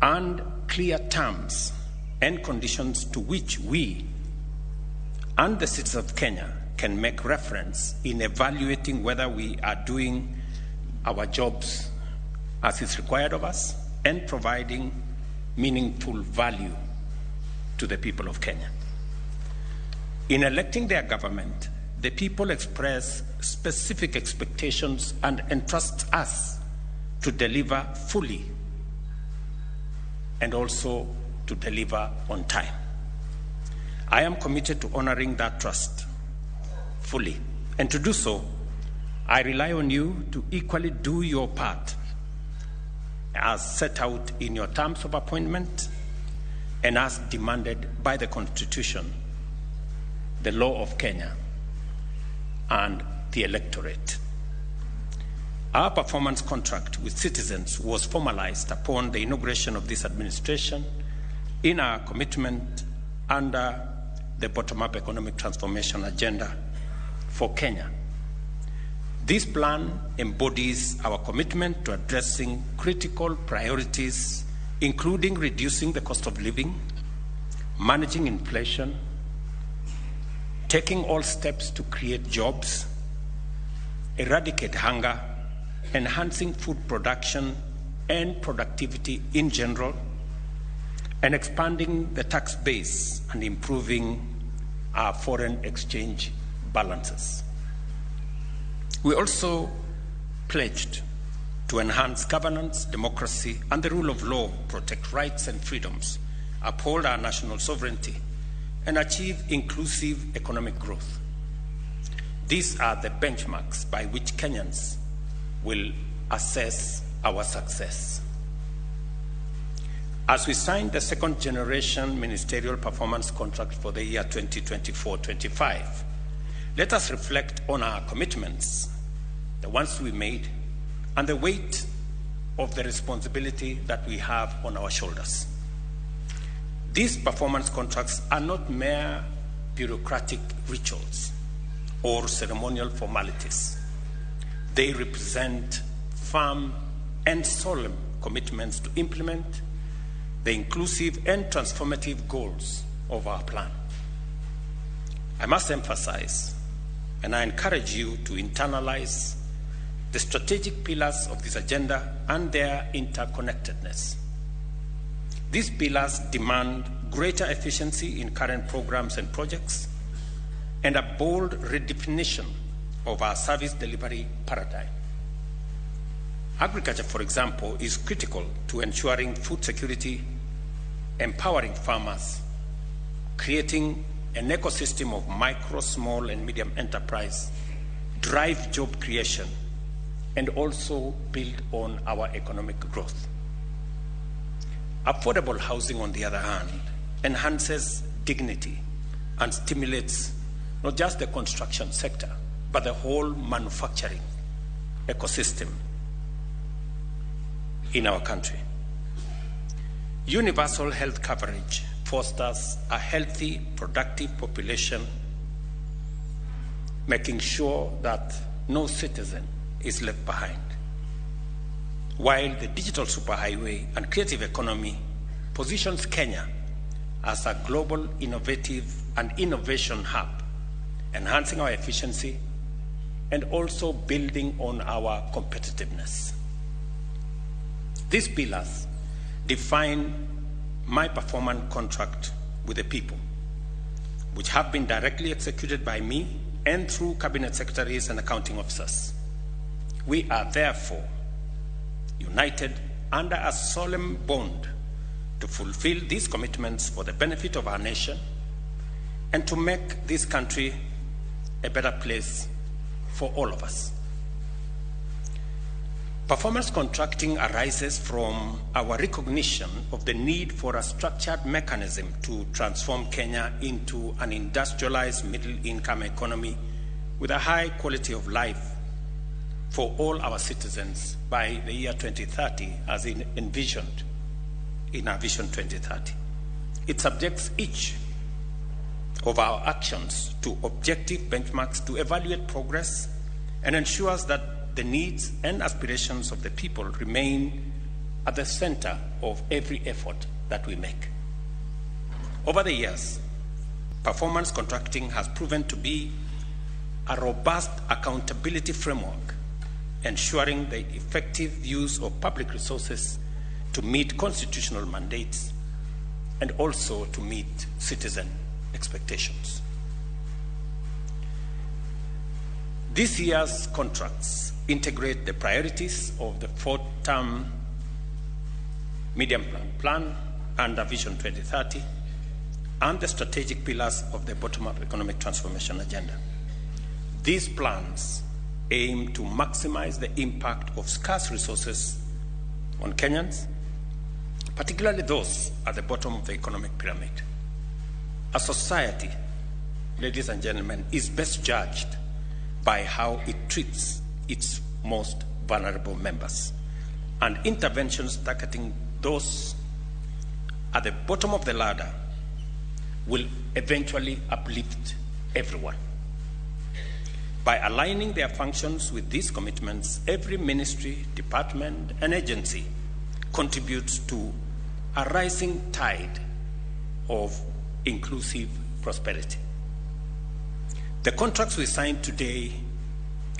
and clear terms and conditions to which we and the citizens of Kenya can make reference in evaluating whether we are doing our jobs as is required of us and providing meaningful value to the people of Kenya. In electing their government, the people express specific expectations and entrust us to deliver fully and also to deliver on time. I am committed to honoring that trust fully. And to do so, I rely on you to equally do your part as set out in your terms of appointment and as demanded by the Constitution, the law of Kenya, and the electorate. Our performance contract with citizens was formalized upon the inauguration of this administration in our commitment under the bottom-up economic transformation agenda for Kenya. This plan embodies our commitment to addressing critical priorities, including reducing the cost of living, managing inflation, taking all steps to create jobs, eradicate hunger, enhancing food production and productivity in general, and expanding the tax base and improving our foreign exchange balances. We also pledged to enhance governance, democracy, and the rule of law, protect rights and freedoms, uphold our national sovereignty, and achieve inclusive economic growth. These are the benchmarks by which Kenyans will assess our success. As we sign the second generation ministerial performance contract for the year 2024-25, let us reflect on our commitments, the ones we made, and the weight of the responsibility that we have on our shoulders. These performance contracts are not mere bureaucratic rituals or ceremonial formalities. They represent firm and solemn commitments to implement the inclusive and transformative goals of our plan. I must emphasize, and I encourage you to internalize the strategic pillars of this agenda and their interconnectedness. These pillars demand greater efficiency in current programs and projects and a bold redefinition of our service delivery paradigm. Agriculture, for example, is critical to ensuring food security, empowering farmers, creating an ecosystem of micro, small, and medium enterprise, drive job creation, and also build on our economic growth. Affordable housing, on the other hand, enhances dignity and stimulates not just the construction sector, but the whole manufacturing ecosystem in our country. Universal health coverage fosters a healthy, productive population, making sure that no citizen is left behind. While the digital superhighway and creative economy positions Kenya as a global innovative and innovation hub, enhancing our efficiency and also building on our competitiveness. These pillars define my performance contract with the people, which have been directly executed by me and through cabinet secretaries and accounting officers. We are therefore united under a solemn bond to fulfill these commitments for the benefit of our nation and to make this country a better place for all of us. Performance contracting arises from our recognition of the need for a structured mechanism to transform Kenya into an industrialized middle-income economy with a high quality of life for all our citizens by the year 2030, as envisioned in our Vision 2030. It subjects each of our actions to objective benchmarks to evaluate progress and ensures that the needs and aspirations of the people remain at the center of every effort that we make. Over the years, performance contracting has proven to be a robust accountability framework, ensuring the effective use of public resources to meet constitutional mandates and also to meet citizen expectations. This year's contracts integrate the priorities of the fourth-term medium plan under Vision 2030 and the strategic pillars of the bottom-up economic transformation agenda. These plans aim to maximize the impact of scarce resources on Kenyans, particularly those at the bottom of the economic pyramid. A society, ladies and gentlemen, is best judged by how it treats its most vulnerable members, and interventions targeting those at the bottom of the ladder will eventually uplift everyone. By aligning their functions with these commitments, every ministry, department, and agency contributes to a rising tide of inclusive prosperity. The contracts we signed today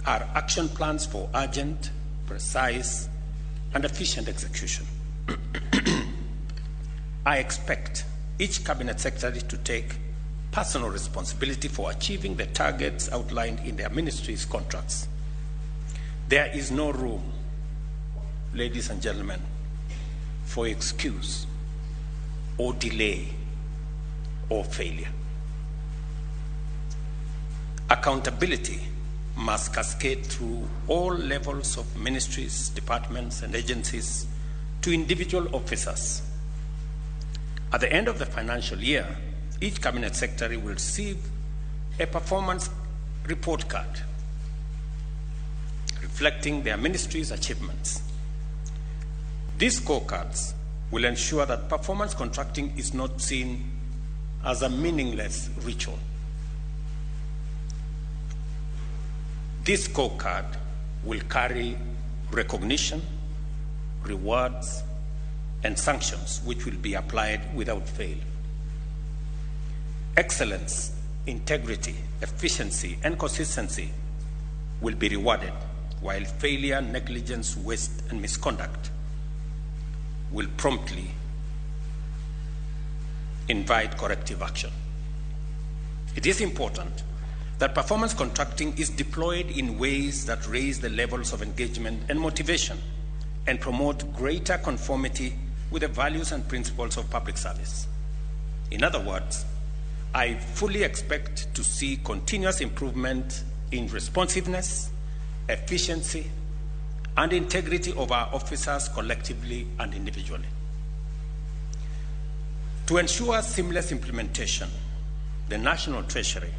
are action plans for urgent, precise, and efficient execution. I expect each cabinet secretary to take personal responsibility for achieving the targets outlined in their ministry's contracts. There is no room, ladies and gentlemen, for excuse or delay or failure. Accountability must cascade through all levels of ministries, departments, and agencies to individual officers. At the end of the financial year, each cabinet secretary will receive a performance report card reflecting their ministry's achievements. These scorecards will ensure that performance contracting is not seen as a meaningless ritual. This scorecard will carry recognition, rewards, and sanctions which will be applied without fail. Excellence, integrity, efficiency, and consistency will be rewarded, while failure, negligence, waste, and misconduct will promptly invite corrective action. It is important that performance contracting is deployed in ways that raise the levels of engagement and motivation and promote greater conformity with the values and principles of public service. In other words, I fully expect to see continuous improvement in responsiveness, efficiency, and integrity of our officers collectively and individually. To ensure seamless implementation, the National Treasury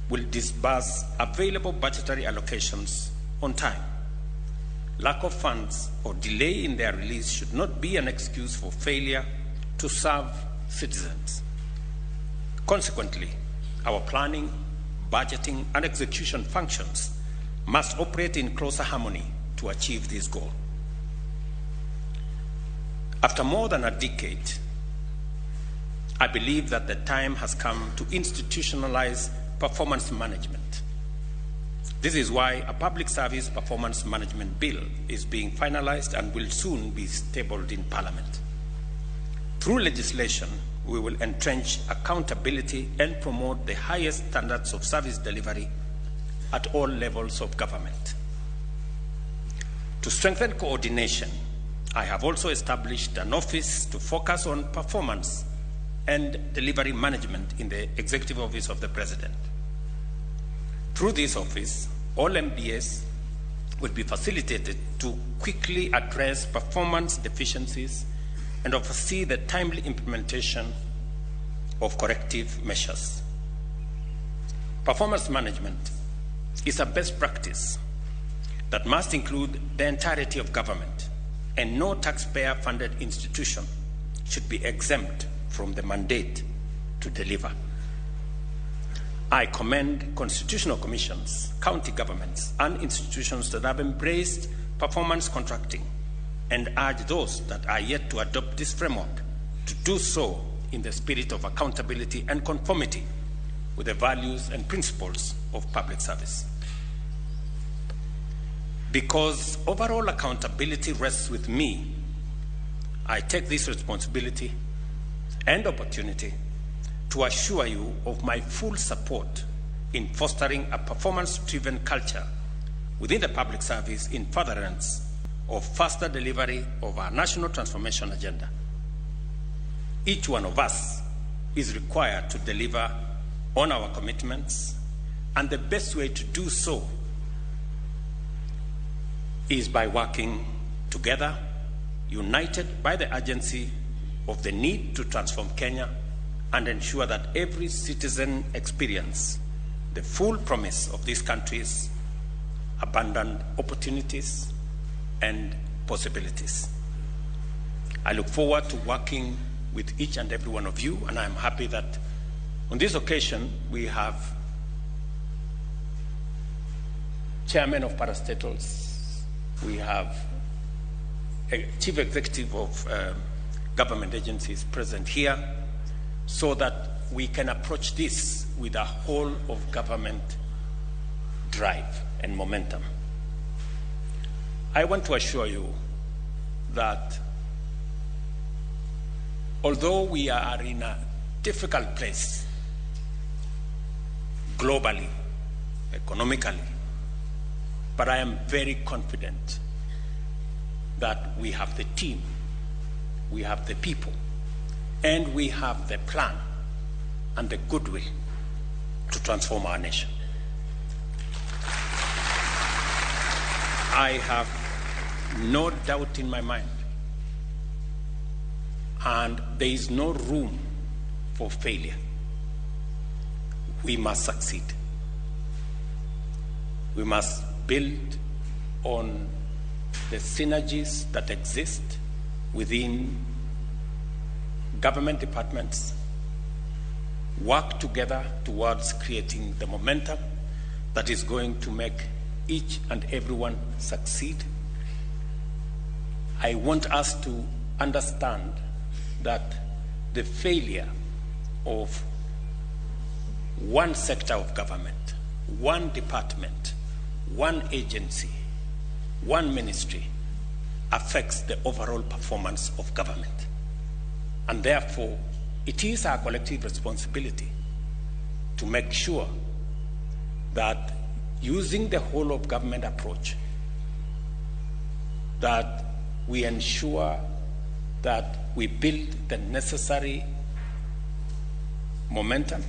will disburse available budgetary allocations on time. Lack of funds or delay in their release should not be an excuse for failure to serve citizens. Consequently, our planning, budgeting, and execution functions must operate in closer harmony to achieve this goal. After more than a decade, I believe that the time has come to institutionalize performance management. This is why a public service performance management bill is being finalized and will soon be tabled in Parliament. Through legislation, we will entrench accountability and promote the highest standards of service delivery at all levels of government. To strengthen coordination, I have also established an office to focus on performance and delivery management in the Executive Office of the President. Through this office, all MDAs will be facilitated to quickly address performance deficiencies and oversee the timely implementation of corrective measures. Performance management is a best practice that must include the entirety of government, and no taxpayer-funded institution should be exempt from the mandate to deliver. I commend constitutional commissions, county governments, and institutions that have embraced performance contracting and urge those that are yet to adopt this framework to do so in the spirit of accountability and conformity with the values and principles of public service. Because overall accountability rests with me, I take this responsibility and opportunity to assure you of my full support in fostering a performance-driven culture within the public service in furtherance of faster delivery of our national transformation agenda. Each one of us is required to deliver on our commitments, and the best way to do so is by working together, united by the urgency of the need to transform Kenya and ensure that every citizen experiences the full promise of this country's abundant opportunities and possibilities. I look forward to working with each and every one of you, and I'm happy that on this occasion we have chairman of parastatals, we have a chief executive of government agencies present here, so that we can approach this with a whole of government drive and momentum. I want to assure you that although we are in a difficult place globally, economically, but I am very confident that we have the team, we have the people, and we have the plan and the goodwill to transform our nation. I have no doubt in my mind, and there is no room for failure. We must succeed. We must build on the synergies that exist within government departments, work together towards creating the momentum that is going to make each and everyone succeed. I want us to understand that the failure of one sector of government, one department, one agency, one ministry affects the overall performance of government. And therefore, it is our collective responsibility to make sure that using the whole of government approach, that we ensure that we build the necessary momentum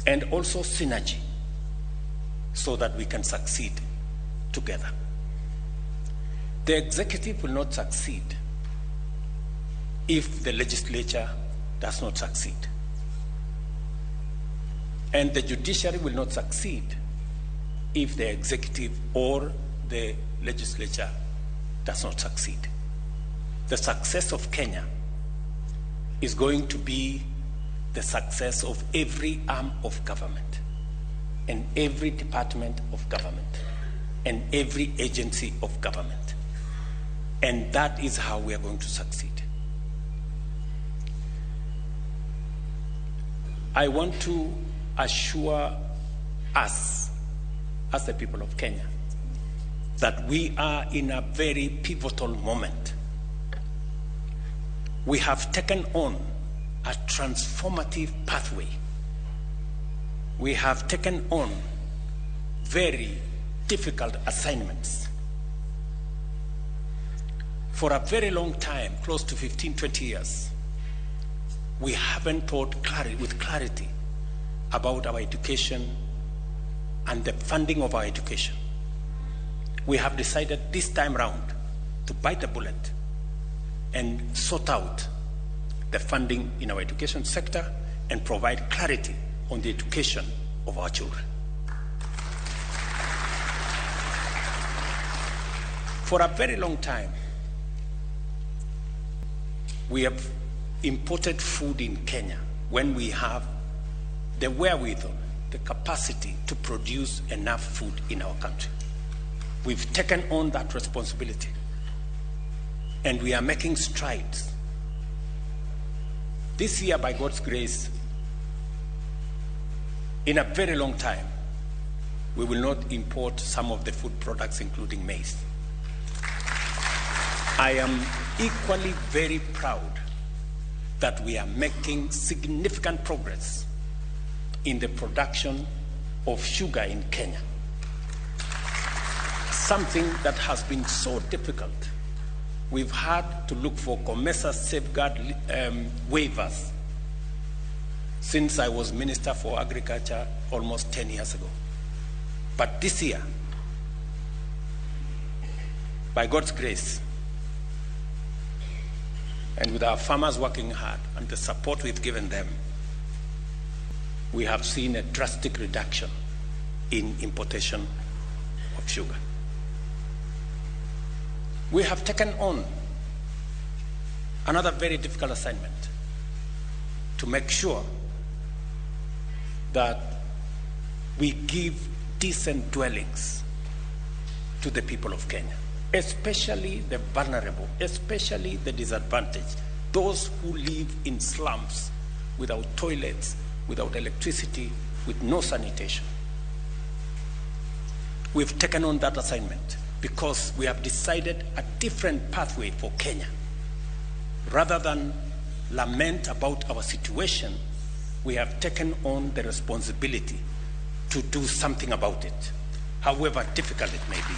and also synergy so that we can succeed together. The executive will not succeed if the legislature does not succeed. And the judiciary will not succeed if the executive or the legislature does not succeed. The success of Kenya is going to be the success of every arm of government and every department of government and every agency of government. And that is how we are going to succeed. I want to assure us, as the people of Kenya, that we are in a very pivotal moment. We have taken on a transformative pathway. We have taken on very difficult assignments. For a very long time, close to 15, 20 years, we haven't thought with clarity about our education and the funding of our education. We have decided this time round to bite the bullet and sort out the funding in our education sector and provide clarity on the education of our children. For a very long time, we have imported food in Kenya when we have the wherewithal, the capacity to produce enough food in our country. We've taken on that responsibility and we are making strides. This year, by God's grace, in a very long time, we will not import some of the food products, including maize. I am equally very proud that we are making significant progress in the production of sugar in Kenya. Something that has been so difficult. We've had to look for COMESA safeguard waivers since I was Minister for Agriculture almost 10 years ago. But this year, by God's grace, and with our farmers working hard and the support we've given them, we have seen a drastic reduction in importation of sugar. We have taken on another very difficult assignment. to make sure that we give decent dwellings to the people of Kenya, especially the vulnerable, especially the disadvantaged, those who live in slums without toilets, without electricity, with no sanitation. We've taken on that assignment because we have decided a different pathway for Kenya. Rather than lament about our situation, we have taken on the responsibility to do something about it, however difficult it may be.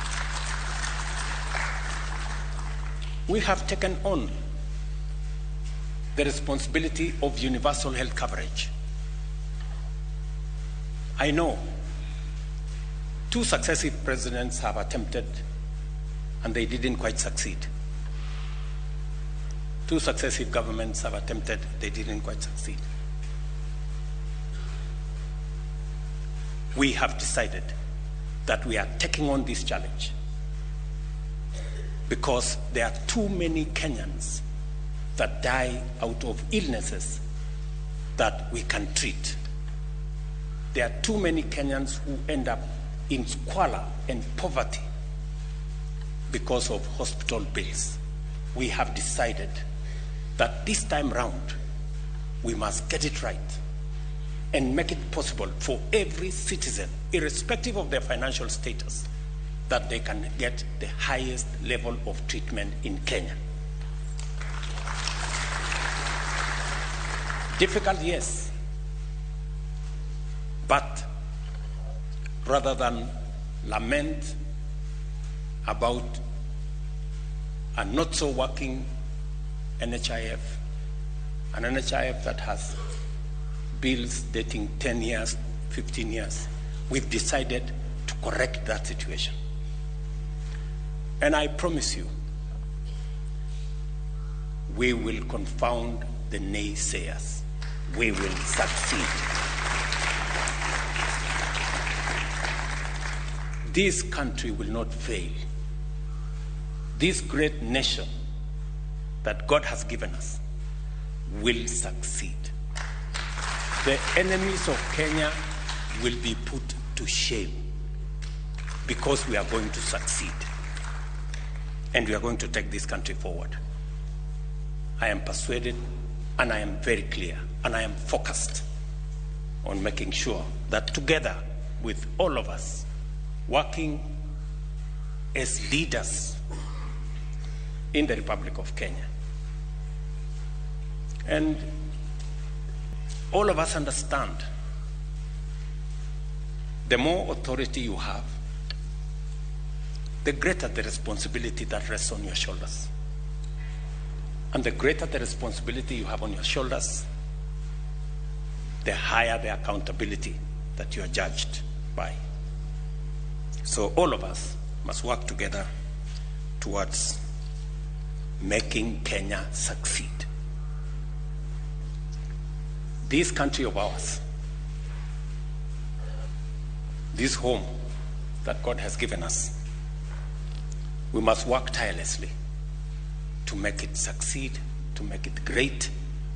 We have taken on the responsibility of universal health coverage. I know 2 successive presidents have attempted and they didn't quite succeed. 2 successive governments have attempted, they didn't quite succeed. We have decided that we are taking on this challenge because there are too many Kenyans that die out of illnesses that we can treat. There are too many Kenyans who end up in squalor and poverty because of hospital bills. We have decided that this time round, we must get it right and make it possible for every citizen, irrespective of their financial status, that they can get the highest level of treatment in Kenya. Difficult, yes, but rather than lament about a not so working NHIF, an NHIF that has bills dating 10 years, 15 years, we've decided to correct that situation. And I promise you, we will confound the naysayers. We will succeed. This country will not fail. This great nation that God has given us will succeed. The enemies of Kenya will be put to shame because we are going to succeed and we are going to take this country forward. I am persuaded and I am very clear and I am focused on making sure that together with all of us, working as leaders in the Republic of Kenya. And all of us understand the more authority you have, the greater the responsibility that rests on your shoulders. And the greater the responsibility you have on your shoulders, the higher the accountability that you are judged by. So all of us must work together towards making Kenya succeed. This country of ours, this home that God has given us, we must work tirelessly to make it succeed, to make it great,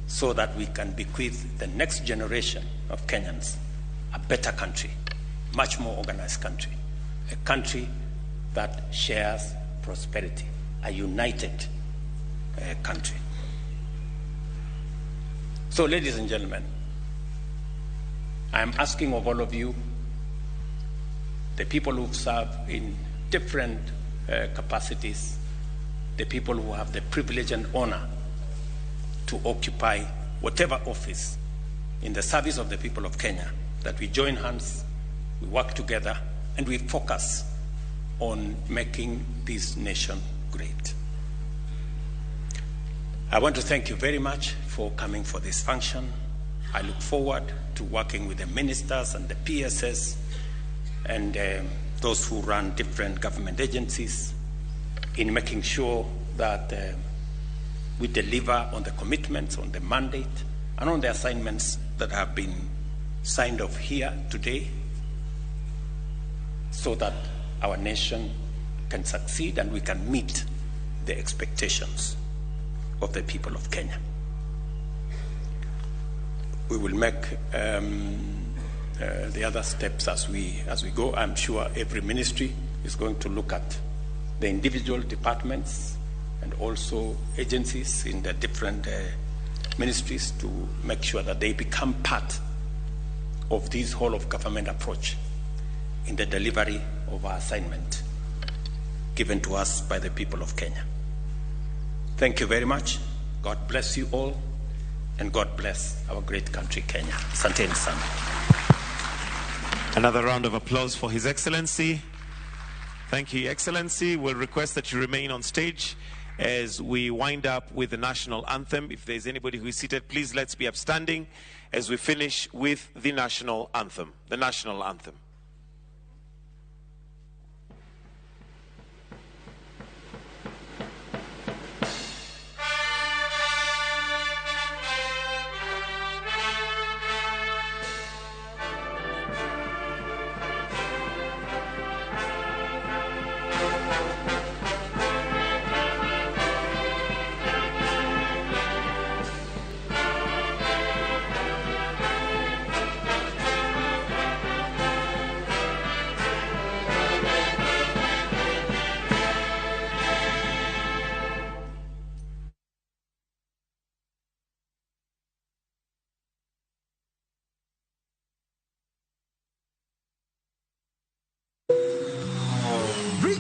so that we can bequeath the next generation of Kenyans a better country, much more organized country, a country that shares prosperity, a united country. So, ladies and gentlemen, I am asking of all of you, the people who've served in different capacities, the people who have the privilege and honor to occupy whatever office in the service of the people of Kenya, that we join hands, we work together, and we focus on making this nation great. I want to thank you very much for coming for this function. I look forward to working with the ministers and the PSS and those who run different government agencies in making sure that we deliver on the commitments, on the mandate, and on the assignments that have been signed off here today, so that our nation can succeed and we can meet the expectations of the people of Kenya. We will make the other steps as we go. I'm sure every ministry is going to look at the individual departments and also agencies in the different ministries to make sure that they become part of this whole of government approach in the delivery of our assignment given to us by the people of Kenya. Thank you very much. God bless you all, and God bless our great country, Kenya. Asanteni sana. Another round of applause for His Excellency. Thank you, Excellency. We'll request that you remain on stage as we wind up with the national anthem. If there's anybody who is seated, please let's be upstanding as we finish with the national anthem. The national anthem.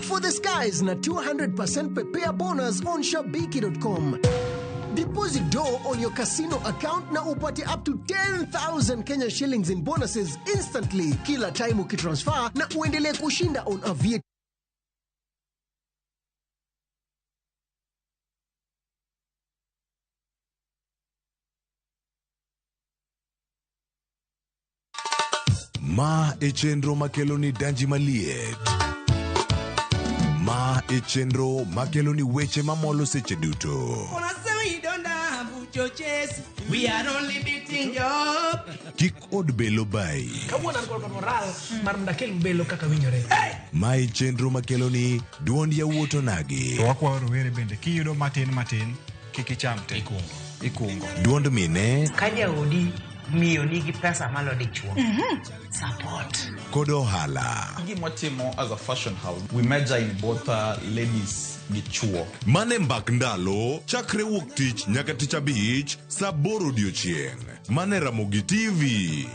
For the skies na 200% prepare bonus on Shabiki.com. Deposit dough on your casino account na upate up to 10,000 Kenya shillings in bonuses instantly kila time ukitransfer na uendelee kushinda on Aviator. Ma e chenro makelo ni danji maliet. Ma e chenro makelo ni weche mamolo seche duto. We are only beating job. Kik od belo bai. Kawuono an kod moral mar mondo akel belo kaka winjore. Ma e chenro makelo ni duond yawuot onagi. To wakwayo rowere bende kiyudo matin matin kik icham te. Ikungo. Duond mine. Ka jaodi miyo nigi pesa malo dichuo. Support. Kod ohala. Gima watimo as a fashion house, we measure in both ladies gi chuo. Mane mbak ndalo, chakre wuok tich nyaka tich abich, saa aboro odiochieng'. Mane Ramogi TV.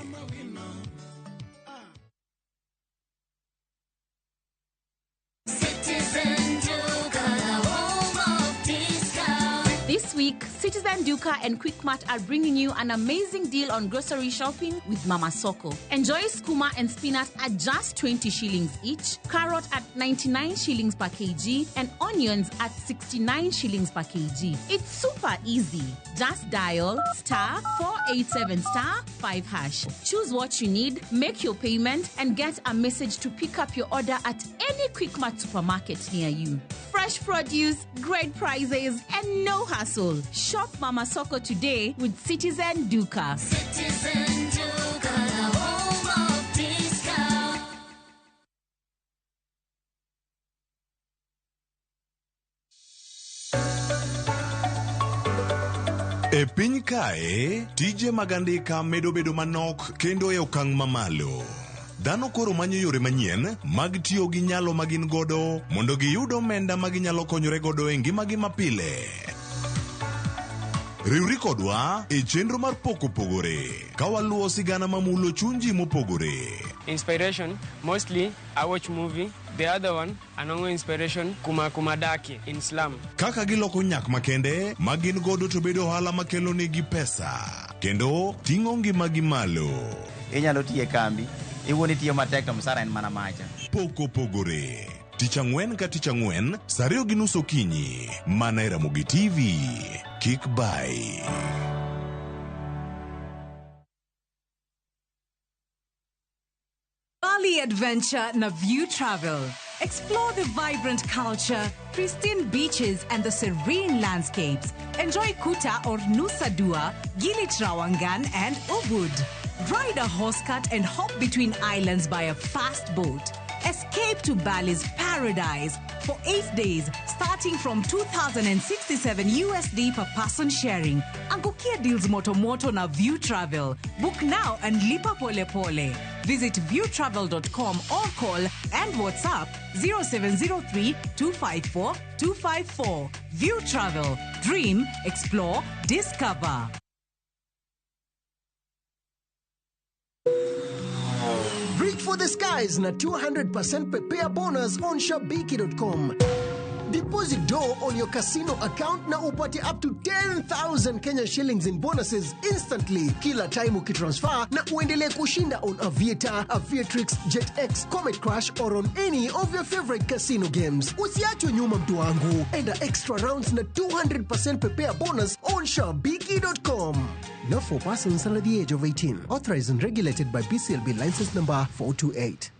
This week, Citizen Duka and Quickmart are bringing you an amazing deal on grocery shopping with Mama Soko. Enjoy skuma and spinach at just 20 shillings each, carrot at 99 shillings per kg, and onions at 69 shillings per kg. It's super easy. Just dial *487*5#. Choose what you need, make your payment, and get a message to pick up your order at any Quickmart supermarket near you. Fresh produce, great prices, and no hassle. Shop Mama Soko today with Citizen Duka. Citizen Duka, the home of discount. E piny kae, tije mag andika medo bedo manok kendo e okang' mamalo. Dhano koro manyo yore manyien mag tiyo gi nyalo ma gin godo mondo giyud omenda ma ginyalo konyore godo e ngimagi mapile. Riwri kodwa e chenro mar Pok Opogore ka waluwo sigana mamulo chuny ji mopogore. Inspiration, mostly I watch movie. The other one, anongo inspiration, kuma daki in slum. Kaka giloko nyak makende ma gin godo to bedo ohala makelo negi pesa kendo ting'o ngimagi malo. Inyalo tiyo e kambi, iwuon itiyo matek to msara en mana macha. Pok Opogore. Tich ang'wen ka tich ang'wen, saa 2:30 okinyi, mana e Ramogi TV. Kik bai. Bali Adventure na View Travel. Explore the vibrant culture, pristine beaches, and the serene landscapes. Enjoy Kuta or Nusa Dua, Gili Trawangan, and Ubud. Ride a horse cart and hop between islands by a fast boat. Escape to Bali's paradise for 8 days, starting from 2067 USD per person sharing. Angukia deals moto moto na View Travel. Book now and lipa pole pole. Visit viewtravel.com or call and WhatsApp 0703 254 254. View Travel. Dream, explore, discover. Reach for the skies na 200% prepare bonus on shabiki.com. Deposit dough on your casino account na upate up to 10,000 Kenya shillings in bonuses instantly kila time ukitransfer na uendelee kushinda on Aviator, Aviatrix, JetX, Comet Crash or on any of your favorite casino games. Usiachwe nyuma mtu wangu. Enda extra rounds na 200% prepare bonus on shabiki.com. Not for persons under the age of 18. Authorized and regulated by BCLB license number 428.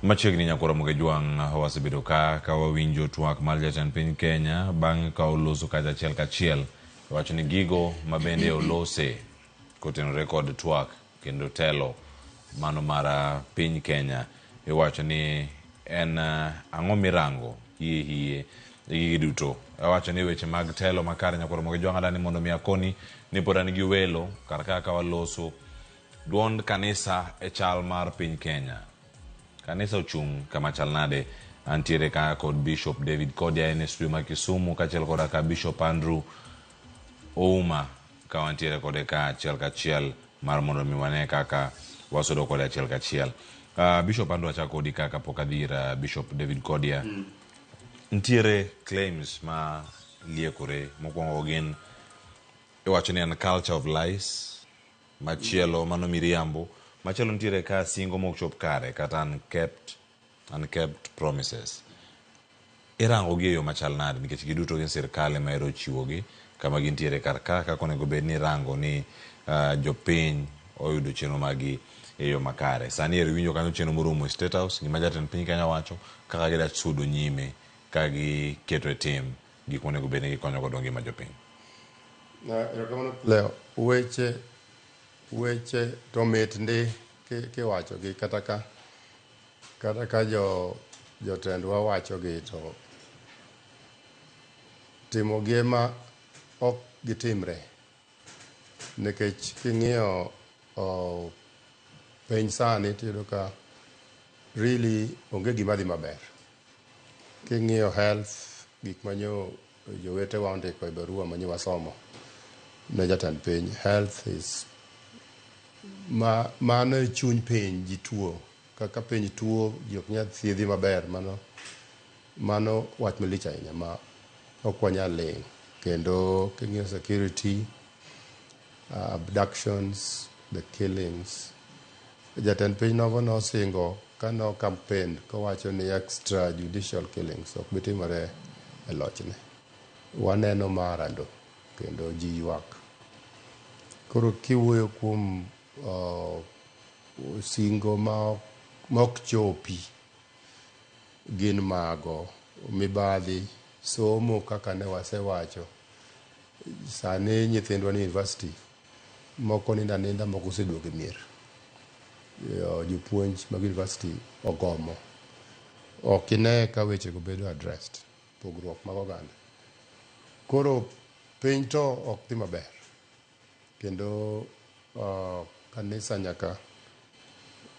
Machiegni nyakoro Mugejwang' wasebedo ka wawinjo twak mar jatend piny Kenya bang' ka oloso kacha achiel kachiel wacho ni gigo mabende olose kotenore kod twak kendo telo mano mar piny Kenya iwacho ni en ang'o mirango hie hie gigi duto. Awacho ni weche mag telo makare nyakoro Mugejwang' adani mondo mi akoni ni pod an gi welo kar kaka waloso duond kanisa e chal mar piny Kenya. Kanisa ochung' kama chal nade? Antiere ka kod Bishop David Kodia en e studio ma Kisumu kaachiel koda ka Bishop Andrew Ouma ka wantiere kode ka achiel kachiel mar mondo mi wane kaka wasudo kode achiel kachiel. Bishop Andrew achako kodi ka kapok adhi ir Bishop David Kodia. Nitiere claims ma liekore mokwongo gin iwacho ni en culture of lies, machielo mano miriambo, machielo nitiere ka singo mok chop kare kata unkept promises. Irango gi e yo machal nade nikech giduto gin sirkal ema ero chiwogi kama gintiere kar ka kaka onego bed ni irango ni jopiny oyudo chenro magi e yo makare. Sani ero iwinjo kanyo chenro moromo e State House, gima jatend piny Kenya wacho kaka gida sudo nyime ka giketo e tim gik monego bed ni gikonyo godo ngima jopiny. Leo, weche to mit ndi kiwachogi kata ka jotendwa wachogi to timogi ema ok gitimre nikech king'iyo piny sani tiyudo ka really onge gima dhi maber. King'iyo health, gik manyo jowetewa ondiko e barua manyo wasomo ne jatend piny, health is mano e chuny piny, ji tuo. Kaka piny tuo, ji ok nyal thiedhi maber, mano wach malich ahinya ma ok wanyal ling'. Kendo king'iyo security, abductions, the killings, jatend piny nogo nosingo kano campaign kowacho ni extra judicial killings ok bitimore e lochne. Waneno marando kendo ji ywak. Koro kiwuoyo kuom singo ma ok chopi gin mago, mibadhi, somo kaka ne wasewacho. Sani nyithindwa ni university, moko nindo aninda, moko oseduogo e mier. Jopuonj mag university ogomo. Ok ine ka wechego bedo addressed, pogruok mag oganda. Koro piny to ok dhi maber. Kendo kanisa nyaka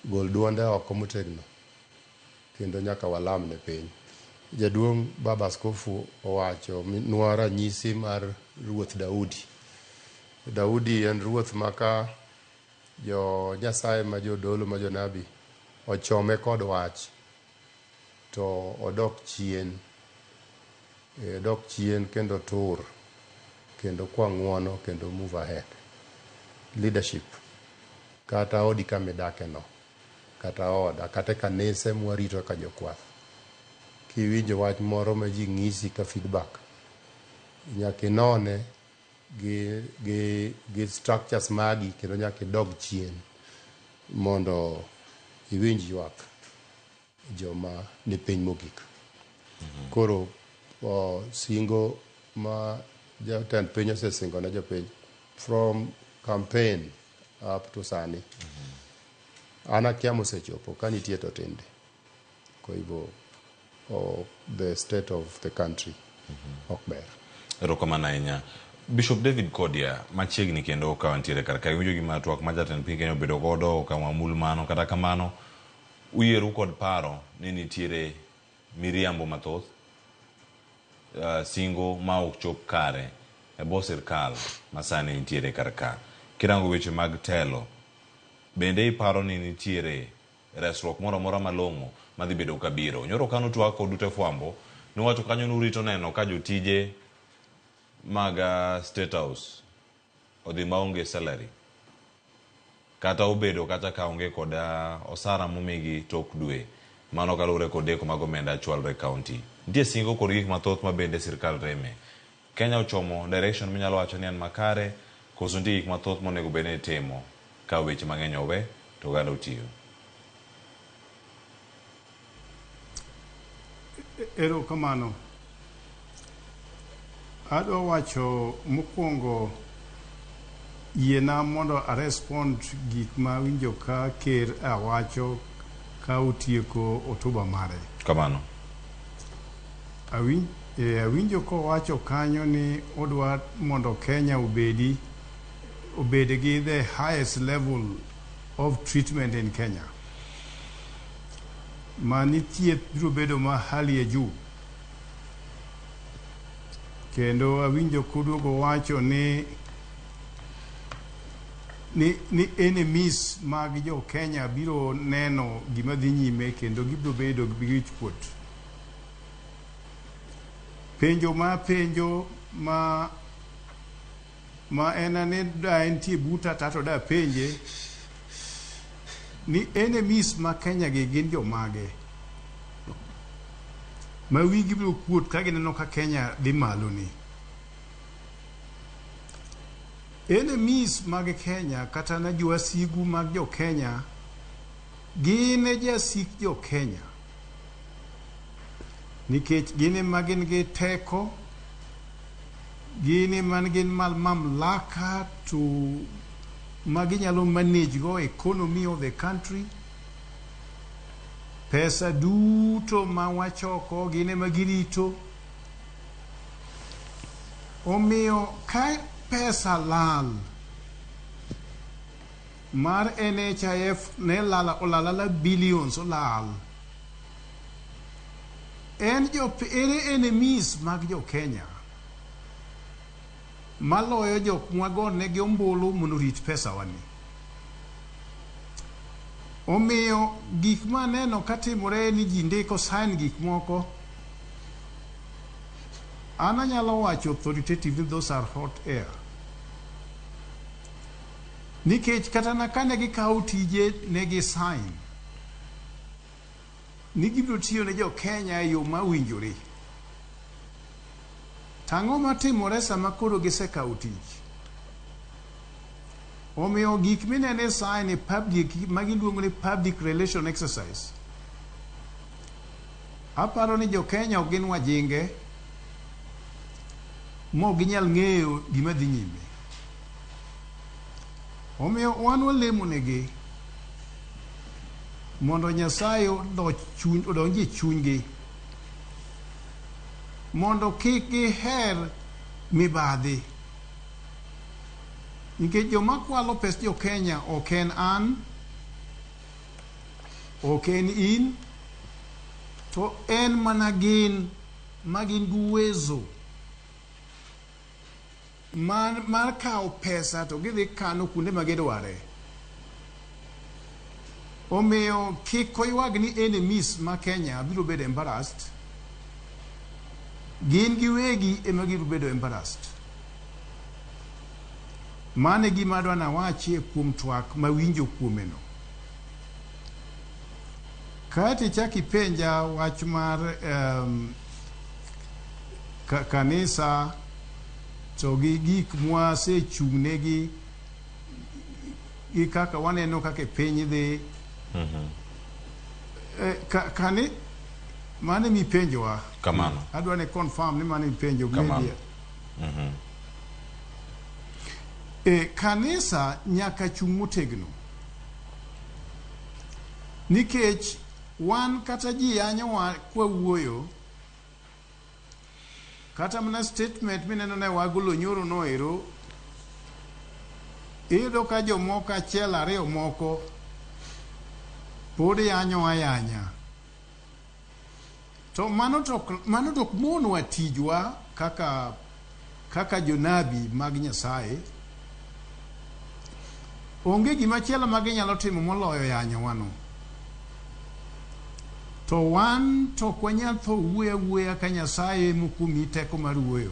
gol duonde oko motegno kendo nyaka walam ne piny. Jaduong' Baba Askofu owacho nwa ranyisi mar Ruoth Daudi. Daudi en ruoth ma ka jo Nyasaye ma jodolo ma jonabi ochome kod wach to odok chien. Odok chien kendo tur kendo kwa ng'uono kendo move ahead. Leadership. Kata odi kama idake no, kata oda, kata kanise mwarito kaka jokwath. Kiwinjo wach moro ma ji ng'isi ka feedback, nyaka inone gi structures magi kendo nyaka idog chien mondo iwinj ywak joma ni piny mogik. Koro singo ma jatend piny osesingo ne jopiny From campaign up to sani. An akia mosechopo, ka nitie to tinde. Kwa hivyo, the state of the country ok ber. Erokamano ahinya. Bishop David Kodia, machiegni kendo ka wantiere kar ka, iwinjo gima twak ma jatend piny Kenya obedo godo okang' wamul mano, kata kamano uyieru kod paro ni nitiere miriambo mathoth, singo ma ok chop kare e bwo sirkal ma sani nitiere kar ka. Kirango weche mag telo, bende iparo ni nitiere resruok moro amora malong'o madhi bedo kabiro? Nyoro kane utwak kod ute fwambo, nuwacho kanyo nurito neno ka jotije mag State House odhi maonge salary, kata obedo kata ka onge kod osara momigi tok dwe, mano kaluwore kod deko mag omenda chwalre county. Nitie singo kod gik mathoth ma bende sirkal reme. Kenya ochomo direction minyalo wacho ni en makare, koso nitie gik mathoth monego bed ni itimo ka weche mang'eny owe to oganda otiyo? Erokamano. Adwa wacho mokwongo, yiena mondo a respond gik ma awinjo ka ker awacho ka otieko hotuba mare. Kamano. Awinjo kowacho kanyo ni odwa mondo Kenya obed gi the highest level of treatment in Kenya. Mani thieth biro bedo ma hali ya juu. Kendo awinjo koduogo wacho ni enemies mag jo Kenya biro neno gima dhi nyime kendo gibiro bedo gi wich kuot. Penjo ma penjo ma en ane da entie buta tato da penje ni enemies ma Kenya gi gin jomage ma wigi biro kuot ka gineno ka Kenya dhi malo ni. Enemies mag Kenya kata na jowasigu mag jo Kenya gin e jasik jo Kenya nikech gin ema gin gi teko, gin ema gin mamlaka to ma ginyalo manage go economy of the country. Pesa duto ma wachoko gin ema girito. Omiyo ka pesa lal mar NHIF ne lala olalala billions olal, en jo ere enemies mag jo Kenya maloyo jok mwagone gi ombulu mondo orit pesa wani. Omiyo gik maneno katimore ni ji ndiko sign gik moko, an anyalo wacho authoritatively those are hot air. Nikech kata na kane gikawo tije ne gi sign ni gibiro tiyo ne jo Kenya e yo mawinjore. Tang'o matimore sama koro gisekawo tich? Omiyo gik minene sign e public magiluongo ni public relation exercise. Aparo ni jo Kenya ok gin wajinge mok ginyal ng'eyo gima dhi nyime. Omiyo wan walemo negi mondo Nyasaye odonj e chunygi mondo kik giher mibadhi. Nikech joma kwalo pes jo Kenya ok en an, ok en in, to en mana gin ma gin gi uwezo mar kawo pesa to gidhi kano kuonde ma gidware. Omiyo kik oywag ni enemies ma Kenya biro bedo embarrassed. Gin giwegi ema gibiro bedo embarrassed. Mano e gima adwa nawachie kuom twak mawinjo kuomeno. Kaeto ichak ipenja wach mar kanisa to gi gik mwasechung'negi gi kaka waneno kaka piny dhi. Kani mano mipenjowa. Kamano. Adwa ni confirm ni mano mipenjo. Kamano. Maybe. E kanisa nyaka chung' motegno. Nikech wan kata ji yanyowa kwawuoyo, kata mana statement mineno ne wagolo nyoro no ero, iyudo ka jomoko achiel ariyo moko pod yanyo ayanya. To mano to ok monwa tijwa kaka jonabi mag Nyasaye. Onge gima chielo ma ginyalo timo moloyo yanyowano. To wan to ok wanyal tho wuoyo awuoya ka Nyasaye mokuomi teko mar wuoyo.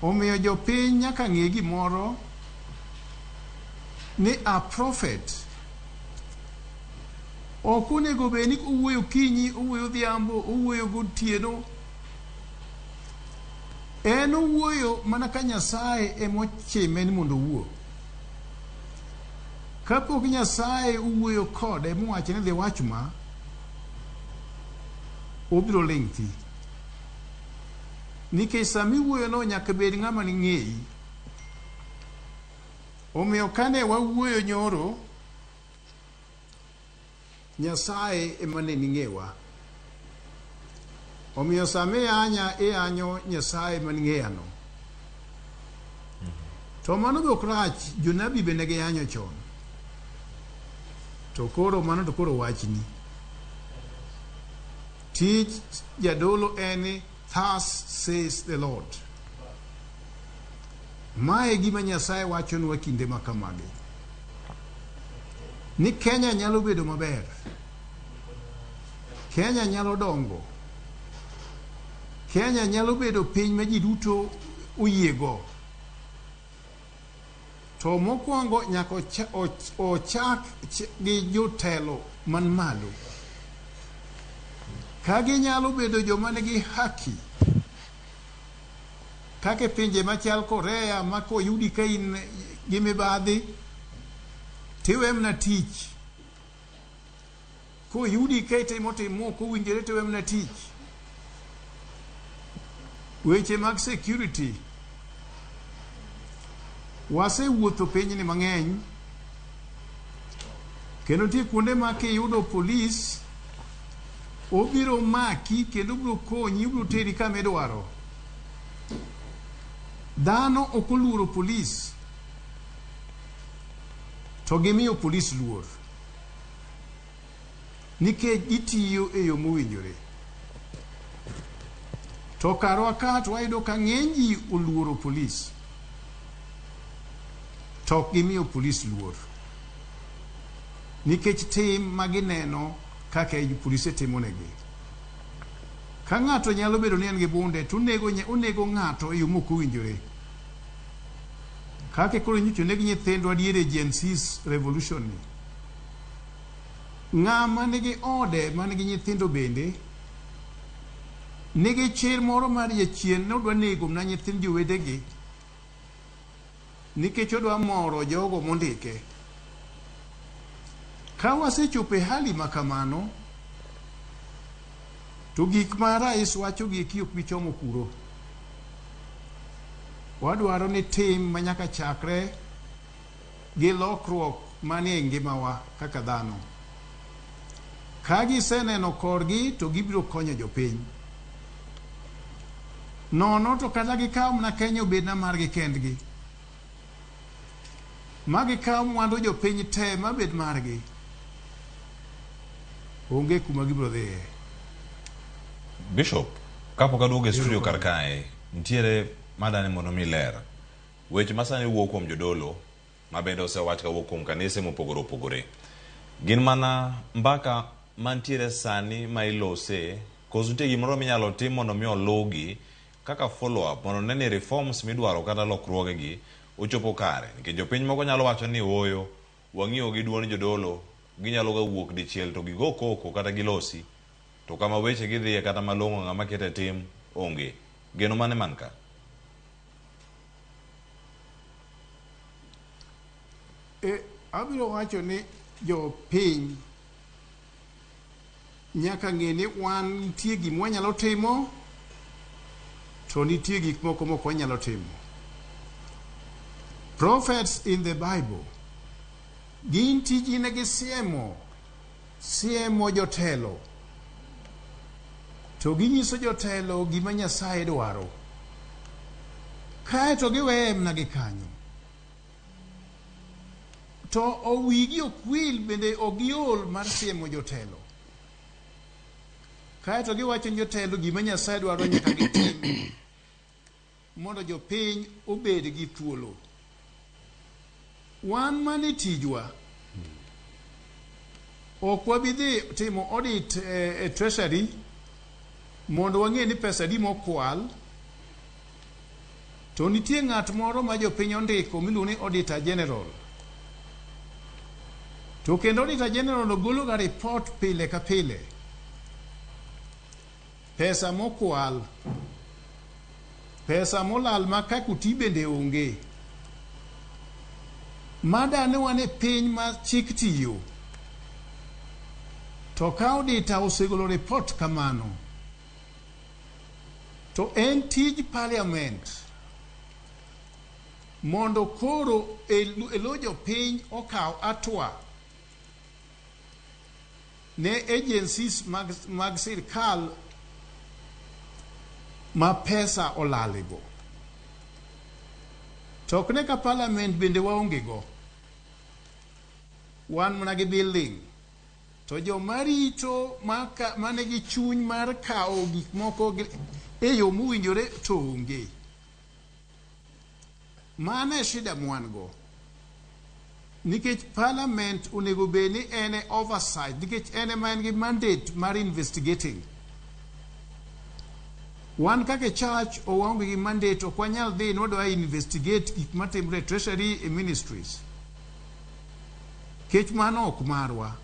Omiyo jopiny nyaka ng'e gimoro ni a prophet ok onego bed ni owuoyo okinyi, owuoyo odhiambo, owuoyo gotieno. En owuoyo mana ka Nyasaye emochime ni mondo owuo. Kapok Nyasaye owuoyo kode mowacho ni dhi wach ma, obiro ling' thi. Nikech sama iwuoyo no nyaka bed ng'ama ng'eyi. Omiyo kane wawuoyo nyoro, Nyasaye ema ne ning'ewa. Omiyo sama iyanya, iyanyo Nyasaye maning'eyano. To mano be ok rach, jonabi be ne giyanyo chon. To koro mano to koro wachni. Tij jadolo en ni, thus says the Lord. Mae gima Nyasaye wachonwa kinde ma kamagi. Ni Kenya nyalo bedo maber. Kenya nyalo dongo. Kenya nyalo bedo piny ma ji duto oyiego. To mokwongo nyaka ochak gi jotelo man malo. Ka ginyalo bedo joma nigi haki, kaka e pinje machal Korea ma koyudi ka in gi mibadhi, tiwe mana tich. Koyudi ka itimo tim mok owinjore tiwe mana tich. Weche mag security, wasewuotho pinyni mang'eny, kendo nitie kuonde ma kiyudo polis, obiro maki kendo obiro konyi, obiro teri kama idwaro. Dhano ok oluoro polis, to gimiyo polis luor, nikech gitiyo e yo mowinjore. To karwa ka to wayudo ka ng'eny ji oluoro polis, to ok gimiyo polis luor, nikech tim ma gineno kaka polise timonegi. Ka ng'ato nyalo bedo ni en gi bunde to onego ng'ato e yo mok owinjore. Kaka koro nyocha oneg nyithindwa diere Gen Z revolution ni. Ng'ama nigi ode man gi nyithindo bende nigi chir moro mar jachien nodwa nego mana nyithind jowetegi nikech odwa moro jogo mondike. Ka wasechopo e hali ma kamano, to gik ma rais wacho gi eki ok bi chomo kuro. Wadwaro ni tim ma nyaka chakre gi lokruok manie ngimawa kaka dhano. Ka giseneno korgi to gibiro konyo jopiny. Nono to kata gikaw mana Kenya obed na margi kendgi. Ma gikaw mwandu jopiny te mabed margi. Onge kuma gibiro dhiye. Bishop, kapok aduogo e studio kar kae, nitiere madani mondo mi ler. Weche masani wuok kuom jodolo, ma bende osewach kawuok kuom kanise mopogore opogore. Gin mana mbaka mantiere sani ma ilose, koso nitie gimoro minyalo tim mondo mi oluwgi kaka follow up mondo ne ni reforms midwaro kata lokruogegi ochopo kare. Nikech jopiny moko nyalo wacho ni ooyo, wang'iyo gi duond jodolo, ginyalo ga wuok dichiel to gigo koko kata gilosi. To kama weche gidhiye kata malong'o ng'ama kete tim onge. Geno mane man ka? Abiro wacho ni jopiny nyaka ng'e ni wan nitie gima wanyalo timo to nitie gik moko mok wanyalo timo. Prophets in the Bible gin tijgi ne gisiemo siemo jotelo to ginyiso jotelo gima Nyasaye dwaro kae to giweye mana gi kanyo to owigi ok wil bende ok giol mar siemo jotelo kae to giwacho ni jotelo gima Nyasaye dwaro nyaka gitim mondo jopiny obed gi thuolo. Wan mane tijwa ok wabi dhi timo audit e, e treasury mondo wang'e ni pesa adi mokwal to nitie ng'at moro ma jopiny ondiko miluongo ni auditor general to kendo auditor general ogolo ga report pile ka pile pesa mokwal pesa molal ma kaka oti bende onge madane wan e piny ma chik tiyo to ka auditor osegolo report kamano to en tij parliament mondo koro e lo jopiny okaw atwa ne agencies mag, mag sirkal ma pesa olalego. To ok ne ka parliament bende waonge go. Wan mana gi building. To joma rito mane gi chuny mar kawo gik moko e yo mowinjore to onge. Mano e shida mwan go. Nikech parliament onego bed ni en e oversight, nikech en ema en gi mandate mar investigating. Wan kaka church owaonge gi mandate, ok wanyal dhi ni wadwa investigate gik matimore e treasury e ministries. Kech mano ok marwa.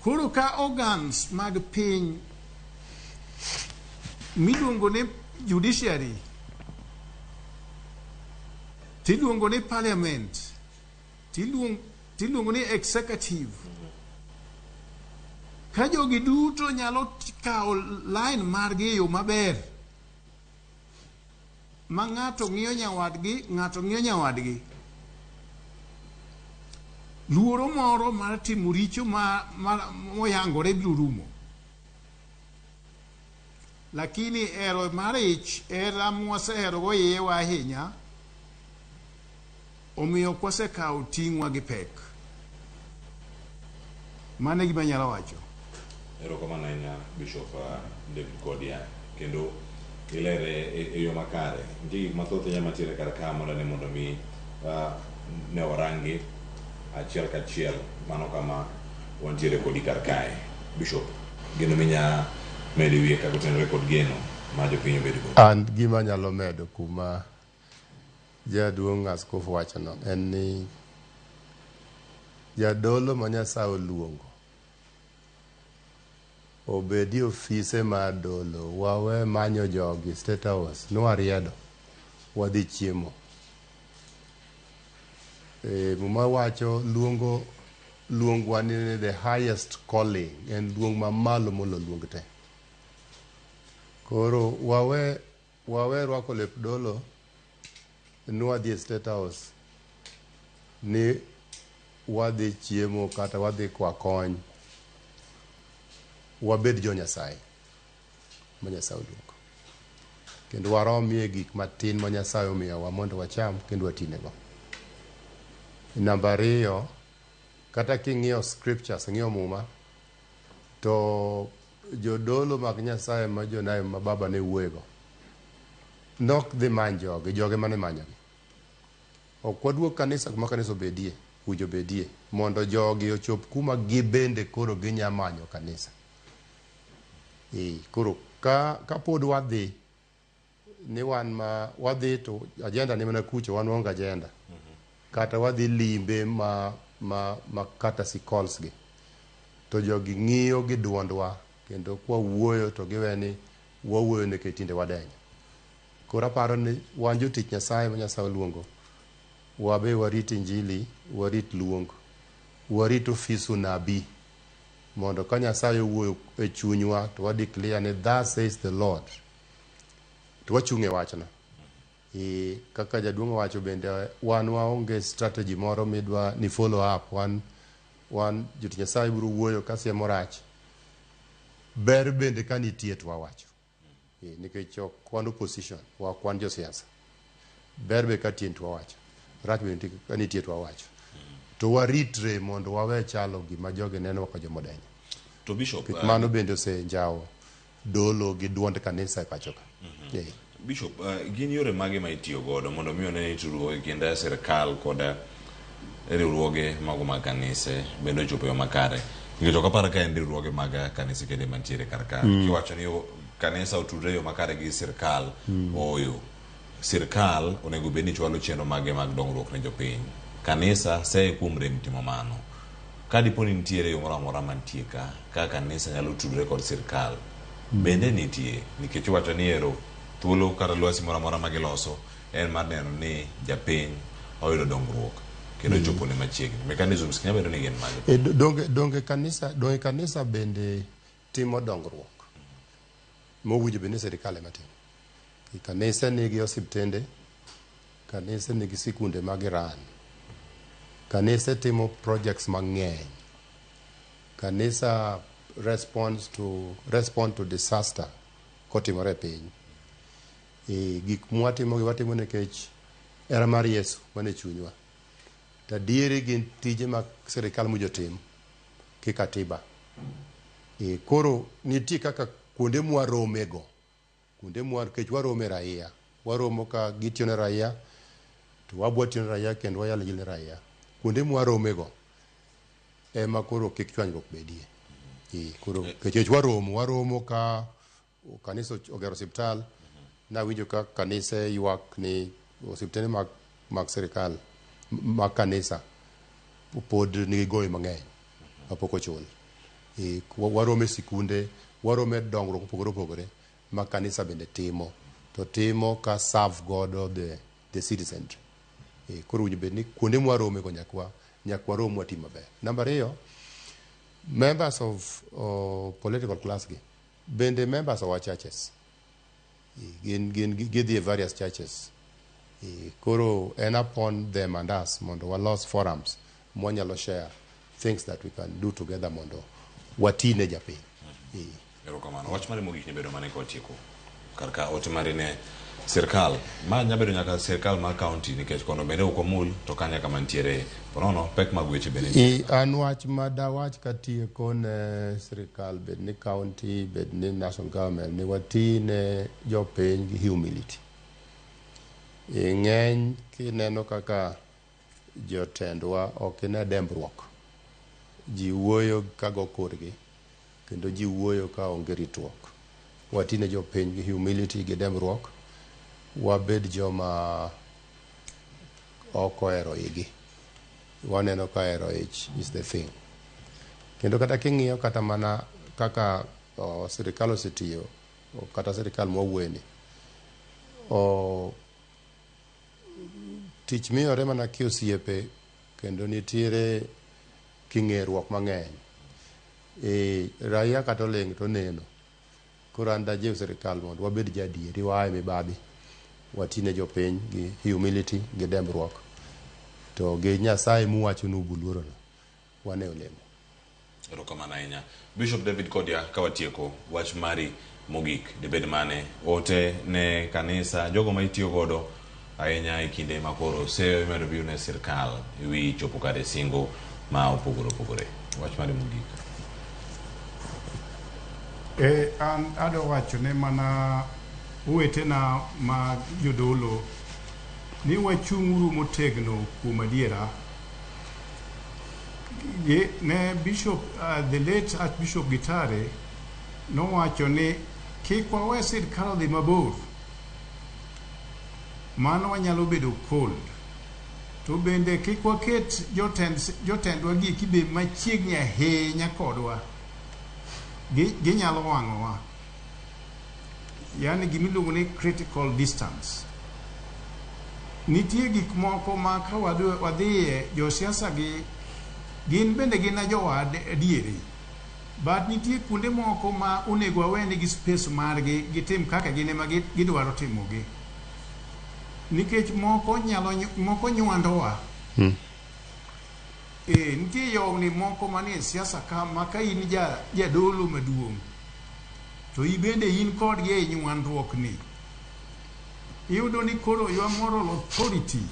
Koro ka organs mag piny miluongo ni judiciary tiluongo ni parliament tiluongo ni executive ka jogi duto nyalo kawo line margi e yo maber ma ng'ato ng'iyo nyawadgi ng'ato ng'iyo nyawadgi luoro moro mar timo richo ma, ma moyangore biro rumo lakini hero mar ich hera mwaseherogo iyewa ahinya omiyo ok wasekawo ting'wa gi pek mano e gima anyalo wacho Erokamano ahinya Bishop David Kodia kendo ilere e, e yo makare. Nitie gik mathoth ahinya mantiere kar ka mondo ni mondo mi ne warangi achiel kachiel mano kama wantiere kodi kar kae. Bishop, geno minya medo e wiye kaka otenore kod geno ma jopiny obedgo. An gima anyalo medo kuma jaduong' askofu wachono en ni jadolo ma Nyasaye oluongo obedi ofise mar dolo wawe manyo jogi State House nwariedo wadhi chiemo. E, Muma wacho luongo luongwa ni the highest calling en luong mamalo molo luong te. Koro wawe wawe rwako lep dolo nwadhi e State House ni wadhi chiemo kata wadhi kwa kony wabed jo Nyasaye ma Nyasaye oluongo kendo waromie gik matin ma Nyasaye omiyowa mondo wacham kendo watinego. Namba ariyo, kata king'iyo scriptures, ing'iyo muma, to jodolo mag Nyasaye ma jonabi ma baba ne wuoyego nok dhi many jogi, jogi mane manyogi. Ok waduog kanisa kuma kanisa obedie, winjo obedie, mondo jogi ochop kuma gibende koro ginya manyo kanisa. E, koro ka, kapod wadhi ni wan ma wadhi to agenda ni mana kucho wan waonge agenda kata wadhi limbe ma ma ma courtesy calls gi to jogi ng'iyo gi duondwa kendo kwa wuoyo to giwe ni wawuoyo nikech tinde wadenyo koro aparo ni wan jotich Nyasaye ma Nyasaye oluongo wabe warit injili warit luong warit ofis unabii mondo ka Nyasaye owuoyo e chunywa to wa declare ni thus says the Lord to wachung' e wachno. E, kaka jaduong' owacho bende wan waonge strategy moro midwa ni follow up wan wan jotich Nyasaye biro wuoyo ka siemo rach ber bende ka nitie to wawacho e, nikech ok wan opposition ok wan josiasa ber be ka tie to wawacho rach bende ka nitie to wawacho to waritre mondo wawe chalo gima jogi neno kaka jomodenyo To Bishop, Nikech mano bende osenjawo dolo gi duond kanisa e pacho ka Eh. Bishop, gin yore mage ma itiyo godo mondo mi one ni tudruok e kind sirkal kod riwruoge mago mag kanise bende ochopo e yo makare? Nikech ok apar ka en riwruoge mag kanise kende mantiere kar ka. Kiwacho ni kanisa otudre e yo makare gi sirkal, ooyo. Sirkal onego bed ni chwalo chenro mage mag dongruok ne jopiny. Kanisa seye kuom rem timo mano. Ka dipo ni nitiere yo moro amora mantie ka, kaka kanisa nyalo tudore kod sirkal, bende nitie, nikech iwacho ni ero thuolo kata lwasi moro amora ma giloso en mar neno ni japiny oyudo dongruok kendo ochopone machiegni. Mechanisms nyalo bedo ni gin mage? E, donge, donge kanisa donge kanisa bende timo dongruok mowinjo bed ni sirikal ema timo. Kanise nigi osiptende, kanise nigi sikunde ma giran, kanise timo projects mang'eny, kanisa responds to, respond to disaster kotimore e piny. E, gik mwatimo gi watimo nikech hera mar Yesu mane chunywa. To adieri gin tije ma sirikal mowinjo tim ki katiba. E, koro nitie kaka kuonde mwaromego kuonde mwa nikech waromo e raia waromo ka gitiyo ne raia to wabwa tiyo ne raia kendo wayalo injili ne raia kuonde mwaromego ema koro kik chwanyruok bedie e, koro nikech waromo waromo ka kanisa ogero osiptal nawinjo ka kanise ywak ni osiptende mag, mag sirikal mag kanisa pod nigi gowi mang'eny mapok ochul. E, waromo e sikunde waromo e dongruok mopogore opogore ma kanisa bende timo to timo ka serve godo the, the citizenry. E, koro owinjo bed ni kuonde mwarome go nyaka nyaka warom watim maber. Namba ariyo, members of political class gi bende members of our churches gin gin gidhi e various churches e, koro en upon them and us mondo walos forums mwanyalo share things that we can do together mondo wati ne japiny. E. Erokamano. Wach mari mogik nyabedo mane ka watieko kar ka ote mari ne sirkal ma nyabedo nyaka sirkal mar county nikech kono bende ok wamul to kanya kama nitiere ponono pek mag weche bende nitie. I, an wach ma dawach katieko ne sirikal bed ni county bed ni national government ni wati ne jopiny gi humility. E ng'eny kineno kaka jotendwa ok ine dembruok. Ji wuoyo ka go korgi kendo ji wuoyo ka onge ritruok. Wati ne jopiny gi humility gi dembruok. Wabed joma ok ohero igi. Waneno ka hero ich is the thing. Kendo kata king'iyo kata mana kaka sirikal osetiyo kata sirikal mwawuoye ni tich miyore mana kiosiepe kendo nitiere king'eruok mang'eny. E, raia kata oling' to neno. Koro an dajiw sirikal mondo wabed joadieri waa e mibadhi wati ne jopiny gi humility gi dembruok to gi Nyasaye muwacho ni ubuluorono wane olemo. Erokamano ahinya. Bishop David Kodia, ka watieko wach mari mogik dibed mane ote ne kanisa jogo ma itiyo godo ahinya e kinde ma koro seyo imedo biro ne sirkal e wi chopo kare singo ma opogore opogore. Wach mari mogik. E, an adwa wacho ne mana owetena ma jodolo ni wachung'uru motegno kuom adiera. Ne Bishop, the late Archbishop Gitare nowacho ni kik wawe sirkal odhi mabor. Mano wanyalo bedo cold. To bende kik waket jotendwa gi eki be machiegni ahinya kodwa. Ginyalo wang'owa. Yani gimiluongo ni critical distance. Nitie gik moko ma ka wadhiye josiasa gi gin bende gin jowa adieri. But nitie kuonde moko ma onego wawenegi space margi gitim kaka gin ema gidwaro timogi. Nikech moko nyalo moko nywandowa. E, nitie yowni moko manie siasa ka ma ka in jadolo maduong' to ibende in kodgi e nywandruok ni. Iyudo ni koro your moral authority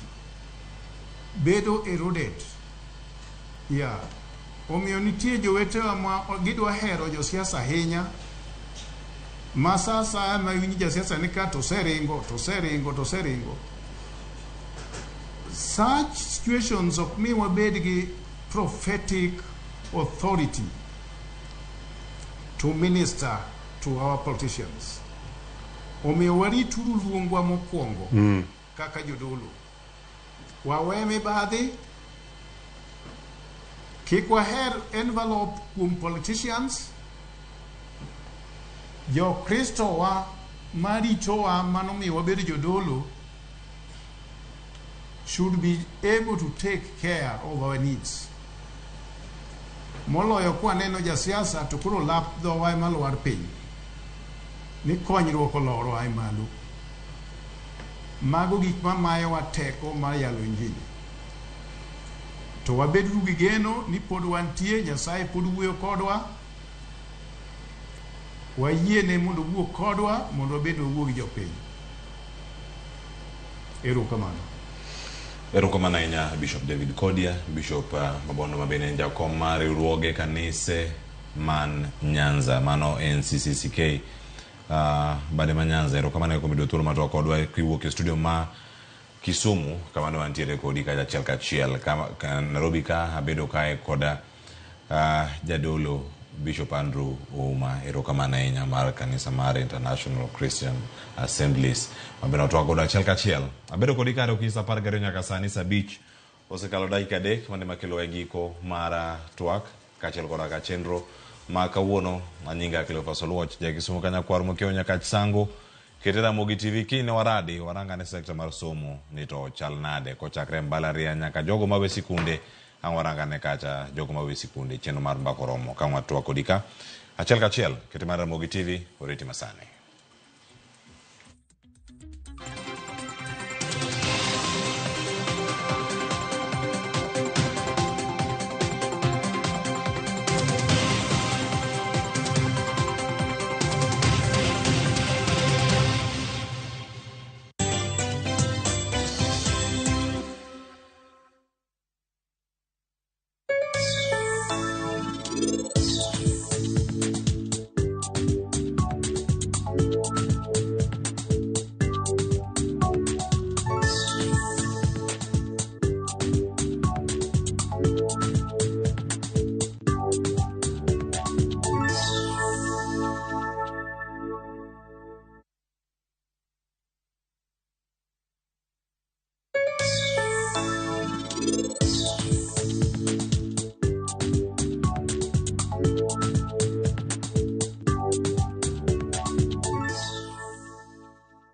bedo eroded. Yeah. Omiyo nitie jowetewa ma gidwa hero josiasa ahinya ma sa asaya ma iwinjo jasiasa ni ka to oseringo, to oseringo, to oseringo. Such situations ok mi wabed gi prophetic authority to minister to our politicians. Omiyo warituru luongwa mokwongo kaka jodolo. Wawe mibadhi, kik waher envelope kuom politicians. Jokristo wa maritowa manomiyo wabedo jodolo should be able to take care of our needs. Moloyo kwaneno jasiasa to koro lap dhowa ema lwar piny. Ni konyruok oloro ae malo. Mago gik mamayowa teko mar yalo injili. To wabeduru gi geno ni pod wantie, Nyasaye pod wuoyo kodwa. Wayiene mondo owuo kodwa mondo wabed wawuo gi jopiny. Erokamano. Erokamano ahinya Bishop David Kodia, Bishop Mabondo ma bende en jakom mar riwruoge kanise man Nyanza, mano NCCCK bade ma Nyanza. Erokamano kuom yudo thuolo mar twak kodwa kiwuok e studio ma Kisumu, kama ne wantiere kodi kacha achiel kachiel. Nairobi ka abedo kae koda jadolo Bishop Andrew Ouma. Erokamano ahinya mar kanisa mar International Christian Assemblies mabende watwak godo achiel kachiel. Abedo kodi kare okinyi saa 12 nyaka sani saa 5 osekalo dakika 3 mane makelo e giko mar twak kaachiel koda ka chenro ma kawuono. Anyinga Cleophas Oluoch, ja Kisumu Kanyakwar mokiewo Nyakach Sango. Kete Ramogi TV kiny ne waradi warangane sekta mar somo ni to chal nade kochakre mbalariany nyaka jogo mawe sikunde ang' warangane kacha jogo mawe sikunde chenro mar mbaka oromo ka watwak kodi ka achiel kachiel. Kete mar Ramogi TV oriti masani.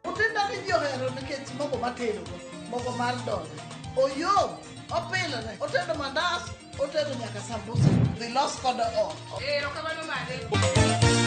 Utinda ni ji ohero nikech mogo matedogo, mogo mar dole. Oyom, opilore, otedo mandas, otedo nyaka sambusa. Dhi los kode ot. Erokamano mare.